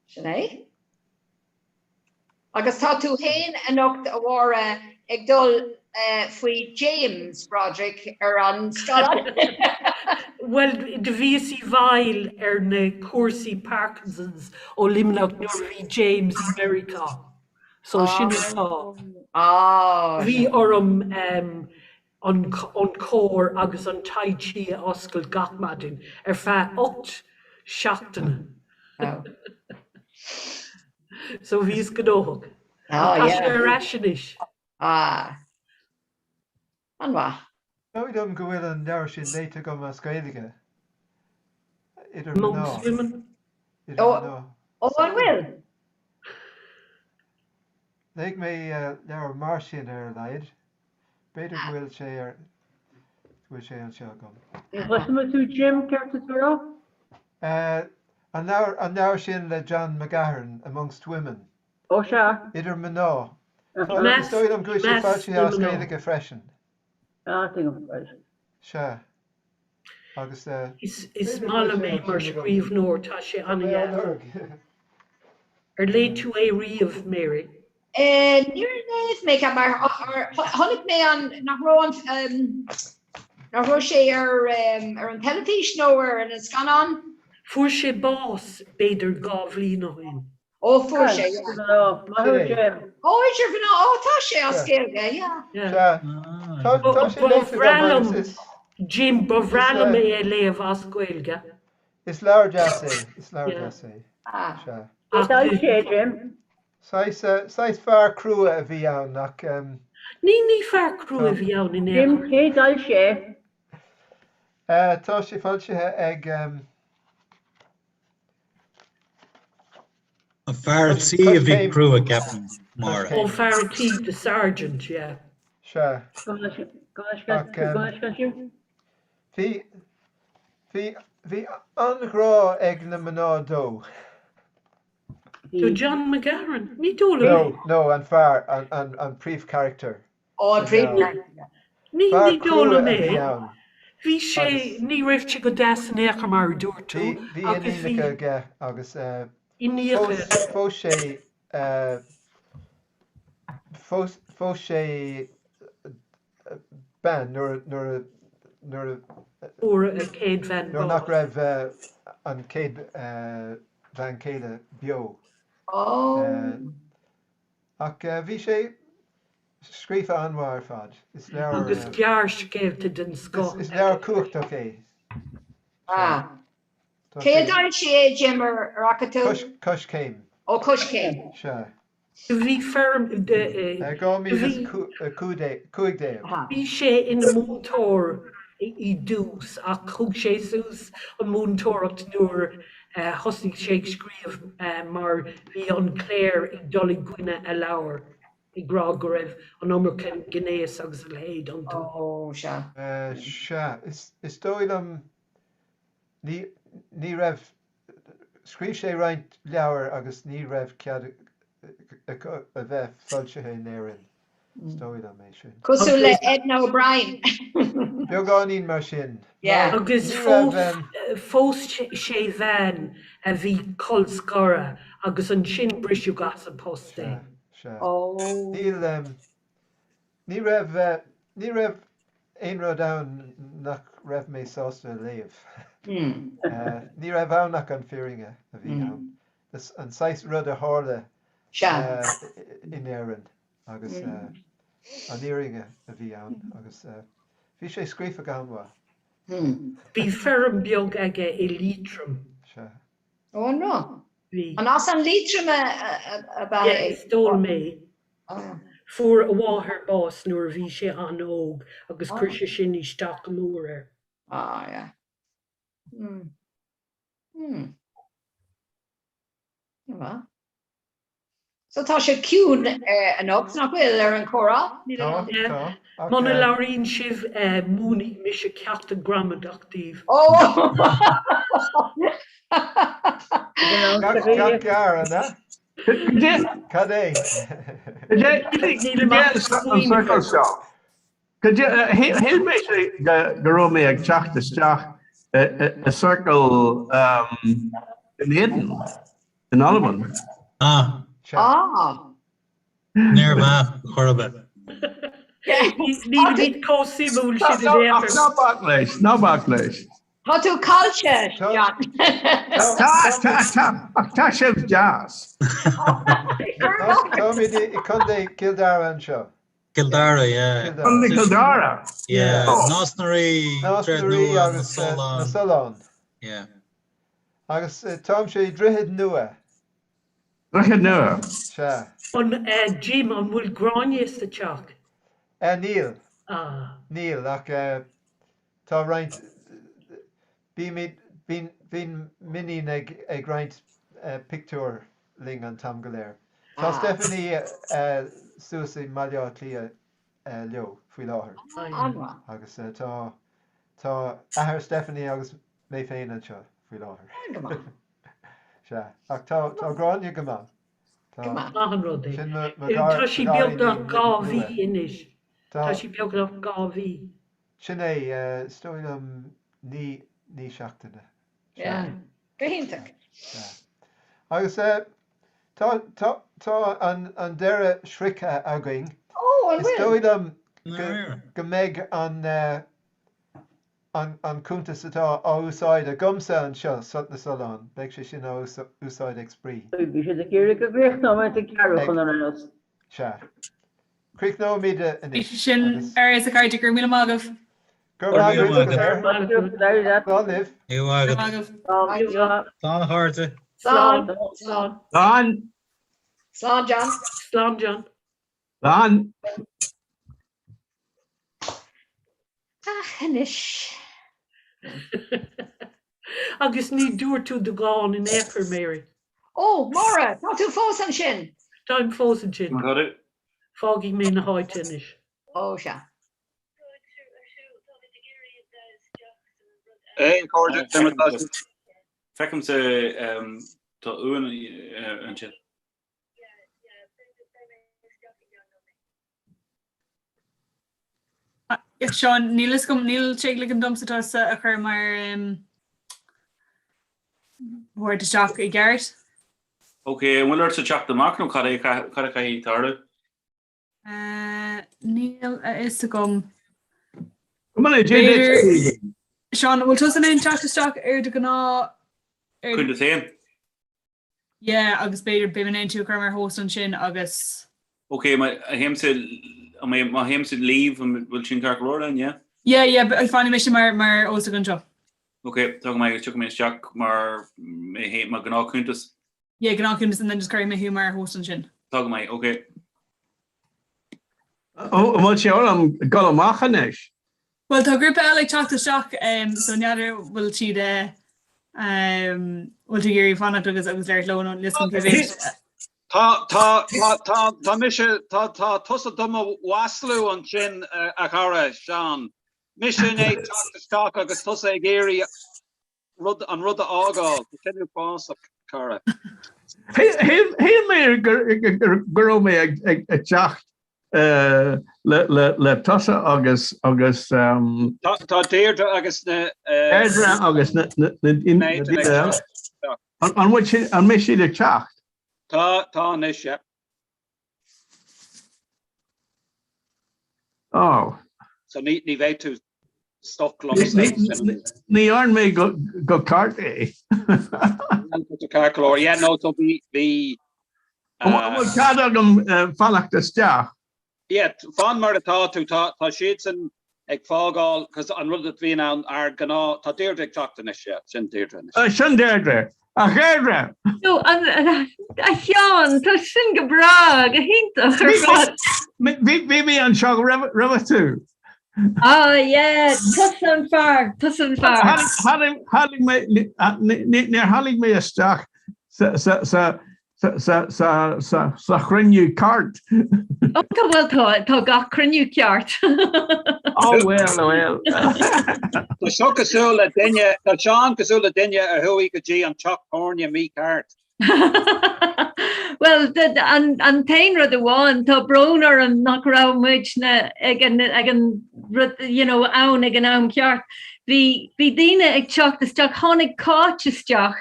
Sin é. Agus tá tú féin anocht, a Mháire, ag dul faoi James Broderick ar an scáileán. Bhuel, do bhíos i bhfeighil ar na cúrsaí Parkinson's ó Luimneach nuair a bhí James i Meiriceá. So sin an fáth. Bhí orm an cór agus an Tai Chi a oscailt gach maidin ar feadh 8 seachtaine. So bhíos gnóthach. Ach tá sé ar ais anois. Ah. An-mhaith. Dóigh liom go bhfuil an leabhar sin léite agam as Gaeilge. Idir mná. Amongst Women. Idir mná. Ó, an bhfuil? Léigh mé leabhar mar sin ar a laghad. B'fhéidir go bhfuil sé ar, go bhfuil sé anseo agam. Ní chloisim tú Jim, céard tá tú a rá? An leabhar, an leabhar sin le John McGahern, Amongst Women. Ó sea. Idir mná. Tá, is dóigh liom go bhfuil sé foilsithe as Gaeilge freisin. Ah, tuigim, right. Sea. Agus Is is maith liom é mar scríbhneoir, tá sé an-dheas. Ar léigh tú é riamh, Mary? Níor léigh mé ceapaim mar chonaic mé an nach raibh an nach raibh sé ar ar an teilifís nó ar an scannán? Fuair sé bás b'fhéidir 2 bhliain ó shin. Ó fuair sé, yeah. Maith thú Jim. Ó idir mhná, ó tá sé as Gaeilge, yeah. Sea. Tá tá sé Ba léite bhreá agam liom agus is Jim, ba bhreá is liom é a léamh as Gaeilge. Is leabhar deas é, is leabhar Yeah. deas é. Ah. Sea. Cé d'fhoilsigh é Jim? Saghas saghas fear crua a bhí ann ach Ní ní fear crua a bhí ann in aon Jim, chor. cé d'fhoilsigh é? Tá sé foilsithe ag An fear tí a bhí crua, ceapaim, Máire. Ó fear tí, the sergeant, yeah. Sea. Ach bhí, bhí, bhí an-ghrá ag na mná dó. Do John McGahern? Ní dóigh liom é. No, no, an fear, an, an, an príomhcharachtar. Ó, an príomhcharachtar. Ní, Fear ní dóigh crua liom a bhí é. ann. Bhí sé, Agus ní raibh sé go deas in aon chor mar a dúirt tú, bhí, bhí agus bhí iníonacha aige agus eh, iníonacha. phós, phós sé, eh, phós, phós sé bean nuair, nuair a, nuair a, Fuair a chéad bhean nuair nach bás. raibh eh, an chéad eh, bhean chéile beo. Ó. Eh, Ach bhí sé scríofa an-mhaith ar fad. Is leabhar. Agus gearrscéalta den scoth Is leabhar cumhachtach é. Ah. Cé a d'fhoilsigh é, Jim, ar fhaca tú? Coiscéim. Ó Coiscéim. Sea. Bhí feirm. 2015. Bhí sé ina mhúinteoir i dtús ach thug sé suas an mhúinteoireacht nuair a thosaigh sé ag scríobh mar bhí an chléir ag dul i gcoinne a leabhar, ag rá go raibh an iomarca gnéas agus a leithéid iontu. Ó, sea. Sea, is dóigh liom ní raibh Scríobh sé roinnt leabhar agus ní raibh cead acu a bheith foilsithe in Éirinn, is dóigh liom é sin. Cosúil le Edna O'Brien. Beagáinín mar sin. Yeah. Agus Ní raibh. phós sé bhean a bhí colscartha agus ansin briseadh as an post é. Sea, sea. Níl, Ní raibh, ní raibh aon rud ann nach raibh mé sásta a léamh. Ní raibh ann ach an fírinne a bhí ann. An saghas rud a tharla in Éirinn agus an fhírinne a bhí ann agus bhí sé scríofa go han-mhaith. Bhí feirm beag aige i Liatroim. Sea. Ó, an raibh? Bhí. An as an Liatroim ab ea é? Is dóigh liom é. Fuair a mháthair bás nuair a bhí sé an-óg agus chuir sé sin isteach go mór air. Ah, yeah. Hmm. Hmm. An-mhaith. So tá sé ciúin anocht, nach bhfuil, ar an chomhrá? Tá, tá. Muna labhraíonn sibh, múinfidh mise ceacht gramadach daoibh. Ó! Ceacht gearr, an ea? Cad é? Nílim ach an ciorcal seo. Shíl mé go raibh mé ag teacht isteach i ciorcal in Éadan, in Albain. Ah. Ah. Níorbh ea, chor ar bith. Nílimid chomh suimiúil sin in aon chor. Ná bac leis, ná bac leis. Tá tú caillte, John. Tá, tá, tá, ach tá sibh deas. Táimid i Contae Chill Dara anseo. Cill Dara, yeah. Contae Chill Dara? Yeah, Nás na Rí, Nás na Rí agus na Solláin. Yeah. Agus táimse i Droichead Nua. Droichead Nua. Sea. An, Jim, an bhfuil Gráinne sa teach? Níl. Ah. Níl, ach Tá roinnt, bímid, bíonn, bíonn m'iníon ag, ag roinnt pictiúr linn an t-am go léir. Tá Stephanie suas i mBaile Átha Cliath leo faoi láthair. Agus tá, tá athair Stephanie agus mé féin anseo faoi láthair. Sea, ach tá, tá Gráinne go maith. Tá, Maith an rud é. Tá sí beagnach 2 mhí anois. Tá sí beagnach 2 mhí. Sin é, is dóigh liom 9 seachtaine. Yeah, go hiontach. Yeah. Agus tá, tá, tá an, an deireadh sroichte againn. Ó, an Is bhfuil? dóigh liom go, go mbeidh an, an, an cuntas atá á úsáid agamsa anseo, Sult na Sollán, beidh sé sin á úsáid ag Spraoi. Bhí siad ag iarraidh go gcríochnóimid ag ceathrú chun ar aon nós. Sea. Críochnóimid anois. Sin ar is a chairde, go raibh míle maith agaibh. Go raibh maith agaibh go léir. Slán libh. Go raibh maith agaibh. Slán a chairde. Slán. Slán. Slán. Slán John. Slán John. Slán. Ach anois. Agus ní dúirt tú do dhán in aon chor, Mary. Ó, Máire, tá tú fós ansin! Táim fós ansin. Fágfaidh mé na háite anois. Ó, sea. Hey, a chairde, cé mar atá sibh? Feicimse tá uain ansin. Seán, níl fhios agam, níl sé ag ligean domsa tusa a chur mar thabhairt isteach i gceart. Ok, an bhfuil ortsa teacht amach nó cad é cad a chaithfidh tarlú? Níl a fhios agam. Come on, B'fhéidir, Seán, an bhfuil tusa in ann teacht isteach ar do ghnáth ar Cuntas féin? Yeah, agus b'fhéidir beidh mé in ann tú a chur mar host ansin agus. Ok, má théimse, má théimse leave, an bhfuil sin ceart go leor then, yeah? Yeah, yeah, fanfaidh mise mar mar host anseo. Ok, tá go maith agus tiocfaidh mé isteach mar mé féin, mo ghnáthchuntas. Yeah, gnáthchiúnas and then just cuirfidh mé thú mar host ansin. Tá go maith, ok. An bhfuil sé orm dul amach anois? Bhuel tá grúpa eile ag teacht isteach so n'fheadar bhfuil siad bhfuil tú ag iarraidh fanacht agus agus labhairt leo nó listen cé mhéad. Tá tá tá tá tá mise tá tá tusa do mo mhaslú ansin a chara Seán. Mise i ndiaidh teacht isteach agus tusa ag iarraidh rud an rud a fhágáil. Tá sin uafásach, cara. Shíl mé go raibh mé ag teacht le tusa agus agus. Tá Deirdre agus na. Deirdre agus na daoine eile. An mbeidh siad ag teacht? Tá, tá anois, yeah. Oh. So ní ní bheidh tú stuck liomsa. Ní dhearn mé go ceart é. Ceart go leor. Yeah, no, so bhí bhí. An bhfuil cead agam fanacht isteach? Yeah, fan mar atá tú, tá tá siadsan ag fágáil, cos an rud a bhíonn ann ar gnáth, tá Deirdre ag teacht anois, yeah, sin Deirdre anois. Sin Deirdre! A Dheirdre! No, an, a Sheáin, tá sin go breá, go hiontach ar fad. Bhí mé anseo roimhe tú. Ah, yeah, tusa an fear, tusa an fear. Tháinig mé, níor tháinig mé isteach sa, sa, sa chruinniú ceart. Ó tá bhuel tá tá gach cruinniú ceart. Ó bhuel bhuel. Tá seo cosúil le duine tá Seán cosúil le duine a chuaigh go dtí an teach tábhairne mícheart. Well an an t-aon rud amháin tá brón orm nach raibh muidne ag an ag an rud you know ann ag an am ceart. Bhí bhí daoine ag teacht isteach tháinig Cáit isteach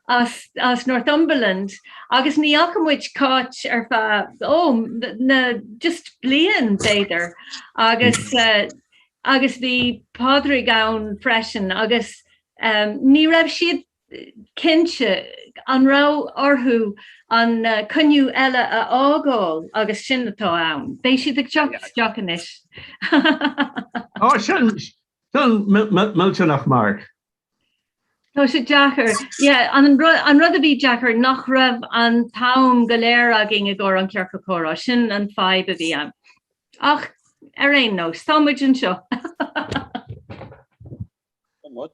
as as Northumberland agus ní fhaca muid Cáit ar feadh ó na just bliain b'fhéidir agus uh, agus bhí Pádraig ann freisin agus um, ní raibh siad cinnte an raibh orthu an uh, cruinniú eile a fhágáil agus sin atá ann. Beidh siad ag teacht isteach anois. Ó sin sin millteanach Mark. Tá sé deacair. Yeah, an an rud a bhí deacair nach raibh an t-am go léir againn i gcomhair an ciorcal comhrá, sin an fadhb a bhí ann. Ach ar aon nós, tá muid anseo. Tá muid.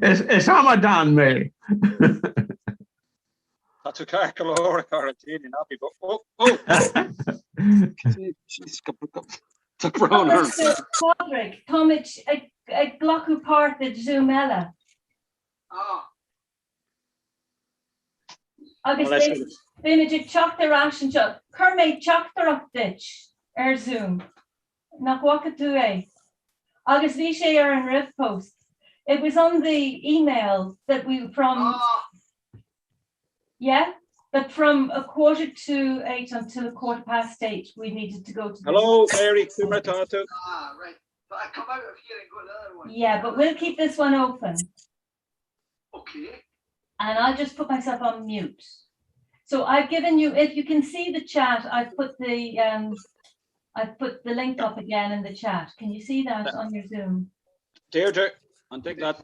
Is is amadán mé. Tá tú ceart go leor a chara Déan nappy but oh oh! Tá brón orm. Pádraig, táimid ag glacadh páirt i Zoom eile. Agus beimid ag teacht ar ais anseo. Chuir mé teachtaireacht duit ar Zoom. Nach bhfaca tú é? Agus bhí sé ar an ríomhphost. It was on the email that we from Yeah, but from a quarter to eight until a quarter past eight we needed to go to Hello, Mary, cad é mar atá tú? Ah, right. But I come out of here and go to the other one. Yeah, but we'll keep this one open. Okay. And I'll just put myself on mute. So I've given you, if you can see the chat, I've put the um, I've put the link up again in the chat. Can you see that on your Zoom? Deirdre, an dtig leat.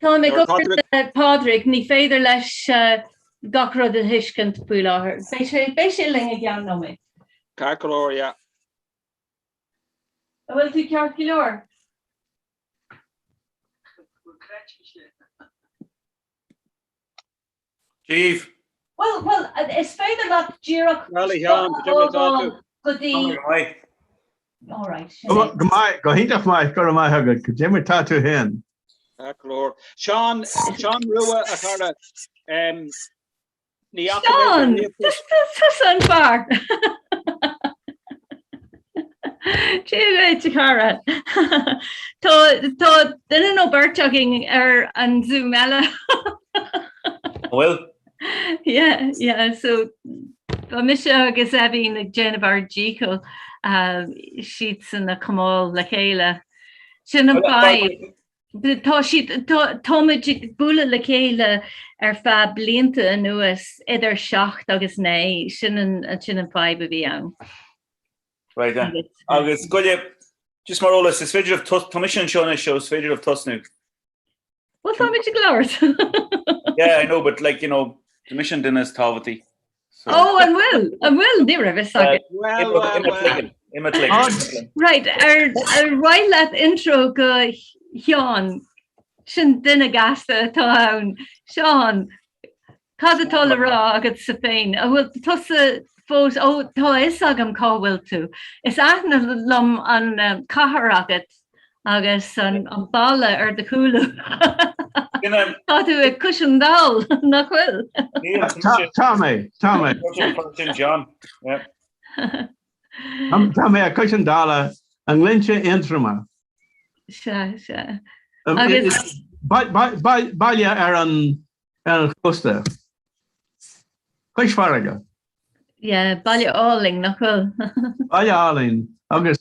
Tá mé ag obair le Pádraig, ní féidir leis gach rud a thuiscint faoi láthair. Beidh sé, beidh sé linn i gceann nóiméad. Ceart go leor, yeah. An bhfuil tú ceart go leor? Díobh. Bhuel, bhuel, is féidir leat díreach Bhuel, a Sheáin, go deimhin atá tú. go dtí. Go maith. All right, sin é. Go maith, go hiontach maith, go raibh maith agat. Cad é mar atá tú féin. Ceart go leor. Seán, Seán Rua, a chara. Um, Ní fhaca mé Seán, do ríomhphost. tusa an fear. Dia duit, a chara. Tá tá duine nó beirt againn ar an Zoom eile. Bhfuil? Yeah, yeah, so tá mise agus Eibhín ag déanamh ár ndícheall uh, siadsan a choimeád le chéile. Sin an fadhb. Tá siad, táimid ag bualadh le chéile ar feadh blianta anuas, idir 7 agus 9, sin an, sin an fadhb a bhí ann. Right then. Agus goile, just mar eolas, is féidir libh, tá mise anseo anois, so is féidir libh tosnú. Bhuel, táimid ag labhairt. Yeah, I know, but like, you know, tá mise an duine is tábhachtaí. Ó, an bhfuil? An bhfuil? Ní raibh fhios agam. Well, well, well. Right, ar mhaith leat intro go Sheán? Sin duine gasta atá ann. Seán, cad atá le rá agatsa féin? An bhfuil tusa fós, ó, tá a fhios agam cá bhfuil tú. Is aithne liom an cathair agat agus an balla ar do chúl. Tá tú ag Cois an Dall, nach bhfuil? Tá mé, tá mé. Sin John. Tá mé ag Cois an Dála i nGlinnte Aontroma. Sea, sea. Agus. Baile ar an chósta. Cois farraige. Yeah, baile álainn, nach bhfuil? Baile álainn agus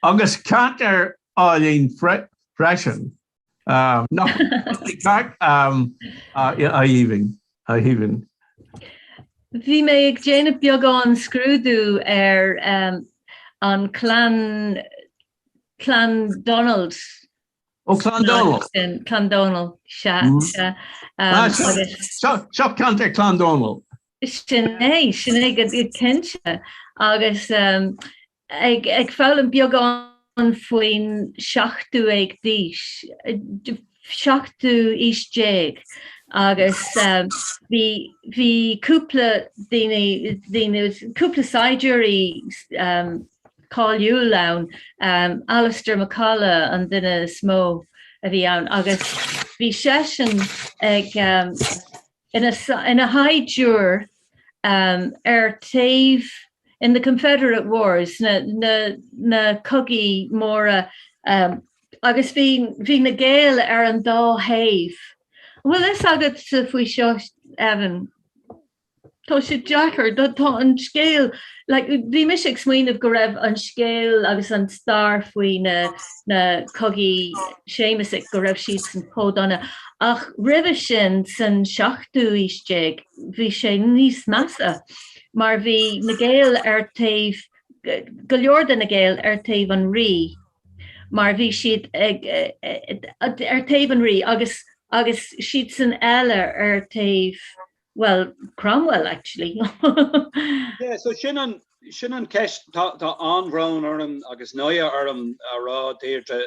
agus ceantar álainn freisin. Nach ceart aoibhinn, aoibhinn. Bhí mé ag déanamh beagán scrúdú ar an clann, clann Donald. Ó Clann Dónall. Clann Dónall, sea, sea. Seo ceantar Clann Dónall. Sin é, sin é go cinnte. Agus ag foghlaim beagán faoin 17ú aois, seachtú aois déag, agus bhí, bhí cúpla daoine, daoine, cúpla saighdiúirí cáiliúil ann, Alasdair MacColla an duine is mó a bhí ann agus bhí seisean ag ina ina shaighdiúir ar taobh in the Confederate Wars, na na na cogaí móra agus bhí bhí na Gaeil ar an dá thaobh. An bhfuil fhios agatsa faoi seo, Evan? Tá sé deacair, tá an scéal, like, bhí mise ag smaoineamh go raibh an scéal agus an stair faoi na, na cogaí Séamasaigh, go raibh siadsan chomh dona, ach roimhe sin, san seachtú aois déag, bhí sé níos measa, mar bhí na Gaeil ar taobh, go leor de na Gaeil ar taobh an rí, mar bhí siad ag, ar taobh an rí agus, agus siadsan eile ar taobh Bhuel, Cromwell actually. Yeah, so sin an, sin an ceist, tá, tá an-bhrón orm agus náire orm a rá Deirdre,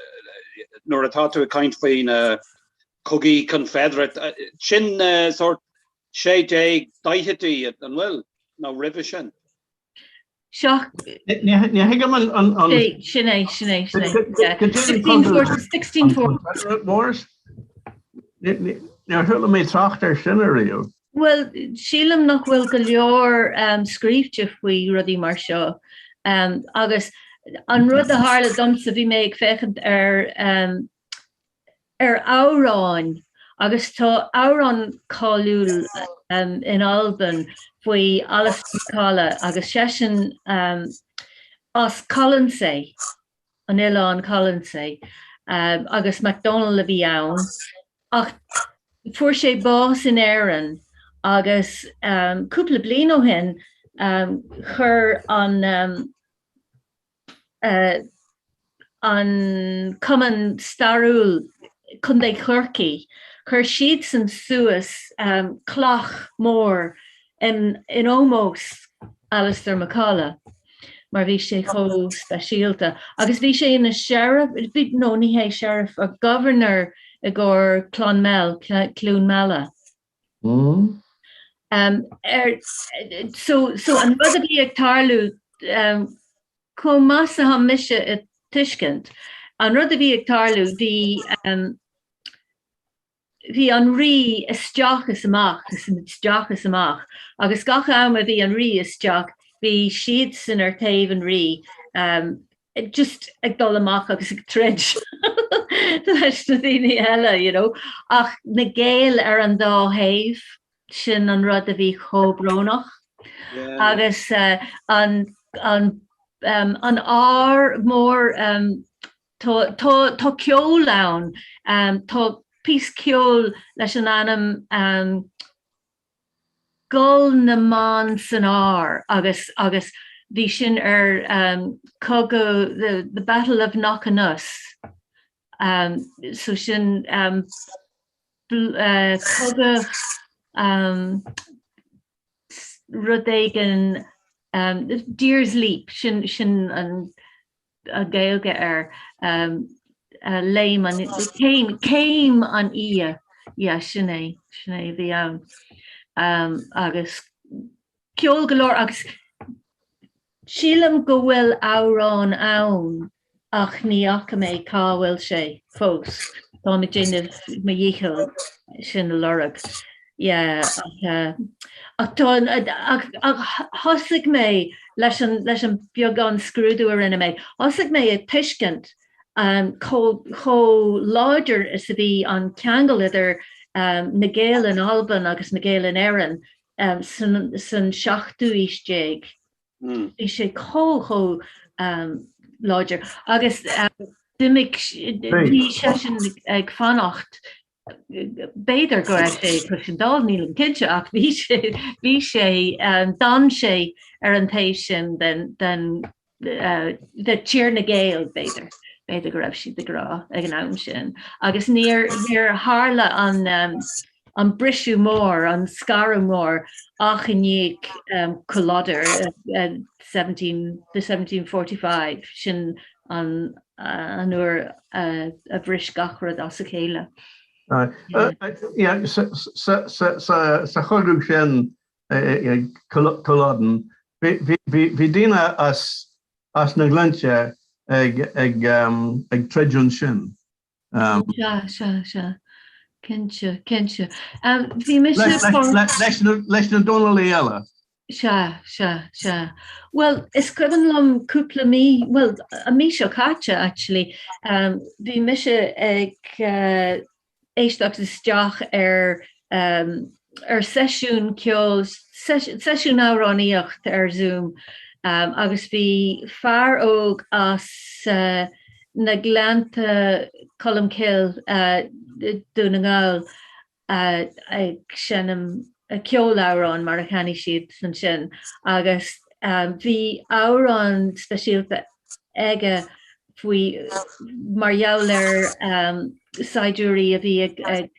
nuair atá tú ag caint faoi na cogaí Confederate, sin sórt 1640idí, an bhfuil? Nó roimhe sin? Ní thuigim an. Sin é, sin é, sin é. 1640. Wars? Níor chuala mé trácht air sin ariamh. Bhuel, sílim nach bhfuil go leor scríte faoi rudaí mar seo. Agus an rud a tharla domsa, bhí mé ag féachaint ar ar amhráin agus tá amhrán cáiliúil in Albain faoi Alasdair MacColla agus seisean as Colonsay, an oileán Colonsay, agus MacDonald a bhí ann ach fuair sé bás in Éirinn agus cúpla bliain ó shin chuir an an Cumann Stairiúil Contae Chorcaí, chuir siadsan suas cloch mór in ómós Alasdair MacColla mar bhí sé chomh speisialta. Agus bhí sé ina sheriff, no ní hé sheriff, ach governor i gcomhair Clonmel, Cluain Meala. So so an rud a bhí ag tarlú chomh maith is atá mise ag tuiscint, an rud a bhí ag tarlú bhí bhí an rí isteach is amach is isteach is amach agus gach am a bhí an rí isteach bhí siadsan ar taobh an rí just ag dul amach agus ag troid leis na daoine eile, you know. Ach na Gaeil ar an dá thaobh, sin an rud a bhí chomh brónach. Agus uh, an, an, um, an ár mór um, tá, tá, tá ceol ann, um, tá píosa ceoil leis an ainm um, Gol na mBan san Ár agus agus bhí sin ar cogadh the the Battle of Knockanuss so sin cogadh. Rud éigin Deer's Leap, sin sin an Ghaeilge air, léim an, céim, céim an fhia, yeah, sin é, sin é a bhí ann. Agus ceol go leor agus sílim go bhfuil amhrán ann ach ní fhaca mé cá bhfuil sé fós. Táim ag déanamh mo dhícheall sin a lorg. Yeah, ach ach tá ach ach thosaigh mé leis an leis an beagán scrúdú a rinne mé, thosaigh mé ag tuiscint chomh chomh láidir is a bhí an ceangal idir na Gaeil in Albain agus na Gaeil in Éirinn san san seachtú aois déag. Bhí sé chomh chomh láidir agus d'imigh bhí seisean ag fanacht b'fhéidir go raibh sé ag Cushendall, nílim cinnte ach bhí sé bhí sé d'fhan sé ar an taobh sin den den de Tír na nGael b'fhéidir b'fhéidir go raibh siad ag rá ag an am sin agus níor níor tharla an an briseadh mór, an scaradh mór ach i ndiaidh Culloden 17 the 1745 sin an an uair a bhris gach rud as a chéile. Sa chogadh sin Culloden, bhí daoine as na Gleannta ag troid ansin. Sea, sea, sea. Cinnte, cinnte. Bhí mise Leis na Dónallaigh eile. Sea, sea, sea. Bhuel, is cuimhin liom cúpla mí, bhuel, an mí seo caite, actually, bhí mise ag éisteacht isteach ar ar seisiún ceoil, seisiún amhránaíocht ar Zoom agus bhí fear óg as na Gleannta Colmcille, Dún na nGall, ag seinm ceolamhráin mar a cheannaigh siad ansin agus bhí amhrán speisialta aige faoi mar gheall ar saighdiúirí a bhí ag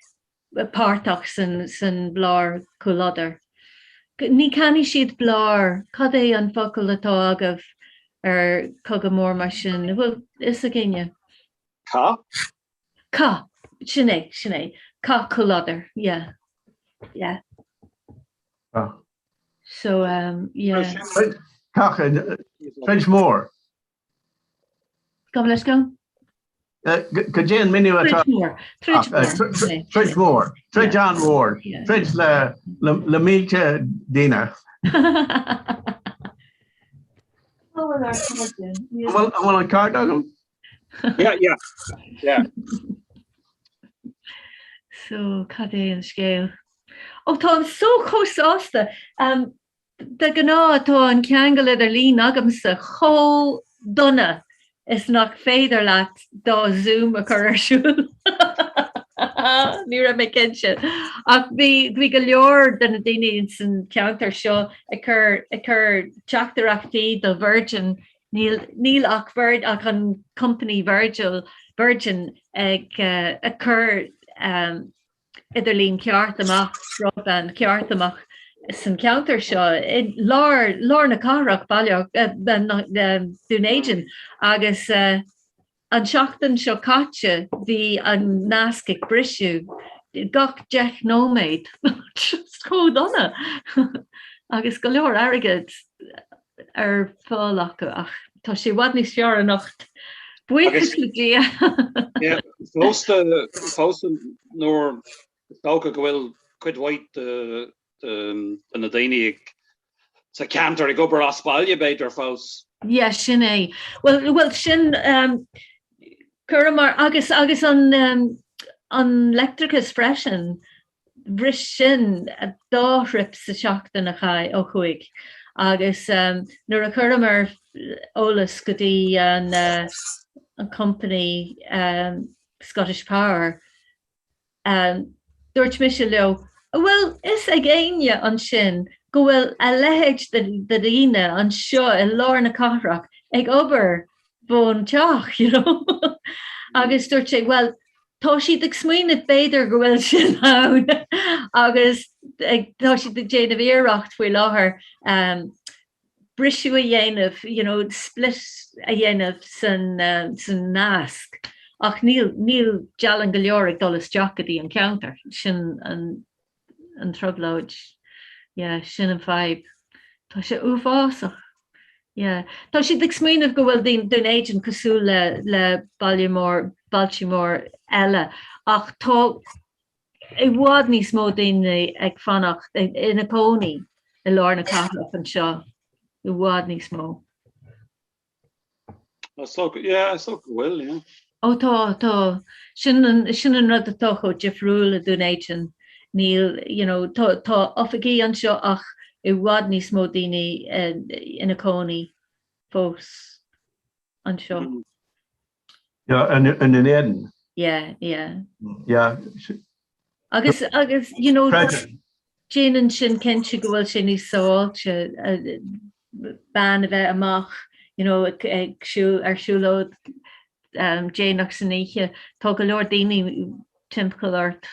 páirteach san bhlár Culloden. Ní cheannaigh siad blár, cad é an focal atá agaibh ar cogadh mór mar sin? An bhfuil fhios ag éinne? Cath? Cath, sin é, sin é. Cath Culloden, yeah, yeah. Cath. So, um, yeah. Cath, troid mhór. Gabh mo leithscéal? Cad é an míniú atá? Troid mhór. Troid mhór. Troid mhór. Troid an-mhór. Troid le mílte daoine. An bhfuil an ceart agam? Yeah, yeah, yeah. So, cad é an scéal? Ó táim so chomh sásta. Um, De ghnáth tá an ceangal idirlín agamsa chomh dona is nach féidir leat do Zoom a chur ar siúl. Ní raibh mé cinnte. Ach bhí bhí go leor de na daoine san ceantar seo ag cur ag cur teachtaireachtaí do Virgin níl níl ach Vir ach an company Virgil Virgin ag ag cur um, idirlíon ceart amach, broadband ceart amach san ceantar seo i lár, lár na cathrach, Baile Dún Éideann agus an tseachtain seo caite bhí an nasc ag briseadh gach 10 nóiméad. Just chomh dona! Agus go leor airgead ar fáil acu ach tá sé i bhfad níos fearr anocht. Buíochas le Dia! Fosta, fosta nuair is dócha go bhfuil cuid mhaith de de na daoine ag sa cheantar ag obair as baile b'fhéidir fós. Yeah, sin é. Well, well sin um, chuireamar agus agus an um, an leictreachas freisin. Bhris sin dá thruip sa tseachtain a chaith ó chuaigh agus nuair a chuireamar eolas go dtí an an company Scottish Power dúirt mise leo an bhfuil fhios ag éinne ansin go bhfuil a leithéid de dhaoine anseo i lár na cathrach ag obair ón teach you know agus dúirt sé bhuel. Tá siad ag smaoineamh b'fhéidir go bhfuil sin ann agus tá siad ag déanamh iarracht faoi láthair briseadh a dhéanamh, you know, split a dhéanamh san san nasc ach níl níl dealán go leor ag dul isteach go dtí an ceantar. Sin an an trioblóid. Yeah, sin an fadhb. Tá sé uafásach. Yeah. Tá siad ag smaoineamh go bhfuil Dún Éideann cosúil le le baile mór, bailte mór eile ach tá i bhfad níos mó daoine ag fanacht ina cónaí i lár na cathrach anseo, i bhfad níos mó. Is dócha, yeah, is dócha go bhfuil, yeah. Ó tá, tá. Sin an, sin an rud atá chomh difriúil i Dún Éideann. Níl, you know, tá, tá oifigí anseo ach i bhfad níos mó daoine ina cónaí fós anseo. Yeah, i nDún Éideann. Yeah, yeah. Yeah. Agus, agus, you know, déanann sin cinnte go bhfuil sé níos sábháilte bean a bheith amach, you know, ag, ag siúl, ar siúlóid um, déanach san oíche. Tá go leor daoine timpeall ort.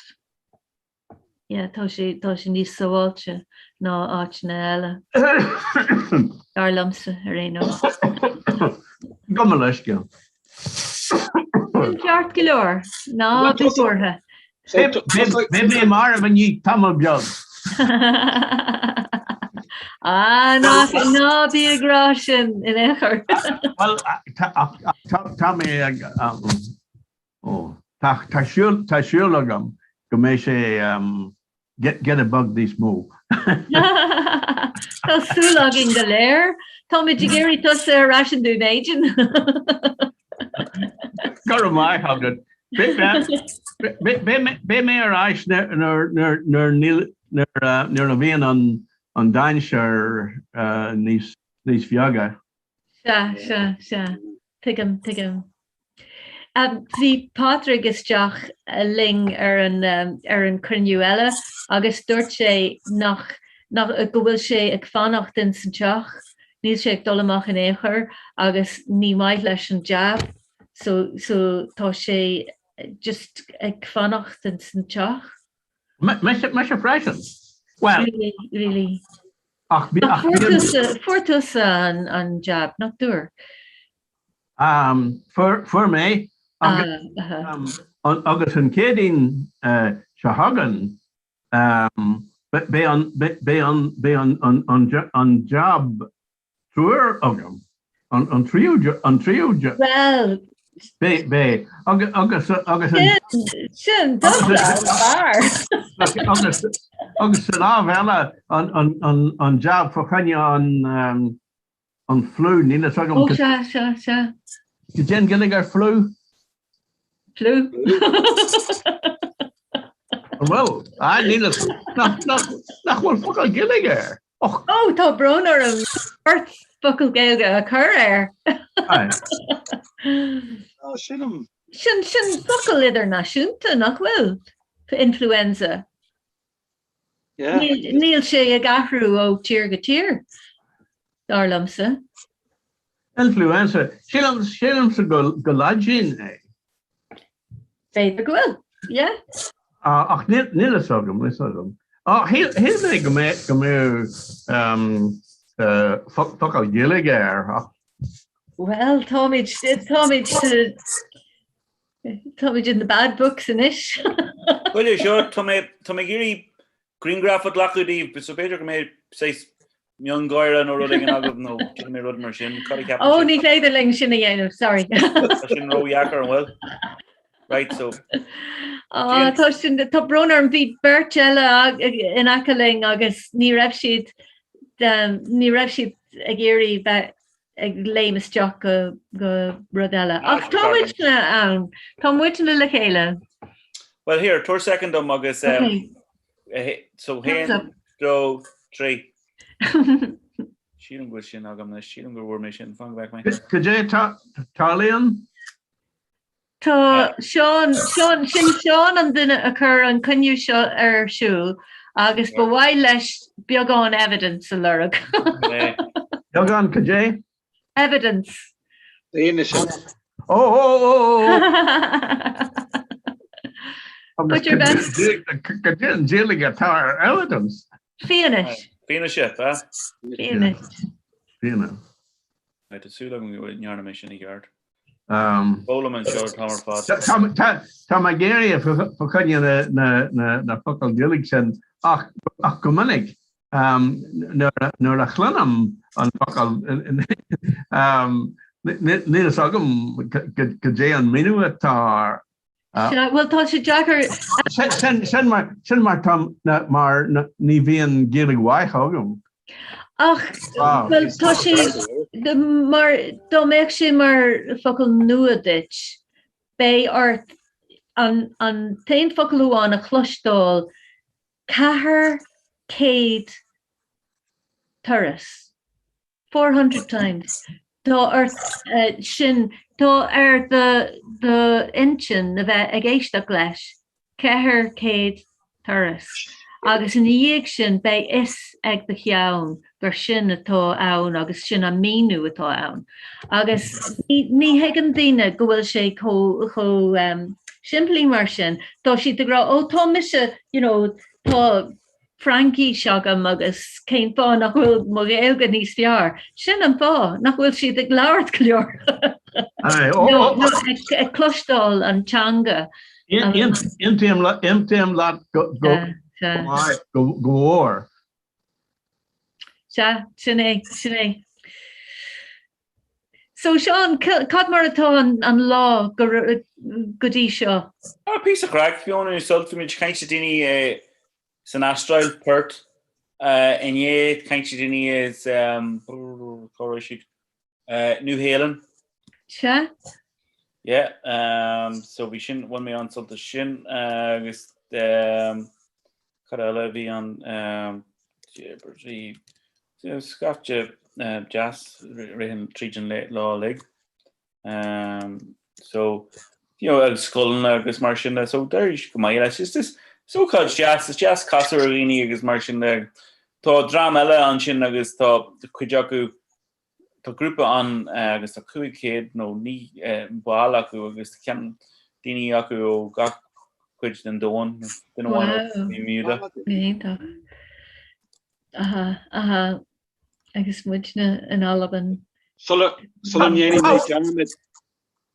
Yeah, tá sé, tá sé níos sábháilte ná áiteanna eile. Dar liomsa ar aon nós. Gabh mo leithscéal. Sin ceart go leor. Ná bí buartha. Beidh mé marbh i ndiaidh tamall beag. Ah, ná, ná bí ag rá sin in aon chor. Bhuel, tá mé ag, ó, tá súil, tá súil agam go mbeidh sé giota beag níos mó. Tá súil againn go léir. Táimid ag iarraidh tusa ar ais i nDún Éideann. Go raibh maith agat. Beidh mé ar ais nuair a bhíonn an dainséar níos bheaga. Sea, sea, sea. Tuigim, tuigim. Bhí Pádraig isteach linn ar an ar an cruinniú eile agus dúirt sé nach nach go bhfuil sé ag fanacht in san teach, níl sé ag dul amach in aon chor agus ní maith leis an jab so so tá sé just ag fanacht in san teach. Mise mise freisin. Well. Really, really. Ach ach fuair tusa fuair tusa an an jab nach dtuair? Fuair mé agus an Chéadaoin seo chugainn beidh an jab triúr agam, an tríú an tríú Bhuel beidh beidh agus agus an Sin fear. Agus agus sa lámh eile an jab fá choinne an An fliú, níl fhios agam. Ó sea, sea, sea. Cad é an Ghaeilge ar fliú? Fliú. An bhfuil? Ah, níl fhios. Nach, nach, nach bhfuil focal Gaeilge air? Och. Ó, tá brón orm ort focal Gaeilge a chur air. Aye. Ó, sílim. Sin, sin focal idirnáisiúnta, nach bhfuil? Influenza. Níl sé ag athrú ó tír go tír, dar liomsa. Influenza. Sílimse go Laidin é. B'fhéidir go bhfuil, yeah. Ach níl fhios agam, níl fhios agam. Shíl mé go mbeadh focal Gaeilge air ach. Bhuel, táimid, táimid Táimid in the bad books anois. Bhuel, seo, tá mé tá mé ag iarraidh grianghraf a ghlacadh díobh, so b'fhéidir go mbeidh saghas miongháire nó rud éigin agaibh nó déanfaidh mé rud mar sin. Cad a cheapann Ó, ní féidir linn sin a dhéanamh, sorry. Tá sin ródheacair, an bhfuil? Right, so. Á, tá sin, tá brón orm, bhí beirt eile in aice linn agus ní raibh siad, ní raibh siad ag iarraidh bheith ag léim isteach go go rud eile. Ach tá muidne ann, tá muidne le chéile. Well here, tabhair second dom agus um, okay. so haon, dó, trí. Sílim go bhfuil sin agam anois, sílim gur bhfuair mé sin, fan go bhfeicfidh mé. Cad é tarlaíonn? Tá Seán, Seán, sin Seán an duine a chuir an cruinniú seo ar siúl agus ba mhaith leis beagán evidence a lorg. Beagán cad é? Evidence. Fianaise. Ó, ó, ó, ó! Put your best. Cad é an Ghaeilge atá ar evidence. Fianaise. Fianaise, eh? Fianaise. Fianaise. Tá súil agam go ndearna mé sin i gceart. Foghlaim anseo an t-am ar fad. Tá mé ag iarraidh fá choinne na focail Ghaeilge sin ach go minic nuair a chluinim an focal níl fhios agam cad é an míniú atá air. Sea, bhuel tá sé deacair. Sin mar sin mar tá mar ní bhíonn Gaeilge mhaith agam. Ach bhuel tá sé mar dá mbeadh sé mar focal nua duit, beidh ort an an t-aon focal amháin a chloisteáil 400 turas. 400 times. Tá ort sin, tá ar do do intinn a bheith ag éisteacht leis 400 turas agus ina dhiaidh sin beidh fhios ag do cheann gur sin atá ann agus sin an míniú atá ann. Agus ní thuigeann daoine go bhfuil sé chomh chomh simplí mar sin. Tá siad ag rá ó tá mise you know tá Fraincis agam agus cén fáth nach bhfuil mo Ghaeilge níos fearr? Sin an fáth nach bhfuil siad ag labhairt go leor. Nó ag cloisteáil an teanga. Aontaím leat go mór. Sea, sin é, sin é. So Seán, cad mar atá an lá go dtí seo? Ah, píosa craic, Fiona, nó sult, bhí muid ag caint le daoine san Astráil, Perth, inné, ag caint le daoine as, cá raibh siad? Nua-Shéalainn. Sea. Yeah, so bhí sin, bhain mé an-sult as sin agus cad eile a bhí ann? Bhí scaifte deas rith tríd an lá uilig. So, you know, agus scoileanna agus mar sin de, so d'éirigh go maith leis. Is is ócáid deas, is deas casadh ar dhaoine agus mar sin de. Tá dream eile ansin agus tá cuid acu, tá grúpa ann agus tá 500 nó 9 ball acu agus ceann daoine acu ó gach cuid den domhan, duine amháin ó Bermuda. Iontach. Aha, aha. Agus muidne in Albain. Sula sula ndéanfaidh mé dearmad.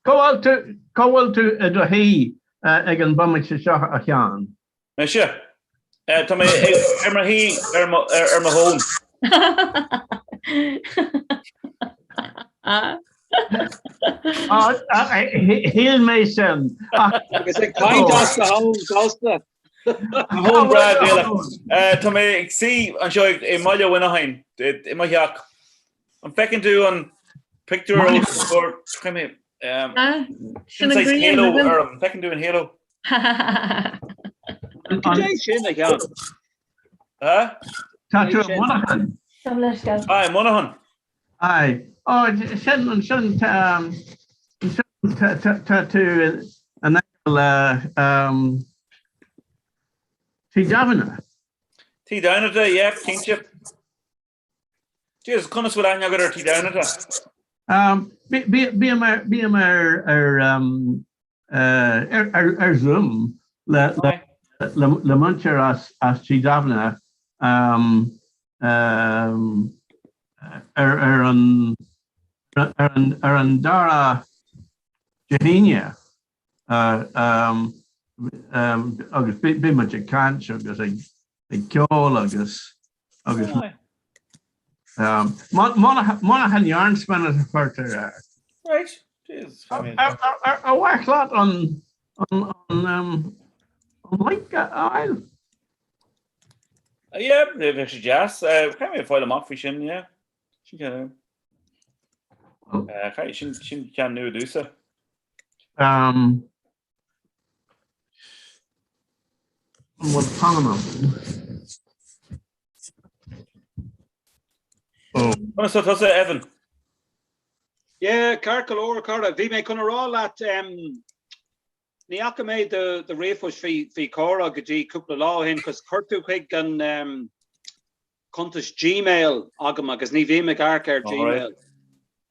Cá bhfuil tú, cá bhfuil tú i do shuí ag an bomaite seo, a Sheáin? Mise? Tá mé ar mo shuí ar mo ar mo thóin. Shíl mé sin. Agus ag caint as do thóin fosta. Mo thóin breá Gaelach. Tá mé ag suí anseo i mBaile Mhuineacháin, i mo theach. An bhfeiceann tú an pictiúr os do chomhair? Sin an saghas halo orm. An bhfeiceann tú an halo? Cad é sin, a Sheáin? Tá tú i Monaghan. Aye, Monaghan. Aye. Ó, sin, ansin, ansin tá tú in aice le Tigh Dhamhna. Tigh Dhamhna, yeah, cinnte. Jeez, conas bhfuil aithne agat ar Tigh Dhamhna? Bím ar, bím ar, ar, ar, ar Zoom le, le, le, le muintir as, as Tigh Dhamhna ar, ar an, ar an, ar an dara Dé hAoine. Agus bíonn muid ag caint agus ag ceol agus agus Monaghan Yarnspinners a chuirtear air. Right. Ar mhaith leat an link a fháil? Yeah, bheadh sé deas. Caithfidh mé fáil amach faoi sin, yeah. Sin ceann sin sin ceann nua domhsa. Um, an bhfuil peann agam? Oh. Conas tá tusa, Evan? Yeah, ceart go leor, cara. Bhí mé chun a rá leat um, ní fhaca mé do, do ríomhphost faoi, faoi comhrá go dtí cúpla lá ó shin, cos chuir tú chuig an um, cuntas Gmail agam agus ní bhím ag amharc ar Gmail.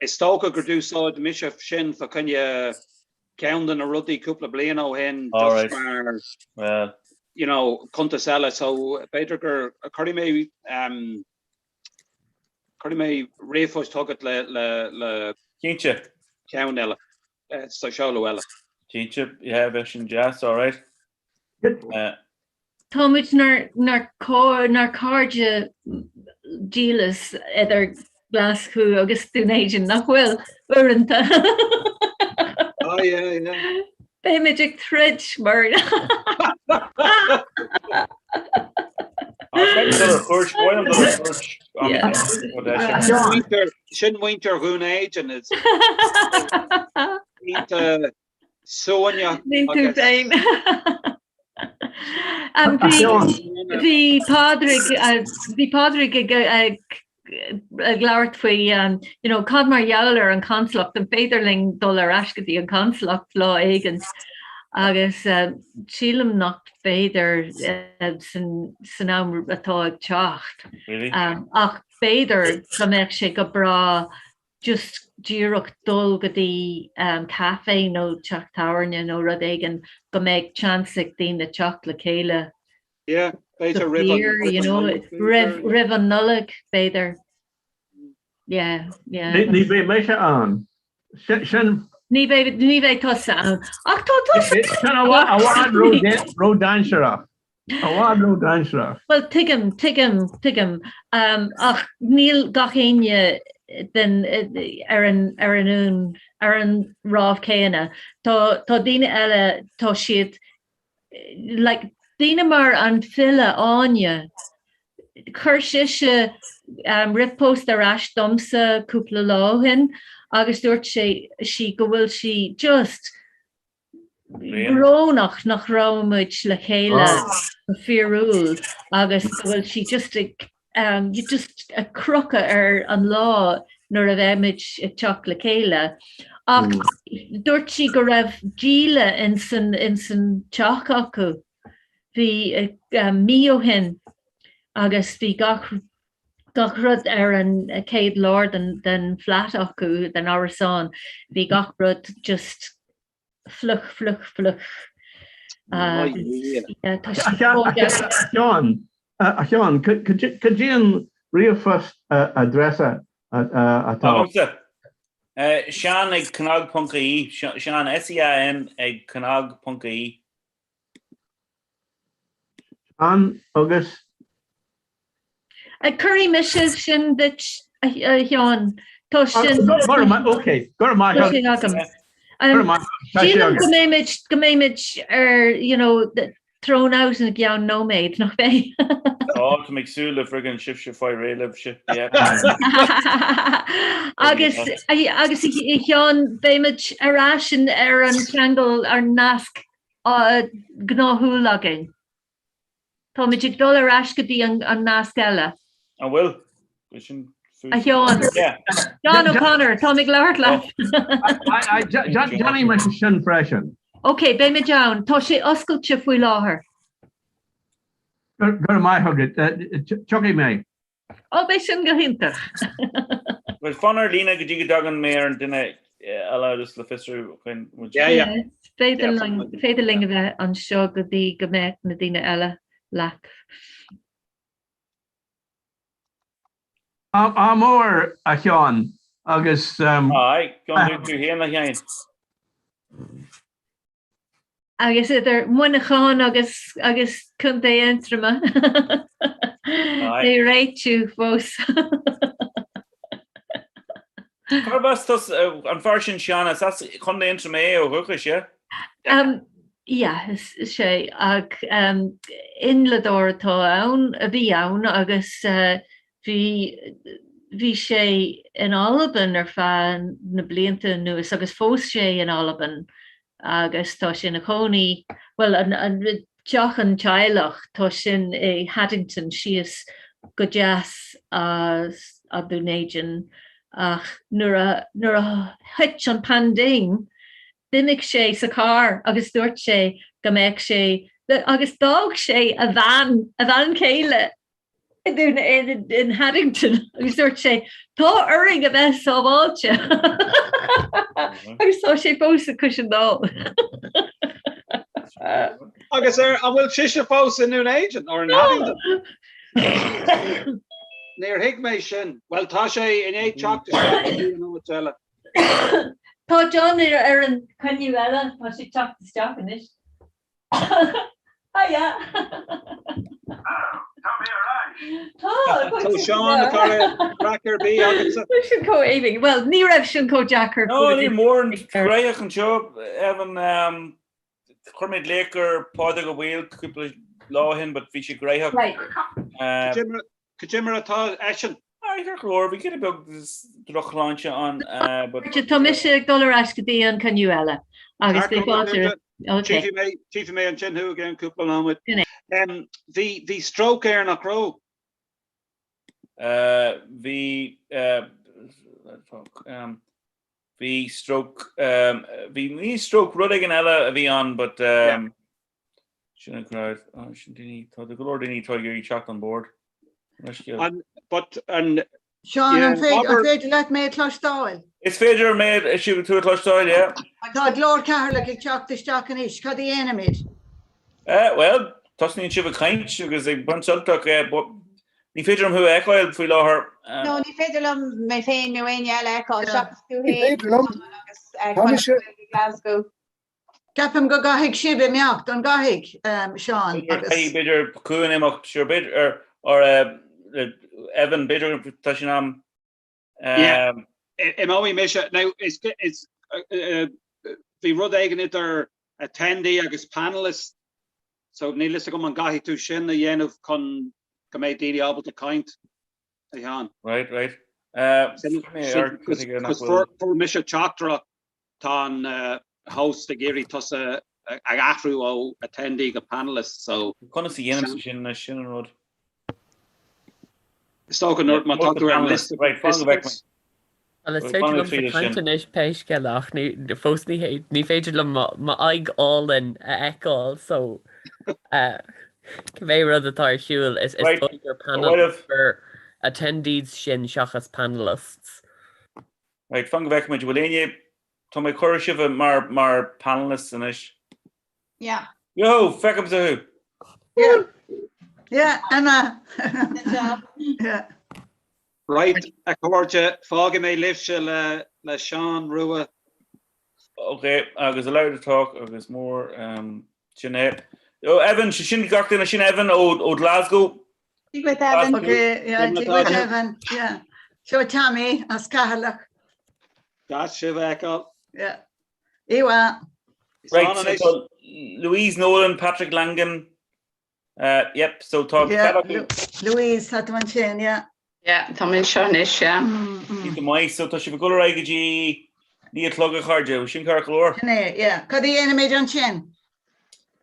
Is dócha gur d'úsáid mise sin fa choinne. ceann de na rudaí cúpla bliain ó shin just mar well you know cuntas eile so b'fhéidir gur cuirfidh mé um, cuirfidh mé ríomhphost chugat le le le Cinnte. ceann eile eh, so seoladh eile. Cinnte, yeah, bheadh sin deas, all right. Eh, Tá muid 'nár cairde dílis idir Glaschú agus Dún Éideann, nach bhfuil, uaireanta? Oh yeah, yeah. Beimid ag troid mar. Sin muintir Dhún Éideann is suaimhneach Níl tú féin. Bhí Pádraig bhí Pádraig ag ag ag labhairt faoi you know, cad mar gheall ar an consalacht, an féidir linn dul ar ais go dtí an consalacht lá éigin agus sílim nach féidir san san am atá ag teacht. Really? Ach b'fhéidir go mbeadh sé go breá just díreach dul go dtí caife nó teach tábhairne nó rud éigin go mbeidh chance ag daoine teacht le chéile. Yeah, b'fhéidir roimh an you know, roimh roimh an Nollaig b'fhéidir. Yeah, yeah. Ní bheidh mise ann. Sin Ní bheidh ní bheidh tusa ann. Ach tá tusa Sin i bhfad ródhainséarach. I bhfad ródhainséarach. Bhuel, tuigim, tuigim, tuigim. Ach níl gach éinne den, ar an, ar an, ar an rámh céanna. Tá, tá daoine eile, tá siad, like, daoine mar an file Áine, chuir sise ríomhphost ar ais domsa cúpla lá ó shin agus dúirt sé, sí go bhfuil sí just, brónach nach raibh muid le chéile go fíorúil agus go bhfuil sí just ag just ag crochadh ar an lá nuair a bheimid ag teacht le chéile. Ach dúirt sí go raibh díle insan insan teach acu. Bhí mí ó shin agus bhí gach gach rud ar an chéad lár den den flat acu, den árasán, bhí gach rud just fliuch, fliuch, fliuch. Tá Sheáin, a Sheáin, cad é an ríomhphost address atá? Agamsa. Seán ag cnag ponc ie, Seán, S-E-A-N ag cnag ponc ie. Seán agus. Cuirfidh mise sin duit, a Sheáin. Tá sin. Go raibh maith, ok, go raibh maith Tá sin agam. Go raibh maith, tá sé Sílim go mbeimid, go mbeimid ar, you know, thrown out i gceann nóiméad, nach mbeidh? Á, tá mé ag súil le friggin sibhse fáil réidh libhse. Yeah. Agus, agus a Sheáin, beimid ar ais ar an cheangal, ar nasc gnáthúil againn. Táimid ag dul ar ais go dtí an nasc eile. An bhfuil? A Sheáin. John O'Connor, táim ag labhairt leat. Déanfaidh mise sin freisin. Ok, beimid ann. Tá sé oscailte faoi láthair. Go raibh maith agat. Tiocfaidh mé. Ó, beidh sin go hiontach. Bhuel, fan ar líne go dtí go dtagann mé ar an duine eile just le fiosrú chuin muid. Yeah, yeah. Is féidir linn, féidir linn a bheith anseo go dtí go mbeidh na daoine eile leat. Ádh mór, a Sheáin, agus. Aye, go dtí tú féin, a Sheáin. Agus idir Muineachán agus agus Contae Aontroma le réitiú fós. Cárb as tusa, an fear sin Seán, is as Contae Aontroma é ó dhúchas, yeah? Yeah, is é ach innealtóir atá ann, a bhí ann agus bhí bhí sé in Albain ar feadh na blianta anuas agus phós sé in Albain agus tá sé ina chónaí, bhuel, an teach an teaghlach, tá sin i Haddington síos go deas as Dún Éideann ach nuair a, nuair a thit an paindéim, d'imigh sé sa charr agus dúirt sé go mbeadh sé, agus d'fhág sé a bhean, a bhean chéile in Haddington agus dúirt sé, Tá orainn a bheith sábháilte! Agus tá sé fós cois an Dá. Agus ar an bhfuil sise fós i nDún Éideann or in Haddington? Níor thuig mé sin. Well tá sé i ndiaidh teacht isteach go dtí an áit eile. Tá John ar an cruinniú eile, tá sé teacht isteach anois. Hiya! Tá mé ar ais! Tá, tá So Seán, an raibh craic ar bith agatsa? Tá sin chomh aoibhinn. Well, ní raibh sin chomh deacair. No, ní mór gnóthach anseo, Evan. Chuir mé glaoch ar Pádraig Ó Baoill cúpla lá ó shin, but bhí sé gnóthach. Right. Cad é mar atá eisean? Aye, ceart go leor, bhí giota beag drochshláinte ann, but. Tá mise ag dul ar ais go dtí an cruinniú eile agus beidh fáilte roimh. Okay. Tchífidh mé, tchífidh mé ansin thú i gceann cúpla nóiméad. Sin é. Bhí, bhí stroke air nach raibh? Bhí, bhí stroke, bhí, ní stroke, rud éigin eile a bhí ann but. Sin an crowd. Oh, sin daoine, tá go leor daoine atá ag iarraidh teacht on board. An, but an, Seán, yeah, an féidir, an Robert, féidir leat mé a chloisteáil? Is féidir mé, siú tú a chloisteáil, yeah. Tá Glór Cheatharlach ag teacht isteach anois, cad a dhéanaimid? Eh, well, tosnaíonn sibh ag caint agus ag baint sult ach eh, but ní féidir liom thú a fheiceáil faoi láthair. Eh, No, ní féidir liom mé féin nó éinne eile a fheiceáil seachas tú Ní féin, féidir liom. Seán, agus eh, Tá Conor mise i Glasgow. Ceapaim go gcaithfidh sibh imeacht, an gcaithfidh, Seán, agus. B'fhéidir, b'fhéidir Cuan imeacht, sure, b'fhéidir, or, or Evan, b'fhéidir tá sin am. Yeah, imeoidh mise. Now, is, is, bhí rud éigin idir attendee agus panelist, so níl fhios agam an gcaithfidh tú sin a dhéanamh chun go mbeidh daoine ábalta caint, a Sheáin. Right, right. Cos fuair mise teachtaireacht Tá an host ag iarraidh tusa a athrú ó attendee go panelist so. Conas a dhéanaimse sin anois, sin an rud. Is dócha nuair má tá tú ar an liosta. Right, fan go bhfeicfidh mé. Well, is féidir liomsa caint anois pé scéal ach ní, fós ní, ní féidir liom m'aghaidh álainn a fheiceáil so cibé rud atá ar siúl is dóigh gur panel gur attendees sinn seachas panelists. Right, fan go bhfeicfimid. Bhfuil éinne, tá mé ag cur sibh mar, mar panelists anois. Yeah. Yo, feicimse thú! Yeah. Yeah, Emma. Good job. Yeah. Right, a chairde, fágfaidh mé libhse le, le Seán Rua. Ok, agus allowed to talk agus more, um, sin é. Oh, Evan, sin gach duine, sin Evan ó, ó Glasgow. Dia dhuit Evan. Ok, yeah, Dia dhuit Evan, yeah. Seo Tommy as Ceatharlach. Deas sibh a fheiceáil. Yeah. Ewa. Right, so tá Louise Nolan, Patrick Langan, uh, yep, so tá Yeah, Louise, tá tú ansin, yeah. Yeah, tá mé anseo anois, yeah. Go maith, so tá sibh ag dul ar aghaidh go dtí 9 a chlog a chairde, sin ceart go leor? Sin é, yeah. Cad a dhéanaimid ansin?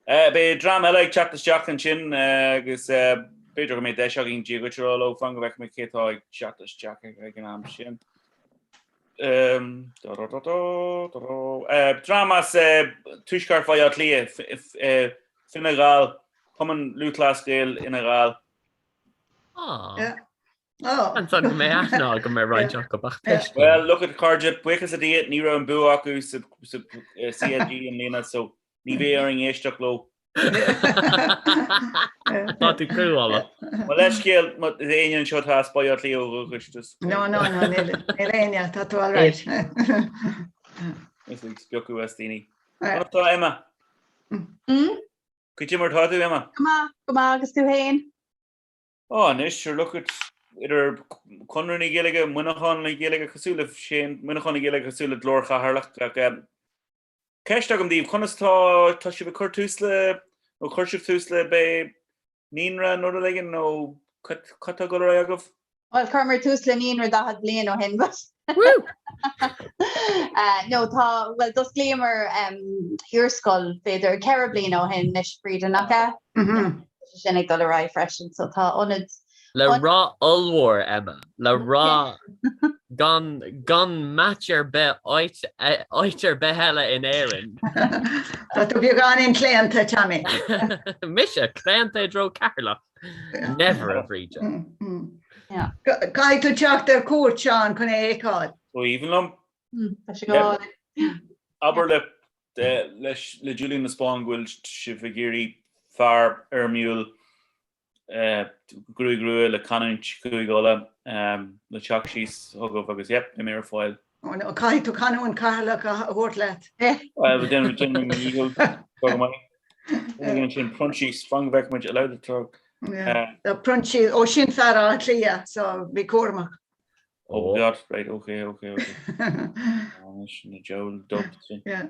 Beidh dream eile ag teacht isteach ansin agus b'fhéidir go mbeidh deis againn Dia dhuit a rá leo, fan go bhfeicfidh mé cé atá ag teacht isteach ag an am sin. Dream as Tuaisceart Bhaile Átha Cliath, Fine Gall, Cumann Lúthchleas Gael Fhine Gall. Ansan go mbeidh aithne agam ar roinnt acu ach tuiscint. Well, look at cairde, buíochas le Dia, ní raibh an bua acu sa CLG i mbliana, so ní bheidh orainn éisteacht leo. Tá tú cruálach. Mo leithscéal, má tá éinne anseo atá as Baile Átha Cliath ó dhúchas, just. No, no, no, níl éinne, tá tú all right. Is ag spiocadh as daoine. Conas tá Emma? Cad é mar tá tú, Emma? Go maith, go maith agus tú féin? Ó, anois, sure, look at idir Conradh na Gaeilge, Muineachán na Gaeilge, cosúil le Shane, Muineachán na Gaeilge cosúil le Glór Cheatharlach, ach ceist agam daoibh, conas tá, tá sibh ag cur tús le, nó chuir sibh tús le b'é naíonra nó rud éigin nó cad tá ag dul ar aghaidh agaibh? Bhuel, chuireamar tús le naíonra 40 bliain ó shin, but no, tá, bhuel, d'osclaíomar iarscoil, b'fhéidir, 4 bliana ó shin anois, Frida, nach ea? Tá sé sin ag dul ar aghaidh freisin, so tá ionad, Le rath ollmhór, Emma, le rath gan, gan match ar bith áit, áit ar bith eile in Éirinn. Tá tú beagáinín claonta, Tommy. Mise, claonta i dtreo Ceatharlach. Never, a Bhríde. Caithfidh tú teacht ar cuairt, Seán, chun é a fheiceáil. Ó, aoibhinn liom. Tá sé go hálainn. Abair le leis le Julian de Spáinn go bhfuil sibh ag iarraidh fear éirmiúil gruaig rua le canúint Chúige Uladh le teacht síos chugaibh agus yep, beidh mé ar fáil. Oh no, caithfidh tú canúint Cheatharlach a thabhairt leat. Well, déanfaidh déanfaidh mé mo dhícheall. Go maith. Ansin Proinsias, fan go bhfeicfidh muid allowed to talk. Yeah. Proinsias, ó sin fear Átha Cliath, so bí cúramach. Oh God, right, okay, okay, okay. Anois na Joel Dub sin. Yeah.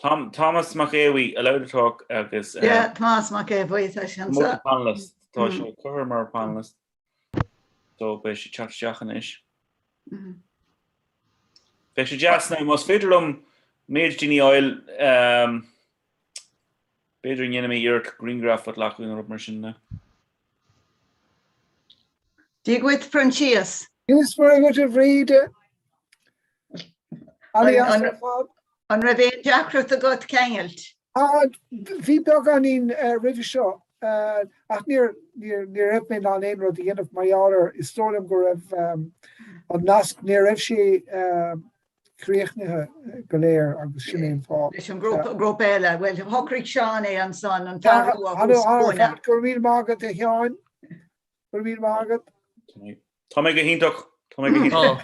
Tom, Thomas Mac Aodha, allowed to talk agus uh, Yeah, Tomás Mac Aodha, tá sé anseo. Panelist, tá sé curtha mar panelist. So beidh sé teacht isteach anois. Mhm. Beidh sé deas now, más féidir liom méid daoine a fháil um, b'fhéidir ndéanfaidh mé iarracht grianghraf a ghlacadh nó rud mar sin na. Dia dhuit Proinsias. Is mar a dhuit a Bhríd. An raibh aon deacracht agat ceangailt? Bhí beagáinín roimhe seo ach ní raibh mé in ann aon rud a dhéanamh mar gheall ar, is dóigh liom go raibh an nasc, ní raibh sé críochnaithe go léir agus sin é an fáth. Leis an grúpa eile, bhuel, shocraigh Seán é ansan, an t-athrú a thús buana. Go raibh míle maith agat a Sheáin. Go raibh míle maith agat. Tá mé go hiontach. Tá mé go hiontach.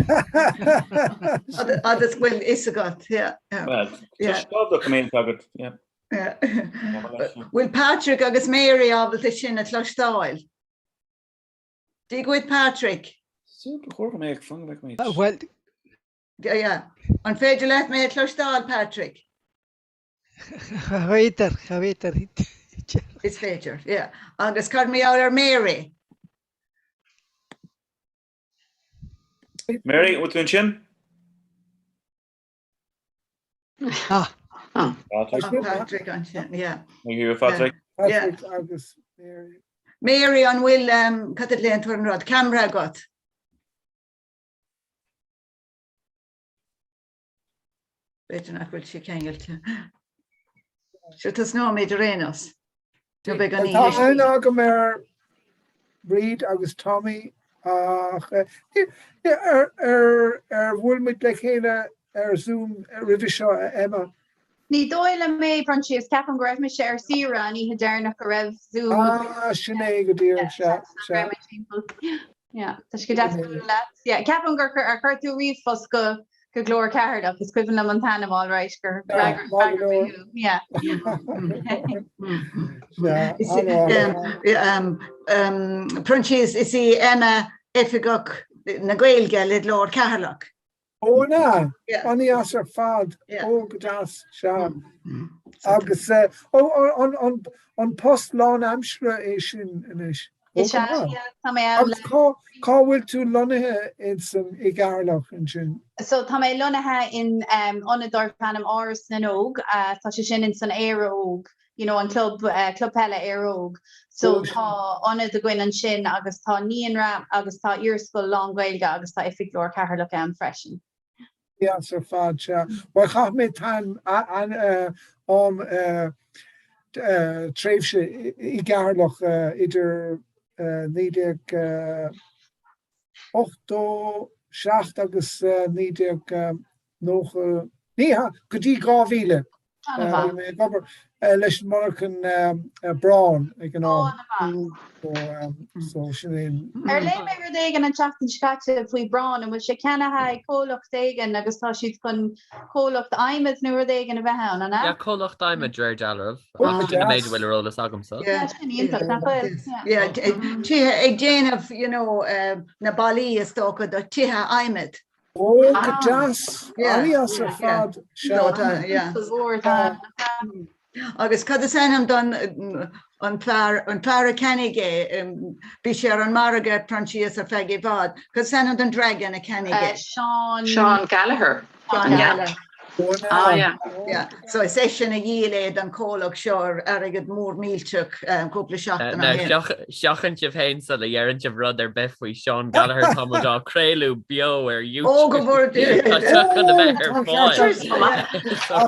Agus bhfuil fhios agat, yeah. Well, tá seo doiciméad agat, yeah. Bhfuil Patrick agus Mary ábalta sinn a chloisteáil? Dia dhuit Patrick. Súil go mé ag fan go mé. Well, Yeah. An féidir leat mé a chloisteáil, Patrick? Cha bhféidir, cha bhféidir. Is féidir, yeah. Agus cad mar gheall ar Mary? Mary, bhfuil tú ansin? Ah. Ah, Patrick ansin, yeah. Thank you, Patrick. Yeah. Patrick agus Mary. Mary, an bhfuil um, cad a léann tú an rud camera agat? B'fhéidir nach bhfuil sé ceangailte. Sure tosnóimid ar aon nós. Nó beidh an Tá oíche aithne agam ar Bríd agus Tommy ach ar ar bhuail muid le chéile ar Zoom roimhe seo a Emma? Ní dóigh liom é, Proinsias. Ceapaim go raibh mise ar saoire an oíche deireanach go raibh Zoom againn. Ah, sin é go díreach, sea, sea. Yeah, tá sé go deas bualadh leat. Yeah, ceapaim gur chuir, ar chuir tú ríomhphost go go Glór Cheatharlach, is cuimhin liom an t-ainm all right gur Yeah, fhreagair maith go fhreagair mé leor. thú. Yeah. Sea, Is an-mhaith. um, um, Proinsias, is í Emma Oifigeach na Gaeilge le Glór Cheatharlach. Ó an ea? An-deas ar fad. Ó go deas, sea. Agus ó an post lánaimseartha é sin anois? Ó Is go ea, maith. yeah, tá mé ann Agus le. cá cá bhfuil tú lonnaithe insan i gCeatharlach ansin? So tá mé lonnaithe in ionad darb ainm Áras na nÓg, tá sé sin insan Éire Óg, you know an club, club peile Éire Óg. So tá ionad againn ansin agus tá naíonra agus tá iarscoil lán-Ghaeilge agus tá oifig Ghlór Cheatharlach ann freisin. Deas ar fad, sea. Bhuel chaith mé am tréimhse i gCeatharlach idir 1987 agus 1990, ní hea, go dtí 2000. Bhí mé ag obair leis an monarchan Braun ag an am. So sin é. Ar léigh mé rud éigin an tseachtain seo caite faoi Braun, an bhfuil sé ceannaithe ag comhlacht éigin agus tá siad chun comhlacht adhmaid nó rud éigin a bheith ann, an ea? Yeah, comhlacht adhmaid de réir dealraimh. Ach sin an méid a bhfuil ar eolas agamsa. Yeah, sin iontach, nach bhfuil? Yeah, tithe ag déanamh, you know, na ballaí is dócha do tithe adhmaid. Ó, go deas! An-deas ar fad, sea. Agus cad is ainm don an fear an fear a cheannaigh é? Bhí sé ar an margadh Proinsias ar feadh i bhfad. Cad is ainm don dragon a cheannaigh é? Seán Seán Gallagher. Seán Gallagher. Ah, yeah. Yeah. So is eisean a dhíol é don chomhlacht seo ar airgead mór millteach cúpla seachtain ó shin. Seachain sibh féin sula dheireann sibh rud ar bith faoi Seán Gallagher tá muid á craoladh beo ar YouTube. Ó go bhfuair Tá seo chun a bheith ar fáil.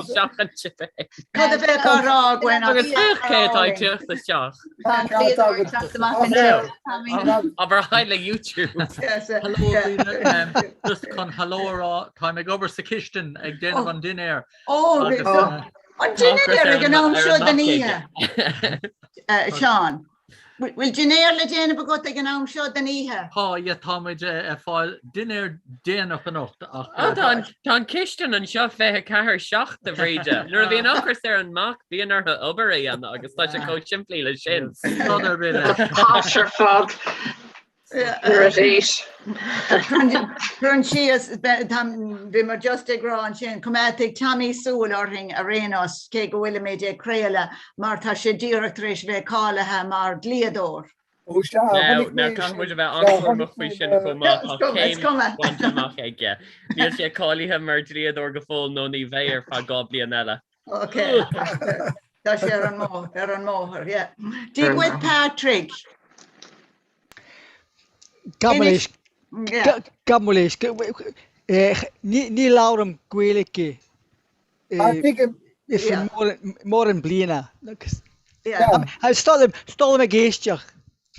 Seachain sibh féin. Cad a bheadh á rá againn Agus féach cé atá ag teacht isteach. Tá an dlíodóir ag teacht amach anseo, Tommy. Abair hi le YouTube. Hello daoine, just chun hello a rá, táim ag obair sa chistin ag déanamh an. an dinnéar. Ó, an dinnéar ag an am seo den oíche. Seán. Bhfuil dinnéar le déanamh agat ag an am seo den oíche? Tá, yeah, tá muid ag fáil dinnéar déanach anocht ach. Ó, tá an, tá an chistin anseo 24 7 a Bhríde. Nuair a bhíonn ocras ar an mac, bíonn orthu obair a dhéanamh agus tá sé chomh simplí le sin. Rud ar bith leis. Tá ar fad. Arís. Proinsias, bhí muid just ag rá ansin, coimeádfaidh Tommy súil orainn ar aon nós, cé go bhfuilimid ag craoladh, mar tá sé díreach tar éis bheith cáilithe mar dhlíodóir. Ó sea, Now, chonaic now mé caithfidh sin. muid a bheith Sea, an-chúramach chonaic faoi mé sin na. chomh maith, Is tá cuma, is céim cuma. bainte amach aige. Níl sé cáilithe mar dhlíodóir go fóill nó ní bheidh ar feadh 2 bliain eile. Ok. Tá sé ar an mbóthar, ar an mbóthar, yeah. Dia dhuit Patrick. Gabh mo Inis, leithscéal. yeah. Gabh mo leithscéal. Ní ní labhraím Gaeilge Ah, tuigim. is Yeah. mórán bliana. Yeah. Táim ag éisteacht.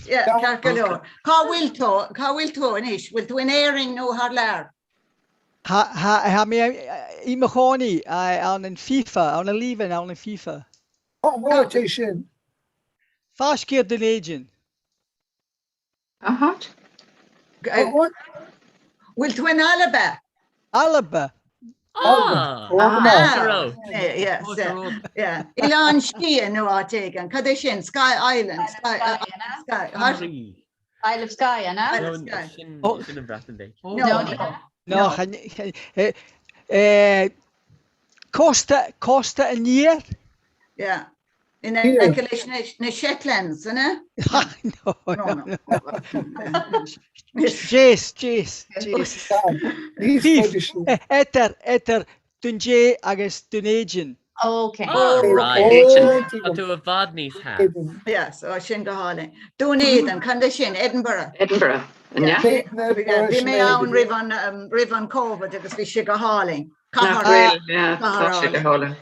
Yeah, ceart go leor. Cá bhfuil tú, cá bhfuil tú anois? Bhfuil tú in Éirinn nó thar lear? Tá mé i mo chónaí ann in Fife, ann i Líomhain, ann in Fife. Cá háit é sin? Fásciar Dún Éideann. Cá háit? Bhfuil tú in Alba? Alba. Ah! Ah, yes, yeah. Oileán Sciath nó áit éigin. Cad é sin? Skye Island. Skye, Skye. Isle of Skye, an ea? Isle of Skye. Sin sin an Bhreatain Bheag. No. No, cósta, cósta aniar? Yeah. In aice leis na Shetlands, an ea? No, no, no. Jeez, jeez, jeez. Níos faide Idir, idir Dún Dé agus Dún Éideann. Ok. Ah, right. Oh, Tá tú i bhfad níos theas. Yeah, so sin go hálainn. Dún Éideann, cad é sin, Edinburgh. Edinburgh, an ea? Bhí mé ann roimh an roimh an Covid agus bhí sé go hálainn. Nach bhfuil, yeah, tá sé go hálainn.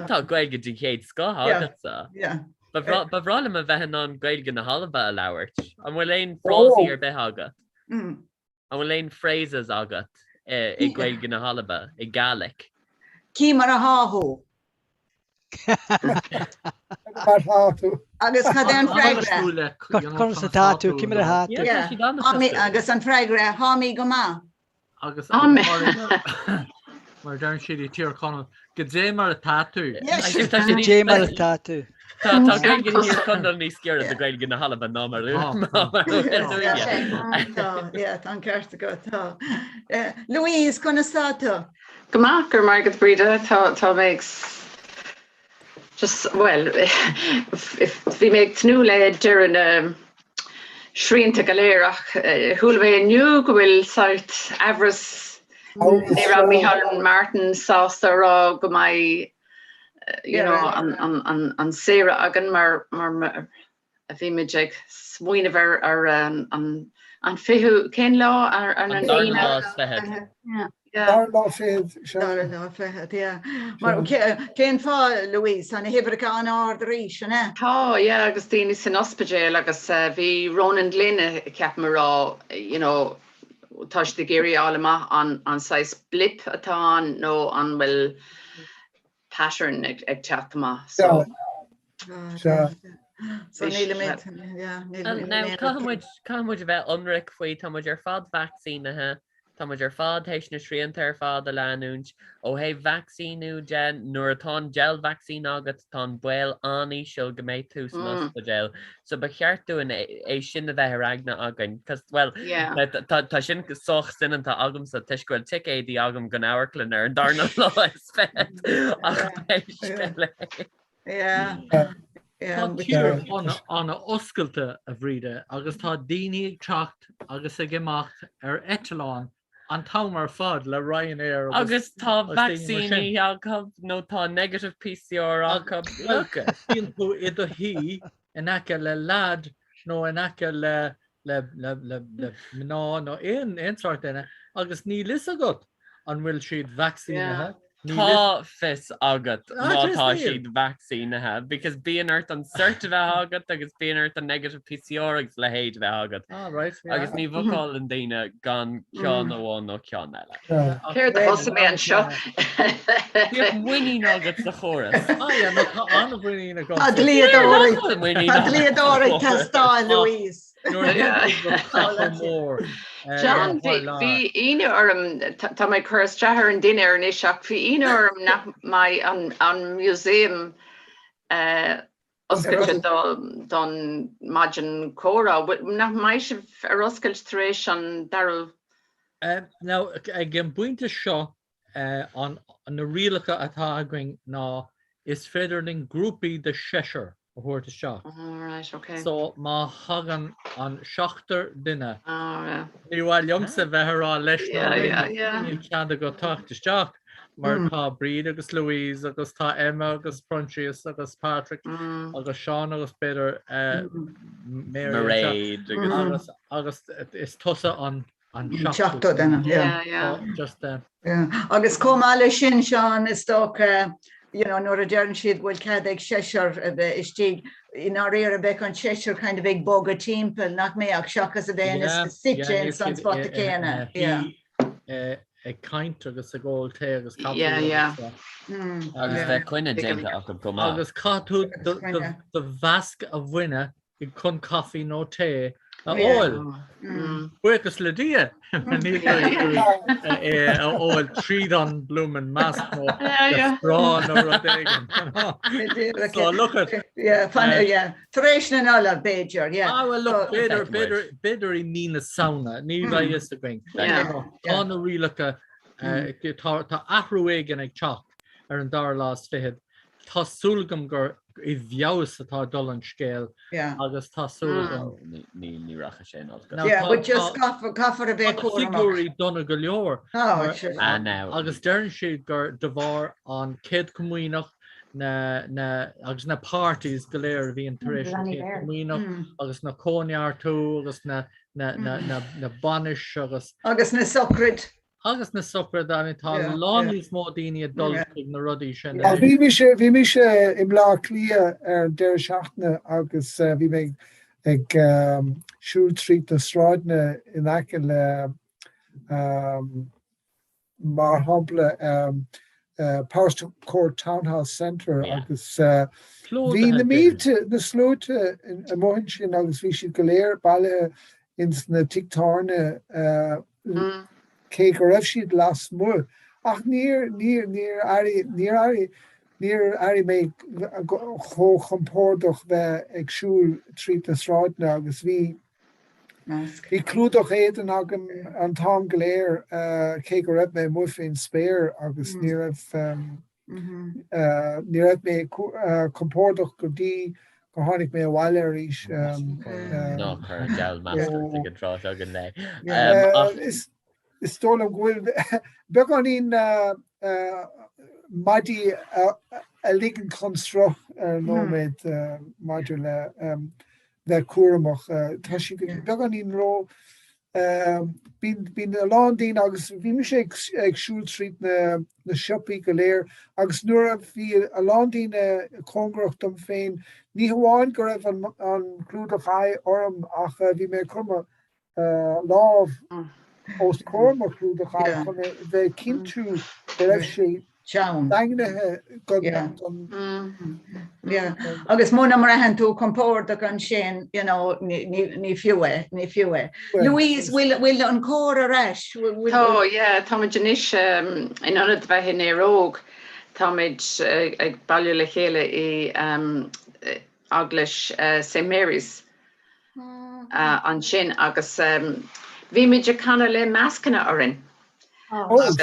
Tá Gaeilge den chéad scoth agatsa. Ba bhreá liom a bheith in ann Gaeilge na hAlba a labhairt. An bhfuil aon frásaí ar bith agat? An bhfuil aon phrases agat i Gaeilge na hAlba, i Gaelic? Cì mar a tha thu. Mar thá tú. Agus cad é an freagra? Conas atá tú? Cì mar a tha tú? Yeah. Agus an freagra, Tha mi gu math. Agus mar deireann siad i Tír Chonaill, Goidé mar atá tú? Goidé mar atá tú? Tá Gaeilge Thír Chonaill níos giorra do Gaeilge na hAlba ná mar Tá an ceart agat tá. Louise, conas tá tú? Go maith, go raibh maith agat Bríde, tá mé ag just, bhuel, bhí mé ag tnúth le deireadh na srianta go léir ach chuala mé inniu go bhfuil saghas amhras, ní raibh Micheál Martin sásta a rá go mbeidh you know, an, an, an, an saoire againn mar, mar, mar a bhí muid ag smaoineamh ar, ar an, an, an fichiú, cén lá ar, ar An dara lá is fichead. Yeah. Dara lá fichead, sea. Dara lá fichead, yeah. Mar cén fáth, Louise, tá na huimhreacha an-ard arís, an ea? Tá, yeah, agus daoine san ospidéal agus bhí Ronan Glynn, ceapaim, ag rá, you know, tá siad ag iarraidh a fháil amach an, an saghas blip atá ann nó an bhfuil pattern ag, ag teacht amach. So, Sea. So nílimid, yeah, nílimid. Now, caithfidh muid, caithfidh muid a bheith ionraic faoi, tá muid ar fad vacsaínithe, tá muid ar fad théis na srianta ar fad a leanúint. Ó thaobh vacsaíniú de, nuair atá an deil-vacsaín agat, tá an baol an-íseal go mbeidh tú san ospidéal. So ba cheart dúinn é sin a bheith ar aigne againn. Cos, well, Yeah. tá, tá sin sách soineanta agamsa toisc go bhfuil ticéadaí agam don amharclann ar an darna lá is fichead. Ach beidh scéal é. Yeah. Tá an tír an-oscailte, a Bhríde, agus tá daoine ag teacht agus ag imeacht ar eitleán an t-am ar fad le Ryanair agus agus tá daoine mar sin. vacsaíní acu nó tá negative PCR acu. Look it. Bíonn tú i do shuí in aice le leaid nó in aice le le le le le mná nó aon aon sórt duine agus níl fhios agat an bhfuil siad vacsaínithe. Tá fios agat má tá siad vacsaínithe because bíonn ort an cert a bheith agat agus bíonn ort an negative PCR agus a leithéid a bheith agat. Ah, right, yeah. Agus ní bhookálann daoine gan ceann amháin nó ceann eile. Céard a thosaigh mé anseo? Bíodh muinín agat sa chóras. Ah, yeah, no, tá an-mhuinín agam. Tá dlíodóir Tá dlíodóir ag teastáil, Louise. John, bhí ionadh orm, tá mé ag cur isteach ar an dinnéar anois ach bhí ionadh orm nach mbeidh an museum oscailte don maidin comhrá. Nach mbeidh sibh ar oscailt tar éis an dara? Now, ag an bpointe seo, na rialacha atá againn ná is féidir linn grúpaí de seisear a thabhairt isteach. Right, okay. So má thagann an seachtar duine, ní mhaith liomsa bheith ag rá leis na daoine níl cead agat teacht isteach mar tá Bríd agus Louise agus tá Emma agus Proinsias agus Patrick agus Seán agus b'fhéidir Mary agus agus is tusa an an seachtú duine. Yeah, yeah. Just uh, Yeah. Agus chomh maith leis sin, Seán, is dócha, you know, nuair a deireann siad go bhfuil cead ag seisear a bheith istigh, i ndáiríre bheadh an seisear kind of ag bogadh timpeall, nach mbeadh, seachas a bheith ina suite in san spota céanna. Yeah. ag caint agus ag ól tae agus caife. Yeah, yeah. Agus bheith coinne déanta acu go maith. Agus caithfidh tú do mhasc a bhaineadh chun caife nó tae a ól. Buíochas le Dia níl é a ól tríd an bloomin masc nó straw nó rud éigin. So look at Yeah, fan, yeah. Tar éis na Nollag, b'fhéidir, yeah. Ah, well, look, b'fhéidir, b'fhéidir, b'fhéidir i mí na Samhna, ní bheidh fhios againn. Tá na rialacha, tá athrú éigin ag teacht ar an dara lá is fichead. Tá súil agam gur i bhfeabhas atá ag dul an scéal agus tá súil agam. Ní rachaidh sé in olcas. Yeah, but just caithfear a bheith cúramach. Tá figiúirí dona go leor agus deireann siad gur de bharr an Chéad Chomaoineach na na agus na parties go léir a bhíonn tar éis an Chéad Chomaoineach agus na cóineartú agus na na na na bainis agus Agus na sochraid. Agus na sochraid, I mean, tá a lán níos mó daoine ag dul chuig na rudaí sin. Bhí mise, bhí mise i mBleá Cliath ar an deireadh seachtaine agus bhí mé ag siúl tríd na sráideanna in aice le, mar shampla, Powerscourt Townhouse Centre agus bhí na mílte, na sluaite amuigh ansin agus bhí siad go léir bailithe ins na tithe tábhairne cé go raibh siad lasmuigh. Ach níor, níor, níor airigh, níor airigh, níor airigh mé chomh compordach bheith ag siúl tríd na sráideanna agus bhí, bhí clúdach éadain agam an t-am go léir cé go raibh mé amuigh faoin spéir agus ní raibh, Ní raibh mé compordach go dtí gur tháinig mé abhaile arís. Ná cuir an deabhal masc ort ag an tráth seo den lae. Is dóigh liom go bhfuil beagáinín maidí a ligean chun sruth ar an nóiméad maidir le bheith cúramach. Tá siad beagáinín ró Bíonn a lán daoine agus bhí mise ag siúl tríd na siopaí go léir agus nuair a bhí a lán daoine cóngarach dom féin, ní hamháin go raibh an clúdach aghaidhe orm ach bhí mé ag cur mo lámh os comhair mo chlúdach aghaidhe chun a bheith cinntiú go raibh sé teann. Daingnithe don. Yeah. Agus muna mbraitheann tú compordach ansin, you know, ní fiú é, ní fiú é. Louise, bhfuil an cór ar ais? Tá, yeah, táimid anois in ionad bheith in Éire Óg, táimid ag bailiú le chéile i Eaglais St Mary's. ansin agus bhí muid ag canadh le mascanna orainn agus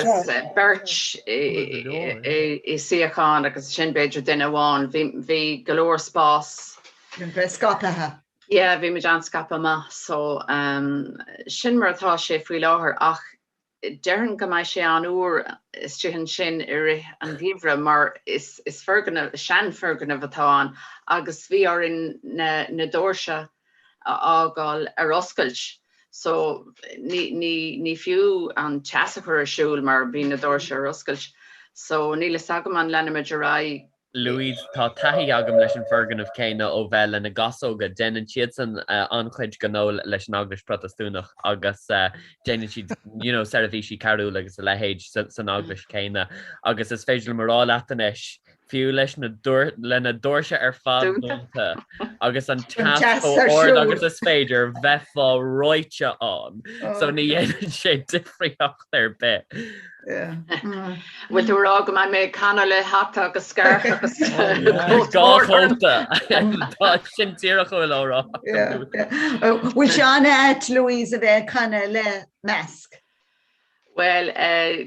beirt i suíochán agus sin b'fhéidir duine amháin, bhí go leor spás. Bheith scaipthe. Yeah, bhí muid an-scaipthe amach so sin mar atá sé faoi láthair ach Déarfainn go mbeidh sé an-fhuar istigh ansin i rith an gheimhridh mar is foirgneamh, seanfhoirgneamh atá ann agus bhí orainn na doirse a fhágáil ar oscailt so ní fiú an teas a chur ar siúl mar bhí na doirse ar oscailt. So níl fhios agam an leanfaimid ar aghaidh. Louise, Tá taithí agam leis an foirgneamh céanna ó bheith le na Gasóga. Déanann siadsan an-chuid gnó leis an Eaglais Protastúnach agus déanann siad you know seirbhísí carúil agus a leithéid san eaglais céanna. Agus is féidir liom a rá leat anois, fiú leis na le na doirse ar fad dúnta agus an teas chomh ard agus is féidir, bheifeá reoite ann. So ní dhéanann sé difríocht ar bith. Bhfuil tú ag rá go mbeidh mé ag canadh le hata agus scairf agus Dhá chóta. Tá sin díreach a bhfuil á rá. Bhfuil sé an-ait Louise a bheith ag canadh le masc? Bhuel,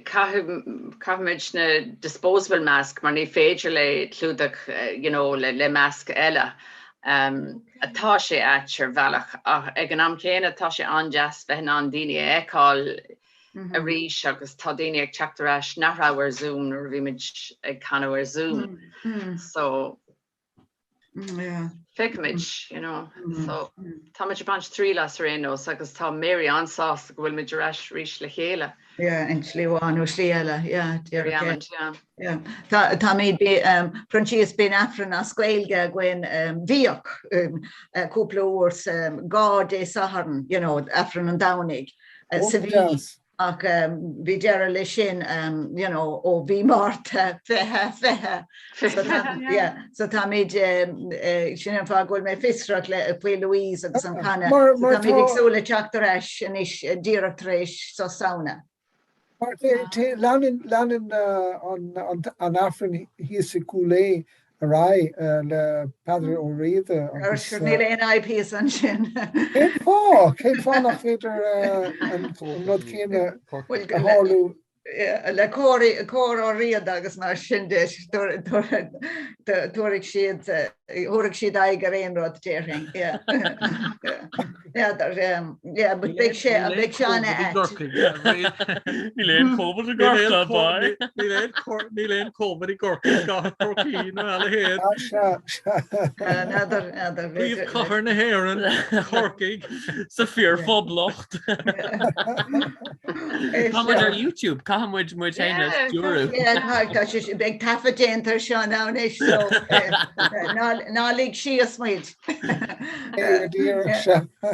caithfimid na disposable mask mar ní féidir le clúdach you know le masc eile. Tá sé ait ar bhealach ach ag an am céanna tá sé an-deas bheith in ann daoine a fheiceáil arís agus tá daoine ag teacht ar ais nach raibh ar Zoom nuair a bhí muid ag canadh ar Zoom. So feicfimid, you know. So táimid ag baint triail as ar aon nós agus tá Mary an-sásta go bhfuil muid ar ais arís le chéile. Yeah, in slí amháin nó slí eile, yeah, díreach é. Yeah. Tá táimid Proinsias bíonn Aifreann as Gaeilge againn bhíodh cúpla uair sa dhá Dé Sathairn, you know, Aifreann an Domhnaigh sa mhí ach bhí deireadh leis sin you know, ó mhí Márta 2020. So tá yeah, so táimid sin an fáth go bhfuil mé fiosrach le faoi Louise agus an canadh. So táimid ag súil le teacht ar ais anois díreach tar éis sos Samhna. Mar leanann an Aifreann thíos i gCúil Aodha ar aghaidh le Peadar Ó Riada agus. Níl aon fhadhb thíos ansin. Cén fáth? Cén fáth nach féidir an rud céanna a tharlú? Le Cór Ó Riada agus mar sin de, tabharfaidh siad, thabharfaidh siad aghaidh ar aon rud, déarfainn. N'fheadar, yeah, but beidh sé, beidh sé an-ait. Níl aon Covid i gCorcaigh, boy. Níl aon níl aon Covid i gCorcaigh, gach Corcaí nó a leithéid. Sea, sea. N'fheadar, n'fheadar. Príomhchathair na hÉireann, Corcaigh. Sa fíorphoblacht. Tá muid ar YouTube, caithfidh muid muid féin a stiúradh. Yeah, tá, tá sé, beidh taifead déanta ar seo anois, so ná lig síos muid.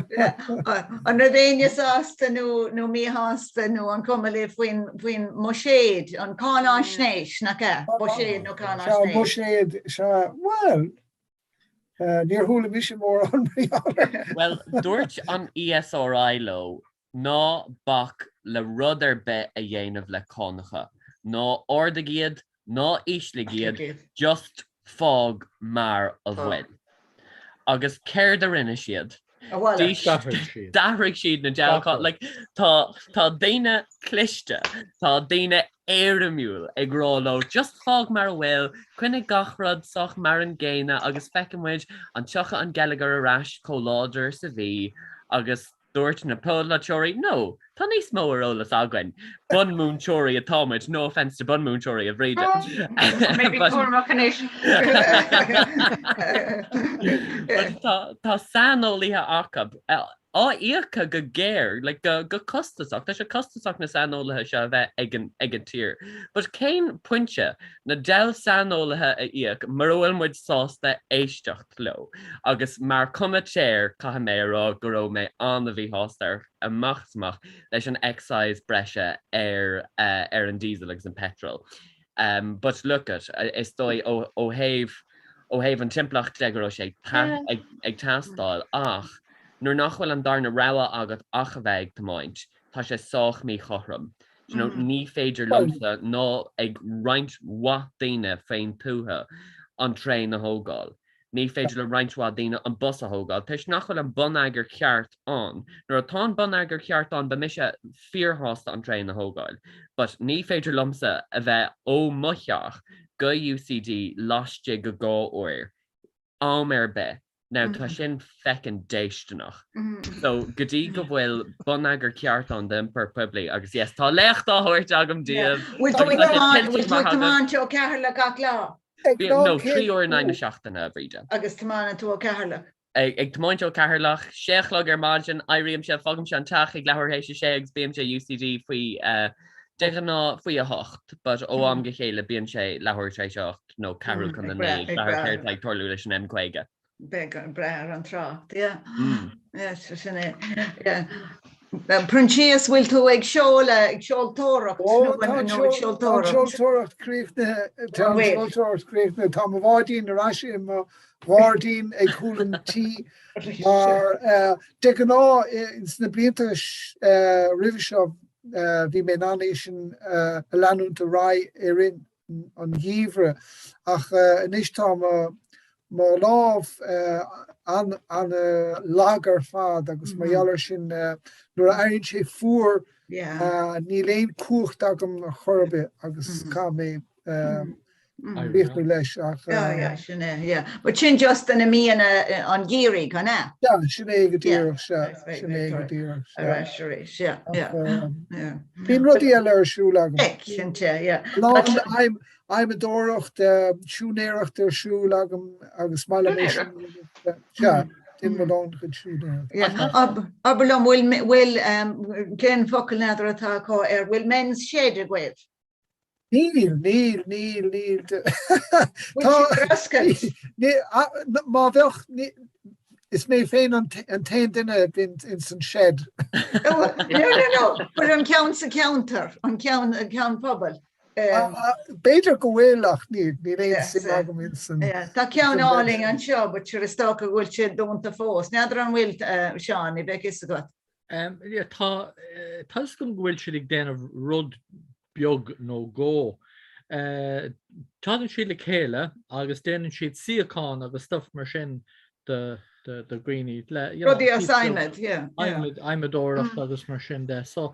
An raibh éinne sásta nó nó míshásta nó an cuma libh faoin faoin mbuiséad, an cáináisnéis, nach ea? Buiséad nó cáináisnéis? Buiséad, sea, bhuel, níor chuala mise mórán mar gheall air. Bhuel, dúirt an ESRI leo Ná bac le rud ar bith a dhéanamh le cánacha. Ná ardaigh iad, ná ísligh iad, just fág mar a bhfuil. Agus céard a rinne siad? D'athraigh siad na dealcáin. Like, tá, tá daoine cliste, tá daoine éirimiúil ag rá leo just fág mar a bhfuil, coinnigh gach rud sách mar an gcéanna agus feicfidh muid an tiocfaidh an geilleagar ar ais chomh láidir is a bhí agus Dúirt na polaiteoirí, No, tá níos mó ar eolas againn. Bunmhúinteoirí atá muid, no offence to bunmhúinteoirí, a Bhríde. Maybe cúramach anois. But tá tá saineolaithe acu á íoca go géar, like go go costasach. Tá sé costasach na saineolaithe seo a bheith ag an ag an tír. But cén pointe na deil saineolaithe a íoc mura bhfuil muid sásta éisteacht leo. Agus mar chomaitéir, caithfidh mé a rá go raibh mé an-mhíshásta ar amach is amach leis an excise breise ar ar an diesel agus an petrol. But look at, is dóigh ó ó thaobh ó thaobh an timpeallacht de go raibh sé ag ag teastáil ach nuair nach bhfuil an darna rogha agat ach a bheith ag tiomáint, tá sé sách míchothrom. Do you know, ní féidir liomsa ná ag roinnt mhaith daoine faoin tuath an traein a thógáil. Ní féidir le roinnt mhaith daoine an bus a thógáil toisc nach bhfuil an bonneagar ceart ann. Nuair atá an bonneagar ceart ann beidh mise fíorshásta an traein a thógáil. But ní féidir liomsa a bheith ó mo theach go UCD laistigh de 2 uair. am ar bith. Now tá sin feckin' déisteanach. So go dtí go bhfuil bonneagar ceart ann d'iompar poiblí agus yes tá léacht á thabhairt agam daoibh. Bhfuil tú ag tiomáint bhfuil tú ag tiomáint ó Ceatharlach gach lá? No, 3 uair in aghaidh na seachtaine, a Bhríde. Agus tiomáineann tú ó Ceatharlach? Ag tiomáint ó Ceatharlach, sé a chlog ar maidin, éirímse, fágaimse an teach ag leathuair théis a sé agus bímse UCD faoi. De ghnáth faoi 8, but ó am go chéile bíonn sé leathuair tar éis 8 nó ceathrú chun a 9, ag brath ar céard atá ag tarlú leis an M50. Beidh ag brath ar an trácht, yeah. Yeah, sin é. Yeah. Proinsias, bhfuil tú ag seoladh, ag seoltóireacht? Ó, tá an seoltóireacht críochnaithe, tá an seoltóireacht críochnaithe, tá mo bháidín ar ais i mo ghairdín ag cúl an tí mar de ghnáth sna blianta roimhe seo bhí mé in ann é sin a leanúint ar aghaidh i rith an gheimhridh ach anois tá mo mo lámh an-lag ar fad agus mar gheall air sin nuair a éiríonn sé fuar níl aon chumhacht agam ar chor ar bith agus caithfidh mé críochnú leis ach. Yeah, yeah, sin é, yeah. But sin just in míonna an gheimhridh, an ea? Yeah, sin é go díreach, sea, sin é go díreach, sea. Ar ais arís, yeah, yeah, yeah. Bíonn rudaí eile ar siúl agam. Cinnte, yeah. Lán adhmadóireacht, siúinéireacht ar siúl agam agus maith liom é sin. Sea, déanaim a lán chuid siúinéireacht. Yeah, abair liom, bhfuil, bhfuil, cén focal n'fheadar atá acu air, bhfuil men's shed agaibh? Níl, níl, níl, níl. Bhfuil siad ar oscailt? Má bheadh, is mé féin an t-aon duine ins an shed. No, no, no, but an ceann sa cheantar, an ceann, an ceann pobail. B'fhéidir go bhfuil ach níl, níl aon suim agam ins an. Tá ceann álainn anseo, but sure is dócha go bhfuil sé dúnta fós. N'fheadar an bhfuil, Seán, ní bheadh fhios agat. Tá tá fhios agam go bhfuil siad ag déanamh rud beag nó dhó. Tagann siad le chéile agus déanann siad suíochán agus stuff mar sin do do dhaoine le you know Rudaí as adhmad, yeah, yeah. Adhmad, adhmadóireacht agus mar sin de. So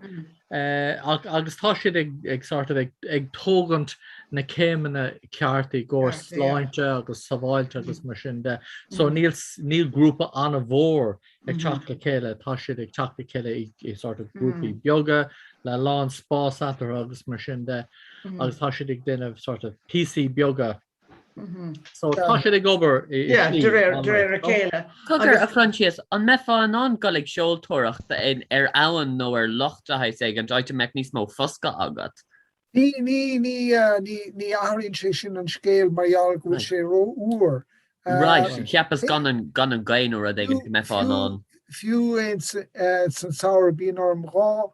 ach agus tá siad ag ag sort of ag ag tógaint na céimeanna cearta i gcomhair sláinte agus sábháilte agus mar sin de. So níl níl grúpa an-mhór ag teacht le chéile, tá siad ag teacht le chéile i sort of grúpaí beaga le lán spás eatarthu agus mar sin de agus tá siad ag déanamh sort of píosaí beaga. So tá siad ag obair i Yeah, de réir de réir a chéile. Cogar, a Phroinsias, an mbeifeá in ann dul ag seoltóireacht ar abhainn nó ar loch de shaghas éigin, áit a mbeadh níos mó foscadh agat? Ní, ní, ní, ní, ní athraíonn sé sin an scéal mar gheall go bhfuil sé rófhuar. Right, cheapas gan an, gan an gaoth nó rud éigin go mbeifeá in ann. Fiú ins an samhradh bíonn orm 2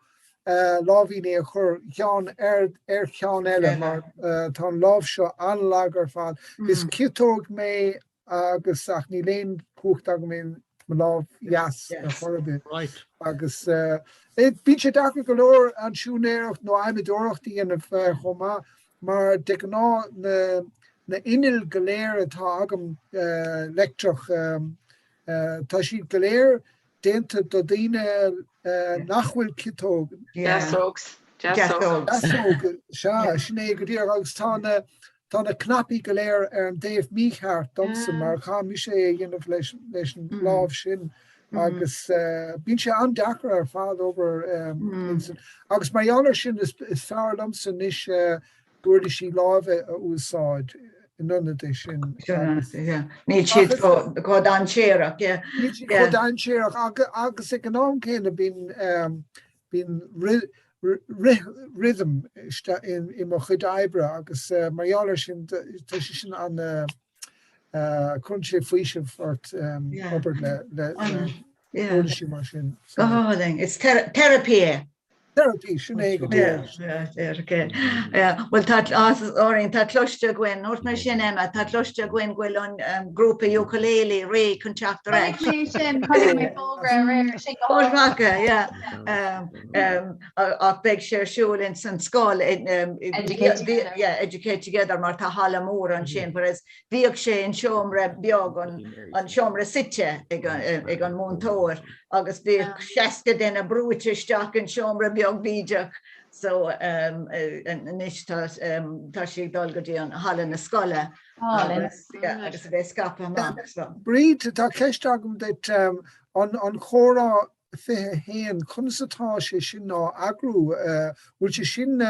láimhíní a chur ceann ar ar cheann eile mar tá an lámh seo an-lag ar fad. Is ciotóg mé agus ach níl aon chumhacht agam in mo lámh dheas ar chor ar bith. Right. Agus bíonn sé deacair go leor an siúinéireacht nó adhmadóireacht a dhéanamh chomh maith mar de ghnáth na na innill go léir atá agam leictreach tá siad go léir déanta do daoine nach bhfuil ciotóg. Deasógs. Deasógs. Deasóg, sea, sin é go díreach agus tá na Tá na cnaipí go léir ar an dtaobh mícheart domsa mar chaithfidh mise é a dhéanamh leis leis an lámh sin agus bíonn sé an-deacair ar fad obair insan agus mar gheall ar sin is is fearr liomsa anois uirlisí láimhe a úsáid in ionad é sin. Níl siad chomh dainséarach, yeah. Níl siad chomh dainséarach agus ag an am céanna bíonn Bíonn rithim i mo chuid oibre agus mar gheall air sin tá sé sin an cuireann sé faoiseamh ort obair le uirlisí mar sin. Go hálainn. Is therapy é. Therapy, sin é go díreach. Bhuel tá orainn, tá cloiste againn, dúirt mé sin Emma, tá cloiste againn go bhfuil an grúpa ukulele réidh chun teacht ar ais. Chonaic mé sin, chonaic mé fógra aréir, sin go hálainn. Fáilte, yeah. Ach beidh sé ar siúl ins an scoil, Educate Together. Yeah, Educate Together mar tá halla mór ansin, whereas bhíodh sé in seomra beag, an seomra suite ag an múinteoir agus bhíodh 60 duine brúite isteach in seomra beag bídeach so anois tá tá sé ag dul go dtí an halla na scoile agus agus a bheith scaipthe amach so. Bríd, tá ceist agam duit, an Comhrá 21, conas atá sé sin á eagrú? Bhfuil sé sin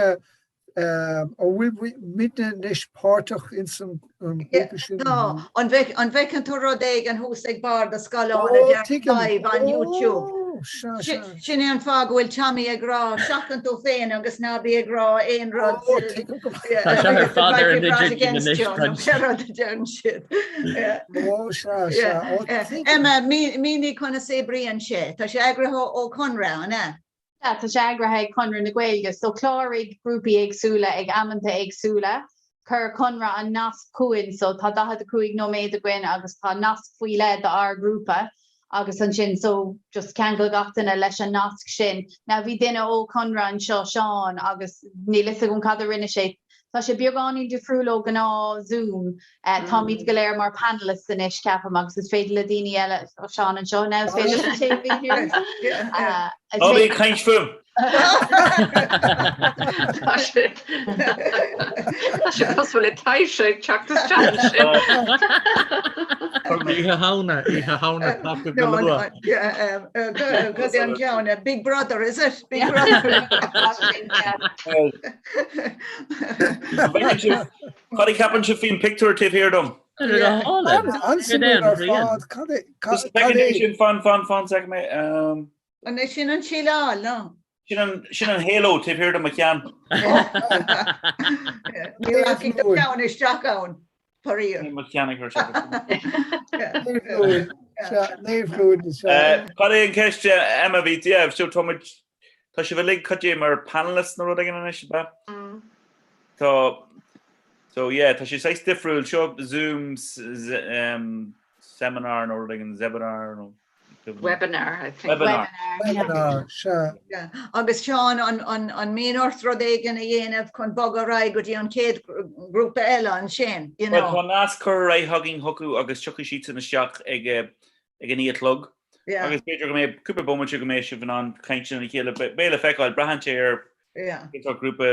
An bhfuil muidne anois páirteach ins an ghrúpa sin? Tá. An bhfeiceann tú rud éigin thuas ag barr do scáileáin a deir live on YouTube? Sea, sea. Sin é an fáth go bhfuil Tommy ag rá seachain tú féin agus ná bí ag rá aon rud. Tá sé ar fad ar an idirlíon anois, Bridget. rud a deireann siad. Ó, sea, sea. Ó, Emma, mínigh conas a oibríonn sé. Tá sé eagraithe ó Conradh, an ea? Sea, tá sé eagraithe ag Conradh na Gaeilge. So chláraigh grúpaí éagsúla ag amanta éagsúla. Chuir Conradh an nasc chugainn so tá 45 nóiméad againn agus tá nasc faoi leith d'ár grúpa agus ansin so just cheangail gach duine leis an nasc sin. Now bhí duine ó Conradh anseo, Seán, agus níl fhios agam cad a rinne sé. Tá sé beagáinín difriúil ó gnáth Zoom. Táimid go léir mar panelists anois, ceapaim, agus is féidir le daoine eile, tá Seán anseo now, is féidir le sé mhí Ná bí ag caint fúm! Tá sé Tá sé cosúil le taibhse ag teacht isteach ansin. Oíche Shamhna, Oíche Shamhna tagtha go luath. Cad é an ceann? Big Brother, is it? Big Brother. Cad a cheapann sibh faoin pictiúr taobh thiar dom? An-suimiúil ar fad. Cad é? Cad é? Sin fan fan fan sec mé. An é sin an síleáil, nó? Sin an sin an halo taobh thiar de mo cheann. Ní rachaidh do cheann isteach ann, faraor. Mo cheann ag cur isteach. Cad é an ceist Emma bhí yeah, so tá muid Tá sibh uilig cad é mar panelists nó rud éigin anois, ab ea? Tá, so yeah, tá sé saghas difriúil. Seo Zoom seminar nó rud éigin, zebinar nó... Webinar, I think. Webinar. Webinar, sea. Yeah. Agus Seán, an, an, an mbíonn ort rud éigin a dhéanamh chun bogadh ar aghaidh go dtí an chéad grúpa eile ansin, you Well, know? tá nasc curtha ar aghaidh againn chucu agus tiocfaidh siadsan isteach ag, ag a naoi a chlog. Agus b'fhéidir go mbeidh cúpla bomaite go mbeidh sibh in ann caint lena chéile. Beidh le feiceáil, braitheann sé ar cén sórt grúpa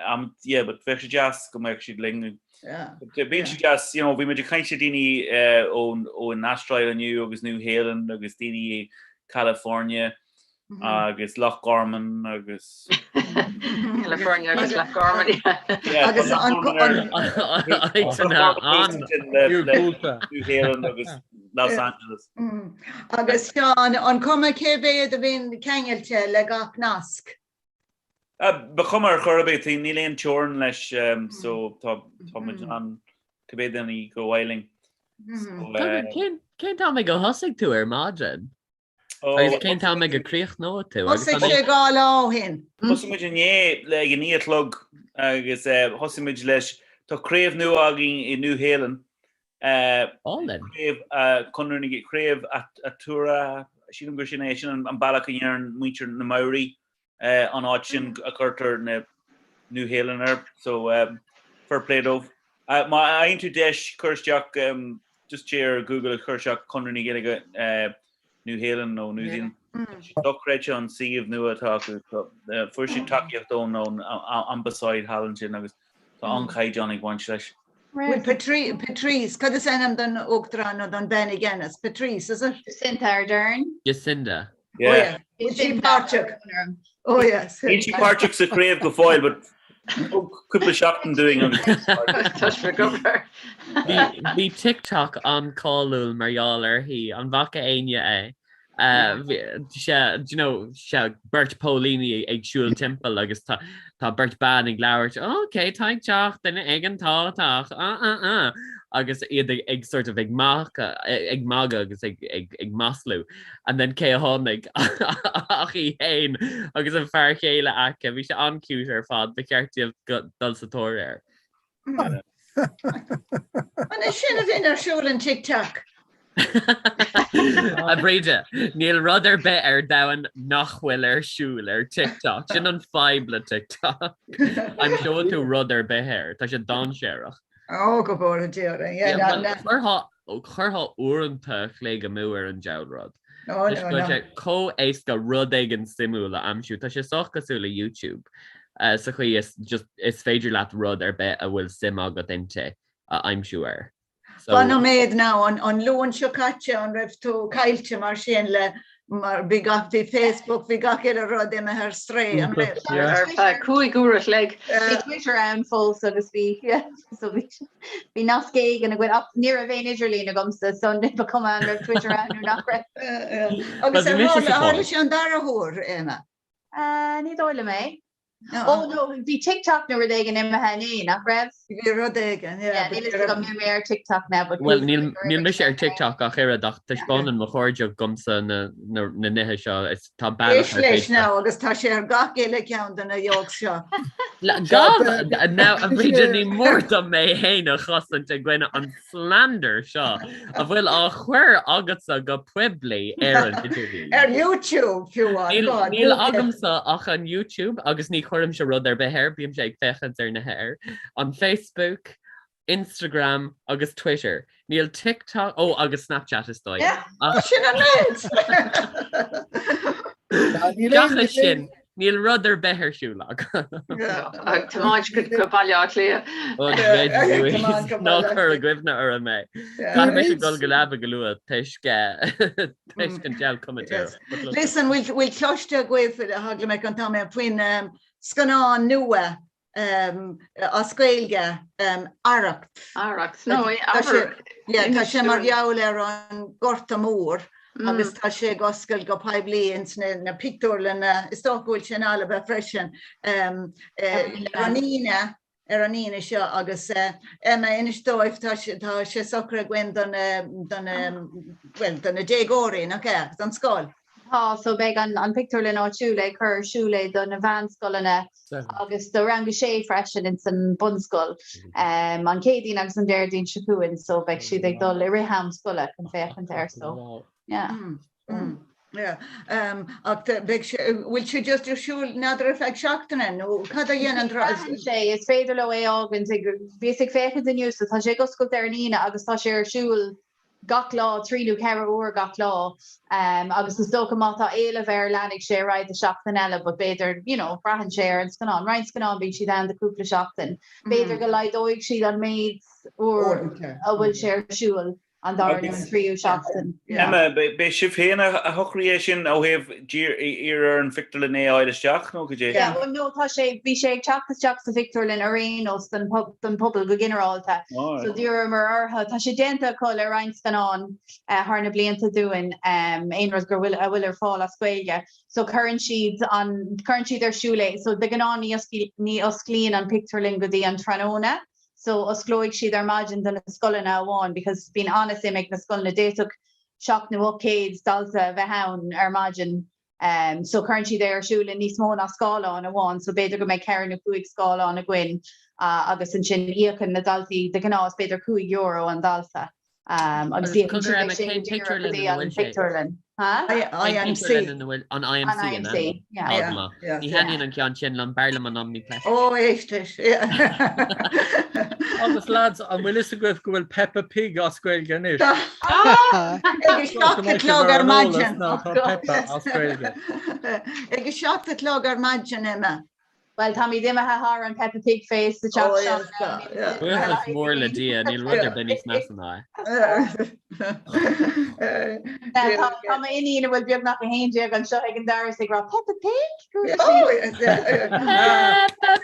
am, yeah, but bheadh sé deas go mbeadh siad linn. Bíonn sé deas, you know, bhí muid ag caint le daoine ón ón Astráil inniu agus Nua Shéalainn agus daoine i California. agus Loch Garman agus. California agus Loch Garman, yeah. Agus an. Nua-Shéalainn agus Los Angeles. Agus Seán, an cuma cé mhéad a bhíonn ceangailte le gach nasc? Ba chuma ar chor ar bith, níl aon teorainn leis so tá muid in ann cibé daoine gur mhaith linn. Cén t-am ag a thosaigh tú ar maidin? Agus cén t-am ag a críochnóidh tú? Thosaigh sé 2 lá ó shin. Thosaigh muid inné le ag a naoi a chlog agus thosaigh muid leis, tá craobh nua againn i Nua Shéalainn, craobh Conradh na Craobh Aotearoa, sílim gur sin é, sin an bealach a ndeireann muintir na Maori an áit sin a chuirtear na Nua Shéalainn air, so fair play dóibh. Má fhaigheann tú deis, cuir isteach, just téigh ar Google agus cuir isteach Conradh na Gaeilge Nua Shéalainn nó New Zealand. Tá sé dochreidte an suíomh nua atá acu. Fuair siad tacaíocht ón ambasáid thall ansin agus tá an-chaighdeán ag baint leis. Bhfuil Patrice, cad is ainm don uachtarán nó don bhean i gceannas? Patrice, is it? Jacinta Ardern. Jacinda. Oh yeah. Bhfuil sí páirteach? Oh yes. Níl sí páirteach sa chraobh go fóill, but cúpla seachtain dúinn agus Tá sé go breá. Bhí TikTok an-cáiliúil mar gheall uirthi, an bhfaca éinne é? Sé, do you know, sé beirt póilíní ag siúl timpeall agus tá tá beirt bean ag labhairt, ok, tá ag teacht, duine éigin tá teach, ah ah ah, agus iad ag ag sort of ag magadh ag magadh agus ag ag ag maslú. And then cé a tháinig ach í féin agus an fear chéile aici. Bhí sé an-cute ar fad, ba cheart daoibh dul sa tóir air. An é sin a bhíonn ar siúl in TikTok? A Bhríde, níl rud ar bith ar domhan nach bhfuil ar siúl ar TikTok. Sin an fadhb le TikTok. Aimseoidh tú rud ar bith air. Tá sé dainséarach. Ó, go bhfóire Dia orainn. Yeah, na, na. Chuirfeá Chuirfeá uaireanta a chloig amú ar an diabhal rud. No, no, Tá sé chomh éasca rud éigin suimiúil a aimsiú. Tá sé sách cosúil le YouTube sa chaoi is just is féidir leat rud ar bith a bhfuil suim agat inti a aimsiú air. So. Fan nóiméad now, an, an Luan seo caite an raibh tú caillte mar sin le. Mar bhí gach, bhí Facebook, bhí gach uile rud imithe ar strae, an raibh? Ar feadh 5 uair a chloig. Bhí Twitter ann fós agus bhí, yeah, so bhí, bhí nasc éigin againn ach ní raibh aon idirlíon agamsa so ní ba cuma an raibh Twitter ann nó nach raibh. Agus ar tharla sé an dara huair, Emma? Ní dóigh liom é. Ó no, bhí TikTok nó rud éigin imithe inné, nach raibh? Bhí rud éigin, yeah. Yeah, níl fhios agam, níl mé ar TikTok now, but Bhuel, níl, níl mise ar TikTok ach oiread ach taispeánann mo chairde dhomsa na, na, na nithe seo, is tá bealach Éist leis now agus tá sé ar gach uile ceann de na jokes seo. Gabh, now, a Bhríde, ní mór dom mé fhéin a chosaint i gcoinne an slander seo a bhfuil á chur agatsa go poiblí ar an idirlíon. Ar YouTube fiú amháin. Níl, níl agamsa ach an YouTube agus ní chuirimse rud ar bith air, bímse ag féachaint ar nithe air. An Facebook, Instagram agus Twitter. Níl TikTok, ó agus Snapchat is dóigh. Ach sin an méid! Seachas sin, Níl rud ar bith ar siúl agam. Ag tiomáint go Baile Átha Cliath. Ná cuir i gcuimhne orm é. Caithfidh mise dul go leaba go luath toisc toisc an gel comaitéireacht. Listen, bhfuil cloiste agaibh tharla mé an t-am faoin scannán nua as Gaeilge, Arracht. Arracht, nó Tá sé mar gheall ar an Gorta Mór agus tá sé ag oscailt go poiblí ins na pictiúrlanna, is dócha go bhfuil sé in Alba freisin, ar an Aoine, ar an Aoine seo agus Emma, inis dóibh, tá sé socraithe againn do na, bhuel, do na déagóirí, nach ea, don scoil. Tá, so beidh an pictiúrlann áitiúil ag cur ar siúl é do na mheánscoileanna agus do rang a sé freisin ins an bunscoil an Chéadaoin agus an Déardaoin seo chugainn so beidh siad ag dul i rith am scoile chun féachaint air so yeah. Yeah. Ach beidh sé, bhfuil sé just ar siúl n'fheadar ar feadh seachtaine nó cad a dhéanann Braitheann sé, is féidir leo é a fhágaint ag, bhíos ag féachaint inniu so tá sé ag oscailt ar an Aoine agus tá sé ar siúl gach lá, 3 nó 4 uair gach lá agus is dócha má tá éileamh air leanfaidh sé ar aghaidh do seachtain eile but b'fhéidir, you know, braitheann sé ar an scannán. Roinnt scannán bíonn siad ann do cúpla seachtain. B'fhéidir go laghdóidh siad an méid uair a bhfuil sé ar siúl an dara nó an tríú seachtain. Emma, b'é sibh féin a shocraigh é sin ó thaobh iarraidh ar an phictiúrlann é a fháil isteach nó cad é? Yeah, well no, tá sé, bhí sé ag teacht isteach sa phictiúrlann ar aon nós don don phobal go ginearálta. So d'iarramar orthu, tá sé déanta acu le roinnt scannán thar na blianta dúinn, aon rud go bhfuil, a bhfuil ar fáil as Gaeilge. So cuireann siad an, cuireann siad ar siúl é. So de ghnáth ní ní osclaíonn an pictiúrlann go dtí an tráthnóna. So osclóidh siad ar maidin do na scoileanna amháin because bíonn an-suim ag na scoileanna. D'fhéadfadh 700 nó 800 dalta a bheith ann ar maidin. So cuireann siad é ar siúl i níos mó ná scáileán amháin, so b'fhéidir go mbeidh ceithre nó cúig scáileán againn agus ansin íocann na daltaí de ghnáth is b'fhéidir €5 an dalta agus íocann siad é sin go díreach go dtí an pictiúrlann. IMC. An IMC, an IMC, yeah. Ní thaitníonn an ceann sin liom, b'fhearr liom an Omniplex. Ó, éist leis, yeah. Agus lads, an bhfuil fhios agaibh go bhfuil Peppa Pig as Gaeilge anois? Ag a 7 a chlog ar maidin. Tá Peppa as Gaeilge. Ag a 7 a chlog ar maidin, Emma. Bhuel, táimid imithe thar an Peppa Pig phase sa teach seo. Buíochas mór le Dia, níl rud ar bith níos measa ná é. Tá m'iníon a bhfuil beagnach 11 anseo ag an doras ag rá Peppa Pig? Peppa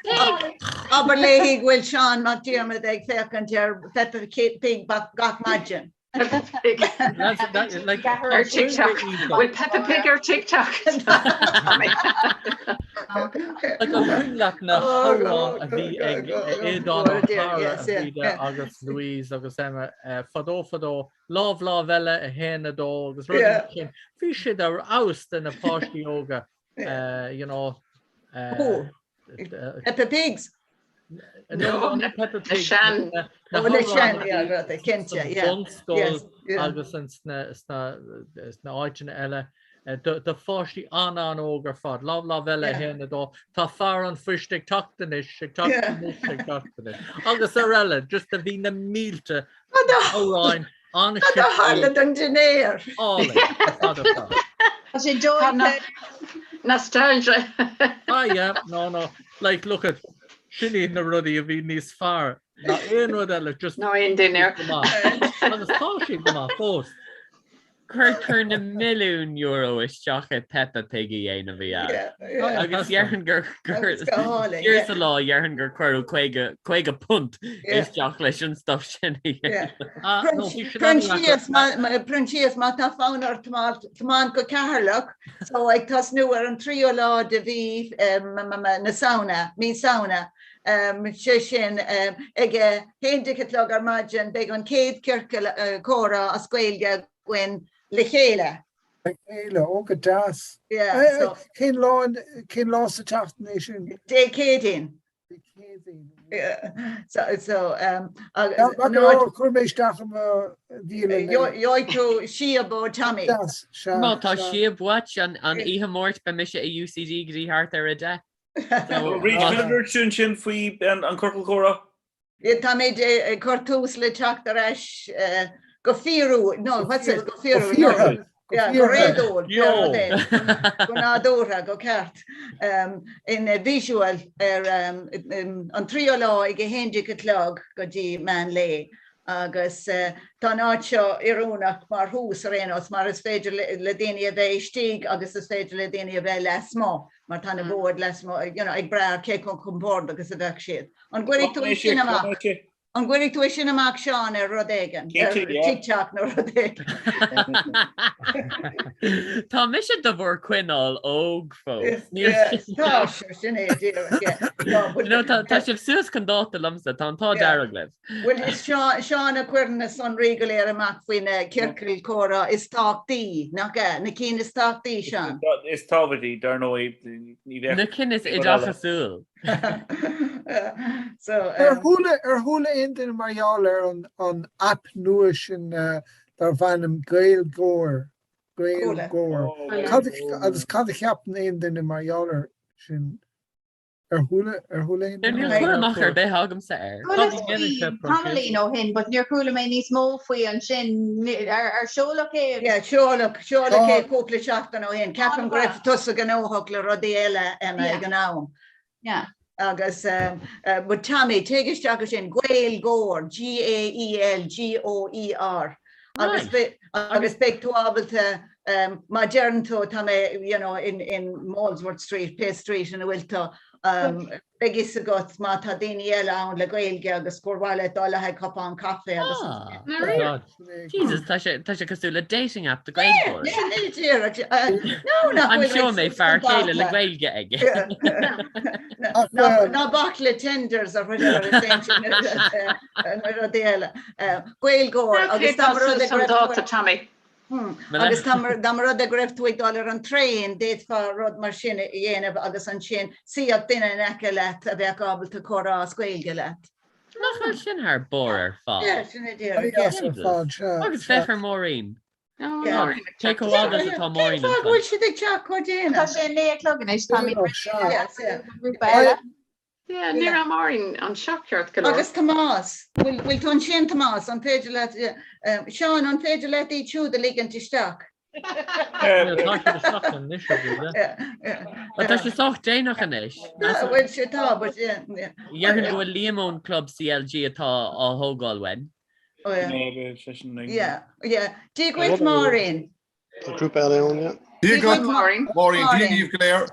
Pig! Abair léi go bhfuil Seán Mac Diarmada ag féachaint ar Peppa Pig gach maidin. Peppa Pig. Ar TikTok. Bhfuil Peppa Pig ar TikTok? Like an cuimhin leat na hamhráin a bhí ag Aodán Ó Cléire, a Bhríde agus Louise agus Emma fadó fadó, Lámh Lámh Eile, 1, 2 agus rudaí mar sin. Bhí siad ar fheabhas do na páistí óga, you know. Peppa Pigs. No, ní Peppa Pig. Na sean, yeah, rud, cinnte, yeah. Bunscoil agus sna áiteanna eile do pháistí an-an-óg ar fad. Lámh Lámh Eile, 1, 2. Tá fear an phoist ag teacht anois, ag teacht anois, ag teacht anois. Agus araile, just a bhí na mílte amhráin Cad a tharla don dinnéar? Álainn, ar fad ar fad. Tá sé dóite. Nostalgia. Ah yeah, no no, like look at, sin iad na rudaí a bhí níos fearr ná aon rud eile, just Ná aon dinnéar. go maith. Agus tá siad go maith fós. Cuirtear na milliúin euro isteach i Peppa Pig a dhéanamh a dheas. Agus dhéarfainn gur thiar sa lá dhéarfainn gur cuireadh 50 50 punt isteach leis an stuff sin a dhéanamh. Proinsias, má tá fonn ort tiomáint go Ceatharlach, so ag tosnú ar an tríú lá de mhí na Samhna, mí Samhna, sé sin ag a haon déag a chlog ar maidin, beidh an chéad ciorcal comhrá as Gaeilge againn le chéile. Le chéile, ó go deas. Cén lá, cén lá sa tseachtain é sin? Dé Céadaoin. Dé Céadaoin. So, Chuir mé isteach i mo dhialann. Gheobhaidh tú síob ó Tommy. Má tá síob uait an oíche Máirt beidh mise i UCD go dtí thart ar 10. Bríd, cad a dúirt tú ansin faoi an ciorcal comhrá? Táimid ag cur tús le teacht ar ais go fíorúil, no, what's it, go fíorúil, no, go réadúil, go nádúrtha, go ceart, in visual ar an tríú lá ag 11 a chlog go dtí meán lae agus tá an áit seo oiriúnach mar thús ar aon nós mar is féidir le daoine a bheith istigh agus is féidir le daoine a bheith lasmuigh mar tá na boird lasmuigh, you know, ag brath ar cé chomh compordach is a bheadh siad. An gcuirfidh tú é sin amach? An gcuirfidh tú é sin amach, Seán, ar rud éigin? Ar TikTok nó rud éigin? Tá mise do bhur coinneáil óg fós. Tá sé sin é díreach, yeah. No, tá tá sibh suas chun dáta liomsa, tá an t-ádh dearg libh. Bhuel, is Seán a chuireann na sonraí go léir amach faoi na ciorcail comhrá is tábhachtaí, nach ea? Na cinn is tábhachtaí, Seán? Is tábhachtaí, dar ndóigh, ní bheadh. Na cinn is oideachasúil. Ar chuala ar chuala aon duine mar gheall ar an an aip nua sin darb ainm Gaeilgeoir, Gaeilgeoir. Cad agus cad a cheapann aon duine mar gheall air sin? Ar chuala ar chuala aon duine? Níl cur amach ar bith agamsa air. Chuala faoi tamaillín ó shin but níor chuala mé níos mó faoi ansin. Ar ar seoladh é? Yeah, seoladh seoladh é cúpla seachtain ó shin. Ceapaim go raibh tusa gnóthach le rudaí eile Emma ag an am. Yeah. Agus but Tommy, téigh isteach ansin, Gaeilgeoir, G-A-E-L-G-O-E-R. Agus agus beidh tú ábalta má deireann tú tá mé you know in in Molesworth Street, pé street ina bhfuil tú, beidh fhios agat má tá daoine eile ann le Gaeilge agus gur mhaith leat dul le haghaidh cupán caife agus Ah, Jesus, tá sé tá sé cosúil le dating app do Gaeilgeoirí. Sin é díreach. No, nach bhfuil Aimseoidh mé fear céile le Gaeilge aige. Ná bac le Tinders or whatever is é sin na rudaí eile. Gaeilgeoir agus dá mba rud é go raibh dáta, Tommy. Agus dá mba rud é go raibh tú ag dul ar an traein, d'fhéadfá rud mar sin a dhéanamh agus ansin suífeadh duine in aice leat a bheadh ábalta comhrá as Gaeilge leat. Nach bhfuil sin thar barr ar fad? Yeah, sin é díreach. Agus féach ar Maureen. Cé chomh fada is atá Maureen Cén fáth go bhfuil siad ag teacht chomh déanach? Tá sé 9 a chlog anois, táimid grúpa eile. Yeah, ní raibh Máirín anseo ceart go leor. Agus Tomás, bhfuil bhfuil tú ansin Tomás, an féidir leat, Seán, an féidir leat iad siúd a ligint isteach? Tá siad isteach anois a Bhríde. Tá sé sách déanach anois. Bhfuil sé tá, but yeah. Dhéarfainn go bhfuil Liam ón club CLG atá á thógáil uainn. Oh yeah. Yeah, yeah. Dia dhuit Máirín. Tá grúpa eile ann, yeah. Dia dhuit, Máirín. Máirín, Dia daoibh go léir.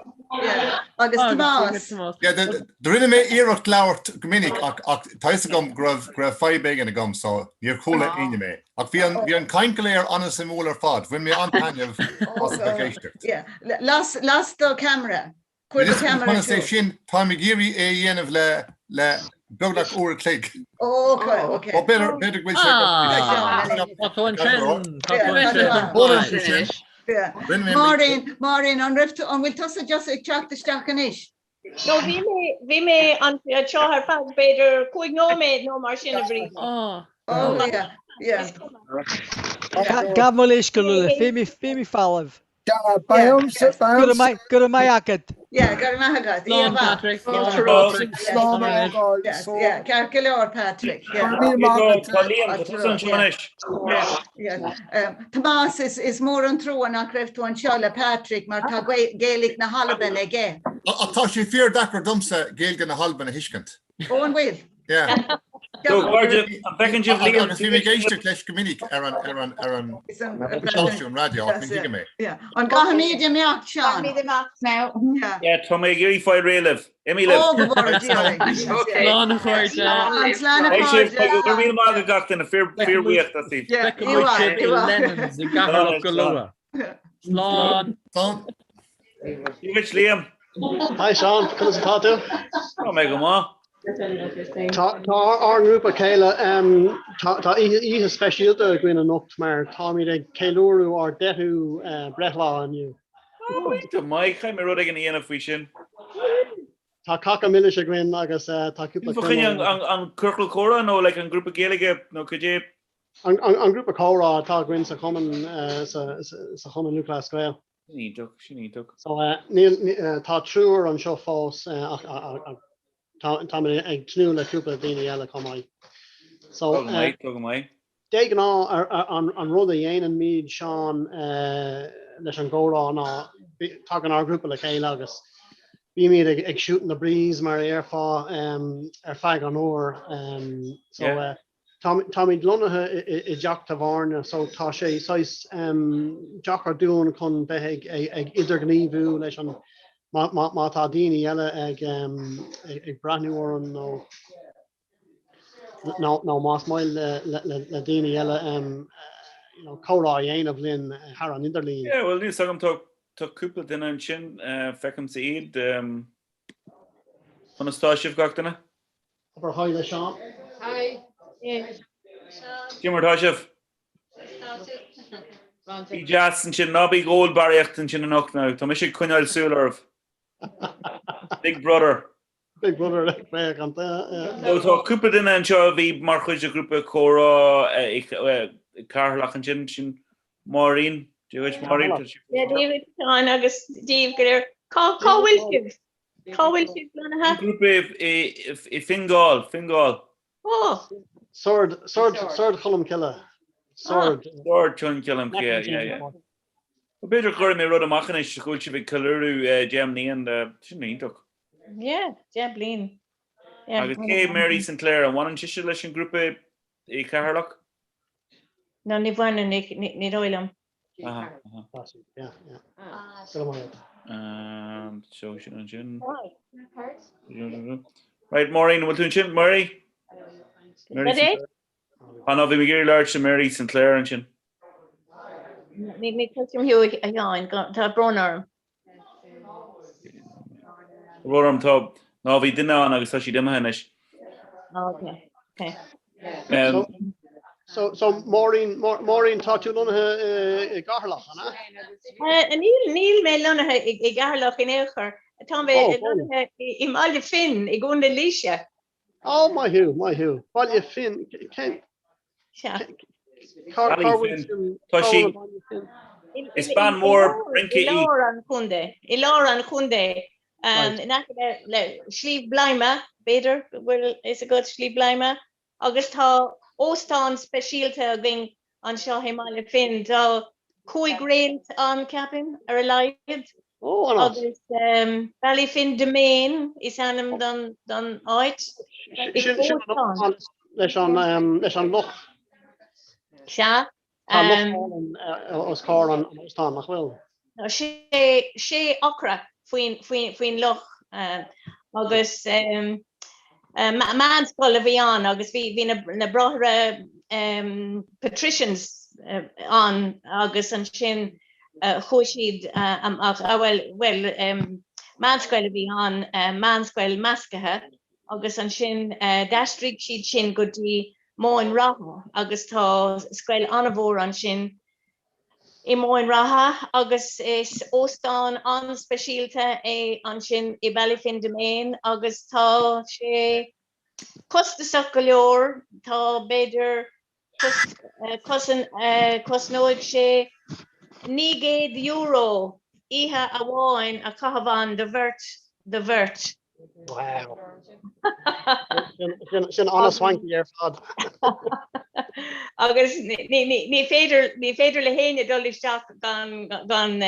Agus Tomás. Yeah, do rinne mé iarracht labhairt go minic ach ach tá fhios agam go raibh go raibh fadhb éigin agam so níor chuala éinne mé. Ach bhí an bhí an caint go léir an-suimiúil ar fad. Bhain mé an-taitneamh as a bheith ag éisteacht. Yeah. Las las do camera. Cuir do cheamara Conas é sin? Táim ag iarraidh é a dhéanamh le le beagnach uair a chloig. Ó, ok, ok. Ó, b'fhéidir b'fhéidir go bhfuil sé Ah! Tá tú ansin, tá tú ansin. Máirín, Máirín, an raibh tú, an bhfuil tusa just ag teacht isteach anois? No, bhí mé, bhí mé anseo ar feadh b'fhéidir 5 nóiméad nó mar sin a Bhríd. Oh, oh yeah, yeah. Gabh mo leithscéal, bhí mé folamh. Go raibh maith agat. Yeah, go raibh maith agat. Slán, Patrick. Slán, Patrick. Slán a fhágáil. Yeah, ceart go leor, Patrick. Tá Liam, tá tusa anseo anois. Tomás, is mór an trua nach raibh tú anseo le Patrick mar tá Gaeilge na hAlban aige. Ach tá sé fíor deacair domsa Gaeilge na hAlban a thuiscint. Ó, an bhfuil? Yeah. So, cairde, an bhfeiceann sibh Liam? Agus bhí mé ag éisteacht leis go minic ar an ar an ar an stáisiún raidió ach ní thuigim é. An gcaithfimid imeacht, Seán? Caithfimid imeacht now. Yeah, tá mé ag iarraidh fáil réidh libh. Imigh libh. Ó, go bhfóire Dia orainn. Slán a chairde. Slán a Beidh sibh, chairde. go raibh míle maith agat gach duine, fíor fíorbhuíoch asaibh. Feicfidh muid sibh i Lennon's i gCeatharlach go luath. Slán. Slán. Dia duit, Liam. Hi Seán, conas atá tú? Tá mé go maith. Tá ár ngrúpa céile, tá oíche speisialta againn anocht mar táimid ag ceiliúradh ár deichiú breithlá inniu. Go maith, caithfidh mé rud éigin a dhéanamh faoi sin. Tá cáca milis againn agus tá cúpla Fá choinne an ciorcal comhrá nó like an grúpa Gaeilge nó cad é? An grúpa comhrá atá againn sa chumann sa Chumann Lúthchleas Gael. Sin iontach, sin iontach. So níl, tá triúr anseo fós ach táimid ag tnúth le cúpla daoine eile chomh maith. So Tá go maith, tá go maith. De ghnáth an rud a dhéanaimid, Seán, leis an gcomhrá ná tagann ár ngrúpa le chéile agus bímid ag shooting the breeze mar a déarfá ar feadh an uair. So Táimid lonnaithe i dteach tábhairne so tá sé saghas deacair dúinn chun bheith ag idirghníomhú leis an má tá daoine eile ag breathnú orainn nó nó más maith le daoine eile comhrá a dhéanamh linn thar an idirlíon. Yeah, bhuel níl a fhios agam, tá cúpla duine ansin, feicimse iad. Conas tá sibh gach duine? Abair hi le Seán. Hi. Cé mar atá sibh? Bí deas ansin, ná bí ag ól barraíocht ansin anocht now. Tá mise ag coinneáil súil oraibh. Big brother. Big brother ag féachaint. So tá cúpla duine anseo a bhí mar chuid de ghrúpa comhrá i Ceatharlach ansin, sin Máirín. Dia duit Máirín. Dia daoibh Seán agus daoibh go léir. Cá bhfuil sibh? Cá bhfuil sibh lonnaithe? Grúpa i Fingal, Fingal. Oh! Sord, Sord, Sord Cholm Cille. Sord. Sord Chon Cholm Cille, yeah, yeah. B'fhéidir go gcuirfidh mé rud amach anois go bhfuil sibh ag ceiliúradh 10 mbliain, sin iontach. Yeah, 10 bliain. Agus cé Mary Sinclair, an bhaineann sise leis an ngrúpa i Ceatharlach? No, ní bhaineann, ní dóigh liom. So sin ansin. Right, Maureen, bhfuil tú ansin, Mary? Mary Sinclair. Ah no, bhí mé ag iarraidh labhairt le Mary Sinclair ansin. Ní chloisim thú a Sheáin, tá brón orm. Brón orm tá, ná bhí duine ann agus tá siad imithe anois. Ok, ok. So, so Maureen, Maureen, tá tú lonnaithe i gCeatharlach, an ea? Níl, níl mé lonnaithe i gCeatharlach in aon chor. Tá mé lonnaithe i mBaile Finn, i gContae Laoise. Ó, maith thú, maith thú. Baile Finn, cén, Cá bhfuil sin? Tá sí, is bean mhór rince í. I lár an chontae, i lár an chontae, in aice le Sliabh Bladhma, b'fhéidir go bhfuil fhios agat Sliabh Bladhma, agus tá óstán speisialta againn anseo i mBaile Finn. Tá 5 réalt ann, ceapaim, ar a laghad. Ó, an Agus Ballyfin Domain is ainm don don áit. Is Sin sin an óstán. leis an leis an loch. Sea. Tá loch álainn os comhair an óstáin, nach bhfuil? Sé sé acra faoin faoin faoin loch agus meánscoil a bhí ann agus bhí bhí na na bráithre Patricians ann agus ansin chuaigh siad amach, bhuel, bhuel, meánscoil a bhí ann, meánscoil meascaithe agus ansin d'aistrigh siad sin go dtí Móin Rátha agus tá scoil an-mhór ansin i Móin Rátha agus is óstán an-speisialta é ansin i Ballyfin Domain agus tá sé costasach go leor, tá b'fhéidir Cosnóidh sé €900 oíche amháin a chaitheamh ann do bheirt, do bheirt. Wow. Sin an-swanky ar fad. Agus ní féidir, ní féidir le héinne dul isteach gan, gan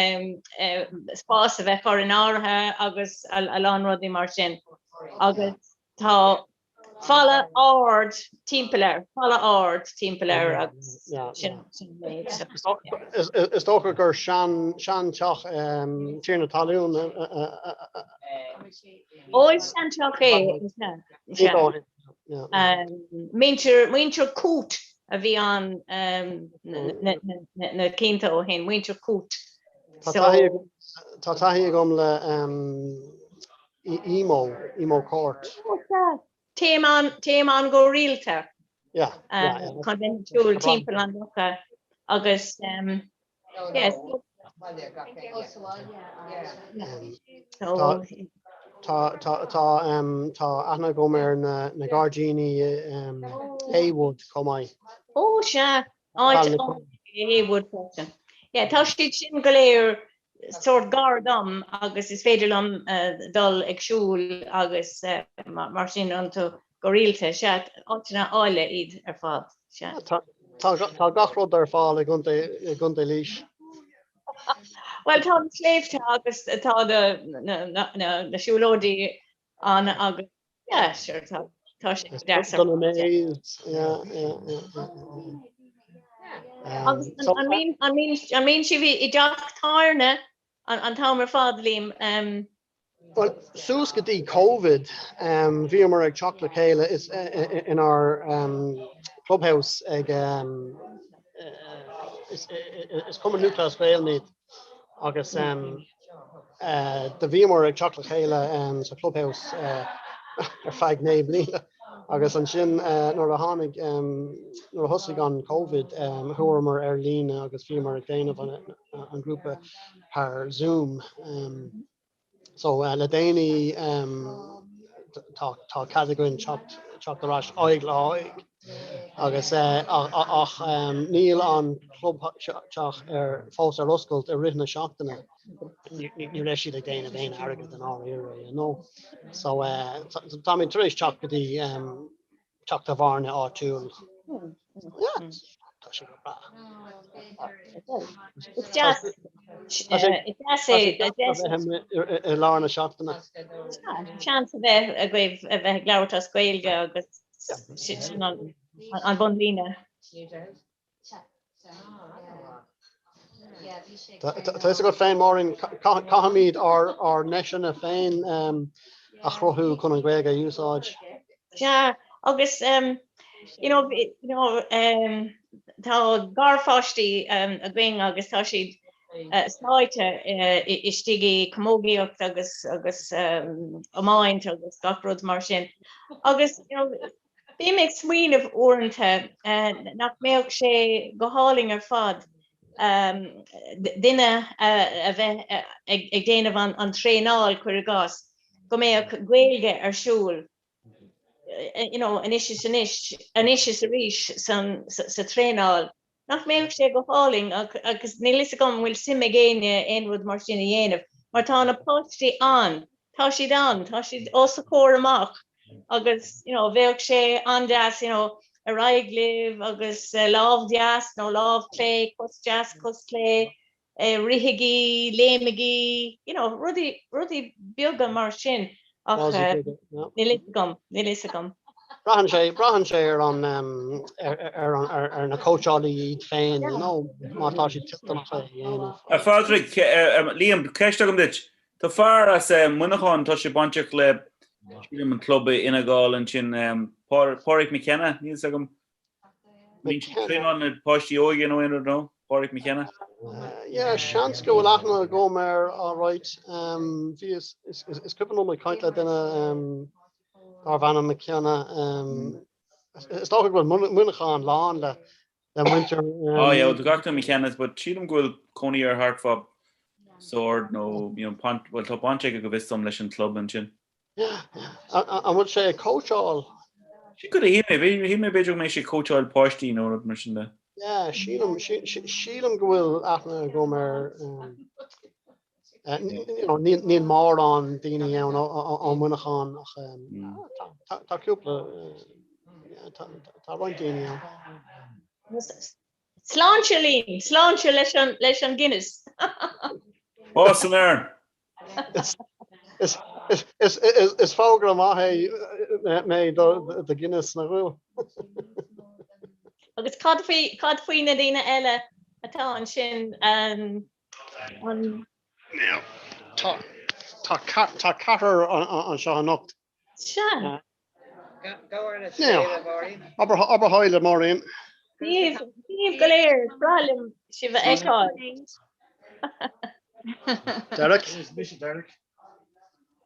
spás a bheith curtha in áirithe agus a lán rudaí mar sin. Agus tá. Falla ard timpeall air, falla ard timpeall air agus sin an méid. Is dócha gur seanteach tiarna talún a. Ó, is seanteach é, is ea. Muintir Coote a bhí ann na cianta ó shin, muintir Coote. Tá taithí agam le Emo, Emo Court. Téim ann, téim ann go rialta. Yeah, yeah, yeah. Chun bheith ag siúl timpeall an locha agus yes. Tá tá tá tá aithne agam ar na na gairdíní Haywood chomh maith. Ó sea, áit Haywood freisin. Yeah, tá siad sin go léir sórt gar dom agus is féidir liom dul ag siúl agus mar sin iontu go rialta. Sea, áiteanna áille iad ar fad. Sea. Tá gach rud ar fáil i gContae Laois. Bhuel, tá na sléibhte agus tá na siúlóidí ann agus yeah, sure, tá tá sé deas ar fad. Yeah, yeah, yeah, yeah. Agus an mbíonn sibh i dteach tábhairne an t-am ar fad, Liam? Bhuel, suas go dtí Covid, bhíomar ag teacht le chéile inár clubhouse ag is Cumann Lúthchleas Gael muid agus do bhíomar ag teacht le chéile sa clubhouse ar feadh 9 bliana agus ansin nuair a tháinig nuair a thosaigh an Covid chuamar ar líne agus bhíomar ag déanamh an grúpa thar Zoom. So le déanaí tá tá cead againn teacht teacht ar ais aghaidh le haghaidh agus ach níl an clubtheach ar fós ar oscailt i rith na seachtaine. Ní raibh siad ag déanamh aon airgead i ndáiríre, you know. So táimid tar éis teacht go dtí teach tábhairne áitiúil. Yeah, tá sé go breá. Is deas is deas é i lár na seachtaine. Seans a bheith agaibh a bheith ag labhairt as Gaeilge agus sin an bunlíne. Tá fhios agat féin, Máirín, caithfimid ár ndeiseanna féin a chruthú chun an Ghaeilge a úsáid. Sea, agus you know, you know, tá garpháistí againn agus tá siad sáite istigh i camógaíocht agus agus iomáint agus gach rud mar sin. Agus you know, Bím ag smaoineamh uaireanta nach mbeadh sé go hálainn ar fad duine a bheith ag déanamh an traenáil, cuir i gcás, go mbeadh Gaeilge ar siúl you know anois is anois, anois is arís sa traenáil. Nach mbeadh sé go hálainn agus níl fhios agam an bhfuil suim ag éinne aon rud mar sin a dhéanamh mar tá na páistí ann, tá siad ann, tá siad os a chomhair amach agus you know bheadh sé an-deas you know ar aghaidh libh agus lámh dheas nó lámh clé, cos deas, cos clé, rithigí, léimigí, you know, rudaí, rudaí beaga mar sin ach níl fhios agam, níl fhios agam. Braitheann sé, braitheann sé ar an, ar an, ar na cóitseálaí iad féin, you know, má tá siad toilteanach é a dhéanamh. A Phádraig, Liam, ceist agam duit. Tá fear as Muineachán, tá sé bainteach le, sílim, an club i Fhine Gall ansin, Pádraig McKenna, níl fhios agam. Bíonn sé ag traenáil na páistí óige nó aon rud nó? Pádraig McKenna? Yeah, seans go bhfuil aithne agam air alright. Bhí is is cuimhin liom ag caint le duine darbh ainm McKenna. Is dócha go bhfuil Muineachán lán le le muintir. Oh yeah, tá gach duine McKenna, but sílim go bhfuil cónaí air thart fá Sord nó you know, bhuel tá baint aige go bhfios dom leis an club ansin. An bhfuil sé ag cóitseáil? Sin cad a shíl mé, shíl mé b'fhéidir go mbeidh sé ag cóitseáil páistí nó rud mar sin de. Yeah, sílim, sílim go bhfuil aithne agam air. You know, níl mórán daoine ann ó Mhuineachán ach tá cúpla, tá roinnt daoine ann. Sláinte Liam, sláinte leis an leis an Guinness. Ó, san air! Is fógra maith é. mé do Guinness nach bhfuil? Agus cad faoi, cad faoi na daoine eile atá ansin an. Now, tá, tá, tá ceathrar anseo anocht. Sea. Now, abair, abair haigh le Máirín. Dia daoibh go léir, is breá liom sibh a fheiceáil. Derek. Is mise Derek.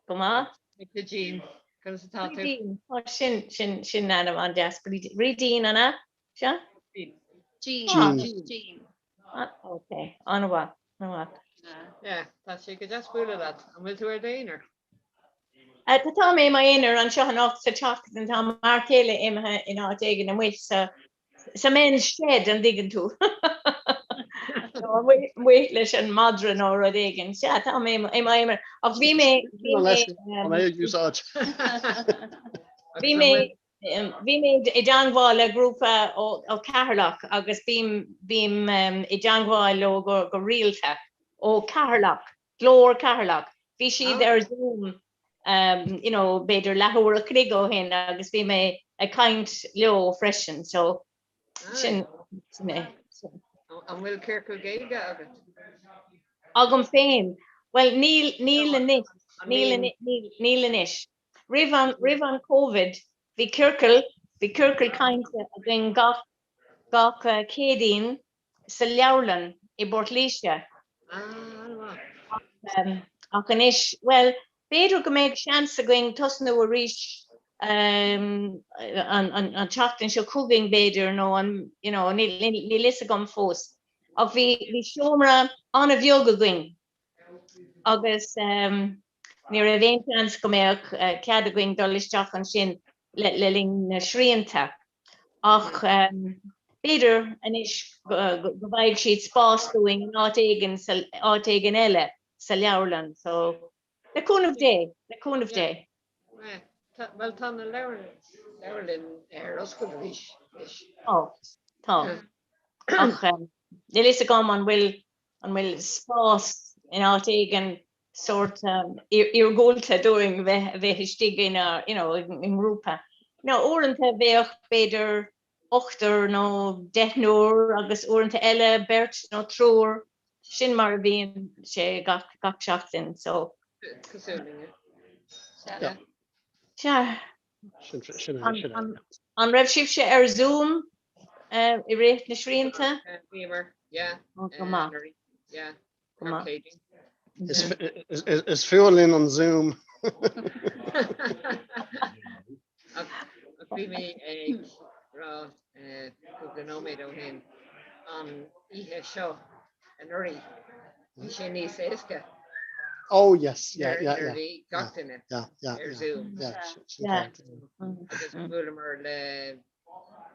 Go maith. Mise Jean. Conas atá tú? Brídín. Ó, sin, sin, sin ainm an-deas. Brídín, an ea? Sea? Jean. Jean. Jean. Ok, an-mhaith, an-mhaith. Yeah, tá sé go deas bualadh leat. An bhfuil tú ar d'aonar? Tá tá mé i m'aonar anseo anocht sa teach agus tá m'fhear céile imithe in áit éigin amuigh sa sa men's shed an dtuigeann tú. Nó amuigh amuigh leis an madra nó rud éigin. Sea, tá mé i m'aonar. Ach bhí mé bhí mé An é ag úsáid. bhí mé bhí mé i dteangmháil le grúpa ó ó Ceatharlach agus bím bím i dteangmháil leo go go rialta ó Ceatharlach. Glór Ceatharlach. Bhí siad ar Zoom you know b'fhéidir leathuair a chloig ó shin agus bhí mé ag caint leo freisin so sin sin é. An bhfuil ciorcal Gaeilge agat? Agam féin? Bhuel níl níl anois níl níl anois. Roimh an roimh an Covid bhí ciorcal bhí ciorcal cainte againn gach gach Céadaoin sa leabharlann i bPort Laoise. Ach anois, bhuel, b'fhéidir go mbeidh seans againn tosnú arís an tseachtain seo chugainn, b'fhéidir, nó an, you know, níl fhios agam fós. Ach bhí, bhí seomra an-bheag againn agus ní raibh aon seans go mbeadh cead againn dul isteach ansin le linn na srianta. Ach b'fhéidir anois go bhfaighidh siad spás dúinn in áit éigin, áit éigin eile sa leabharlann. So, le cúnamh Dé, le cúnamh Dé. Bhuel, tá na leabharlann ar oscailt arís anois. Tá, tá. Ach níl fhios agam an bhfuil, an bhfuil spás in áit éigin sórt iargúlta dúinn bheith a bheith istigh in you know i ngrúpa. Now uaireanta bheadh b'fhéidir ochtar nó deichniúr agus uaireanta eile beirt nó triúr, sin mar a bhíonn sé gach gach seachtain so. Cosúil linne. Sea. Sea. Sin sin é, sin é. An raibh sibhse ar Zoom i rith na srianta? Bhíomar, yeah. Go maith. Yeah. Go maith. Is fuath linn an Zoom. Ach bhí mé ag rá cúpla nóiméad ó shin an oíche seo anuraidh, bhí sé níos éasca. Oh yes, yeah, yeah, yeah. Nuair a bhí gach duine ar Zoom. Agus bhuaileamar le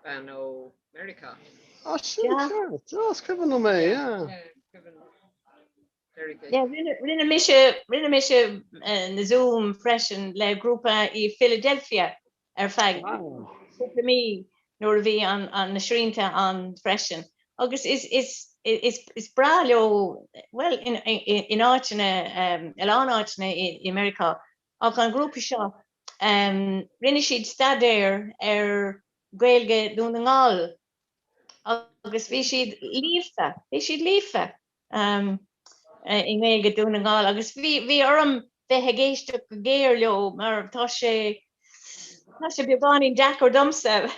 bean ó Meiriceá. Ah, sin ceart. Ah, is cuimhin liom é, yeah. Yeah, rinne mise, rinne mise na Zoom freisin le grúpa i Philadelphia ar feadh cúpla mí nuair a bhí an, an, na srianta ann freisin. Agus is, is, is, is breá leo, bhuel, in, in, in áiteanna, a lán áiteanna i, i Meiriceá, Ach an grúpa seo, rinne siad staidéar ar Ghaeilge Dhún na nGall agus bhí siad líofa, bhí siad líofa i nGaeilge Dhún na nGall agus bhí, bhí orm bheith ag éisteacht go géar leo mar tá sé, tá sé beagáinín deacair domsa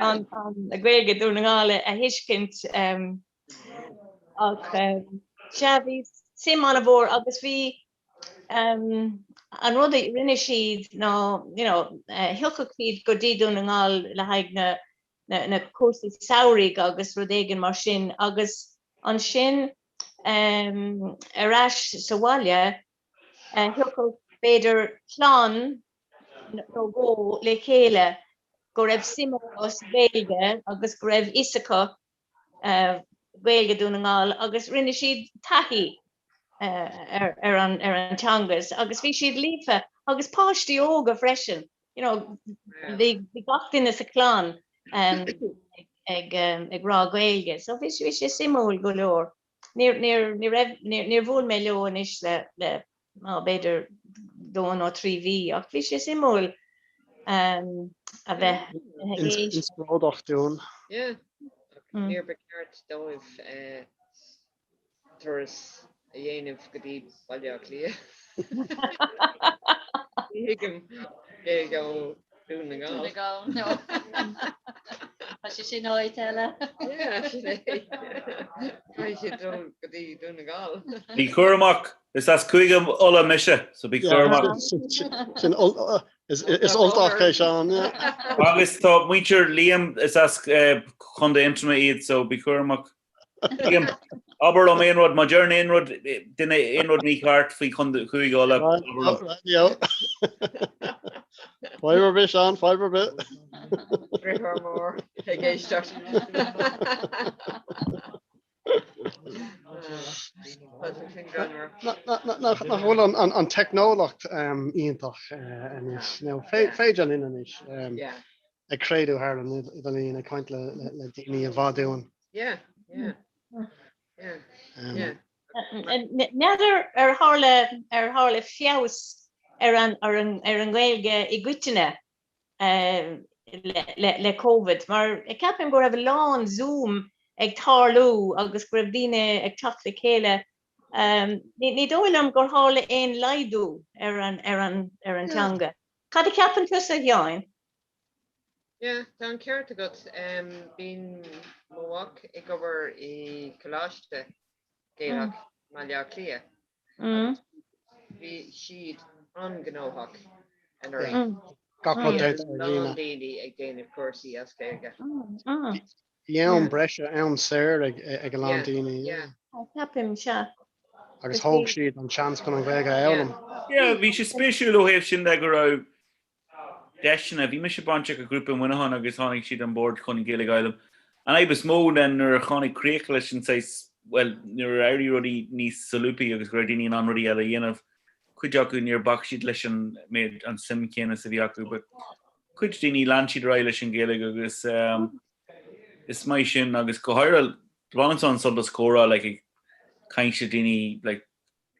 an Ghaeilge Dhún na nGall a thuiscint ach sea, bhí suim an-mhór agus bhí An rud a rinne siad ná, you know, thiocfadh siad go dtí Dún na nGall le haghaidh na, na cúrsaí samhraidh agus rud éigin mar sin agus ansin ar ais sa bhaile thiocfadh b'fhéidir clann nó dhó le chéile go raibh suim acu sa Ghaeilge agus go raibh fhios acu Gaeilge Dún na nGall agus rinne siad taithí ar an ar an teanga agus bhí siad líofa agus páistí óga freisin you know bhí gach duine sa chlann ag ag rá Gaeilge so bhí bhí sé suimiúil go leor. Níor níor ní raibh níor bhuail mé leo anois le le ná b'fhéidir dó nó 3 mhí ach bhí sé suimiúil. A bheith ag éisteacht. Inspioráideach dúinn. Yeah. Níor ba cheart dóibh turas a dhéanamh go dtí Baile Átha Cliath. Ní thuigim Gaeilge ó Dún na Ngall. Dún na Ngall, no. Tá sé sin áit eile. Yeah, sin é. Caithfidh siad dul go dtí Dún na Ngall. Bí cúramach, is as Cúige Uladh mise, so bí cúramach. Sin is Ultach é Seán, yeah. Agus tá muintir Liam is as Contae Aontroma iad, so bí cúramach. Liam, abair liom aon rud, má deireann aon rud, duine aon rud mícheart faoi Chúige Uladh, abair liom. Fadhb ar bith, Seán, fadhb ar bith. Deartháir mór ag éisteacht. Nach bhfuil an teicneolaíocht iontach anois, nó féidir linn anois. ag craoladh thar an idirlíon, ag caint le daoine i bhfad uainn. Yeah, yeah, yeah, yeah. N'fheadar ar tharla ar tharla feabhas ar an ar an ar an nGaeilge i gcoitinne le le Covid, mar ceapaim go raibh a lán Zoom ag tarlú agus go raibh daoine ag teacht le chéile. Ní dóigh liom gur tharla aon laghdú ar an ar an ar an teanga. Cad a cheapann tusa, a Sheáin? Yeah, tá an ceart agat. Bíonn mo mhac ag obair i Coláiste Gaelach i mBaile Átha Cliath agus bhí siad an-ghnóthach anuraidh. Gach rud Bhí déanta ar a lán líne. daoine ag déanamh cúrsaí as Gaeilge. Bhí am breise, am saor ag a lán daoine. Yeah. Ceapaim, sea. Agus thóg siad an seans chun an Ghaeilge a fhoghlaim. Yeah, bhí sé spéisiúil ó thaobh sin de go raibh deiseanna. Bhí mise bainteach i grúpa i Muineachán agus tháinig siad on board chun Gaeilge a fhoghlaim. An fhadhb is mó ná nuair a tháinig críoch leis an saghas, bhuel, nuair a d'éirigh rudaí níos solúbtha agus go raibh daoine in ann rudaí eile a dhéanamh, cuid acu níor bhac siad leis an méid, an suim chéanna is a bhí acu, but cuid daoine lean siad ar aghaidh leis an Ghaeilge agus is maith sin agus go háirithe bainim an-sult as comhrá like ag caint le daoine like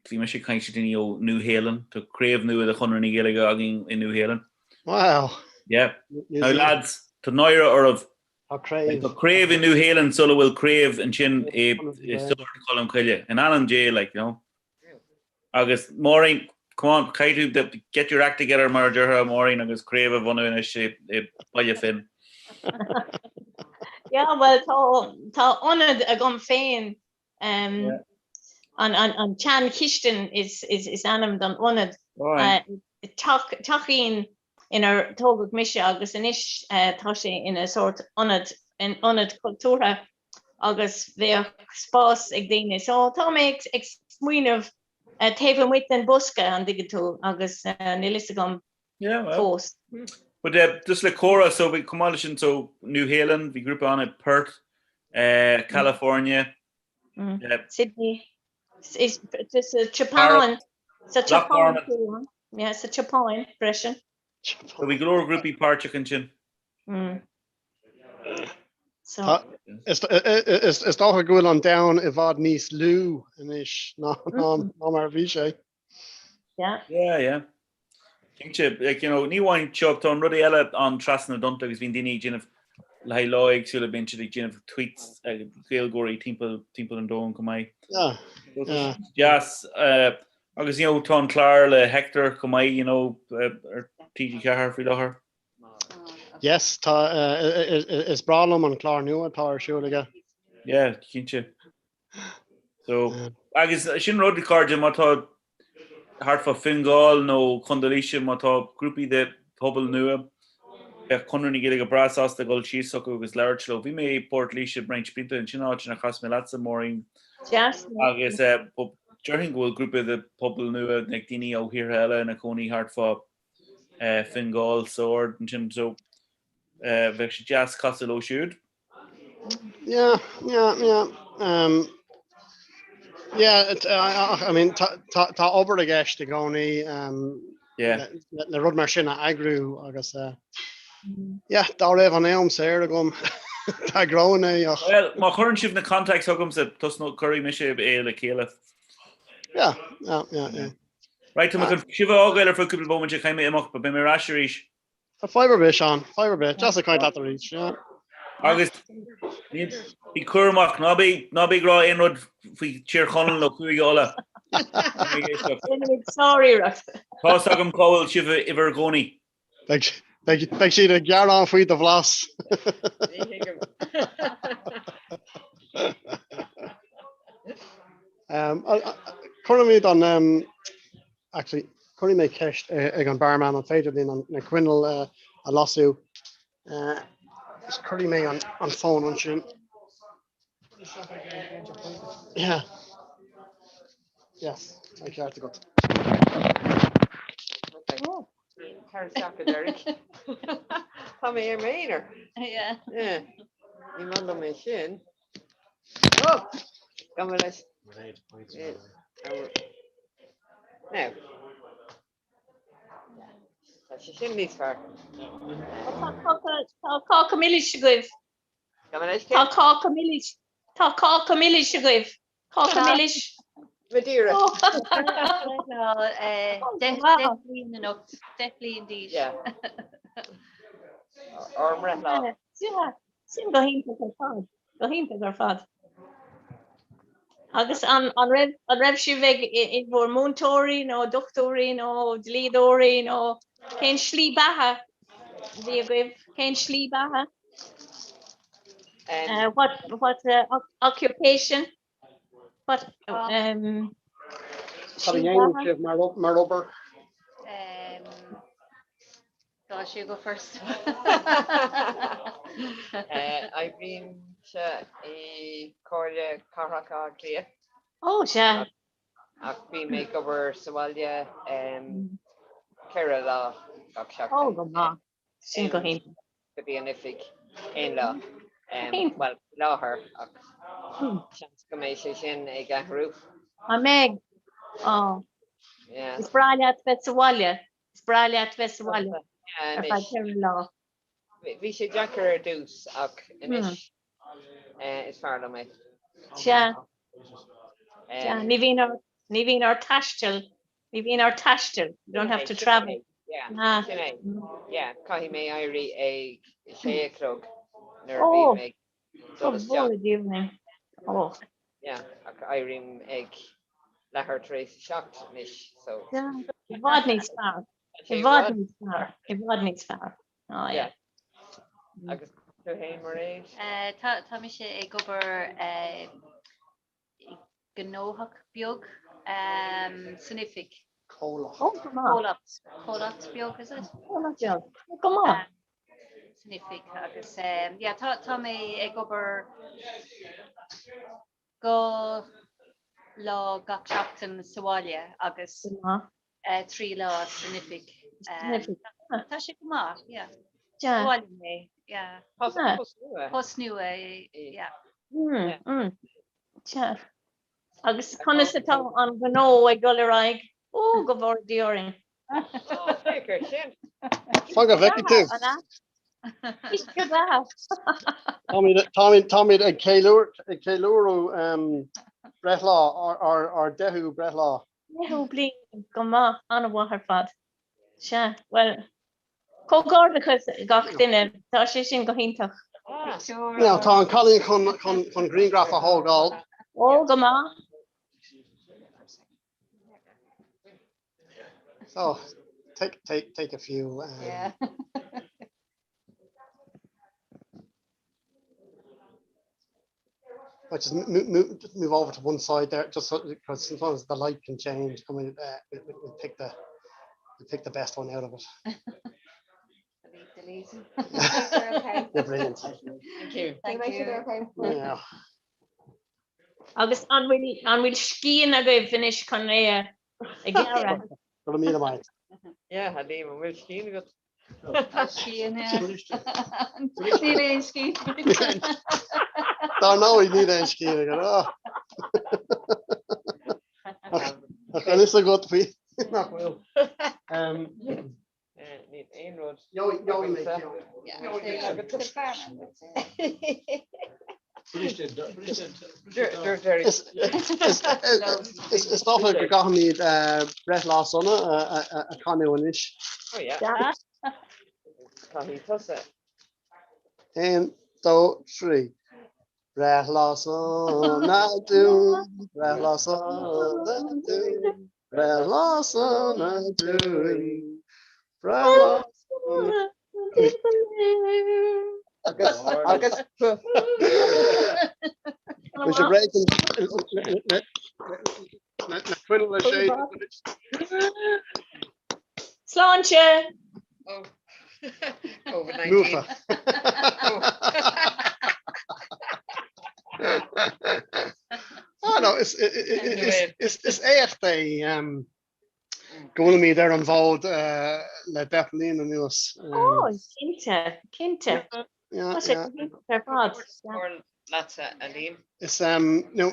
Bhí mise ag caint le daoine ó Nua Shéalainn. Tá craobh nua de Chonradh na Gaeilge againn i Nua Shéalainn. Wow! Yeah. Now lads, tá náire oraibh. Tá craobh. Tá craobh i Nua Shéalainn sula bhfuil craobh ansin i Sord Cholm Cille. In ainm Dé, like, you know. Agus Máirín, come on, caithfidh tú get your act together mar a déarfá Máirín agus craobh a bhunú anois i Baile Finn. Yeah, well tá tá ionad agam féin An tSeanchistin is ainm don ionad. Teachín inar tógadh mise agus anois tá sé ina sórt ionad, ionad cultúrtha agus bheadh spás ag daoine. So tá mé ag smaoineamh taobh amuigh den bosca, an dtuigeann tú, agus níl fhios agam fós. But uh, just le comhrá, so bhí chomh maith leis sin so Nua Shéalainn, bhí grúpa ann i Perth, uh, California, Mm. uh, Sydney, is sa tSeapáin, sa tSeapáin, yeah, sa tSeapáin freisin. So bhí go leor grúpaí páirteach ansin. Mm. So. Is dócha go bhfuil an domhan i bhfad níos lú anois ná ná mar a bhí sé. Yeah. Yeah, yeah. Cinnte, like, you know, ní amháin seo, tá an rudaí eile an trasna na dtonnta agus bíonn daoine ag déanamh le haghaidh lá éagsúla bíonn siad ag déanamh tweets ag Gaeilgeoirí timpeall timpeall an domhain chomh maith. Yeah, yeah. Deas, uh, agus you know, tá an clár le Hector chomh maith, you know, uh, ar TG4 faoi láthair. Yes, tá, uh, is breá liom an clár nua atá ar siúl aige. Yeah, cinnte. So, agus sin rud cairde má tá thart fá Fingal nó Contae Laoise má tá grúpaí de pobal nua, bheadh Conradh na Gaeilge breá sásta dul síos chucu agus labhairt leo. Bhí mé i bPort Laoise roinnt blianta ansin áit inar chas mé leatsa, Máirín. Deas. Agus déarfainn go bhfuil grúpa de pobal nua ag daoine ó thíortha eile ina cónaí thart fá Fingal, Sord ansin so bheadh sé deas casadh leo siúd. Yeah, yeah, yeah. Um, yeah, it, uh, I mean, tá, tá, tá obair i gceist i gcónaí um, yeah. le, le rud mar sin a eagrú agus uh, yeah, dá raibh an am saor agam d'eagróinn é ach. Well, má chuireann sibh na contacts chugamsa tosnó cuirfidh mise é le chéile. Yeah, yeah, yeah, yeah. Right, tá mé chun sibh a fhágáil ar feadh cúpla bomaite, caithfidh mé imeacht, but beidh mé ar ais arís. Tá fadhb ar bith, Seán, fadhb ar bith. Deas ag caint leat arís, yeah. Agus bí cúramach, ná bí ná bí ag rá aon rud faoi Tír Chonaill nó Cúige Uladh. Sár-iarracht. Tá's agam cá bhfuil sibh i bhur gcónaí. Beidh siad ag gearán faoi do bhlas. Ní thuigim. Cuirfimid an Actually, cuirfidh mé ceist ag an barman an féidir linn na coinneal a lasadh. Is cuirfidh mé an fón ansin. Yeah. Yes, tá ceart agat. Tar isteach a Derek. Tá mé ar m'aonar. Yeah. Yeah. Ní maith liom é sin. Oh! Gabh mo leithscéal. Now. Tá sé sin níos fearr. Tá cáca milis agaibh. Gabh mo leithscéal. Tá cáca milis. Tá cáca milis agaibh. Cáca milis. Madeira. 10 bliain anocht, 10 bliain d'aois. Ár mbreithlá. Sin go hiontach ar fad, go hiontach ar fad. Agus an an raibh an raibh sibh ag i bhur múinteoirí nó dochtúirí nó dlíodóirí nó cén slí beatha a bhí agaibh? Cén slí beatha? Uh, what what uh, occupation? What um, Cad a dhéanann sibh mar mar obair? Um, Tá sé go first. Oibrímse i Comhairle Cathrach Átha Cliath. Ó, sea. Ach bím ag obair sa bhaile 4 lá gach seachtain. Ó, go maith. Sin go hiontach. Go dtí an oifig aon lá. Bhuel, faoi láthair, ach seans go mbeidh sé sin ag athrú. An mbeidh? Ó. Yeah. Is breá leat bheith sa bhaile. Is breá leat bheith sa bhaile ar feadh 4 lá. Bhí sé deacair ar dtús ach anois is fearr liom é. Sea. Sea. Ní bhíonn ort, ní bhíonn ort taisteal, ní bhíonn ort taisteal. You don't have to travel. Yeah, sin é. Yeah, caithfidh mé éirí ag sé a chlog nuair a bhím ag dul isteach. Oh. Yeah, ach éirím ag leathuair tar éis a 7 anois, so. Yeah, i bhfad níos fearr. I bhfad níos fearr. I bhfad níos fearr. Oh, yeah. Agus tú féin, Mairéad? Tá tá mise ag obair i gnóthach beag san oifig. Comhlacht. Oh, go maith. Comhlacht. Comhlacht beag, is it? Comhlacht beag. Go maith. San oifig agus yeah, tá tá mé ag obair 2 lá gach seachtain sa bhaile agus 3 lá san oifig. Tá sé go maith, yeah. Sa bhaile mé, yeah. Post nua. Post nua, yeah. Sea. Agus conas atá an gnó ag dul ar aghaidh? Ó, go bhfóire Dia orainn. Féach air sin. Fan go bhfeicfidh tú. An ea? Uisce beatha. Táimid, táimid ag ceiliúr, ag ceiliúradh breithlá, ár, ár deichiú breithlá. Deichiú bliain, go maith, an-mhaith ar fad. Sea, bhuel, comhghairdeachas gach duine, tá sé sin go hiontach. Now, tá an cailín chun, chun, chun grianghraf a thógáil. Ó, go maith. So, take, take, take a few. Um, yeah. But just move, move, just move over to one side there, just so, because sometimes the light can change, and we, uh, we, we pick the we pick the best one out of it. Delete, delete. okay. You're brilliant. Thank you. Thank you. Yeah. Agus an bhfuil an bhfuil scian agaibh anois chun é a ghearradh? Go raibh míle maith. Yeah, a Liam, an bhfuil scian agat? Tá scian, yeah. Níl aon scian. Dar ndóigh níl aon scian agat. Oh. Ach an fhios agat faoi nach bhfuil. Um, Níl aon rud. Is dócha go gcaithfimid breithlá sona a chanadh anois. Caithfidh tusa. 1, 2, 3. Breithlá sona dúinn, breithlá sona dúinn, breithlá sona dúinn, breithlá sona Agus, agus, Bhí sé réidh na coinneal a séideadh. Sláinte! Covid-19. Múfa. Ah no, is is is éacht é go bhfuilimid ar an bhfód le 10 mbliana anuas. Ó, cinnte, cinnte. Tá sé ar fad. Leatsa, a Liam. Is no,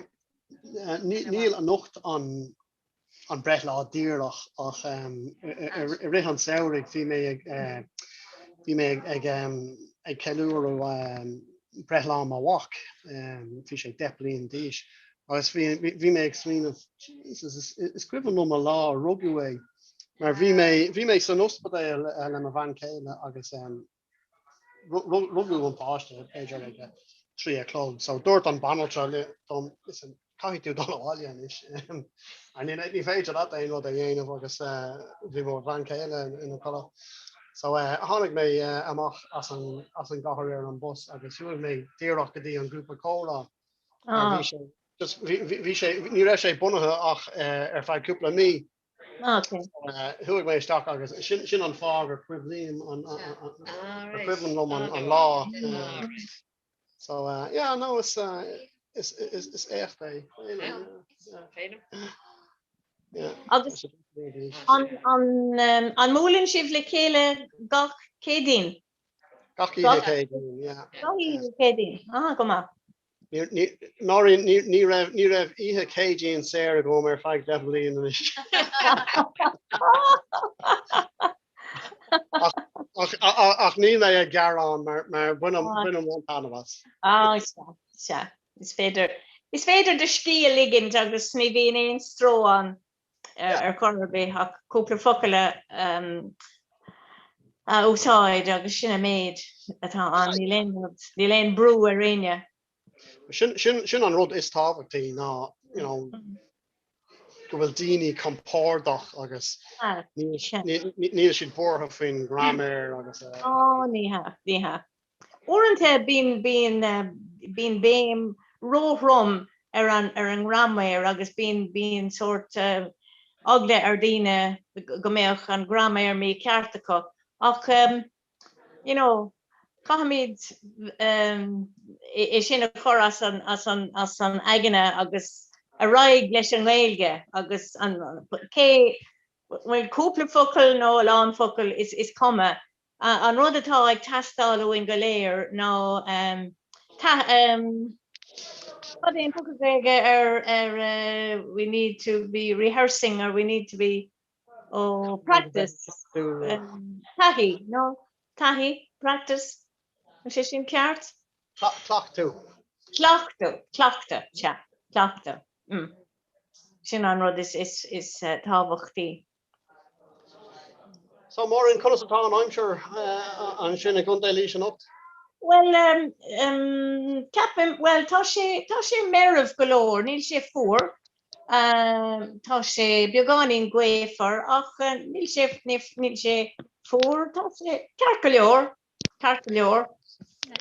níl anocht an an breithlá díreach ach i rith an samhraidh bhí mé ag bhí mé ag ag ceiliúradh breithlá mo mhac, bhí sé 10 bliain d'aois agus bhí bhí mé ag smaoineamh Jesus is is cuimhin liom an lá a rugadh é mar bhí mé bhí mé san ospidéal le mo bhean chéile agus Rugadh an páiste b'fhéidir ag a 3 a chlog so dúirt an banaltra dom listen caithfidh tú dul abhaile anois mar ní ní féidir leat aon rud a dhéanamh agus bhí mo bhean chéile ina codladh. So tháinig mé amach as an as an gcathair ar an bus agus chuaigh mé díreach go dtí an grúpa comhrá mar bhí sé just bhí sé ní raibh sé bunaithe ach ar feadh cúpla mí Chuaigh mé isteach agus sin an fáth gur cuimhním gur cuimhin liom an lá. So yeah, no, is is éacht é. Agus an an mbuaileann sibh le chéile gach Céadaoin? Gach oíche Céadaoin, yeah. Gach oíche Céadaoin, ah, go maith. Máirín, ní raibh, ní raibh oíche Céadaoin saor agam ar feadh 10 mbliana anois. Ach níl mé ag gearán mar mar bainim bainim an-taitneamh as. Á, sea, sea. Is féidir, is féidir do scíth a ligint agus ní bhíonn aon stró ann ar chor ar bith ach cúpla focal a a úsáid agus sin an méid atá ann. Níl aon rud, níl aon brú ar éinne. Sin, sin, sin an rud is tábhachtaí ná, you know, go bhfuil daoine compordach agus níl, níl siad buartha faoin ngraiméar agus. Ó, ní hea, ní hea. Uaireanta bíonn, bíonn, bíonn béim róthrom ar an, ar an ngraiméar agus bíonn, bíonn sórt eagla ar dhaoine go mbeadh an graiméar mícheart acu. Ach you know, caithfimid é sin a chur as an, as an, as an aigne agus ar aghaidh leis an nGaeilge agus an, cé bhfuil cúpla focal nó a lán focal is, is cuma. An rud atá ag teastáil uainn go léir ná cad é an focal Gaeilge ar ar we need to be rehearsing or we need to be oh practice taithí no taithí practice an sé sin ceart? Cleachtadh. Cleachtadh, cleachtadh, sea, cleachtadh. Sin an rud is is is tábhachtaí. So Máirín, conas atá an aimsir ansin i gContae Laois anocht? Bhuel, ceapaim, bhuel tá sé, tá sé meirbh go leor, níl sé fuar. Tá sé beagáinín gaofar ach níl sé, níl sé fuar, tá sé ceart go leor, ceart go leor.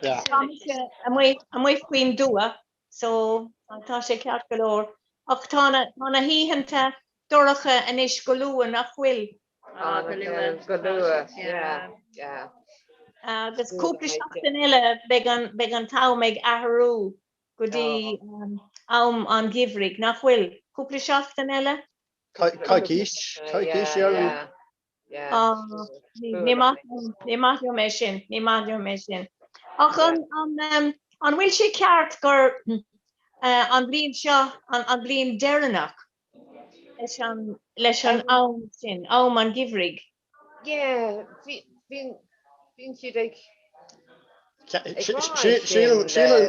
Tá mise amuigh, amuigh faoin dtuath So, tá sé ceart go leor. Ach tá na, tá na hoícheanta dorcha anois go luath, nach bhfuil? Ah, go luath. Go luath, yeah, yeah. Agus cúpla seachtain eile beidh an, beidh an t-am ag athrú go dtí am an gheimhridh, nach bhfuil? Cúpla seachtain eile? Coicís, coicís, yeah. Ní maith ní maith liom é sin, ní maith liom é sin. Ach an an an bhfuil sé ceart gur an bhliain seo an an bhliain deireanach leis an leis an am sin, am an gheimhridh? Yeah, bhí bíonn siad ag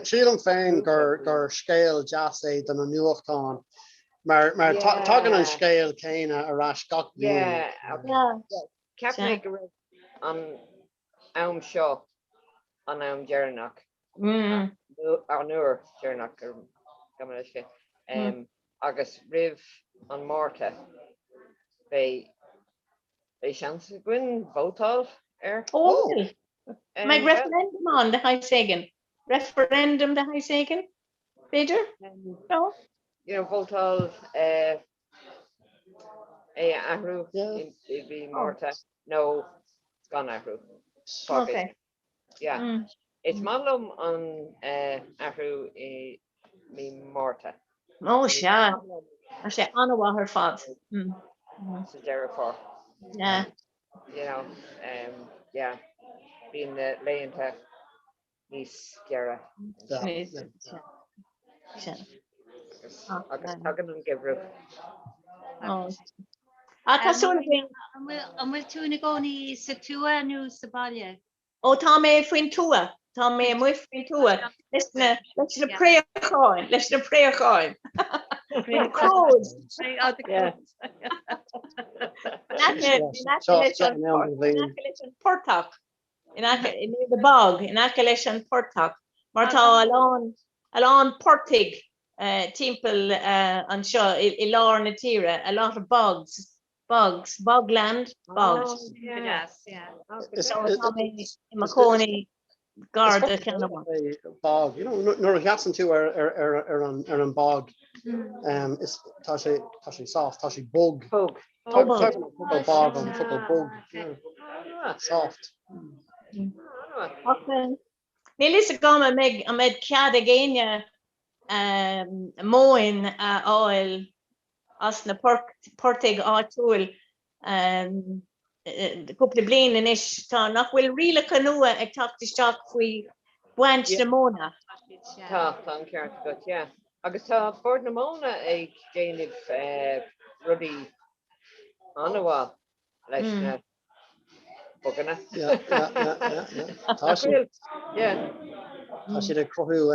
Sílim féin gur scéal deas é do na nuachtáin mar tagann an scéal céanna ar ais gach bliain. Cheap mé go raibh an. am seo an am deireanach, an uair deireanach gabh mo leithscéal, agus roimh an Márta beidh beidh seans againn vótáil air. Ó, mbeidh referendum ann de shaghas éigin? Referendum de shaghas éigin? B'fhéidir? No? You know, vótáil é a athrú i mí Márta nó gan athrú. Ok. Yeah. Is maith liom an athrú i mí Márta. Ó sea. Tá sé an-mhaith ar fad. Sa Deireadh Fómhair. Yeah. You know, um, yeah. Bíonn na laethanta níos giorra. Agus tagann an geimhreadh. Ach tá súil againn. An bhfuil tú ina gcónaí sa tuath nó sa baile? Ó tá mé faoin tuath, tá mé amuigh faoin tuath leis na leis na préacháin, leis na préacháin. Crows. In aice leis an portach. In aice, near the bog, in aice leis an portach, mar tá a lán, a lán portaigh timpeall anseo i lár na tíre, a lot of bogs, bogs, bogland, bogs. So tá mé i mo chónaí gar do cheann amháin. Bog, you know, nuair a sheasann tú ar, ar, ar, ar an, ar an bog, um, is, tá sé, tá sé soft, tá sé bog. Bog. Tá an focal bog an focal bog. Soft. Níl fhios agam an mbeidh an mbeidh cead ag éinne móin a fháil as na portaigh áitiúil cúpla bliain anois. Tá nach bhfuil rialacha nua ag teacht isteach faoi bhaint na móna. Tá, tá an ceart agat, yeah. Agus tá Bord na Móna ag déanamh rudaí an-mhaith leis na boganna. Tá siad Tá siad ag cruthú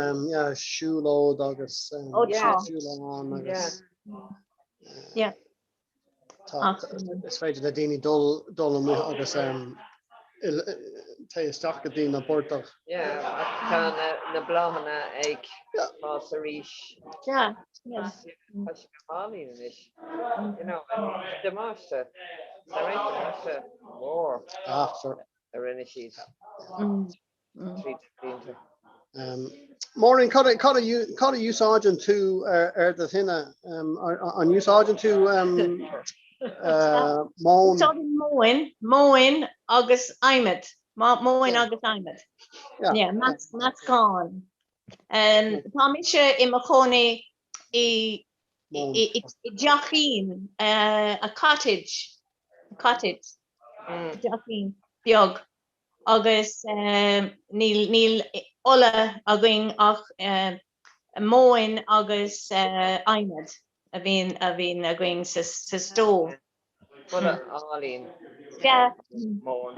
siúlóid agus siúlán agus Is féidir le daoine dul dul amuigh agus téigh isteach go dtí na portaigh. Yeah, ach tá na bláthanna ag fás arís. Yeah, yeah. Tá sé go hálainn anois. You know, damáiste, tá roinnt damáiste mhór Ah, sure. a rinne siad tríd na blianta. Maureen, cad a cad a úsáideann tú ar do thine? An úsáideann tú móin? Úsáidim móin, móin agus adhmad, móin agus adhmad. Yeah, meascán. Tá mise i mo chónaí i i dteachín, a cottage, cottage, teachín beag. agus níl níl ola againn ach móin agus adhmad a bhíonn a bhíonn againn sa sa stove. Boladh álainn. Yeah. Móin.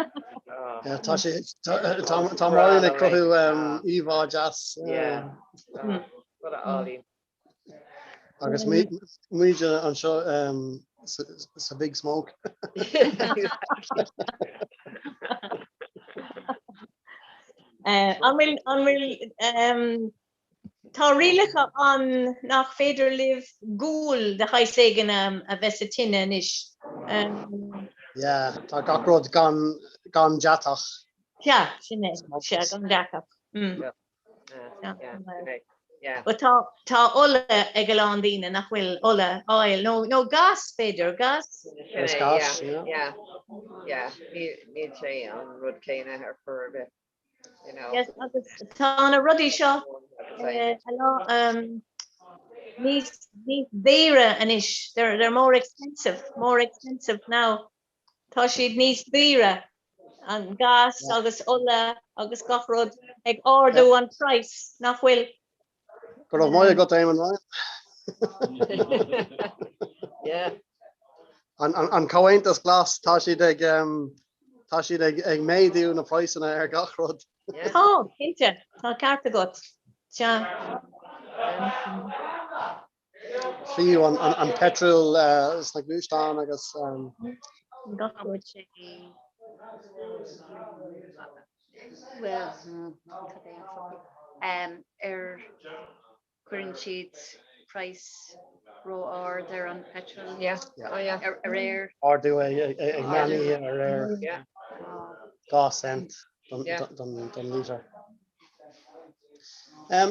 Yeah, tá sé tá tá Maureen ag cruthú íomhá deas. Yeah. Boladh álainn. Agus muid anseo sa Big Smoke. An bhfuil, an bhfuil, tá rialacha ann nach féidir libh gual de shaghas éigin a bheith sa tine anois? Yeah, tá gach rud gan, gan deatach. Sea, sin é, sea, gan deatach. But tá tá ola ag a lán daoine nach bhfuil ola, oil, nó nó gas b'fhéidir, gas? Is gas, yeah. Yeah, yeah, níl sé an rud céanna ar chor ar bith, you know. Yes, agus tá na rudaí seo a lán níos níos daoire anois, they're they're more expensive, more expensive now. Tá siad níos daoire, an gas agus ola agus gach rud ag ardú an price, nach bhfuil? Go raibh maith agat Eamon Ryan. Yeah. An, an, an Comhaontas Glas, tá siad ag, um, tá siad ag, ag méadú na praghsanna ar gach rud. Tá, cinnte, tá ceart agat. Sea. Fiú an petrol sna gluaisteáin agus. Gach rud. Bhuel, cad é an focal? Ar cuireann siad praghas ró-ard ar an petrol? Yeah. Oh yeah. Aréir. Ardú ag meán oíche aréir. Yeah. 2 cent don lítear.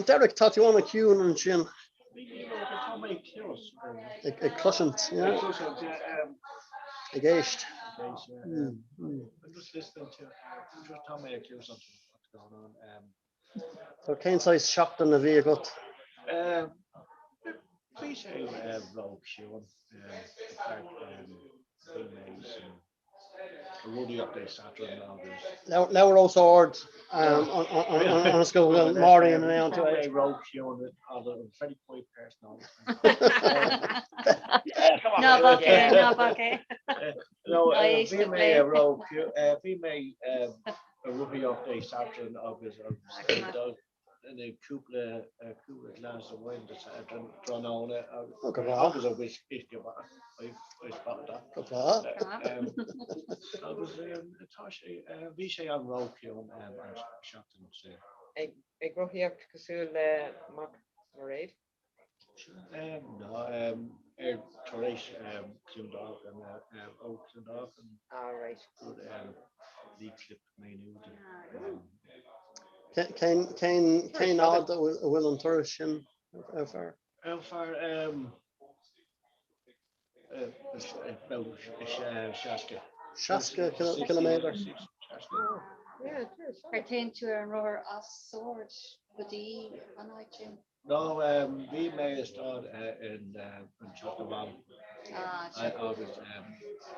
Derek, tá tú an-chiúin ansin. Tá mé cluas. Ag cloisint, yeah. Ag cloisint, yeah. Ag éist. Ag éist, yeah. I'm just listening to, just tá mé ag cloisint what's going on. So cén saghas seachtain a bhí agat? Bhí sé ró-chiúin. In fact, bhí mé san rothaíocht Dé Sathairn agus. Labhair os ard ionas go bhfuil Máirín in ann tú a. Bhí mé ró-chiúin, I'm a very quiet person all the time. Ná bac é, ná bac é. No, bhí mé ró-chiúin, bhí mé ag rothaíocht Dé Sathairn agus cúpla cúpla glass of wine tráthnóna agus a whiskey I spotted that. Go breá. Agus tá sé bhí sé an ró-chiúin an seachtain seo. Ag rothaíocht cosúil le Mac Mairéad? Ná ar tar éis Clondalkin ó Clondalkin Ah right. Rud Lee Clip Maynooth. Cén cén fhad a bhfuil an turas sin a fhear? A fhear 60. 60 ciliméadar. Ar téann tú ar an rothar as Sord go dtí an áit sin? No, bhí mé ag stad in an teach do mham agus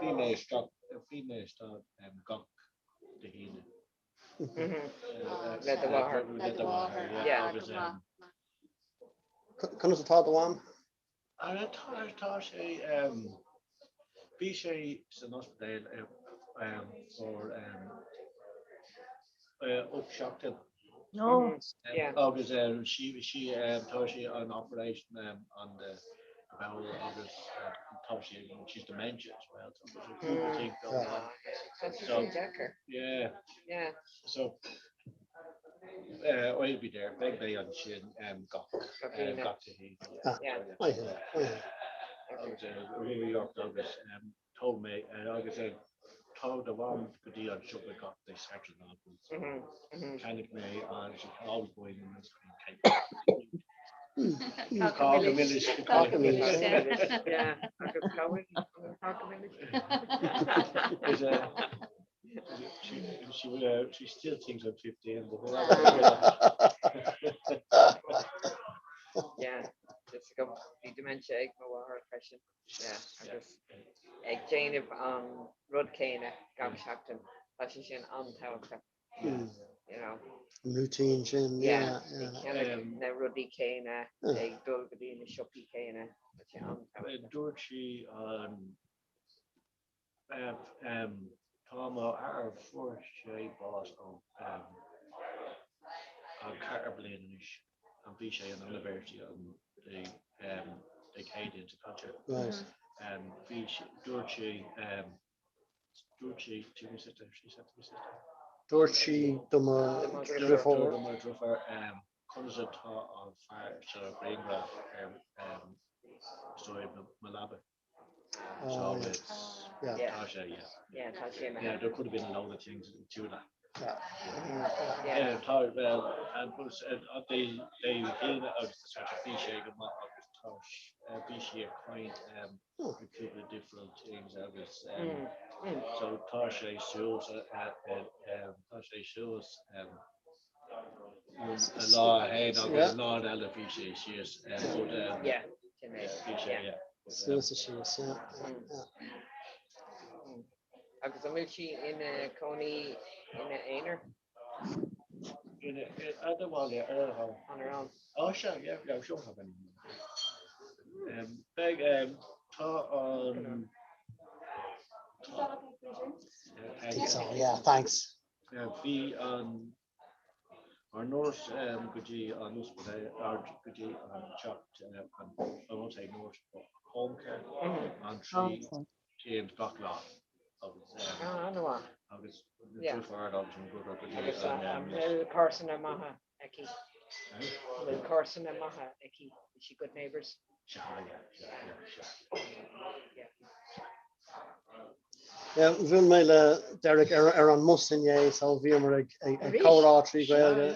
bhí mé isteach, bhí mé ag stad gach Dé hAoine. Le do mháthair. Le do mháthair, yeah. Agus. Conas atá do mham? Tá, tá sé, bhí sé san ospidéal for 8 seachtain. Agus sí, sí, tá sí an operation on the bowel agus tá sí, she's dementia as well, so there's a cúpla thing going on. So, yeah. Yeah. So, I'll be there, beidh mé ansin gach gach Dé hAoine. Agus rothaíocht agus tóg mé agus tá do mham go dtí an siopa gach Dé Sathairn agus cheannaigh mé an she always buying an ice cream cake. Cáca milis. Cáca milis. Yeah, agus cá bhfuil an cáca milis? She, she, uh, she still thinks I'm 15. But yeah, it's go bhí dementia ag mo mháthair freisin. Yeah, agus ag déanamh an rud céanna gach seachtain. Tá sé sin an-tábhachtach. You know. Routine sin, yeah. Yeah, ag ceannach na rudaí céanna, ag dul go dtí na siopaí céanna. Tá sé an-tábhachtach. Dúirt sí an Tá mo athair fuair sé bás ó an ceathair bliain anois an bhí sé an anniversary an Dé Dé Céadaoin seo caite. Bhí dúirt sí dúirt sí to my sister she said to my sister. Dúirt sí do mo dheirfiúr. Do mo dheirfiúr conas atá an fear sa ghrianghraf ar stór mo leaba. So it's yeah. Tá sé, yeah. Yeah, tá sé Yeah, there could have been a load of things to that. Yeah. Yeah, tá well and but Dé Dé hAoine agus tá bhí sé go maith agus tá bhí sí ag caint a cúpla different things agus so tá sé suas tá sé suas lá amháin agus lá eile bhí sé síos but Yeah, bhí sé yeah. Suas is síos, yeah. yeah. Agus an bhfuil sí ina cónaí ina aonar? Ina bhaile ar an hall. On her own. Oh, sure, yeah, yeah, we don't have any. Um, beidh um, tá an Think so, yeah, thanks. Bhí an ár nurse go dtí an ospidéal go dtí an teach I won't say nurse but home care an trí times gach lá. Agus an-mhaith. Agus deirfiúr agus an brother go dtí Agus an bhfuil comharsana maithe aici? An bhfuil comharsana maithe aici? Is she good neighbours? Sea, yeah, yeah, sea. Yeah. Yeah, bhuail mé le Derek ar ar an mbus inné so bhíomar ag ag comhrá trí Ghaeilge.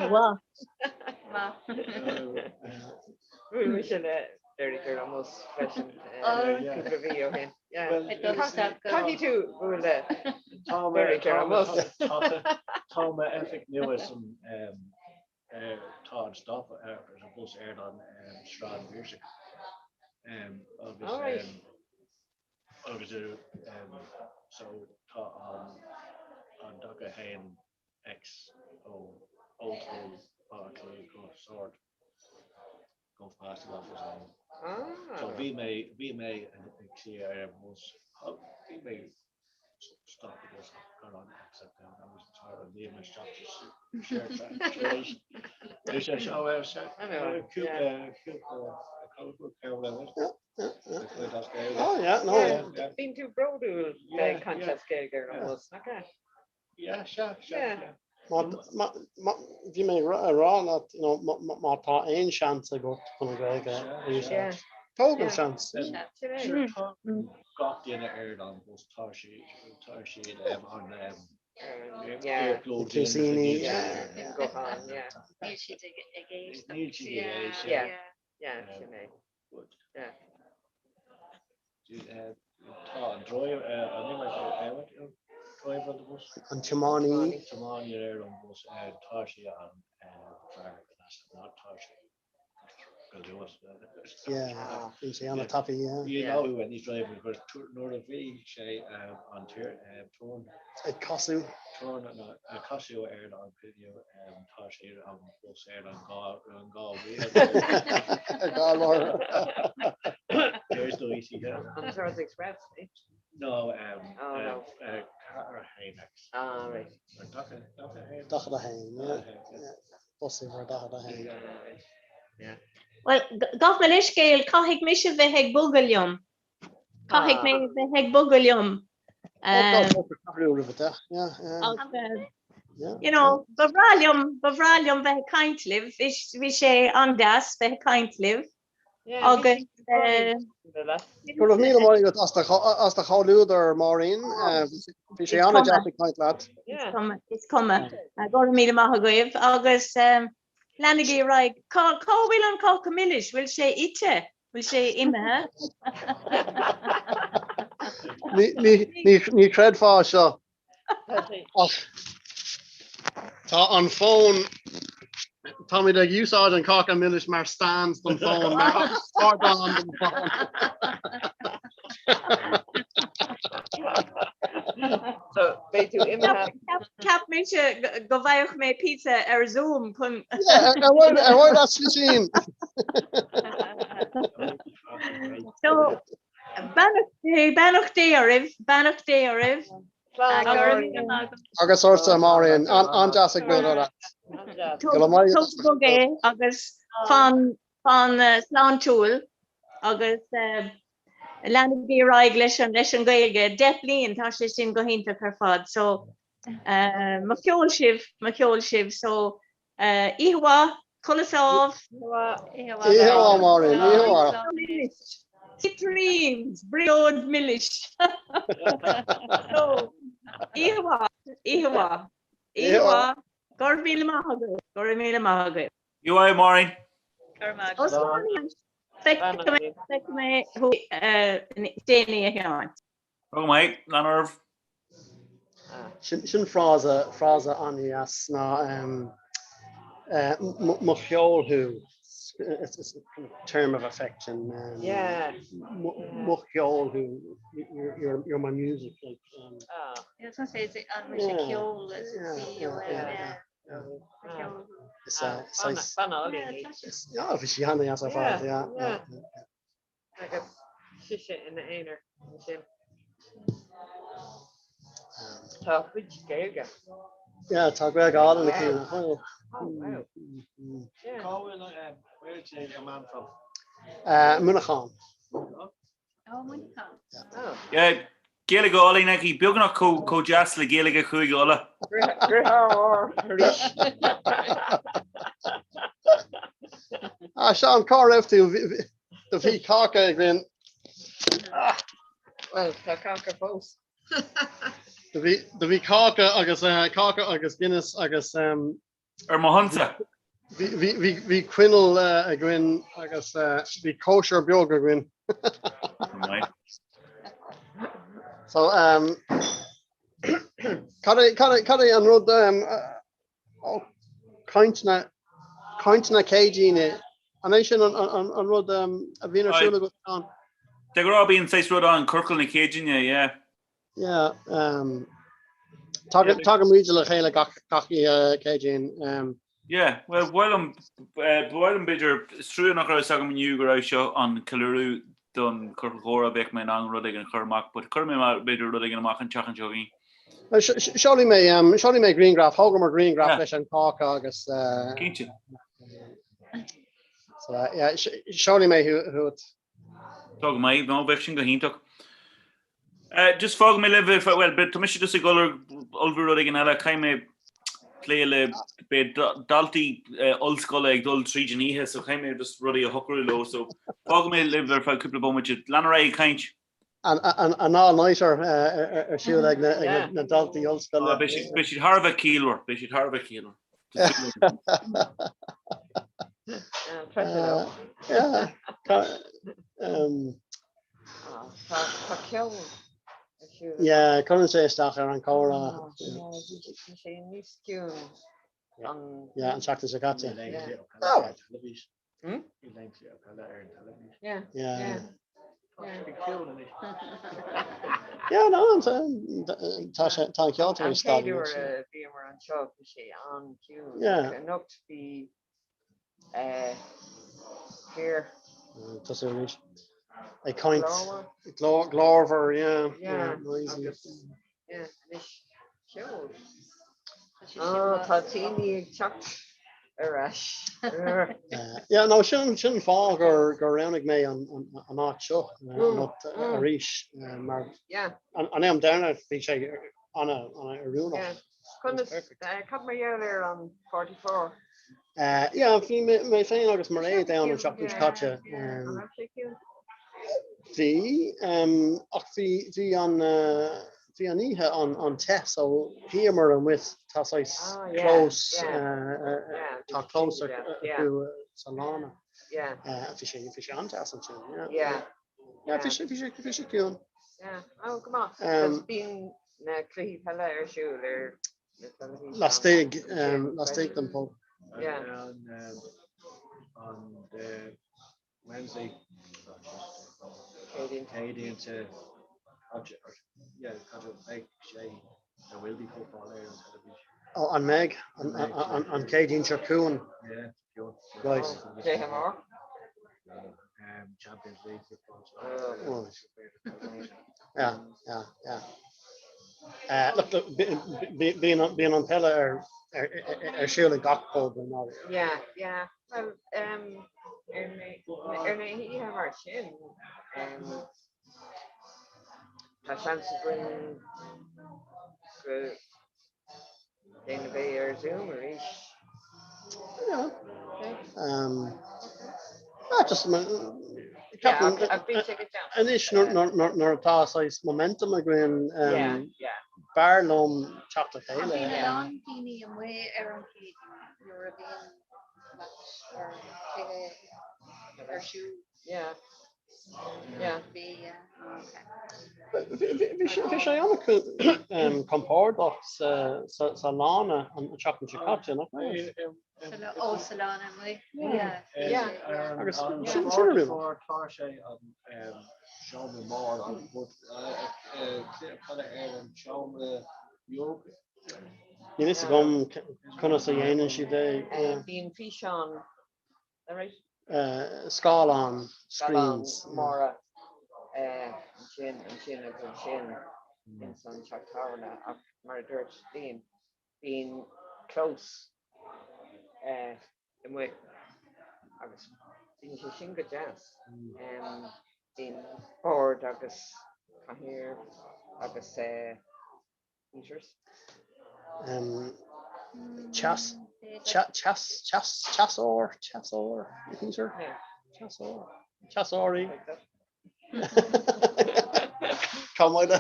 Maith. Bhuail mise le Derek ar an mbus freisin cúpla mhí ó shin. Caithfidh tú bualadh le Derek ar an mbus. Tá m'oifig nua san tá an stop ar an bus ar an Sráid an Phiarsaigh agus agus so tá an an 41 X ó Ollscoil Átha Cliath go Sord go past the office ann. So bhí mé bhí mé ag suí ar an mbus bhí mé stop agus got on X at down agus tar an líon isteach Bhí sé seo ar se cúpla cúpla cúpla Oh yeah, no. Bíonn tú bródúil bheith ag caint as Gaeilge ar an mbus, nach ea? Yeah, sea, sea, Yeah. Má, má, má, bhí mé ag rá- ag rá leat, you know, má, má, má tá aon seans agat chun an Ghaeilge a úsáid, Yeah. tóg an Yeah. seans. Sin é. Sure, tá gach duine ar an bus, tá siad, tá siad um, an um, Yeah. earplugs in, Cluaisíní, níl yeah, siad- yeah. Guthán, yeah. Níl siad ag ag éisteacht. Níl siad ag éisteacht. Yeah. Yeah, sin é. Yeah. Tá an driver, an driver on the bus. An tiománaí. Tiománaí ar an bus, tá sé an fear ná tá sé go luath. Yeah, bhí sé an-tapaidh, yeah. You know when he's driving because nuair a bhí sé an turn. Ag casadh. Turn ag casadh ar an Tá sé an bus ar an gá an gá Gá lár. There's no easy An Swords Express, eh? No, um, Oh, no. uh, Car Hanex. Ah, right. 41, yeah. yeah. Bus uimhir 41. Yeah. Well, gabh mo leithscéal, caithfidh mise bheith ag bogadh liom. Caithfidh mé bheith ag bogadh liom. You know, ba bhreá liom, ba bhreá liom bheith ag caint libh, bhí sé an-deas bheith ag caint libh. Agus Go raibh míle maith agat as do chomhluadar, Máirín. Bhí sé an-deas ag caint leat. Is cuma. Go raibh míle maith agaibh agus leanaigí ar aghaidh. Cá bhfuil an cáca milis? Bhfuil sé ite? Bhfuil sé imithe? Ní chreidfeá seo ach tá an fón, táimid ag úsáid an cáca milis mar stand don fón, mar ardán don fón. So beidh tú imithe. Cheap mise go bhfaigheadh mé píosa ar Zoom chun. Yeah, ar mhaith leat slisín? So beannacht Dé, beannacht Dé oraibh, beannacht Dé oraibh. Agus ortsa, Máirín, an-deas ag bualadh leat. Go raibh maith agat. Tóg bog é agus fan fan sláintiúil agus Leanaigí ar aghaidh leis an leis an Ghaeilge. 10 bliain, tá sé sin go hiontach ar fad. So mo cheol sibh, mo cheol sibh. So oíche mhaith, codladh sámh. Oíche mhaith, Máirín, oíche mhaith. Sweet dreams, brioglóid milis. So oíche mhaith, oíche mhaith, oíche mhaith. Go raibh míle maith agaibh, go raibh míle maith agaibh. Oíche mhaith, Máirín. Go raibh maith. Feicfidh mé thú déanaí a Sheáin. Go maith, lean oraibh. Sin frása, frása an-dheas ná mo cheol thú. It's a kind of term of affection. Yeah. Mo cheol thú. You're, you're my music. Like, um, oh. Yeah, I was gonna say, is it an mise ceol? Is it C-O-L? Bhí sí an-deas ar fad, yeah, yeah. Agus sise ina aonar ansin. Tá a cuid Gaeilge. Yeah, tá Gaeilge álainn aici. Oh, wow. Cá bhfuil where's your man from? Muineachán. Oh, Muineachán. Yeah. Gaeilge álainn aici, beagnach chomh deas le Gaeilge Chúige Uladh. Arís. Ah, Seán, cá raibh tú? Do bhí cáca againn. Well, tá cáca fós. Do bhí cáca agus cáca agus Guinness agus Ar mo shonsa. Bhí coinneal againn agus bhí cóisir beag againn. So um, cad é an rud um, caint na caint na Céadaoine an é sin an rud um, a bhíonn ar siúl agat Seán? De ghnáth bíonn saghas rud ann ciorcal na Céadaoine, yeah. Yeah, um, tagaimid le chéile gach gach Céadaoin. Um, Yeah, well, ba mhaith liom, ba mhaith liom b'fhéidir, is trua nach raibh fhios agam inniu go raibh seo an ceiliúradh don Chiorcal Chomhrá, bheadh mé in ann rud éigin a chur amach, but cuirfidh mé b'fhéidir rud éigin amach an tseachtain seo chugainn. Seolfaidh mé, um, seolfaidh mé grianghraf, thógamar grianghraf leis an cáca agus. Uh, Cinnte. So, uh, yeah, seolfaidh mé chugat. Tá go maith, no, bheadh sin go hiontach. Uh, just fágfaidh mé libh, well, tá mise just ag dul ag ullmhú rud éigin eile, caithfidh mé plé le beidh daltaí uh, ollscoile ag dul tríd an oíche, so caithfidh mé just rudaí a shocrú leo, so fágfaidh mé libh ar feadh cúpla bomaite. Lean ar aghaidh ag caint. An all-nighter uh, ar siúl ag na daltaí ollscoile. Ah, beidh siad thar a bheith ciallmhar, beidh siad thar a bheith ciallmhar. Tá ceol ar siúl. Yeah, cuireann sé isteach ar an chomhrá. Bhí sé níos ciúin an. Yeah, an tseachtain seo caite. Hmm? Yeah. Yeah. Yeah, no, tá sé tá an ceol tar éis An chéad uair a bhíomar anseo bhí sé an-chiúin. Yeah. Anocht bhí fir. Tosú arís. Ag caint glórmhar, yeah. Yeah, noisy. Yeah, anois ceol. Oh, tá daoine ag teacht ar ais. Yeah, no, sin sin fáth gur gur roghnaigh mé an an áit seo anocht arís mar an am deireanach bhí sé an-an-oiriúnach. Conas, cad mar gheall ar an 44? Yeah, bhí mé féin agus Mairéad ann an tseachtain seo caite. An raibh sé ciúin? Bhí, ach bhí, bhí an, bhí an oíche an, an-te so shuíomar amuigh, tá saghas clós, tá clós acu sa lána. Bhí sé, bhí sé an-deas ansin, yeah. Yeah, bhí sé, bhí sé, bhí sé ciúin. Yeah, oh, go maith. Cos bíonn na cluichí peile ar siúl ar na teilifíseáin. Laistigh, laistigh den pub. Yeah. On the Wednesday, Céadaoin. Céadaoin to yeah, beidh sé, there will be football ar an teilifís. Oh, an mbeidh? An Céadaoin seo chugainn? Yeah. Right. Cluiche mór. Champions League football. Yeah, yeah, yeah. Uh, look, look, bíonn bíonn an peile ar ar ar siúl ag gach pub in áirithe. Yeah, yeah. Well, um, ar na ar na hoíche mar sin, um, tá seans againn go Déanamh é ar Zoom arís. Yeah. Um, ah, just anois nuair atá saghas momentum againn um, b'fhearr liom teacht le chéile. Bíonn a lán daoine amuigh ar an Chéadaoin nuair a bhíonn match or cluiche ar siúl. Yeah. Yeah. Bhí, yeah. Bhí sé an-compordach sa lána an tseachtain seo caite, nach raibh? Ó, sa lána amuigh. Yeah. Yeah. Agus sin sin a Tá sé an seomra mór an cluiche peile ar an seomra beag. Níl fhios agam conas a dhéanann siad é. Bíonn físeán Scáileán, Scáileáin screens. móra ansin, ansin agus ansin ins an teach tábhairne ach mar a dúirt Liam, bíonn clós amuigh agus bíonn sé sin go deas. Bíonn bord agus cathaoir. Agus heaters. Teas, teas, teas, teasóir, teasóir, heater, teasóir, teasóirí. Cá maith le,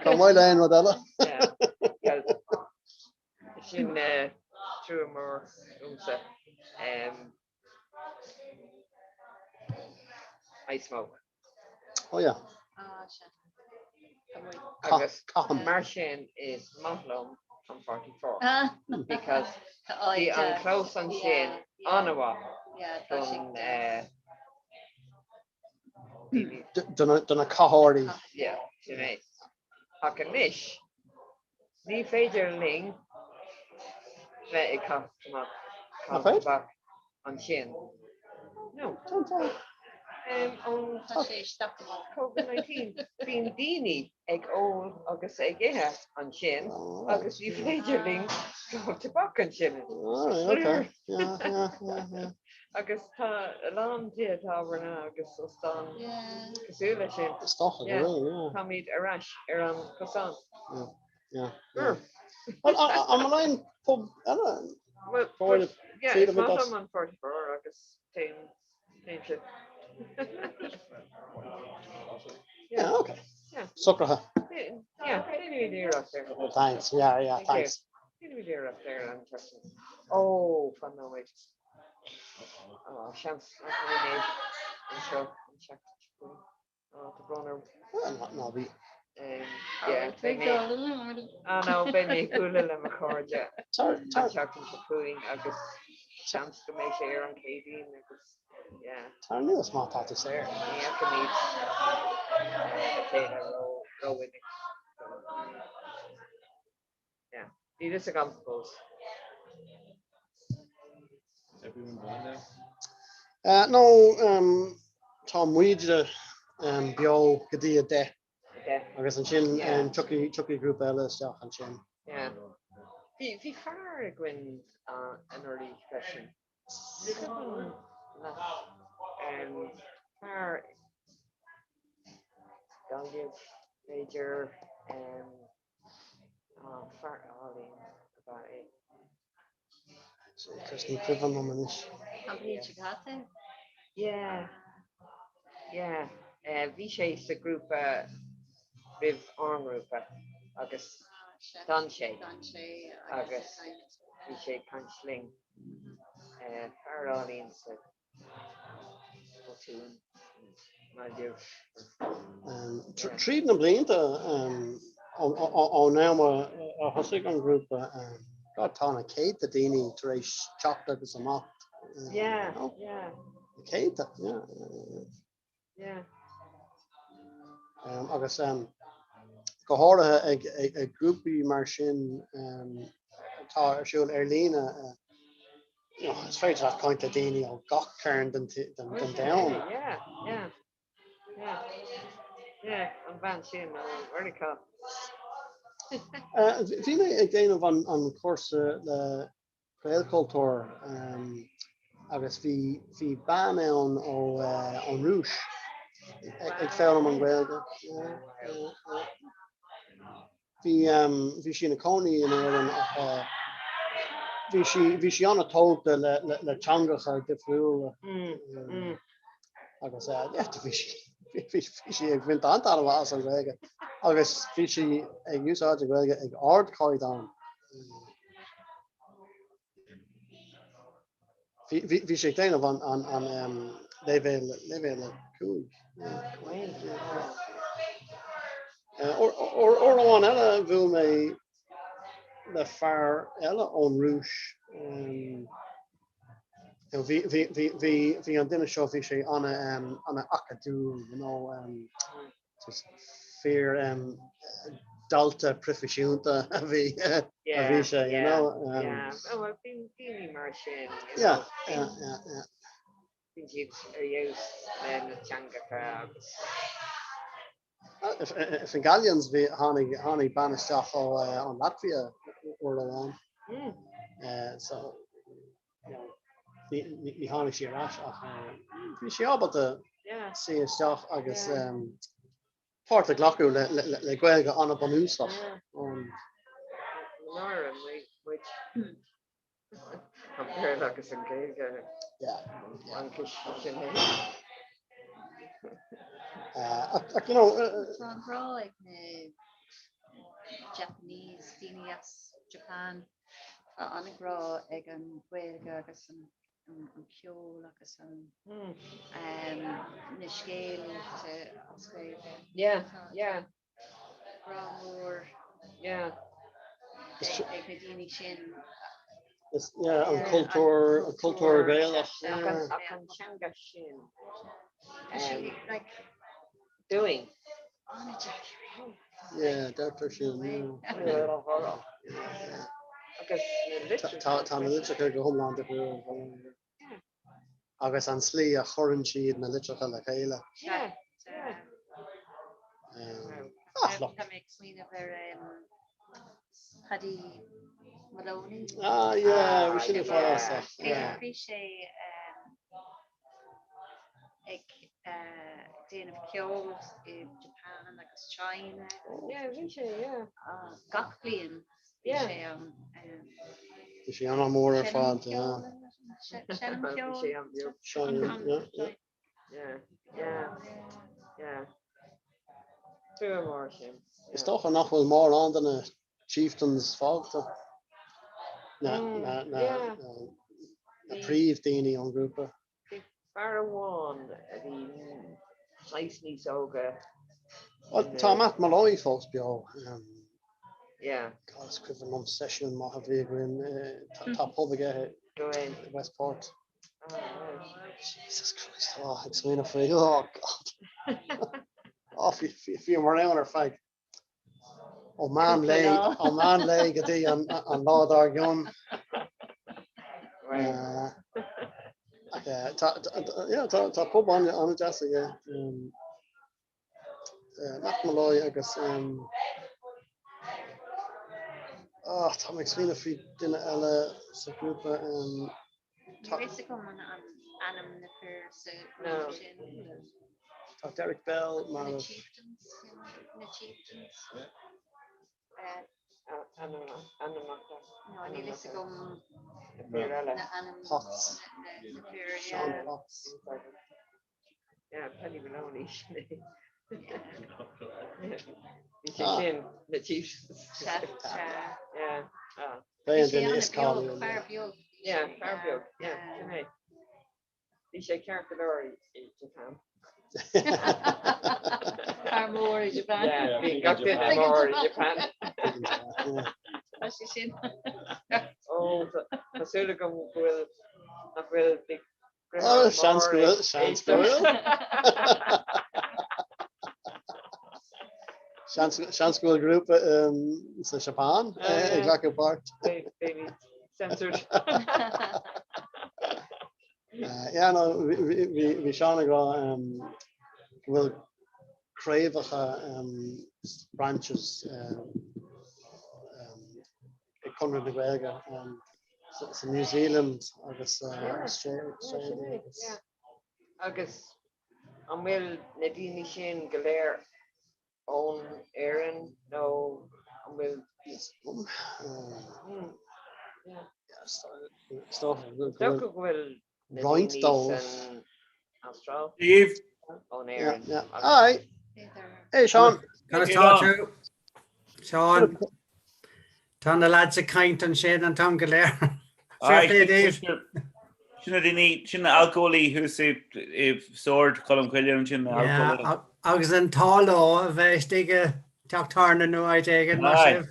cá maith le aon rud eile. Sin trua mór domsa. I smoke. Oh yeah. Agus mar sin is maith liom an 44 because bhí an clós ansin an-mhaith don Do na caitheoirí. Yeah, sin é. Ach anois ní féidir linn bheith ag caitheamh amach caitheamh tobac ansin. No. Cén fáth? Ón Covid-19 bíonn daoine ag ól agus ag ithe ansin agus ní féidir linn caitheamh tobac ansin. Agus tá a lán tithe tábhairne agus óstán cosúil leis sin. Is dócha go bhfuil, yeah. Táimid ar ais ar an chosán. Yeah, yeah, yeah. Well, an bhfuil aon pub eile? Well, yeah, is maith liom an 44 agus téim, téimse. Yeah, okay. Yeah. Socraithe. Yeah, déanfaimid iarracht air. Thanks, yeah, yeah, thanks. Déanfaimid iarracht ar an tseachtain. Ó, fan nóiméad. Ó, seans nach mbeidh mé anseo an tseachtain seo chugainn. Ó, tá brón orm. Ná bí. Yeah, beidh mé, ah no, beidh mé ag bualadh le mo chairde an tseachtain seo chugainn agus seans go mbeidh sé ar an Chéadaoin agus yeah. Tar anuas má tá tú saor. Ní fheicimid a chéile rómhinic. Yeah. Níl fhios agam fós. Is everyone gone now? Uh, no, um, tá muide um, beo go dtí a 10 agus ansin um, tiocfaidh tiocfaidh grúpa eile isteach ansin. Yeah. Bhí bhí fear againn uh, anuraidh freisin. Ní cuimhin leat um, fear Gaillimh b'fhéidir um, Fear álainn ab ea é. Just ní cuimhin liom anois. An bhliain seo caite? Yeah. Yeah. Bhí sé sa ghrúpa roimh ár ngrúpa agus d'fhan sé agus bhí sé ag caint linn. Fear álainn sa Tríd na blianta ón am a thosaigh an grúpa, God, tá na céadta daoine tar éis teacht agus imeacht. Yeah, yeah. Na céadta, yeah. Yeah. Agus go háirithe ag grúpaí mar sin atá ar siúl ar líne, is féidir leat caint le daoine ó gach cearn den domhan. Yeah, yeah, yeah. Yeah, an bhean sin ó Mheiriceá. Bhí mé ag déanamh an cúrsa le Gaelchultúr agus bhí bhí bean ann ó ón Rúis ag foghlaim an Ghaeilge. Bhí bhí sí ina cónaí in Éirinn ach bhí sí bhí sí an-tógtha le le teangacha difriúla agus yeah, bhí sí bhí sí ag baint an-tairbhe as an Ghaeilge agus bhí sí ag úsáid an Ghaeilge ag ardchaighdeán. Bhí sé ag déanamh an leibhéal leibhéal 5. Uair amháin eile bhuail mé le fear eile ón Rúis. Bhí an duine seo bhí sé an-acadúil, you know. Fear dalta proifisiúnta a bhí a bhí sé, you know. Yeah, well bíonn daoine mar sin, you know. Yeah, yeah, yeah. Bíonn siad ar fheabhas le na teangacha agus. Fingallians bhí tháinig tháinig bean isteach ó ón Latvia uair amháin. So ní tháinig sí ar ais ach bhí sí ábalta suí isteach agus. Páirt a ghlacadh le Gaeilge an-bhunúsach. Náire muid an Béarla agus an Ghaeilge Fhraincis sin é. Ach you know. Tá an-ghrá ag na Japanese, daoine as Japan, tá an-ghrá ag an Ghaeilge agus an an ceol agus an na scéalta as Gaeilge. Yeah, yeah. Grá mór yeah. ag na daoine sin. Yeah, an cultúr, an cultúr Gaelach. Ach an teanga sin. Like, doing. Yeah, deirtear sin. Agus na litreacha. Tá na litreacha go hiomlán difriúil. Agus an slí a chuireann siad na litreacha le chéile. Yeah, yeah. Tá mé ag smaoineamh ar Paddy Moloney. Ah, yeah, bhí sin uafásach. Bhí sé ag déanamh ceoil i Japan agus China. Yeah, bhí sé, yeah. Gach bliain bhí sé ann. Bhí sé an-mhór ar fad, yeah. Seinm ceol. Bhí sé an-bheag. Seinm, yeah, yeah. Yeah, yeah, yeah. Trua mór sin. Is dócha nach bhfuil mórán de na Chieftains fágtha. Na, na, na, na príomh-daoine ón grúpa. Bhí fear amháin a bhí saghas níos óga. Bhuel, tá Matt Molloy fós beo. Yeah. God, is cuimhin liom seisiún maith a bhí againn. Tá pub aige i Westport. Jesus Christ, oh, ag smaoineamh faoi, oh God. Oh, bhíomar ann ar feadh ó meán lae, ó meán lae go dtí an lá dár gcionn. Tá pub an-deas aige. Matt Molloy agus ah, tá mé ag smaoineamh faoi duine eile sa ghrúpa. Níl a fhios agam an ainm na fir sa ghrúpa sin. Tá Derek Bell mar. Na Chieftains, na Chieftains. No, níl a fhios agam na ainm Potts. na fir. Sean Potts. Yeah, Paddy Moloney sin é. Bhí sé sin na Chiefs. Yeah. Ah. Bhí sé an duine is cáiliúla. Fear beag. Yeah, fear beag. Yeah, sin é. Bhí sé ceart go leor i Japan. Fear mór i Japan. Yeah, bhí gach duine mór i Japan. Tá sé sin. Ó, tá súil agam go bhfuil nach bhfuil big Oh, seans go bhfuil, seans go bhfuil. Seans seans go bhfuil grúpa um, sa Seapáin eh, ag glacadh páirt. Baby censored. Uh, yeah, no, bhí Seán ag rá um, go bhfuil craobhacha um, branches um, um, ag Conradh na Gaeilge um, sa New Zealand agus Australia agus. Agus an bhfuil na daoine sin go léir ón Éirinn nó an bhfuil? Is dócha go bhfuil na roinnt daoine dóibh. san Astráil ón Éirinn. Hi! Hey Seán! Conas tá tú? Seán, tá na lads ag caint ansin an t-am go léir. Fair play daoibh. Sin na daoine, sin na alcólaí thuas i Sord Cholm Cille ansin na alcólaí. Agus an t-ádh leo a bheith istigh i dteach tábhairne nó áit éigin, maith sibh.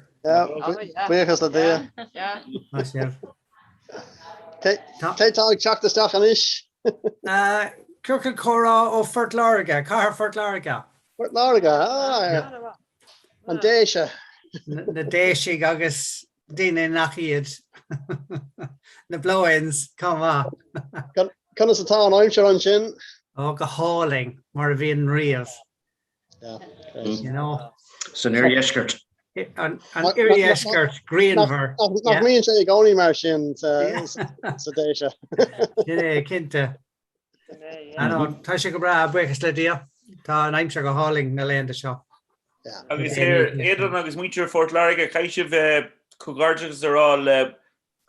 Buíochas le Dia. Maith sibh. Cé tá ag teacht isteach anois? Ciorcal Comhrá ó Phort Láirge, Cathair Phort Láirge. Port Láirge, ah, an Déise. Na Déisigh agus daoine nach iad. Na blow-ins, chomh maith. Conas atá an aimsir ansin? Ó, go hálainn, mar a bhíonn riamh. You know. San oirdheisceart. An oirdheisceart grianmhar. Nach mbíonn sé i gcónaí mar sin sa Déise. Sin é, cinnte. Tá sé go breá, buíochas le Dia. Tá an aimsir go hálainn na laethanta seo. Agus Aodán agus muintir Phort Láirge, caithfidh sibh comhghairdeachas a rá le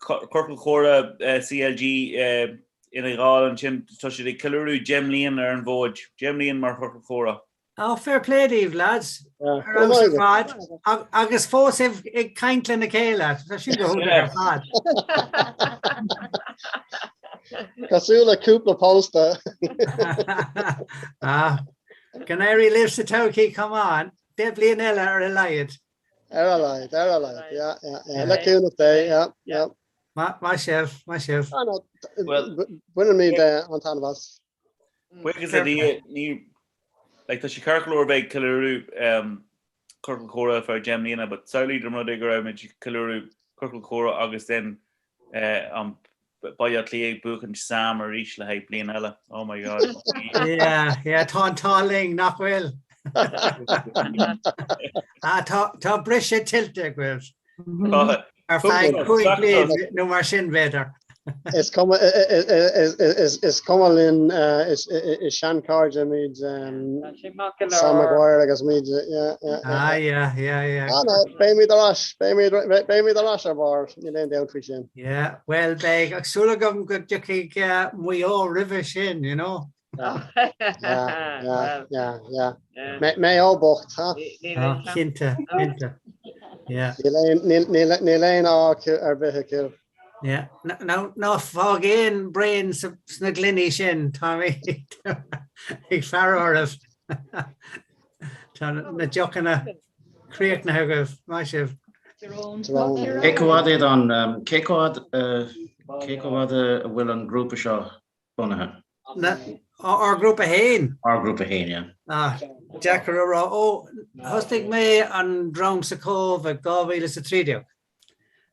Ciorcal Comhrá CLG Fhine Gall ansin, tá siad ag ceiliúradh 10 mbliana ar an bhfód, 10 mbliana mar Chiorcal Comhrá. Ó, fair play daoibh, lads. Ar fheabhas ar fad. Agus fós sibh ag caint lena chéile. Tá sin go hiontach ar fad. Cosúil le cúpla pósta. Ah, go n-éirí libh sa todhchaí, come on. 10 bliain eile ar a laghad. Ar a laghad, ar a laghad, yeah, yeah, yeah. Le cúnamh Dé, yeah, yeah. Maith sibh, maith sibh. Ah, no, bainimid an-taitneamh as. Buíochas le Dia, ní, like, tá sé ceart go leor bheith ag ceiliúradh Ciorcal Comhrá ar feadh 10 mbliana, but samhlaigh dá mba rud é go raibh muid ag ceiliúradh Ciorcal Comhrá agus then an Baile Átha Cliath ag buachaint Sam arís le haghaidh bliain eile. Oh my God. Yeah, yeah, tá an t-ádh linn, nach bhfuil? Ah, tá, tá briseadh tuillte agaibh. Ar feadh 5 bliain nó mar sin, b'fhéidir. Is cuma is cuma linn is seanchairde muid Sam Maguire agus muid. Ah yeah, yeah, yeah. Ah no, beimid ar ais, beimid beimid ar ais ar barr, níl aon dabht faoi sin. Yeah, well beidh ach súil agam go dtiocfaidh Maigh Eo roimhe sin, you know. Yeah, yeah, yeah, yeah. Maigh Eo bocht, ha? Ah, cinnte, cinnte. Yeah. Níl aon ádh ar bith acu. Yeah. Ná ná fág aon braon sna gloiní sin, tá mé ag faire oraibh. Tá na deochanna críochnaithe agaibh, maith sibh. Cé chomh fada iad an, cé chomh fada, cé chomh fada a bhfuil an grúpa seo bunaithe? Ár ngrúpa féin? Ár ngrúpa féin, yeah. Ah, deacair a rá. Ó, thosnaigh mé an Dream sa Chóbh i 2013.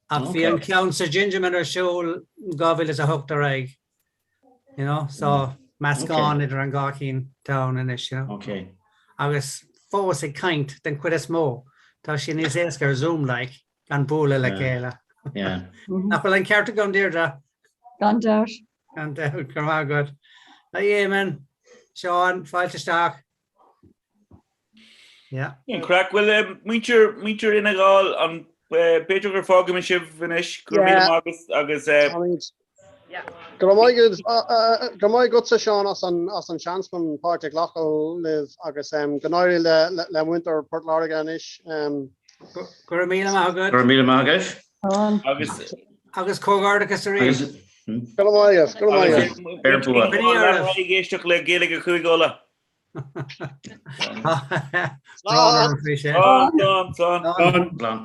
Ach bhí an ceann sa Gingerman ar siúl 2008 ar aghaidh. You know, so meascán idir an dhá chinn atá ann anois, you know. Okay. Agus fós ag caint den chuid is mó. Tá sé níos éasca ar Zoom, like, gan bualadh le chéile. Yeah. Nach bhfuil an ceart agam, Deirdre? Gan dabht. Gan dabht, go raibh maith agat. Hi Eamon, Seán, fáilte isteach. Yeah. An craic, bhuel muintir, muintir Fhine Gall, an b'fhéidir gur fágfaidh sibh anois, go raibh míle maith agat agus. Go raibh maith agat, go raibh maith agatsa Seán as an as an seans chun páirt a ghlacadh libh agus go n-éirí le le muintir Port Láirge anois. Go raibh míle maith agat. Go raibh míle maith agaibh. Agus Agus comhghairdeachas arís. Go raibh maith agat, go raibh maith agat. Ar bua. Ag éisteacht le Gaeilge Chúige Uladh. Slán. Slán, slán. Slán.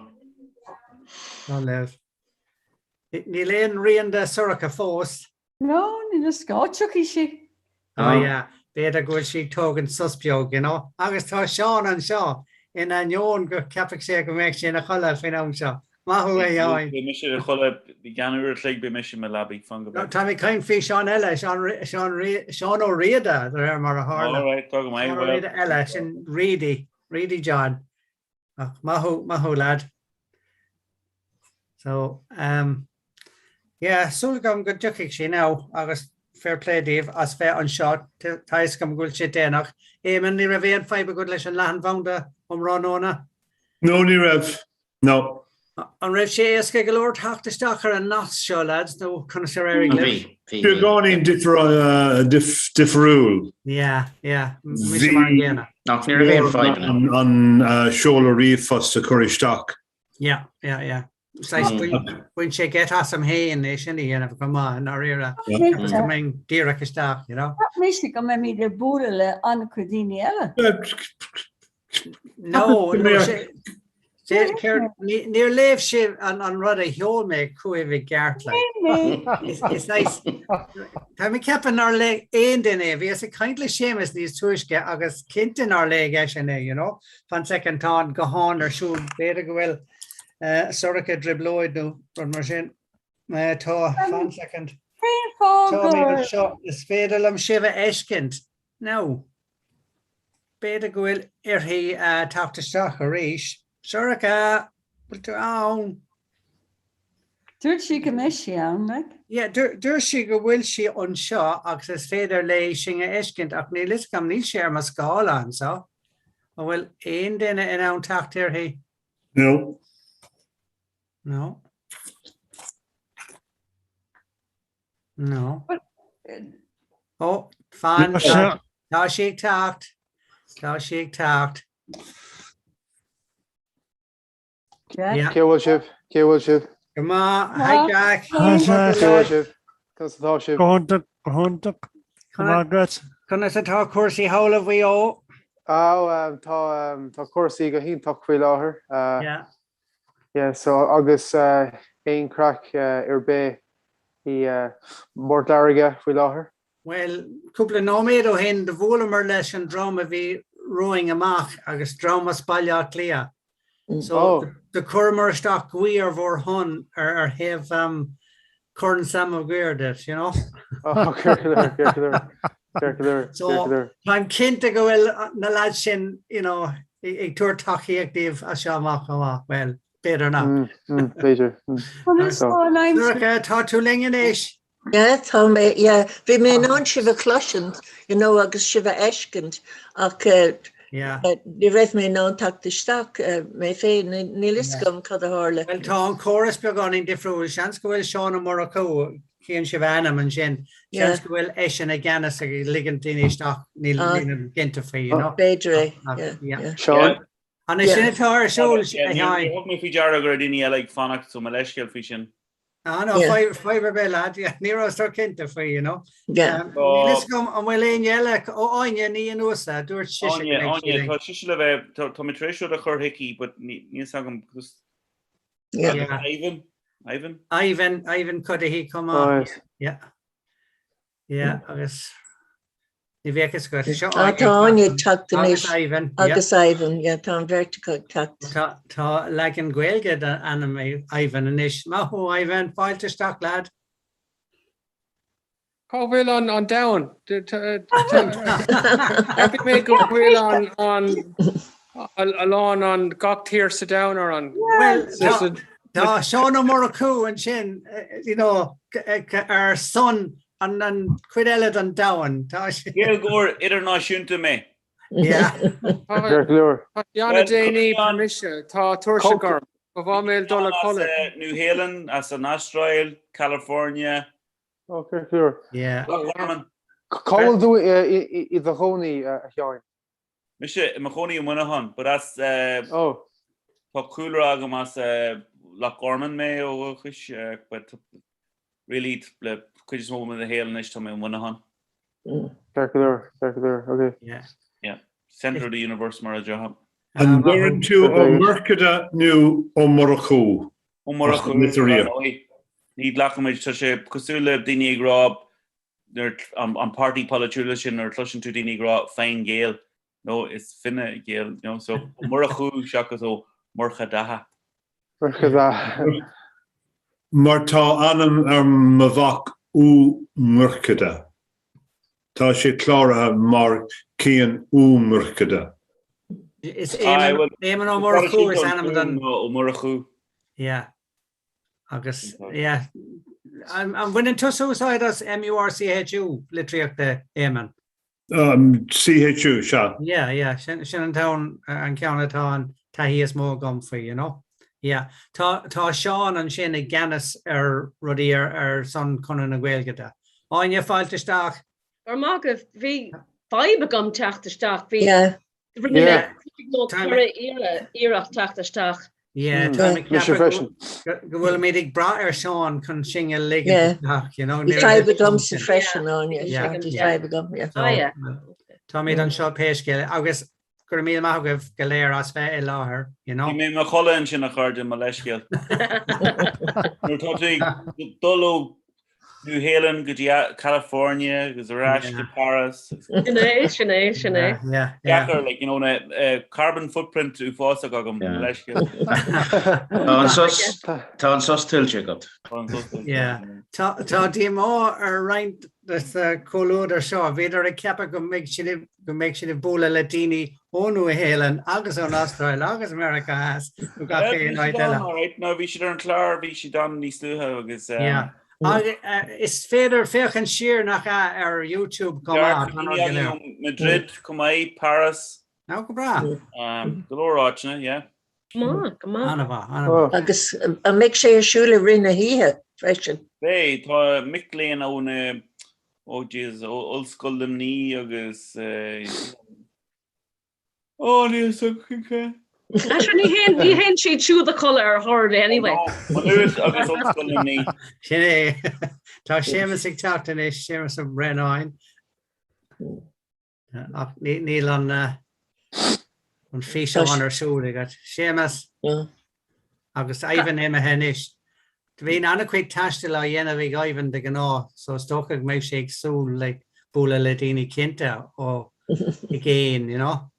Slán libh. Níl aon rian de Sorcha fós. No, níl a scáth, tiocfaidh sí. Oh yeah, b'fhéidir go bhfuil sí ag tógaint sos beag, you know. Agus tá Seán anseo, in ainneoin go gceapfadh sé go mbeadh sé ina chodladh faoin am seo. Maith thú, a Sheáin. Beidh mise ina chodladh i gceann uair a chloig, beidh mise i mo leabaidh, fan go beidh. Tá mé ag caint faoi Seán eile, Seán, Seán Ó Riada, de réir mar a tharla. All right, tá go maith, Seán Ó Riada eile, sin Reedy, Reedy John. Ach maith thú, maith thú lad. So, um, yeah, súil agam go dtiocfaidh sí now agus fair play daoibh as bheith anseo, tá fhios agam go bhfuil sé déanach. Éamonn, ní raibh aon fadhb agat leis an leathanbhanda um thráthnóna? No, ní raibh. No. An raibh sé éasca go leor teacht isteach ar an nasc seo, lads, nó conas ar éirigh libh? Bhí, bhí. Beagáinín difriúil. Yeah, yeah, mise mar an gcéanna. Ach ní raibh aon fadhbanna. An seoladh ríomhphost a chur isteach. Yeah, yeah, yeah. Saghas bhain sé geit asam féin é sin a dhéanamh go maith i ndáiríre. Agus go mbeinn díreach isteach, you know. Cheap mise go mbeimid ag bualadh le an-chuid daoine eile. No, no, níor léigh sibh an rud a sheol mé chugaibh i gceart like. Is nice. Tá mé ag ceapadh nár léigh aon duine é. Bhíos ag caint le Séamus níos túisce agus cinnte nár léigh eisean é, you know. Fan soicind, tá an guthán ar siúl, b'fhéidir go bhfuil Sorcha i dtrioblóid nó rud mar sin. Tá, fan soicind. Tá mé anseo, is féidir liom sibh a fheiscint. Now, b'fhéidir go bhfuil uirthi teacht isteach arís. Sorcha, bhfuil tú ann? Dúirt sí go mbeidh sí ann, like. Yeah, dúirt sí go bhfuil sí anseo agus is féidir léi sinn a fheiscint ach níl fhios agam, níl sé ar mo scáileán anseo. An bhfuil aon duine in ann teacht uirthi? No. No. No. Ó, fan, tá sí ag teacht. Tá sí ag teacht. Cén chaoi a bhfuil sibh? Cén chaoi a bhfuil sibh? Go maith. Hi Jack. Hi Jack. Cén chaoi a bhfuil sibh? Conas atá sibh? Go hiontach, go hiontach. Go maith agat. Conas atá cúrsaí thall i Mhaigh Eo? Á, tá tá cúrsaí go hiontach faoi láthair. Yeah. Yeah, so agus aon craic ar bith i bPort Láirge faoi láthair? Bhuel, cúpla nóiméad ó shin do bhuaileamar leis an dream a bhí romhainn amach agus dream as Baile Átha Cliath. So do chuireamar isteach guí ar bhur shon ar thaobh Corn Sam Maguire duit, you know. Oh, ceart go leor, ceart go leor, ceart go leor, So ceart go leor. táim cinnte go bhfuil na lads sin, you know, ag tabhairt tacaíocht daoibh as seo amach chomh maith. Bhuel, b'fhéidir nach. B'fhéidir. Sorcha, tá tú linn anois. Yeah, tá mé, yeah. Bhí mé in ann sibh a chloisint, you know, agus sibh a fheiscint, ach eh, Yeah. eh, ní raibh mé in ann teacht isteach eh, mé féin, ní- níl fhios Yeah. agam cad a tharla. Bhuel, tá an córas beagáinín difriúil. Seans go bhfuil Seán Ó Murchú, chíonn sibh a ainm ansin, Yeah. seans go bhfuil eisean i gceannas ag ligint daoine isteach, níl Ah. nílim cinnte faoi, you know. B'fhéidir é, Ach, yeah, yeah. yeah. Seán? An é sin atá ar siúl, Yeah, a níor Sheáin? níor thug mé faoi deara go raibh daoine eile ag fanacht, so mo leithscéal faoi sin. Ah no, Yeah. fadhb fadhb ar bith lad, yeah, ní rabhas cinnte faoi, you know. Yeah. Um, Níl fhios agam an bhfuil éinne eile, ó Áine Ní Fhionnúsa, dúirt sise go Áine, mbeidh sí Áine, linn. tá sise le bheith, tá tá mé tar éis rud a chur chuici, but ní níl fhios agam just Yeah. agus Yeah. Ivan, Ivan? Ivan, Ivan Cudahy, come on. Nice. Yeah. Yeah, agus ní bheadh fhios agat. Seo Ah, Áine tá Áine ag teacht Agus anois Ivan, yeah. agus Ivan, yeah, tá an bheirt acu ag teacht. Tá tá leagan Gaeilge d'ainm Ivan anois. Maith thú Ivan, fáilte isteach lad. Cá bhfuil an an domhan? Ceapann mé go bhfuil an an a lán an gach tír sa domhan ar an Well, tá Seán Ó Murchú ansin, you know, ar son an an chuid eile den domhan. Tá sé. Gaeilgeoir idirnáisiúnta mé. Yeah. Ceart go leor. Tá sé an-déanaí do mise, tá tuirseach orm. Ba mhaith mé dul a chodladh. As Nua-Shéalainn, as an Astráil, California. Ó, ceart go leor. Yeah. Loch Garman. Cá bhfuil tú i do chónaí, a Sheáin? Mise i mo chónaí i Muineachán, but as Oh. tá cúlra agam as Loch Garman mé ó dhúchas, but really le cuid is mó de mo shaol anois tá mé i Muineachán. Ceart go leor, ceart go leor, okay. Yeah. Yeah, centre of the universe mar a déarfá. An ndeireann tú Ó Murchadha nó Ó Murchú? Ó Murchú, ní ghlacaimid, tá sé cosúil le daoine ag rá nuair an páirtí polaitiúil sin nuair a chloiseann tú daoine ag rá Fine Gael, no is Fine Gael, you know, so Ó Murchú seachas Ó Murchadha. Murchadha. Mar tá ainm ar mo mhac Ó Murchadha. Tá sé cláraithe mar Cian Ó Murchadha. Is Éamonn Éamonn Ó Murchú is ainm don. Ó Murchú. Yeah. Agus, yeah. An bhaineann tusa úsáid as MURCHU litríochta, Éamonn? CHU, sea. Yeah, yeah, sin sin an t-aon an ceann atá an taithí is mó agam faoi, you know. Yeah. Tá tá Seán ansin i gceannas ar rudaí ar ar son Chonradh na Gaeilge de. Áine, fáilte isteach. Go raibh maith agaibh. Bhí fadhb agam teacht isteach. Bhí Yeah. Rinne mé Yeah. nó cuireadh iarracht teacht isteach. Yeah, tá mé ag ceapadh go bhfuilimid ag brath ar Seán chun sinn a ligean isteach, you know. Bhí fadhb agamsa freisin, Áine. Bhí fadhb agam, yeah. Ah, yeah. Táimid anseo pé scéal é agus go raibh míle maith agaibh go léir as bheith i láthair, you know. Bhí mé i mo chodladh ansin a chairde, mo leithscéal. Nuair atá tú ag dul ó Nua-Shéalainn go dtí California agus ar ais go Paris. Sin é, sin é, sin é. Deacair, like, you know, na carbon footprint uafásach agam, mo leithscéal. Tá an sos, tá an sos tuillte agat. Tá an sos tuillte. Yeah. Tá, tá díomá ar roinnt sa chomhluadar seo. Bhíodar ag ceapadh go mbeidh siad, go mbeidh siad ag bualadh le daoine ó Nua-Shéalainn agus ón Astráil agus Meiriceá Theas nó gach aon áit eile. All right, no, bhí siad ar an chlár, bhí siad ann níos luaithe agus Yeah. Is féidir féachaint siar nach ea ar YouTube chomh maith. Madrid chomh maith, Paris. Ó, go breá. Go leor áiteanna, yeah. Maith, go maith. An-mhaith, an-mhaith. Agus an mbeidh sé ar siúl i rith na hoíche freisin? Beidh, tá mic léinn ó na, ó jeez, ó Ollscoil Luimnigh agus ó níl a fhios agam. Actually, ní théann, ní théann siad siúd a chodladh ar chor ar bith anyway. Maigh Nuad agus Ollscoil Luimnigh. Sin é. Tá Séamus ag teacht anois, Séamus Ó Braonáin. Ach níl an an físeán ar siúl agat. Séamus agus Ivan imithe anois. Bíonn an-chuid taistil á dhéanamh ag Ivan de ghnáth so is dócha go mbeidh sé ag súil le bualadh le daoine cinnte ó i gcéin, you know.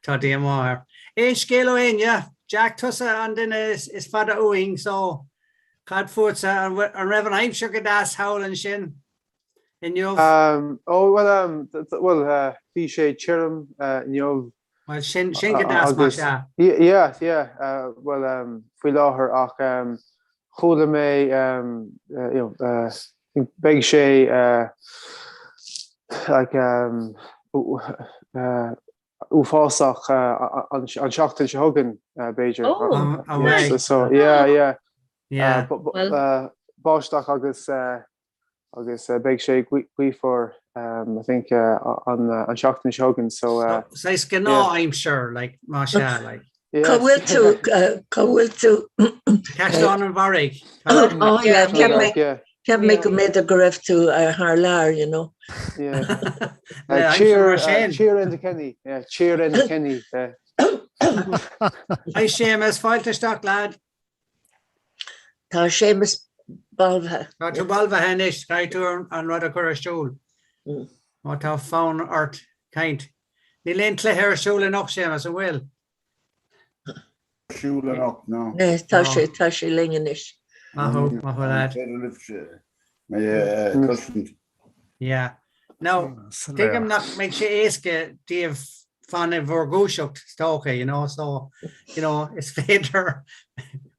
Tá díomá air. Aon scéal ó éinne? Jack, tusa an duine is fada uainn so cad fútsa? An raibh an aimsir go deas thall ansin? inniu? Ó, bhuel, bhuel, bhí sé tirim inniu. Bhuel, sin, sin go deas más ea. Yeah, yeah, bhuel, faoi láthair ach chuala mé, you know, beidh sé like uafásach an seachtain seo chugainn, b'fhéidir. Oh, So, yeah, yeah. Yeah. Báisteach agus agus beidh sé gaofar I think an seachtain seo chugainn so. Saghas gnáth-aimsir like más ea like. Cá bhfuil tú, cá bhfuil tú? Caisleán an Bharraigh. Oh yeah, cheap mé, cheap mé go mb'fhéidir go raibh tú thar lear, you know. Yeah. Cheer, cheer Enda Kenny, yeah, cheer Enda Kenny. Hi Séamus, fáilte isteach lad. Tá Séamus balbhaithe. Tá tú balbhaithe anois, caithfidh tú an rud a chur ar siúl. Má tá fonn ort caint. Níl aon cluiche ar siúl anocht, Séamus, an bhfuil? Siúl anocht, no. Tá sé, tá sé linn anois. Maith thú, maith thú lad. Féidir libhse mé a chloisint. Yeah. Now, tuigim nach mbeidh sé éasca daoibh fan i bhur dhúiseacht, is dócha, you know, so, you know, is féidir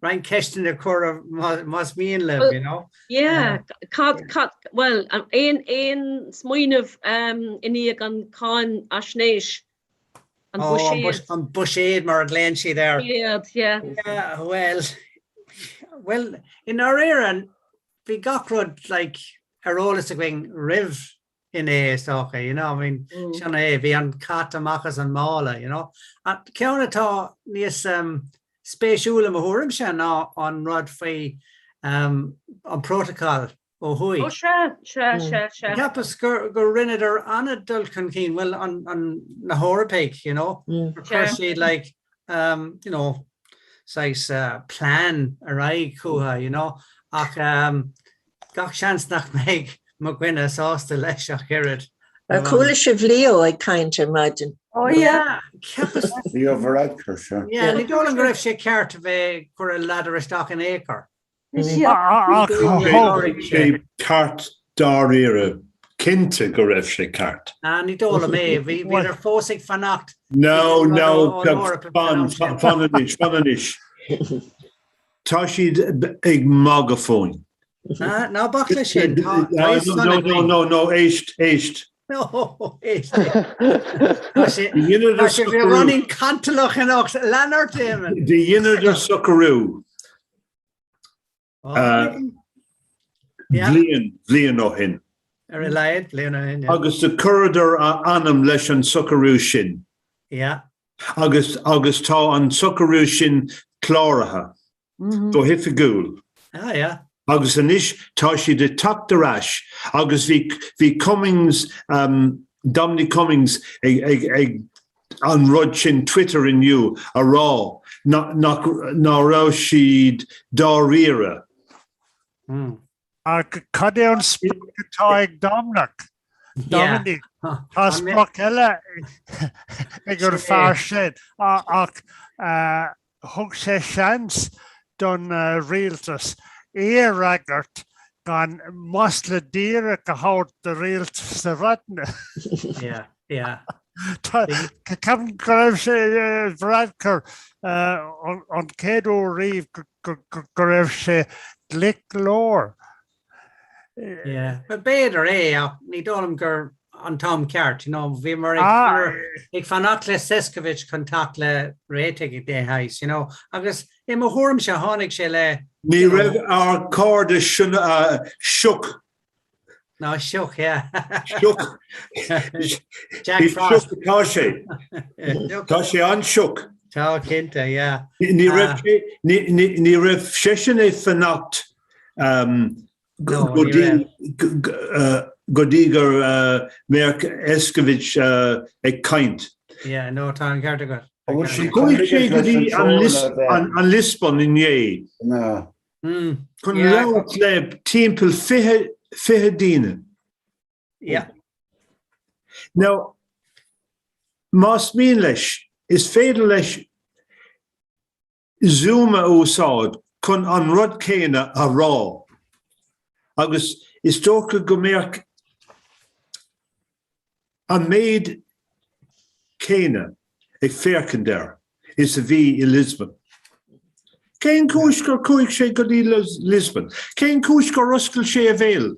roinnt ceisteanna a chur más mian libh, you know. Yeah, cad, cad, well, aon, aon smaoineamh um, i ndiaidh an cáinaisnéis, an Oh, buiséad. an buiséad mar a ghlaonn siad air. Buiséad, yeah. Yeah, well, well, i ndáiríre, bhí gach rud like ar eolas againn roimh inné is dócha, you know, I mean, sin é, bhí an cat amach as an mála, you know. An ceann atá níos um, spéisiúla i mo thuairimse ná an rud faoi um, an protocol ó thuaidh. Ó sea, sea, sea, sea. Cheapas gur, gur rinneadar an-dul chun cinn, well, an, an, na hEorpaigh, you know, gur chuir siad like, um, you know, saghas uh, plean ar aghaidh chucu, you know, ach um, gach seans nach mbeidh mo dhuine sásta leis ach oiread. Ar chuala sibh Leo ag caint ar maidin? Oh yeah, cheapas... Leo Varadkar, sure. Yeah, ní dóigh liom go raibh sé ceart a bheith ag cur an ladar isteach in aon chor. Ach thug sé ceart dáiríre, cinnte go raibh sé ceart. Ah, ní dóigh liom é, bhí bhíodar fós ag fanacht. No, no, fan, fan anois, fan anois. Tá siad ag magadh fúinn. Ná bac leis sin. No, no, no, no, éist, éist. No, éist. Tá sé beagáinín cantalach anocht. Lean ort, Éamonn. Do dheineadar socrú bliain, bhliain ó shin. Ar a laghad, bliain ó shin, Agus do chuireadar a ainm leis an socrú sin. Yeah. Agus, agus tá an socrú sin cláraithe go hoifigiúil. Ah, yeah. Agus anois tá siad ag teacht ar ais agus bhí, bhí Cummings, um, Dominic Cummings ag, ag, ag an rud sin Twitter inniu a rá nach, nach, ná raibh siad dáiríre. Ach cad é an sprioc atá ag Dominic? Dominic, tá sprioc eile ag an fear sin ach thug sé seans don rialtas é a fhreagairt gan masla díreach a thabhairt do rialtas na Breataine. Ceapaim go raibh sé Varadkar an chéad uair riamh go raibh sé glic go leor. B'fhéidir é ach ní dóigh liom gur an t-am ceart, you know, bhíomar ag ag fanacht le Sefcovic chun teacht le réitigh de shaghas, you know, agus i mo thuairimse tháinig sé le Ní raibh ár cairde shook. Ná shook, yeah. Shook. Jack Frost. Shook atá sé. Tá sé an-shook. Tá, cinnte, yeah. Ní raibh sé, ní raibh seisean ag fanacht go dtí go dtí go mbeadh Sefcovic ag caint. Yeah, no, tá an ceart agat. Chuaigh sé go dtí an Lisbon inné chun labhairt le timpeall 20 daoine. Yeah. Now, más mian leis, is féidir leis Zoom a úsáid chun an rud céanna a rá agus is dócha go mbeadh an méid céanna ag féachaint air is a bhí i Lisbon. Cén chúis gur chuaigh sé go dtí Lisbon? Cén chúis gur oscail sé a bhéal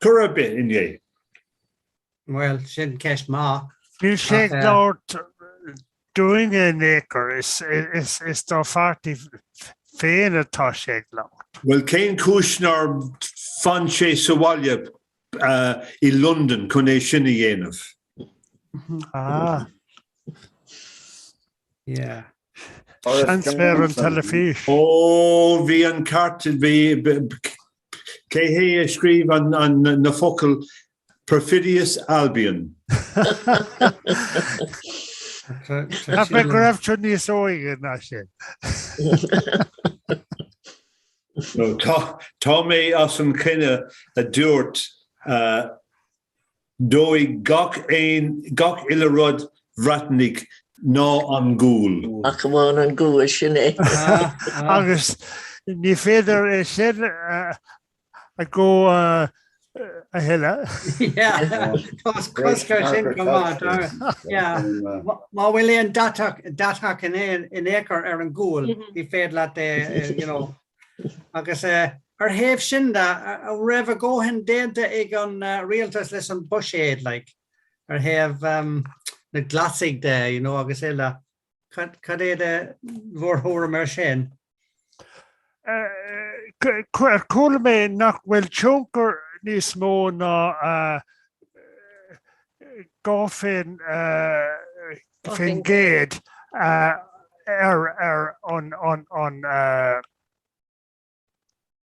chor ar bith inné? Bhuel, sin ceist maith. Níl sé ag labhairt dúinne in aon chor, is dá pháirtí féin atá sé ag labhairt. Bhuel, cén chúis nár fan sé sa bhaile i Londain chun é sin a dhéanamh? Ah. Yeah. Seans ar an teilifís. Ó, bhí an ceart, bhí, cé hé a scríobh na focail Perfidious Albion? Cheap mé go raibh tú níos óige ná sin. No, tá, tá mé as an chine a dúirt Dóigh gach aon, gach uile rud Bhreatnaigh ná an gual. Ach amháin an gual, sin é. Agus ní féidir é sin a gho a thuilleadh. Tá cosc air sin go maith. Má bhfuil aon deatach in aon chor ar an ghual, ní féidir leat é, you know. Agus ar thaobh sin de, an raibh a dhóthain déanta ag an rialtas leis an buiséad, like, ar thaobh na Glasaigh de, you know, agus eile? Cad é do mhórthuairim ar sin? Chuala mé nach bhfuil tionchar níos mó ná 2 faoin gcéad ar an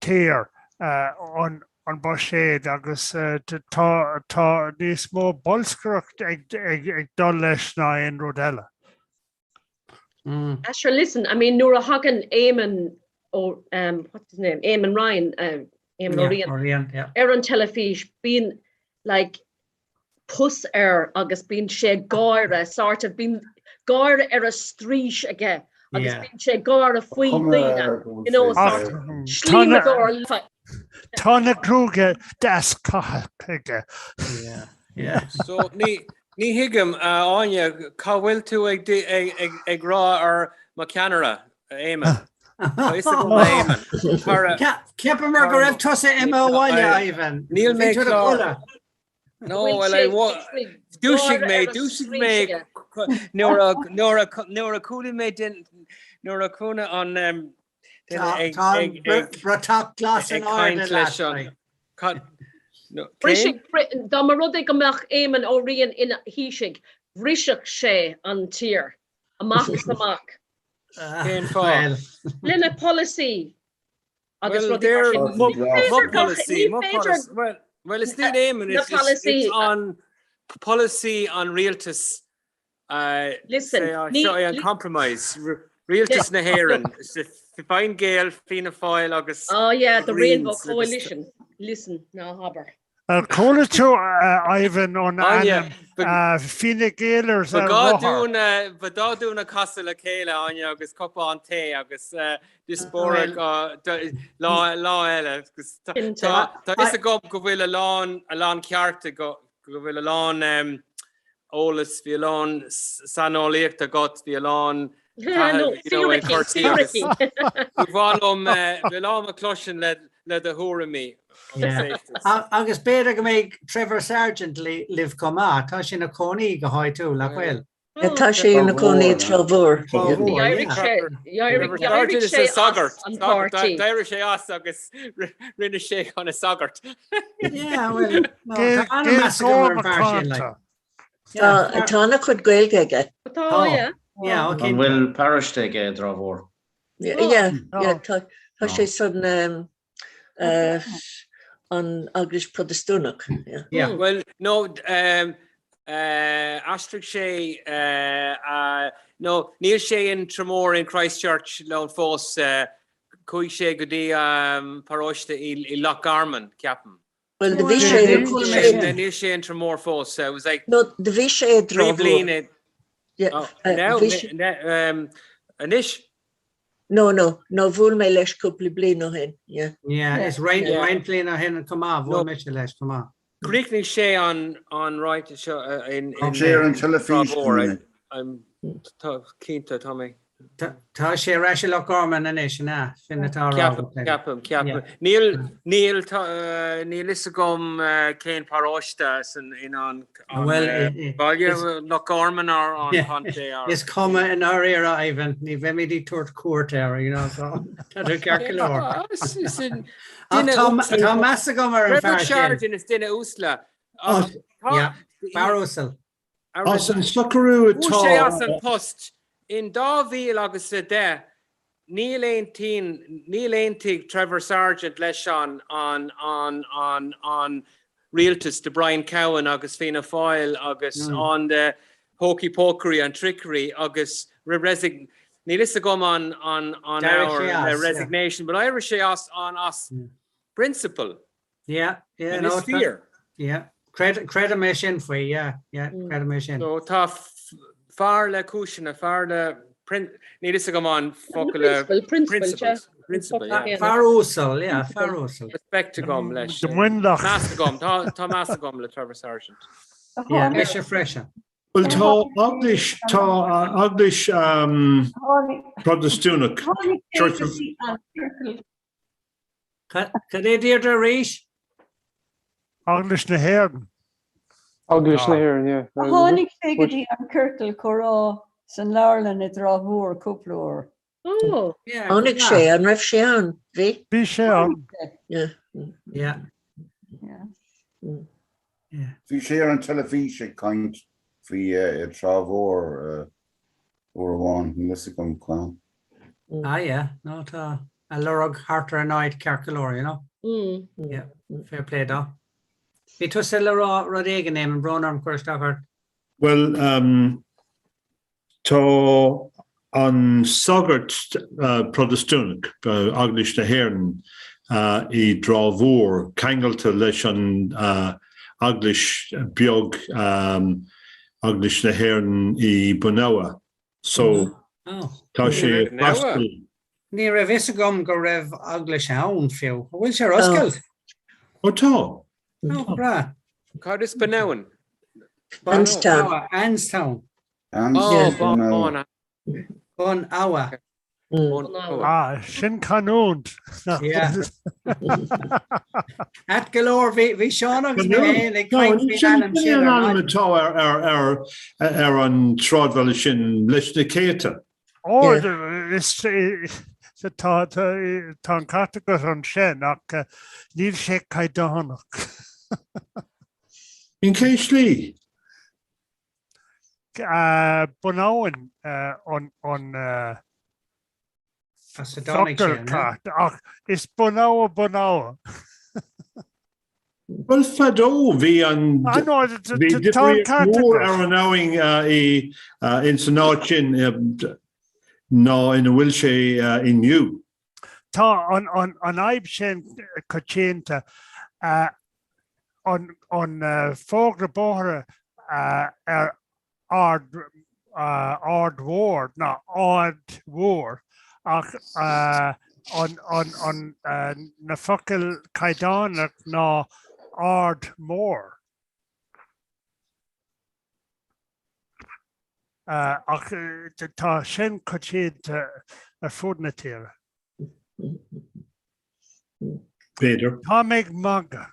tír, an buiséad, agus tá níos mó bolscaireacht ag dul leis ná aon rud eile. Ah sure, listen, I mean nuair a thagann Éamon ó, what's his name, Éamon Ryan, Éamon Ó Riain, ar an teilifís, bíonn like pus air agus bíonn sé ag gáire, sort of, bíonn gáire ar a straois aige agus bíonn sé ag gáire faoi daoine, you know, sort of, slíomadóir lofa. Tá na gruaige deas caitheach aige. So ní ní thuigim, a Áine, cá bhfuil tú ag ag rá ar mo cheannaire, Éamon? Tá fhios agam a Éamon. Cara. Cheapamar go raibh tusa imithe abhaile, Ivan. Níl mé clár. No, well I dúisigh mé, dúisigh mé nuair a nuair a nuair a chuala mé nuair a chuala an duine ag Tá an bratach glas in airde leat. Brisfidh, dá mba rud é go mbeadh Éamon Ó Riain ina Thaoiseach, bhrisfeadh sé an tír amach is amach. Cén fáth? Lena pholasaí agus rudaí mar sin. Mo pholasaí, mo pholasaí, well is ní Éamon, it's an polasaí an rialtais Listen, seo é an compromise, rialtas na hÉireann, Fine Gael, Fianna Fáil agus Oh yeah, the Rainbow Coalition. Listen, ná habair. Ar chuala tú, Ivan, an ainm Fine Gaelers ar rothar? Ba ghá dúinn casadh le chéile, Áine, agus cupán tae agus díospóireacht lá eile. Tá fhios agam go bhfuil a lán ceart, go bhfuil a lán eolas, bhí a lán saineolaíocht agat, bhí a lán. Caitheamh cártaí agus ba mhaith liom ba liom a chloisint le le do thuairimí. Agus b'fhéidir go mbeidh Trevor Sargent libh chomh maith, tá sé ina chónaí go háitiúil, nach bhfuil? Tá sé ina chónaí i dTrá Mhór. D'éirigh sé as an páirtí. D'éirigh sé as agus rinne sé chun a sagart. Yeah, well, no, tá an-mheas agam ar an bhfear sin, like. Tá an-chuid Gaeilge aige. Tá, yeah. Yeah, okay. An bhfuil paróiste aige i dTrá Mhór? Yeah, yeah, tá tá sé san um, uh, an Eaglais Protastúnach. Yeah. Yeah. Well, no, um, uh, aistrigh sé uh, uh, no, níl sé in Tramore in Christchurch lón fós uh, chuaigh sé go dtí um, paróiste i, i Loch Garman, ceapaim. Well, do bhí sé Níl sé in Tramore fós. It was like No, do bhí sé i dTrá Mhór. Oh, now, um, anois? No, no, no, bhuail mé leis cúpla bliain ó shin, yeah. Yeah, is roinnt roinnt bliain ó shin chomh maith, bhuail mise leis chomh maith. Chríochnaigh sé an an ráite seo in Tá sé ar an teilifís go minic. Tá cinnte, tá mé. Tá sé ar ais i Loch Garman anois, an ea? Sin atá á rá agat. Ceapaim, ceapaim. Níl, níl, níl fhios agam cén paróiste san in an baile Loch Garman or an contae or. Is cuma i ndáiríre, Ivan, ní bheimid ag tabhairt cuairt air, you know, so tá tú ceart go leor. Ach tá meas agam ar an fear sin. Trevor Sargent is duine uasal. Fear uasal. As an socrú atá. Chuaigh sé as an post in 2010. Níl aontaíonn, níl aontaigh Trevor Sargent leis an, an, an, an, an rialtas de Brian Cowen agus Fianna Fáil agus an the hokey pokery, an trickery agus resign, níl fhios agam an, an, an D'éirigh sé as, resignation, but d'éirigh sé as an, as principle. Yeah, yeah, no, is fíor. Yeah, creidim é sin faoi, yeah, yeah, creidim é sin. So tá fear le cúiseanna, fear le, níl fhios agam an focal le principles, principle, yeah. Fear uasal, yeah, fear uasal. Respect agam leis. Meas agam, tá meas agam le Trevor Sargent. Yeah, mise freisin. Bhuel tá eaglais, tá eaglais Protastúnach, Church of. Cad é Deirdre arís? Eaglais na hÉireann. Eaglais na hÉireann, yeah. Tháinig sé go dtí an ciorcal comhrá san leabharlann i dTrá Mhór cúpla uair. Oh. Tháinig sé, an raibh sé ann? Bhí? Bhí sé ann. Yeah. Yeah. Yeah. Bhí sé ar an teilifís ag caint faoi i dTrá Mhór uair amháin, níl fhios agam cá. Ah yeah, no tá a lorg thart ar an áit ceart go leor, you know. Yeah, fair play dó. Bhí tusa le rá rud éigin, Éamonn, brón orm cur isteach ort. Bhuel, um, tá an sagart uh, Protastúnach, uh, Eaglais na hÉireann uh, i dTrá Mhór ceangailte leis an uh, Eaglais beag um, Eaglais na hÉireann i Bun Abha. So tá sé ag freastal. Ní raibh fhios agam go raibh eaglais ann fiú. An bhfuil sé ar oscailt? Ó tá. Ó breá. Cad is Bun Abhann? Annestown. Annestown. Ó, Bun Abha. Ah, sin canúint. Ait go leor, bhí Seán agus mé féin ag caint faoin ainm sin ar maidin. atá ar an tsráidbhaile sin leis na céadta. Ó, tá an ceart agat ansin ach níl sé caighdeánach. In cén slí? Bun Abhann an focal ceart ach is Bun Abha Bun Abha. Bhuel fadó bhí an bhí difríocht mhór ar an abhainn i ins an áit sin ná ina bhfuil sé inniu. Tá an fhadhb sin coitianta. An fógra bóthair ar Ard Ard Mhór ná Aird Mhór ach an na focail caighdeánach ná Ard Mór. Ach tá sin coitianta ar fud na tíre. B'fhéidir. Tá mé ag magadh.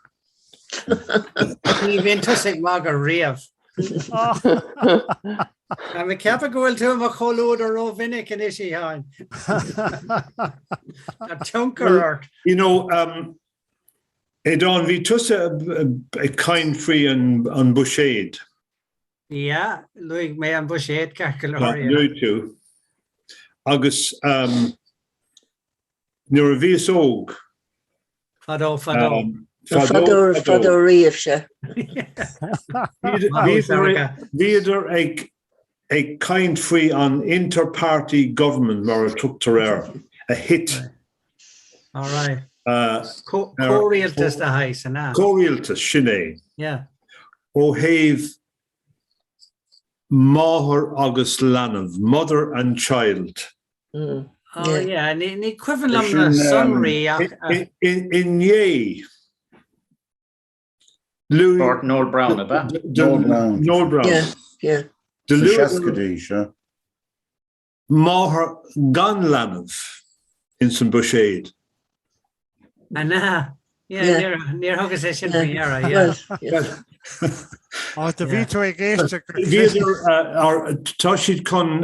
Ní bhíonn tusa ag magadh riamh. Tá mé ag ceapadh go bhfuil tú i mo chomhluadar rómhinic anois, a Sheáin. Tá tionchar ort. You know, um, Aodán, bhí tusa ag caint faoi an buiséad. Yeah, luaigh mé an buiséad ceart go leor. Luaigh tú. Agus um, nuair a bhíos óg. Fadó, fadó. Um, fadó, fadó riamh sé. Bhíodar ag ag caint faoi an inter-party government mar a tugtar air, a thit. All right. Comhrialtas de shaghas, an ea? Comhrialtas, sin é. Yeah. Ó thaobh máthair agus leanbh, mother and child. Oh yeah, ní cuimhin liom na sonraí ach. Inné. Luaigh. Noel Browne, ab ea? Noel Browne. Noel Browne. Yeah, yeah. Sa seascaidí, sea. Máthair gan leanbh ins an buiséad. An ea? Yeah, níor thugas é sin faoi deara, yeah. Á, do bhí tú ag éisteacht go Bhíodar, tá siad chun.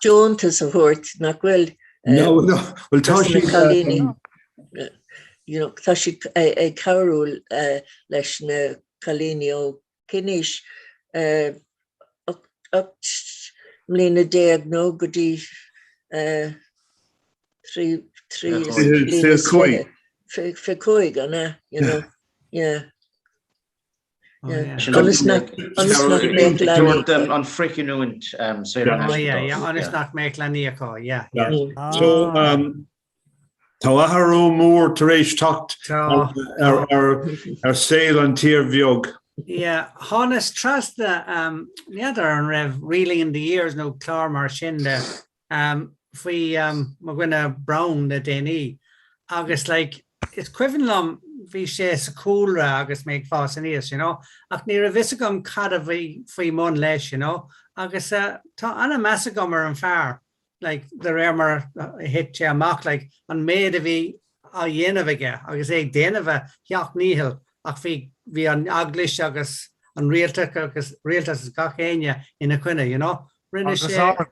Deontas a thabhairt nach bhfuil. No, no, well tá siad. Cailíní, you know, tá siad ag cabhrú leis na cailíní ó cén aois 18 mbliana nó go dtí 23 25, 25 an ea, you know, yeah. Ionas nach mbeadh leanaí acu. An frithghiniúint saor in aisce. Yeah, yeah, ionas nach mbeadh leanaí acu, yeah. So, Tá athrú mór tar éis teacht ar saol an tír bheag. Yeah, thánas trasna, n'fheadar an raibh Reeling in the Years nó clár mar sin de, faoi mo dhuine Browne le déanaí agus like is cuimhin liom bhí sé sa chúlra agus mé ag fás aníos, you know, ach ní raibh fhios agam cad a bhí faoi mbun leis, you know, agus tá an-mheas agam ar an fear. like, de réir mar a thit sé amach, like, an méid a bhí á dhéanamh aige agus é ag déanamh a sheacht ndícheall ach bhí, bhí an eaglais agus an rialtas agus, rialtas agus gach éinne ina choinne, you know. Rinne Agus sé ár ár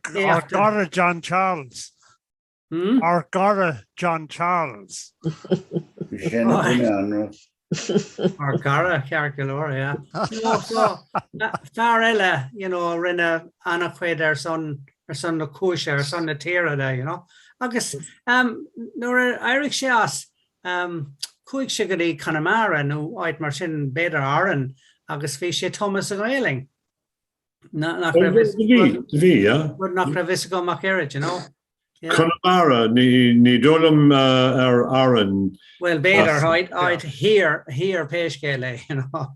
gcara John Charles. Hmm? Ár gcara John Charles. Bhí sé ina choinne, an raibh? Ár gcara, ceart go leor, yeah. No, so, fear eile, you know, a rinne an-chuid ar son, ar son na cúise, ar son na tíre de, you know. Agus um, nuair a éirigh sé as, um, chuaigh sé go dtí Conamara nó áit mar sin, b'fhéidir Árainn, agus bhí sé tumtha sa Ghaelainn. Nach raibh fhios, Bhí, yeah. rud nach raibh fhios agam ach oiread, you know. Conamara, ní dóigh liom ar Árainn. Bhuel, b'fhéidir, áit, áit thiar, thiar pé scéal é, you know.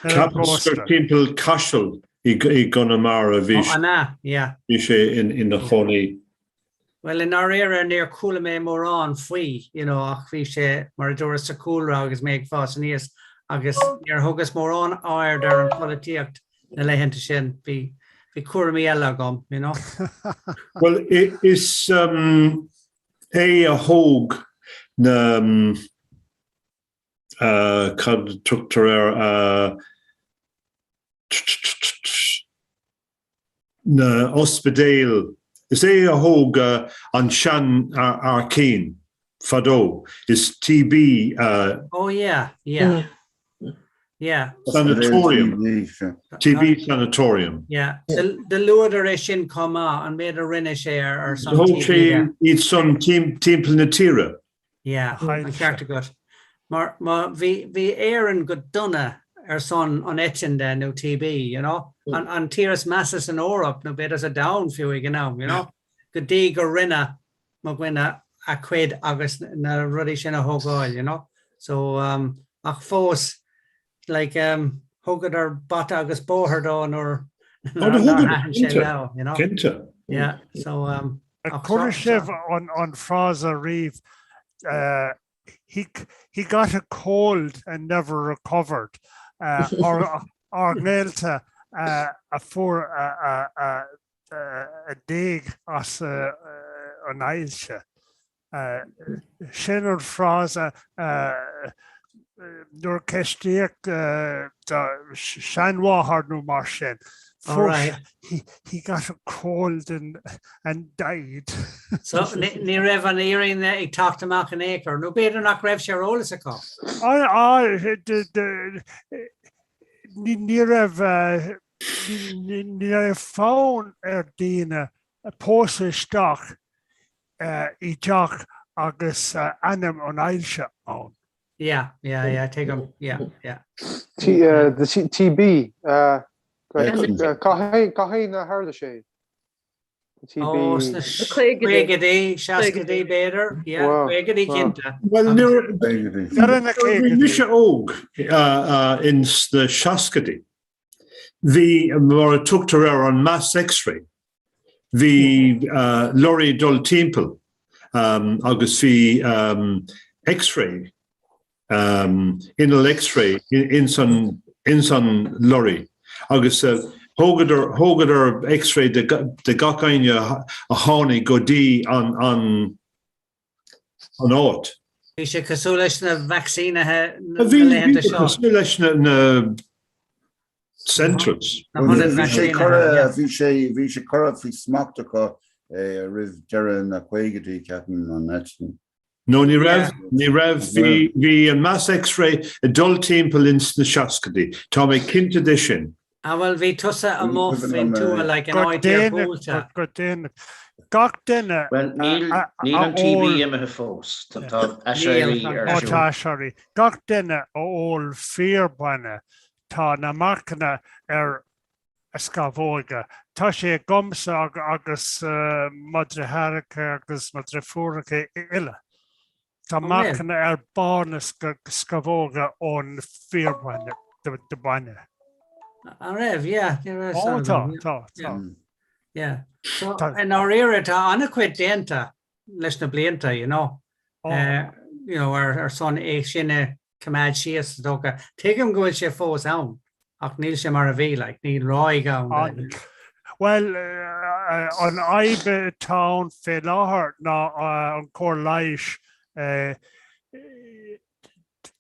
Ceapaim gur timpeall Caiseal i gConamara bhí Ó, an ea? Yeah. bhí sé ina chónaí. Bhuel, i ndáiríre, níor chuala mé mórán faoi, you know, ach bhí sé, mar a dúras, sa chúlra agus mé ag fás aníos agus níor thugas mórán aird ar an pholaitíocht na laethanta sin, bhí, bhí cúraimí eile agam, you know. Bhuel, is é a thóg na, cad a tugtar air, na ospidéil. Is é a thóg an sean-Fhear Cinn fadó. Is TB. Oh yeah, yeah. Yeah. Sanatorium. TB sanatorium. Yeah. Do luadar é sin chomh maith, an méid a rinne sé ar son TB. Thóg sé iad san timpeall na tíre. Yeah, an ceart agat. Mar má bhí bhí Éirinn go dona ar son an eitinn de nó TB, you know? An an tír is measa san Eoraip nó b'fhéidir sa domhan fiú ag an am, you know? Go dtí go rinne mo dhuine a chuid agus na rudaí sin a thógáil, you know? So um, ach fós like um, thugadar bata agus bóthar dó nuair nár thaitin sé leo, you know? Cinnte. Yeah, so um, Ar chuala sibh an an frása riamh uh, he, he got a cold and never recovered uh, ár ár ngaolta uh, a fuair uh, uh, uh, a d'éag as an ailse. Sin an frása nuair a ceistíodh do sheanmháthair nó mar sin, fuair he, he got a cold and, and died. So ní raibh an fhírinne ag teacht amach in aon chor, nó b'fhéidir nach raibh sé ar eolas acu. Ní raibh ní raibh fonn ar daoine pósadh isteach i dteach agus ainm an ailse ann. Yeah, yeah, yeah, tuigim, yeah, yeah. T, uh, the T, TB, uh, cathain a tharla sé? TB. Ó, sna caogaidí, seascaidí b'fhéidir, yeah, caogaidí cinnte. Well, nuair a bhí mise óg in sna seascaidí, Bhí, mar a tugtar air, an mass X-ray. Bhí lorry ag dul timpeall agus bhí X-ray, inneall X-ray ins an, ins an lorry agus thógadar, thógadar X-ray de gach éinne a tháinig go dtí an, an, an áit. Bhí sé cosúil leis na vacsaínithe na laethanta seo. Bhí sé cosúil leis na centres. Bhí sé curtha bhí sé bhí sé curtha faoi smacht acu roimh deireadh na caogaidí ceapaim an eitinn. No ní raibh, ní raibh, bhí bhí an mass X-ray ag dul timpeall ins na seascaidí, tá mé cinnte de sin. Ah bhuel bhí tusa amuigh faoin tuath like in áit iargúlta. Go déanach. Gach duine Bhuel níl a níl an TB ól imithe fós. Tá tá aiséirí ar Ó siúl. tá aiséirí. Gach duine a ól fíorbhainne tá na marcanna ar a scamhóga. Tá sé agamsa agus mo dheartháireacha agus mo dhriofúracha uile. Tá marcanna ar barr na scamhóga ón fíorbhainne, de bainne. An raibh? Yeah, ní raibh Ó tá, tá, tá. Yeah. So, i ndáiríre tá an-chuid déanta leis na blianta, you know. Uh, you know, ar, ar son é sin a choimeád síos is dócha. Tuigim go bhfuil sé fós ann, ach níl sé mar a bhí, like, níl ráig ann. Bhuel, an fhadhb atá ann fé láthair ná an cóir leighis.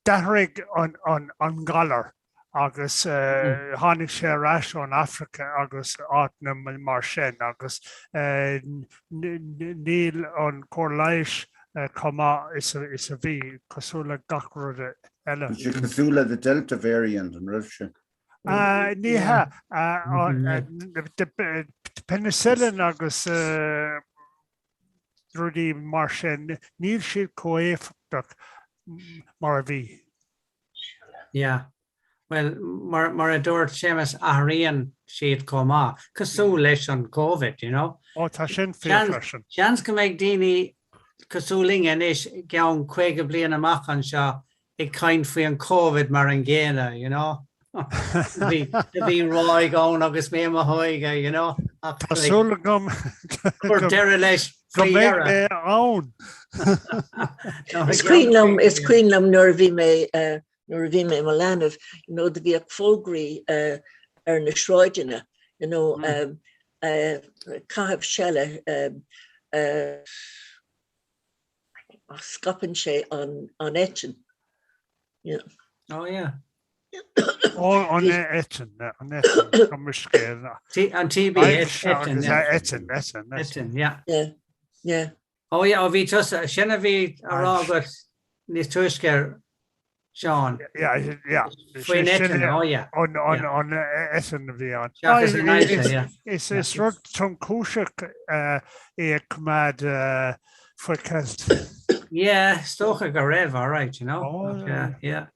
D'athraigh an galar agus tháinig sé ar ais ón Afraic agus áiteanna mar sin agus níl an cóir leighis chomh maith is a bhí, cosúil le gach rud eile. Bhí sé cosúil le the Delta variant, an raibh sé? Ní hea. Penicillin agus rudaí mar sin, níl siad chomh éifeachtach mar a bhí. Yeah. Bhuel, mar, mar a dúirt Séamus, athraíonn siad chomh maith, cosúil leis an Covid, you know. Ó, tá sin fíor freisin. Seans go mbeidh daoine cosúil linn anois i gceann 50 bliain amach anseo ag caint faoi an Covid mar an gcéanna, you know. Bhí bhí ráig ann agus mé i mo óige, you know. Ach Tá súil agam Cuir deireadh leis go faoi mbeidh mé ann. Is cuimhin liom is cuimhin liom nuair a bhí mé eh, nuair a bhí mé i mo leanbh, you know, do bhíodh fógraí eh, ar na sráideanna, you know, um, eh, caitheamh seile um, eh, Ach scaipeann sé an an eitinn. Yeah. Oh yeah. Ó an eitinn, an eitinn, go miscéal. An TB eitinn, yeah. Eitinn, eitinn, eitinn, yeah. Yeah, yeah. Oh yeah, ó bhí tusa, sin a bhí á rá agat níos túisce Seán. Yeah, yeah. Faoin eitinn, oh yeah. An an eitinn a bhí ann. Seachas an ailse, yeah. Is is rud tromchúiseach é a choimeád faoi cheilt. Yeah, is dócha go raibh, all right, you know. Oh, yeah. Yeah.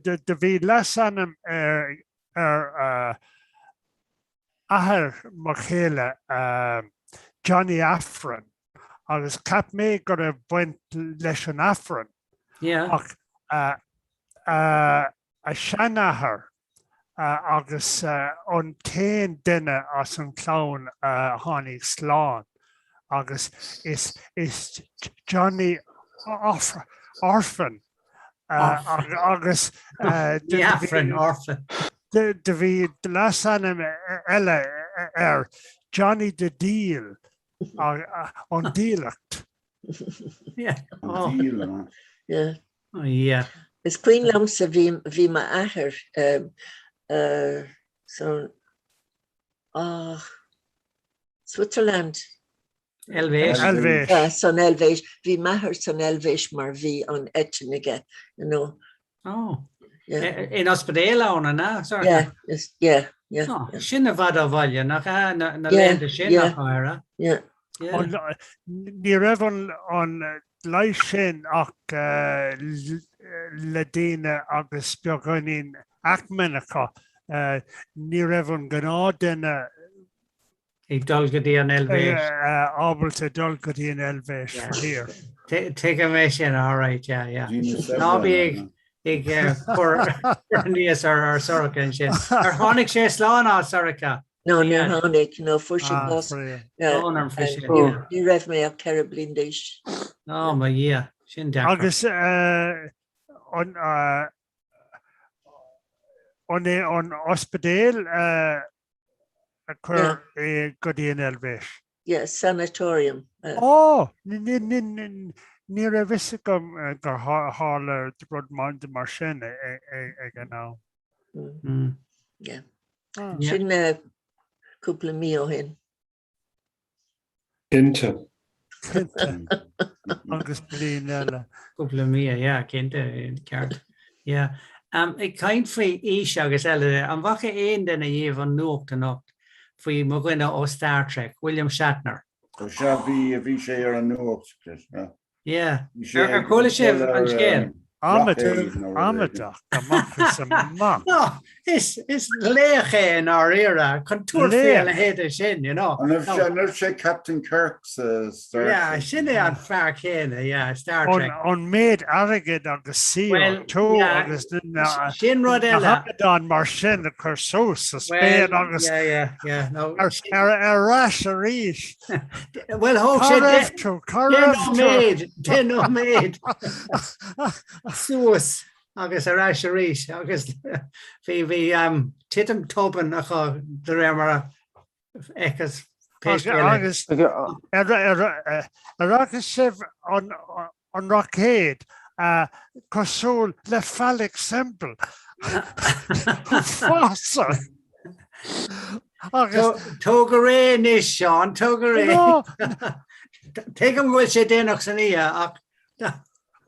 Do bhí leasainm ar ar athair mo chéile, Johnny Aifreann, agus cheap mé go raibh baint leis an Aifreann, ach a seanathair agus an t-aon duine as an chlann a tháinig slán, agus is Johnny Orphan Agus do bhí leasainm eile air. Johnny the Deal, an díolacht. Yeah. An díol, an Yeah. Oh, yeah. Is cuimhin liomsa bhí bhí m'athair um, uh, san ah, Switzerland. Eilvéis. Eilvéis. Yeah, san Eilvéis. Bhí m'athair san Eilvéis mar bhí an eitinn aige, you know. Oh. Yeah. In ospidéal ann, an ea? Sorry. Yeah, is, yeah, yeah. Oh, yeah. sin i bhfad ó bhaile, nach ea? Na, na Yeah, laethanta sin yeah. nach áire. Yeah. Yeah. An, ní raibh an, an leigheas sin ach uh, le daoine agus beagáinín acmhainn acu. Uh, ní raibh an gnáthduine Ag dul go dtí an Eilvéis. Ábalta dul go dtí an Eilvéis faraor. Tuigim é sin, all right, yeah, yeah. Ná bí ag ag cur aníos ar ar Sorcha ansin. Ar tháinig sé slán as Sorcha? No, níor tháinig, no, fuair sé bás. Brón orm faoi sin. Ní raibh mé ach 4 bliain d'aois. Ó, mo Dhia, sin deacair. Agus an an é an ospidéal a chuir é go dtí an Eilvéis. Yeah, sanatorium. Ó! Ní raibh fhios agam gur tharla rud mar sin ag an am. Yeah. Sin cúpla mí ó shin. Cinnte. Cinnte. Agus bliain eile. Cúpla mí, yeah, cinnte, ceart. Yeah. Um, ag caint faoi aois agus eile, an bhfaca aon duine dhíobh an nuacht anocht faoi mo dhuine ó Star Trek, William Shatner? Ó sea, bhí, bhí sé ar an nuacht. Yeah. Ar chuala sibh an scéal? Amaideach amach is amach. No, is is laoch é i ndáiríre chun tabhairt faoi a leithéid sin, you know. An raibh sé Captain Kirk sa Star Trek? Yeah, sin é an fear céanna, yeah, Star Trek. An méid airgid agus CO2 agus na sin rud eile. hamadáin mar sin a chur suas sa spéir agus ar ais arís. Bhuel thóg sé nóiméad, 10 nóiméad suas agus ar ais arís agus bhí bhí um, titim tobann acu de réir mar a fheiceas pé scéal é. Agus ar fhaca sibh an an roicéad cosúil le phallic symbol. Uafásach! Agus. Tóg go réidh anois, Seán, tóg go réidh. Tuigim go bhfuil sé déanach san oíche ach.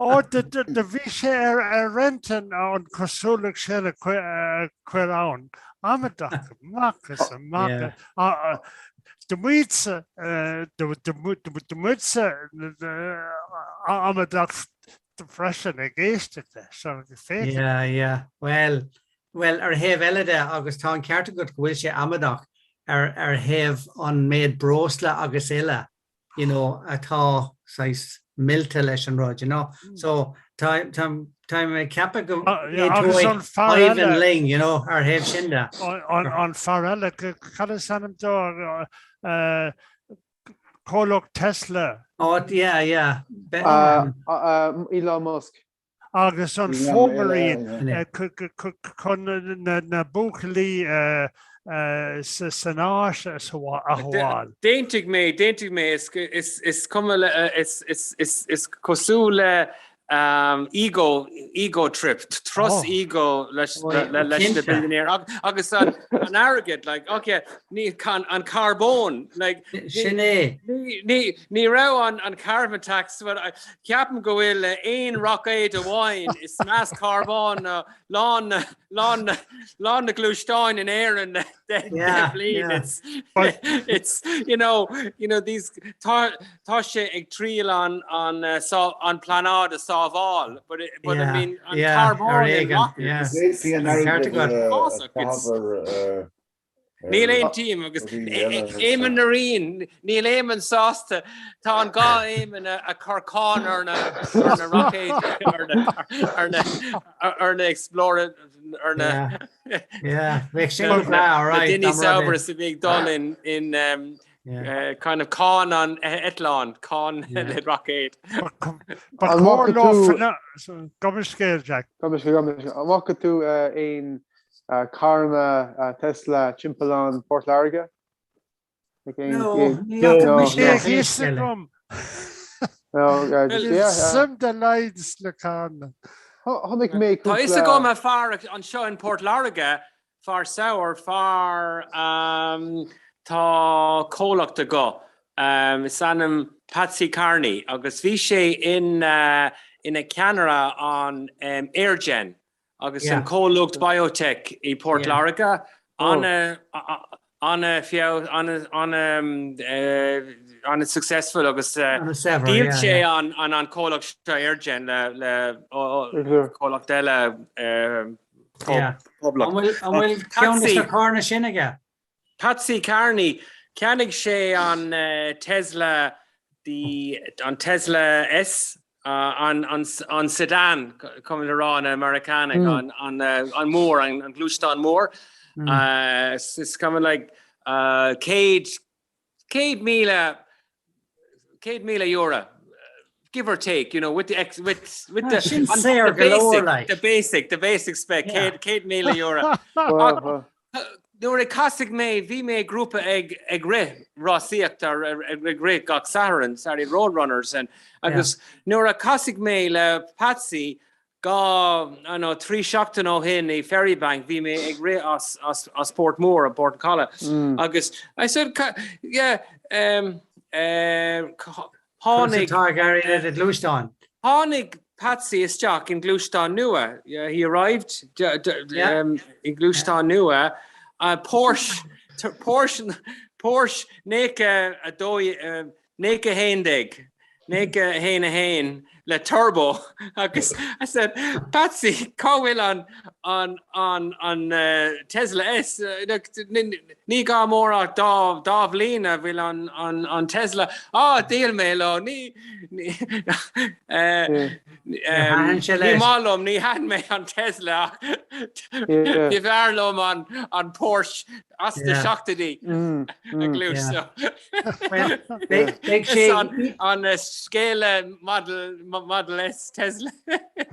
Ó, do bhí sé ar ar intinn an cosúlacht sin a chur ann. Amaideach amach is amach. Do muidse, do muidse amaideach freisin ag éisteacht leis agus féachaint. Yeah, yeah. Well, well, ar thaobh eile de, agus tá an ceart agat go bhfuil sé amaideach ar ar thaobh an méid breosla agus uile, you know, atá saghas millte leis an rud, you know. So tá tá táim ag ceapadh go Agus an fear Ivan eile, linn, you know, ar thaobh sin de. an an fear eile, cad is ainm dó, comhlacht Tesla. Oh, yeah, yeah. Elon Musk. Agus an fomhuireán chun na buachaillí san Áis a ghabháil. D'aontaigh mé, d'aontaigh mé, is cuma le, is cosúil le ego, ego trip, turas ego leis na billionaire agus an airgead, like, ok, ní, an carbón, like, Sin é. Ní raibh an carbon tax, Ceapaim go bhfuil aon roicéad amháin is meas carbón ná lán lán lán na gluaisteáin in Éirinn le 10 bliain. It's it's you know you know these tá tá sé ag triail an an an pláinéad a sábháil but but I mean an carbón in rockets. Níl aontaím agus Éamonn na Ríon, níl Éamonn sásta, tá an gá Éamonn a chur cáin ar na ar na roicéid ar na ar na ar na Explorer ar na Bheadh sin go breá, all right. Na daoine saibhre a bhí ag dul in in kind of cáin an eitleán, cáin le roicéid. Ba chóir leo Gabh mo leithscéal, Jack. Gabh mo leithscéal. An bhfaca tú aon carranna Tesla timpeall an Port Láirge? No, ní fhaca mise Níl a fhios agam. Níl suim dá laghad sna carranna. Chonaic mé Tá fhios agam a fear anseo in Port Láirge, fear saibhir, fear tá comhlacht aige, is ainm Patsy Carney agus bhí sé ina ceannaire an EirGen agus an comhlacht biotech i Port Láirge, an-feabhas, an-successful agus dhíol sé an comhlacht seo EirGen le comhlacht eile Poblacht. An bhfuil ceann de na carranna sin aige? Patsy Carney, cheannaigh sé an Tesla, the, an Tesla S, an, an, an sedan, cuma le rá na Meiriceánaigh, an, an, an mór, an gluaisteán mór. Is cuma like 100, 100,000, €100,000, give or take, you know, with the, ex, with, with the, Sin saor the go leor, basic, like. the basic, the basic spec, €100,000. Ach nuair a casadh mé, bhí mé i grúpa ag, ag rith rásaíocht ar, ag rith gach Satharn, Saturday Road Runners, and, agus nuair a casadh mé le Patsy, 2 nó 3 seachtain ó shin i Ferrybank bhí mé ag rith as as as Port Mór, an Port Caladh agus I said yeah um eh tháinig Tá ag éirí le do ghluaisteán. Tháinig Patsy isteach in gluaisteán nua yeah he arrived um i gluaisteán nua uh, Porsche Porsche Porsche 92 9 11, 9 1 1 le turbo agus I said, Patsy, cá bhfuil an, an, an, an Tesla S? Ní gá mór ach dá, dá bhliain a bhfuil an, an, an Tesla. Á, dhíol mé leo, ní, ní, ní maith liom, ní thaitin mé an Tesla ach b'fhearr liom an, an Porsche as na seachtóidí a ghluais. So. Beidh sé an scéal Model Model S Tesla.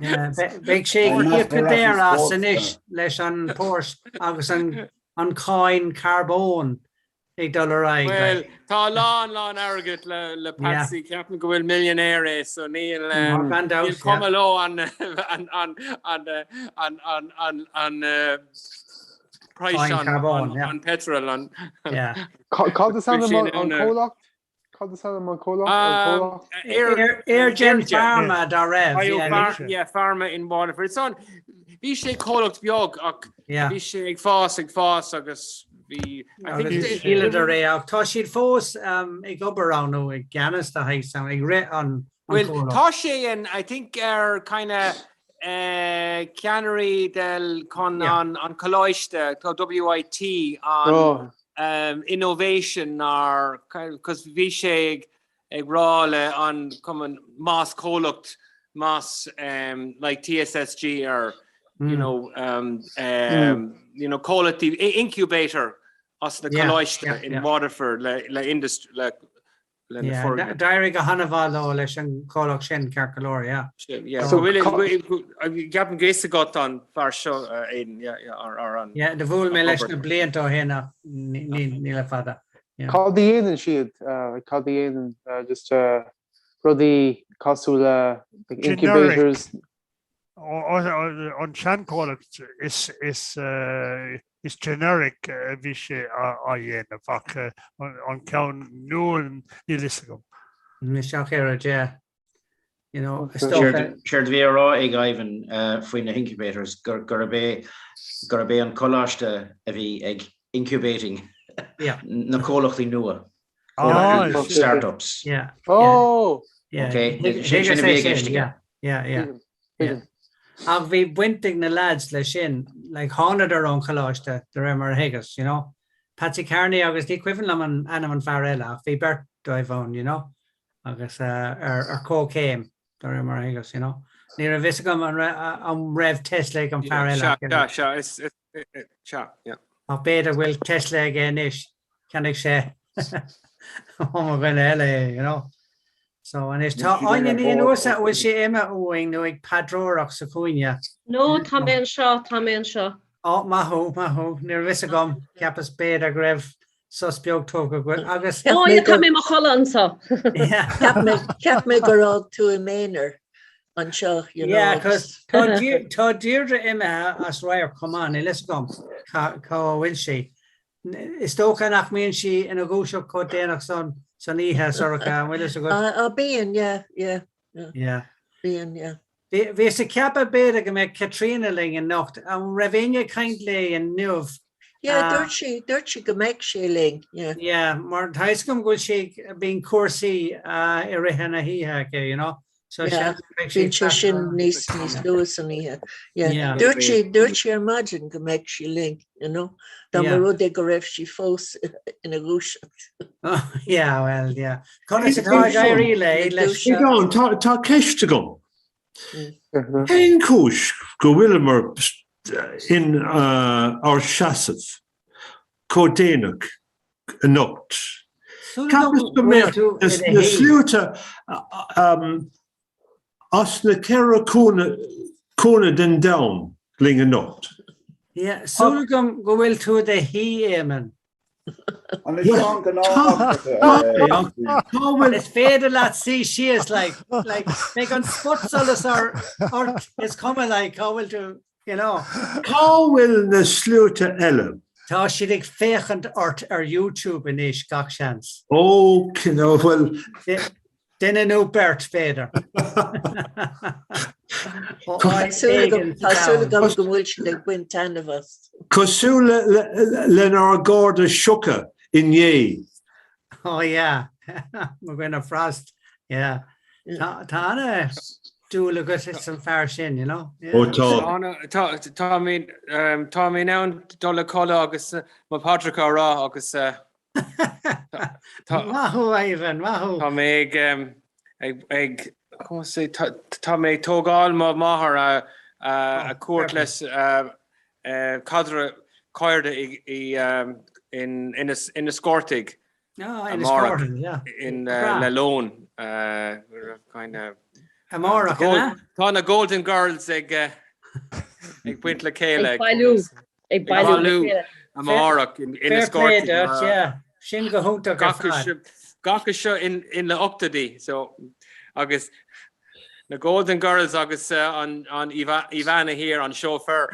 Beidh sé ag íoc go daor as anois leis an Porsche agus an an cáin carbóin ag dul ar aghaidh. Well, tá a lán lán airgead le le Patsy, ceapaim go bhfuil millionaire é so níl níl cuma leo an an an an an an an an Price an petrol an. Cad is ainm an comhlacht? Cad is ainm an comhlacht? EirGen Pharma dá raibh. Yeah, Pharma in Waterford. It's on bhí sé comhlacht beag ach bhí sé ag fás ag fás agus bhí Dhíoladar é ach tá siad fós ag obair ann nó i gceannas de shaghas ann ag rith an Well, tá sé in I think ar kind of ceannairí del chun an coláiste tá WIT an innovation ar cos bhí sé ag rá le an cumann más comhlacht más like TSSG ar you know you know comhlachtaí incubator as na coláiste in Waterford le le industry le le na foirgnimh. D'éirigh go han-mhaith leo leis an chomhlacht sin, ceart go leor, yeah. Yeah, so ceapaim go fhios agat an fear seo, Aidan, yeah, yeah, ar an. Yeah, do bhuail mé leis na blianta ó shin ach ní le fada. Cad a dhéanann siad, cad a dhéanann just rudaí cosúil le incubators? An seanchomhlacht is is generic a bhí sé á dhéanamh ach an ceann nua níl fhios agam. Isteach ar a deich. You know, is dócha. Séard a bhí á rá ag Ivan faoi na hincubators gurb é gurb é an coláiste a bhí ag incubating na comhlachtaí nua. Startups. Yeah. Oh! Okay, sin a bhí i gceist aige. Yeah, yeah. Yeah. Ach bhí baint ag na lads leis sin, like thánadar ón choláiste de réir mar a thuigeas, you know. Patsy Carney agus ní cuimhin liom an ainm an fear eile ach bhí beirt dóibh ann, you know, agus uh, ar, ar comhchéim de réir mar a thuigeas, you know. Ní raibh fhios agam an, an raibh Tesla ag an fear eile. Sea, sea, is, is, Sea, yeah. Ach b'fhéidir go bhfuil Tesla aige anois, cheannaigh sé ó mo dhuine eile é, you know. So anois tá Áine Ní Fhionnúsa, an bhfuil sí imithe uainn nó ag paidreoireacht sa chúinne? No, tá mé anseo, tá mé anseo. Ó, maith thú, maith thú, ní raibh fhios agam, cheapas b'fhéidir go raibh. sos beag tógtha againn agus. Ó, yeah, tá mé i mo chodladh anseo. Cheap mé gur fhág tú i m'aonar anseo, you know. Yeah, cos tá tá Deirdre imithe as radharc chomh maith, níl fhios agam cá cá bhfuil sí. Is dócha nach mbíonn sí ina dúiseacht chomh déanach san san oíche, Sorcha, an bhfuil fhios agat? Á, bíonn, yeah, yeah. Yeah. Bíonn, yeah. Bhíos ag ceapadh b'fhéidir go mbeadh Caitríona linn anocht. An raibh éinne ag caint léi inniu? Yeah, dúirt sí, dúirt sí go mbeadh sí linn, yeah. Yeah, mar tá fhios agam go bhfuil sí, bíonn cúrsaí i rith na hoíche aici, you know. So Yeah, bíonn sé sin níos níos luath san oíche. Yeah. Yeah. Dúirt sí, dúirt sí ar maidin go mbeadh sí linn, you know. Dá mba rud é go raibh sí fós ina dhúiseacht. Yeah, well, yeah. Conas atá ag éirí léi leis Aodhán, tá tá ceist agam. Cén chúis go bhfuileamar in ár seasamh chomh déanach anocht? Cheapas go mbeadh na sluaite as na ceithre cúinne den domhan linn anocht. Yeah, súil agam go bhfuil tú i do shuí, Éamonn. An é seo an gnáth Is féidir leat suí síos like, like, beidh an spotsolas ort is cuma like, cá bhfuil tú, you know. Cá bhfuil na sluaite eile? Tá siad ag féachaint ort ar YouTube anois, gach seans. Ó, bhuel. Duine nó beirt, b'fhéidir. Tá súil agam go bhfuil siad ag baint taitneamh as. Cosúil lenár gcairde Sioca inné. Oh yeah, mo dhuine Frost, yeah. Tá ana dúil agat san fear sin, you know. Ó tá. Tá mé in ann dul a chodladh agus mo phaidreacha a rá agus Maith thú, Ivan, maith thú. Tá mé ag, ag, ag, tá mé ag tógáil mo mháthair a cuairt leis cadra cairde i in Inis Córthaidh amárach le lón kind of Amárach, an ea? Tá na Golden Girls ag ag baint le chéile. Ag bailiú. Ag bailiú le chéile. Amárach in Inis Fair play Córthaidh. duit, yeah. Sin go hiontach ar fad. Gach seo in na ochtóidí so agus na Golden Girls agus an an Ivana here an chauffeur.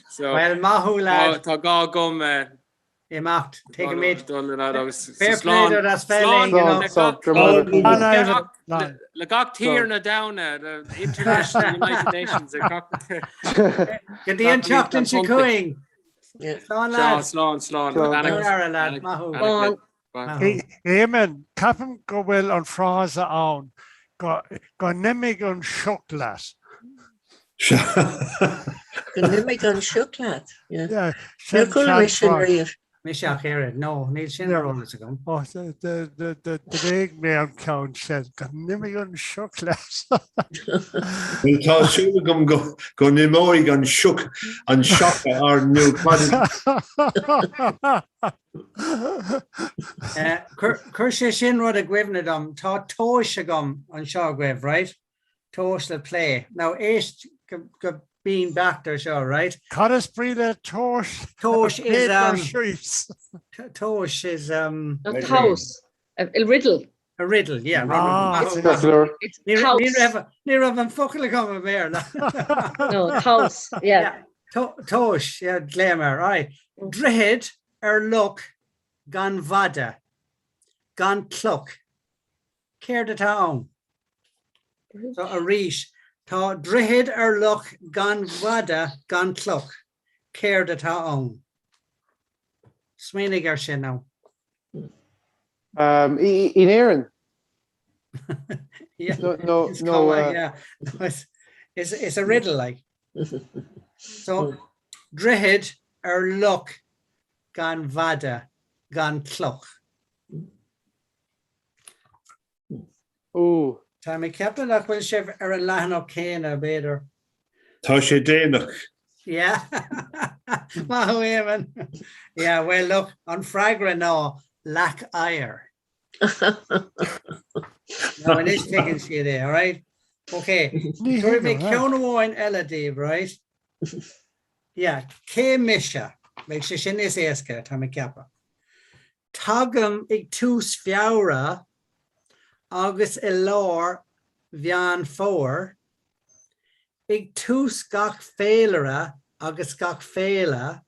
So Well, maith thú lad. Tá gá agam imeacht. Tuigimid. Fair play duit as bheith linn, you know. Le gach tír na domhna, the International United Nations. Go dtí an tseachtain seo chugainn. Slán lad. Slán, slán. Lad, maith thú. Éamonn, ceapaim go bhfuil an frása ann go n-imigh an sioc leat. Go n-imigh an sioc leat? Yeah. Níor chuala mé sin riamh. Mise ach oiread. No, níl sin ar eolas agam. Ó, D'éag mé an ceann sin, go n-imigh an sioc leat. Bhuel, tá súil agam go n-imeoidh an sioc an sioc ar nó Chuir sé sin rud i gcuimhne dom. Tá tomhais agam anseo agaibh, right? Tomhas le plé. Now éist go binn beacht ar seo, right? Cad is brí le tomhais? Tomhais is um, tomhais is um. No, tomhas. A riddle. A riddle, yeah. Ah. It's tomhas. Ní raibh an focal agam i mBéarla. No, tomhas, yeah. Tomhais, yeah, glaoim air, right. Droichead ar loch gan mhada, gan cloch. Céard atá ann? So arís, tá droichead ar loch gan mhada, gan cloch. Céard atá ann? Smaoinigh air sin now. Um, in Éirinn? Yeah, No, no, it's no, cuma, uh, yeah. No, it's, it's, it's a riddle, like. So, droichead ar loch gan mhada, gan cloch. Ooh. Tá mé ag ceapadh nach bhfuil sibh ar an leathanach céanna, b'fhéidir. Tá sé déanach. Yeah. Maith thú, Éamonn. Yeah, well, look, an freagra ná leac oighir. Now, anois tuigeann siad é, all right? Okay, tabharfaidh mé ceann amháin eile daoibh, right? Yeah, cé mise? Beidh sé sin níos éasca, tá mé ag ceapadh. Tagaim ag tús Feabhra agus i lár Mheán Fómhair, ag tús gach féilire agus gach féile,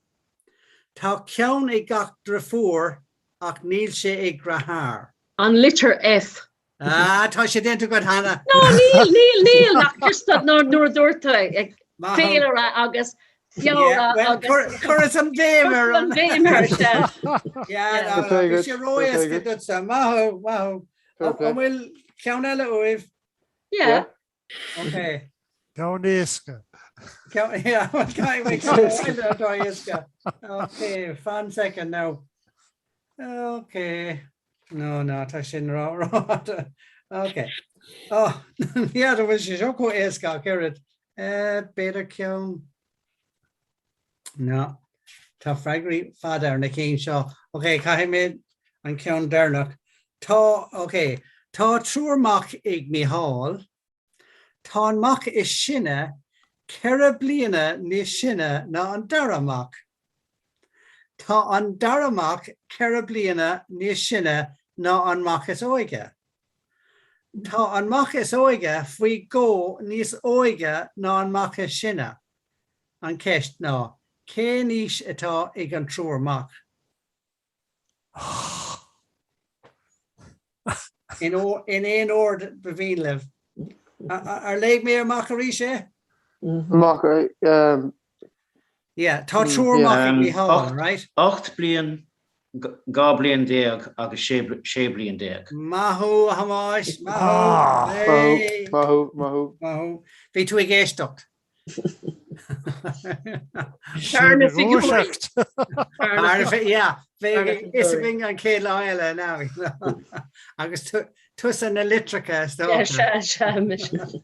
tá ceann ag gach driofúr ach níl sé ag deartháir. An litir F. Ah, tá sé déanta agat cheana. No, níl, níl, níl, ach just nuair a dúirt tú ag féilire agus Feabhra agus... Chuireas an bhéim ar an bhéim air, sea. Yeah, no, bhí sé ró-éasca duitse. Maith thú, maith thú. An bhfuil ceann eile uaibh? Yeah. Ok. Ceann éasca. Ceann, yeah, well, ceann atá éasca. Ok, fan second now. Ok. No, no, tá sin ró, ró. Ok. Oh, yeah, bhfuil sé seo chomh éasca ach oiread. Eh, b'fhéidir ceann. No. Tá freagraí fada ar na cinn seo. Ok, caithfidh mé an ceann deireanach. Tá, ok. Tá triúr mac ag Mícheál. Tá an mac is sine 4 bliana níos sine ná an dara mac. Tá an dara mac 4 bliana níos sine ná an mac is óige. Tá an mac is óige faoi dhó níos óige ná an mac is sine. An cheist ná, cén aois atá ag an triúr mac? In aon ord ba mhian libh. Ar léigh mé amach arís é? Mac, Yeah, tá triúr mac ag Mícheál, right? 8 bliain, 12 bliain agus 16 bliain. Maith thú, a Thomáis, maith thú. Maith thú, maith thú. Maith thú. Bhí tú ag éisteacht. Fear na figiúirí. Yeah, bheadh fhios againn an chéad lá eile now. Agus tusa na litreacha is dócha. Sea, sea, mise.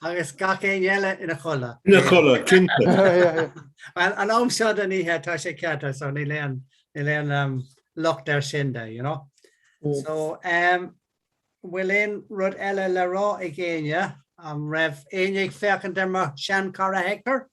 Agus gach éinne eile ina chodladh. Ina chodladh, cinnte. Well, an am seo den oíche tá sé ceart, so níl aon níl aon um, locht air sin de, you know. So, um, bhfuil aon rud eile le rá ag éinne? An raibh éinne ag féachaint ar mo sheanchara Hector?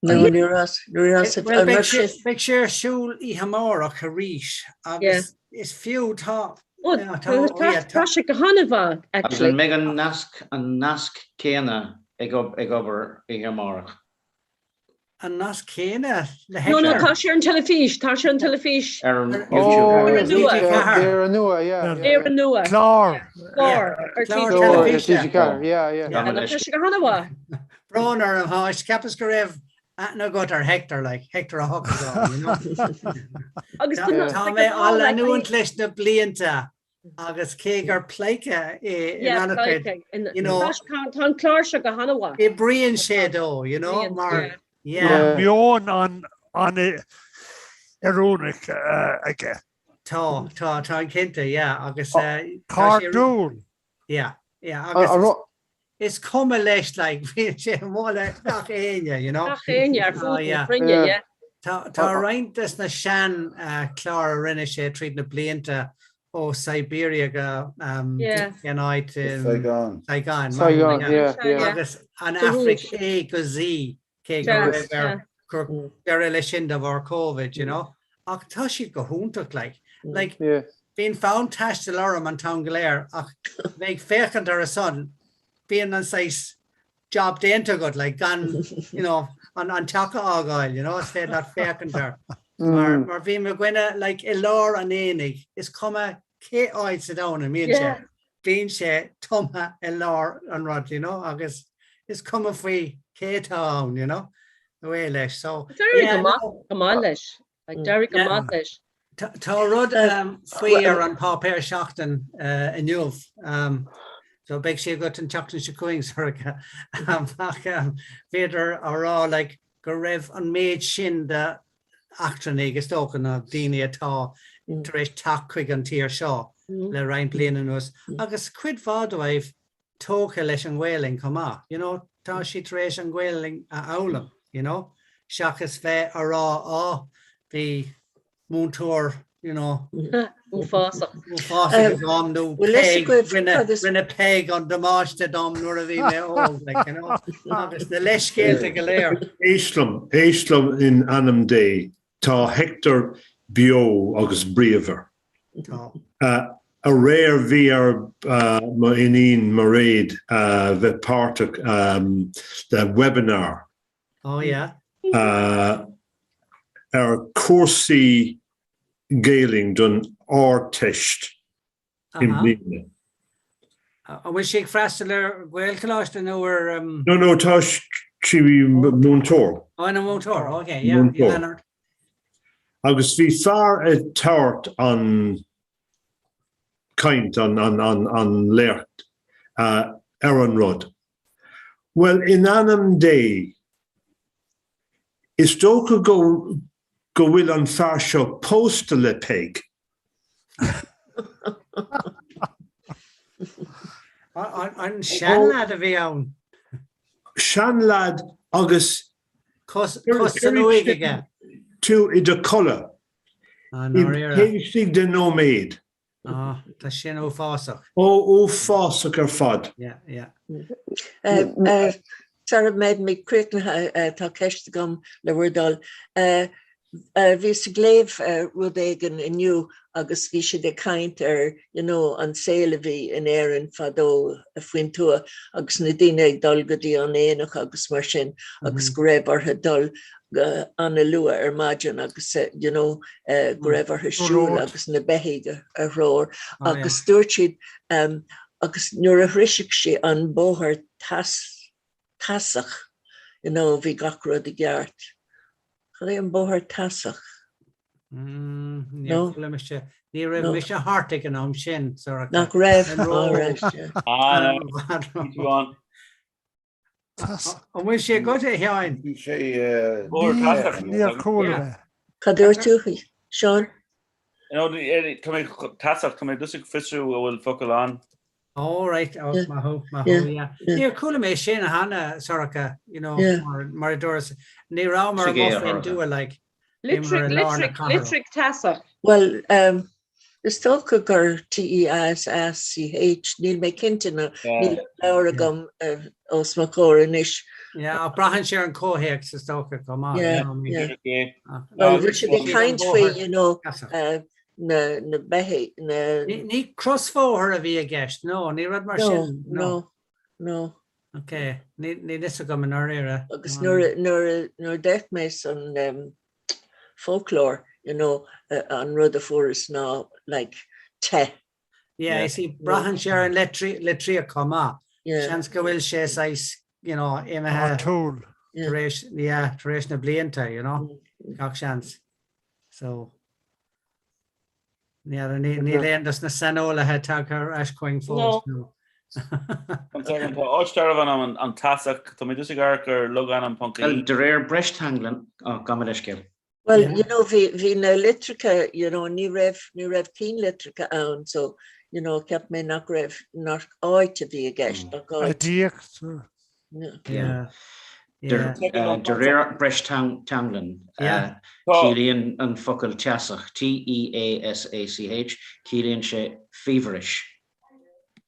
No, ní raibh, ní raibh sa Well, beidh sé, beidh sé ar siúl oíche amárach arís agus is fiú tá Oh, tá, tá, oh, tá, yeah, tá sé go han-mhaith, Agus an actually. mbeidh an nasc, an nasc céanna ag ag obair oíche amárach? An nasc céanna le No, no, Hector? tá sé ar an teilifís, tá sé ar an teilifís. Ar an Oh, YouTube. Éire Nua. Éire Nua, yeah. Éire Nua. Clár. Clár ar Clár TG4. teilifíse. TG4, yeah, yeah. Gabh mo Tá leithscéal. sé go han-mhaith. Brón orm, Thomáis, cheapas go raibh aithne agat ar Hector, like, Hector Ó hEochagáin, you know. Agus Tá tá na- tá like, mé á like, leanúint leis na blianta agus cé gur pleidhce é in Yeah, an-chuid, pleidhce. In- you know, Tá tá- tá an clár seo go han-mhaith. oibríonn sé dó, you know, Oibríonn, mar, yeah. yeah, Meon an an oiriúnach aige. tá, tá, tá an cinnte, yeah, agus eh, tá sé, Cairdiúil. yeah, yeah, agus An is, is cuma leis, like, bíonn sé amuigh le gach éinne, you know. Gach éinne ar Oh, fud na yeah. cruinne, Yeah. yeah. Tá, tá roinnt des na sean uh, cláir a rinne sé tríd na blianta ó Siberia go um, Yeah. cén áit um, Saigon. Saigon, Saigon, yeah. yeah, yeah. Agus an Sa Afraic Rúis. A go Z cé go Sea, raibh sea. ar gur deireadh leis sin de bharr Covid, you know. Ach tá siad go hiontach, like. Like, Yeah. bíonn fonn taistil orm an t-am go léir ach bheith ag féachaint ar a son, bíonn an saghas job déanta agat, like, gan, you know, an, an teach a fhágáil, you know, is féidir leat féachaint air. Mar, mar bhí mo dhuine, like, i lár an aonaigh, is cuma cé áit sa domhan a mbíonn sé, Yeah. bíonn sé tumtha i lár an rud, you know, agus is cuma faoi cé atá ann, you know, away leis. So, D'éirigh yeah, go maith, no, go maith leis. Like, d'éirigh go maith leis. Tá tá rud um, faoi ar an páipéar Seachtain uh, inniu. Um, so beidh sé agat an tseachtain seo chugainn Sorcha. Um, ach um, bhíodar á rá like, go raibh an méid sin de eachtrannaigh is dócha na daoine atá tar éis teacht chuig an tír seo le roinnt bliain anuas agus cuid mhaith dóibh tógtha leis an Ghaelainn chomh maith, you know, tá siad tar éis an Ghaelainn a fhoghlaim, you know, seachas bheith á rá á bhí múinteoir. you know. Uafásach. Uafásach agam nó Peig, rinne Peig an damáiste dom nuair a bhí mé óg, like, you know, agus na leithscéalta go léir. Éist liom, éist liom in ainm Dé, tá Hector beo agus bríomhar. Tá. Aréir bhí ar mo iníon Mairéad bheith páirteach le webinar. Oh yeah. Ar chúrsaí Gaelainn don Ardteist i mbliana. An bhfuil sí ag freastal ar Ghaelcholáiste nó ar. No, no, tá sí múinteoir. Oh, ina múinteoir, ok, yeah, Leonard. Agus bhí fear ag tabhairt an caint, an léacht ar an rud. Bhuel, in ainm Dé, is dócha go go bhfuil an fear seo pósta le Peig. An seanleaid a bhí ann? Seanleaid agus Cos san uaigh aige. Tú i do chodladh. Taobh istigh de nóiméad. Ah, tá sin uafásach. Ó, uafásach ar fad. Yeah, yeah. Sara mbeidh críochnaithe, tá ceist agam le bhur dtoil. Bhíos ag léamh rud éigin inniu agus bhí siad ag caint ar you know an saol a bhí in Éirinn fadó faoin tuath agus na daoine ag dul go dtí an aonach agus mar sin agus go raibh orthu dul an-luath ar maidin agus you know go raibh orthu siúl agus na beithígh a threorú agus dúirt siad agus nuair a shroisfeadh siad an bóthar teasach you know bhí gach rud i gceart. Cad é an bóthar teasach? Níor chuala mise, ní raibh mise thart ag an am sin, Sorcha. Nach raibh? An bhfuil sé agat, a Sheáin? Bhí sé Níor chuala mé. Cad dúirt tú, Seán? Tá mé teasach, tá mé just ag fiosrú an bhfuil focal ann. Oh right, oh maith thú, maith thú, yeah. Níor chuala mé sin cheana, Sorcha, you know, mar a dúras, ní rabhamar amuigh faoin dtuath, like. Litreach, litreach, litreach teasach. Bhuel, um, is dócha gur T-E-A-S-A-C-H, níl mé cinnte ná níl an leabhar agam os mo chomhair anois. Yeah, ach braitheann sé ar an comhthéacs is dócha chomh maith. Yeah, yeah. Well, bhí siad ag caint faoi, you know, na, na beithígh, na. Ní crosbhóthar a bhí i gceist, no, ní rud mar sin, no. No, no. Ok, níl fhios agam i ndáiríre. Agus nuair, nuair, nuair a d'fhéach mé san folklore, you know, an rud a fuaireas ná like te. Yeah, you see, braitheann sé ar an litríocht chomh maith. Yeah. Seans go bhfuil sé saghas, you know, imithe Áitiúil. tar éis, yeah, tar éis na blianta, you know, gach seans. So, níl aon dos na saineolaithe tagtha ar ais chugainn fós. No. One second, tá áit darbh ainm an Teasach, tá mé just ag amharc ar logainm ponc ie. De réir Breisteanglann, oh, gabh mo leithscéal. Well, you know, bhí, bhí na litreacha, you know, ní raibh, ní raibh cinnlitreacha ann, so, you know, cheap mé nach raibh, nach áit a bhí i gceist, nach áit. Aidiacht. Yeah. De réir Breisteanglann, ciallaíonn an focal teasach, T-E-A-S-A-C-H, ciallaíonn sé feverish.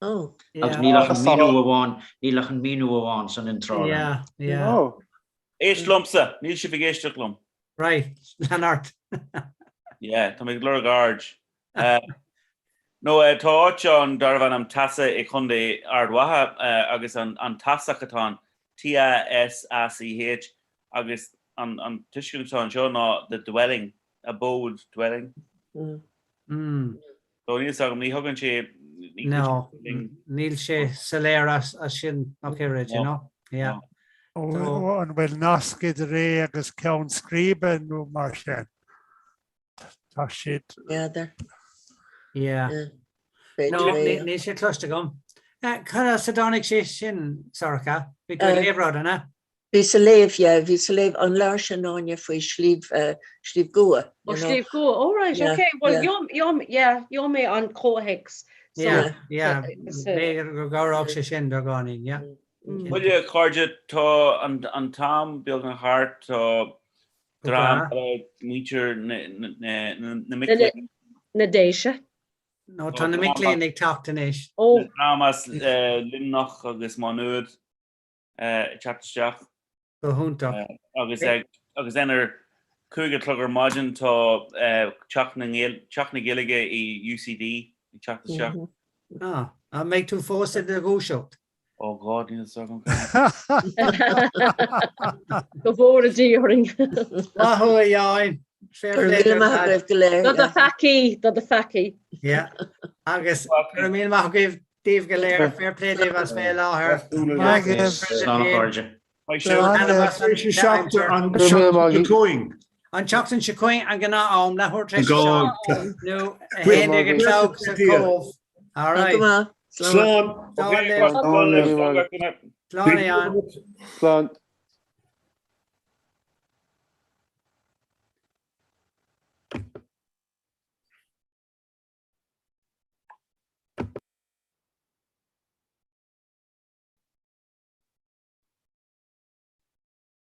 Oh. Agus níl ach an míniú amháin, níl ach an míniú amháin san iontráil. Yeah, yeah. Oh. Éist liomsa, níl sibh ag éisteacht liom. Right, lean ort. Yeah, tá mé ag lorg aird. No, tá áit ann darbh ainm Teasa i Chontae Ard Mhacha agus an Teasach atá ann, T-E-A-S-A-C-H, agus an tuiscint atá anseo ná the dwelling, abode, dwelling. Mm. So níl a fhios agam, ní thugann sé... No, níl sé soiléir as sin ach oiread, you know? Yeah. An bhfuil nasc idir é agus ceann scríbe nó mar sin? Tá siad. N'fheadar. Yeah. No, níl sé cloiste agam. Cad as a dtáinig sé sin, Sorcha? Bhí tú ag léamh rud, an ea? Bhíos ag léamh, yeah, bhíos ag léamh an leabhar sin, Áine, faoi Shliabh, Sliabh gCua. Oh, Sliabh gCua, oh right, okay, well, gheobhaidh, yeah, gheobhaidh mé an comhthéacs. Yeah, yeah, b'fhéidir go gcabhródh sé sin beagáinín, yeah. Bhuel, a chairde, tá an t-am beagnach thart, tá dream eile, muintir na mic léinn. Na Déise. No, tá na mic léinn ag teacht anois. Ó. Dream as Luimneach agus Má Nuad ag teacht isteach. Go hiontach. Agus agus then ar 5 a chlog ar maidin tá Teach na Teach na Gaeilge i UCD ag teacht isteach. Ah, an mbeidh tú fós i do dhúiseacht? Oh God, níl fhios agam. Go bhfóire Dia orainn. Maith thú, a Sheáin. Fair play Go raibh míle maith agaibh go léir. Do do pheacaí, do do pheacaí. Yeah. Agus go raibh míle maith agaibh daoibh go léir. Fair play daoibh as bheith i láthair. Maith agaibh. Slán a chairde. An tseachtain seo chugainn an gnáth-am, leathuair tar éis a 7 nó 11 a chlog sa Chóbh. All right. Slán. Slán. Slán. Slán.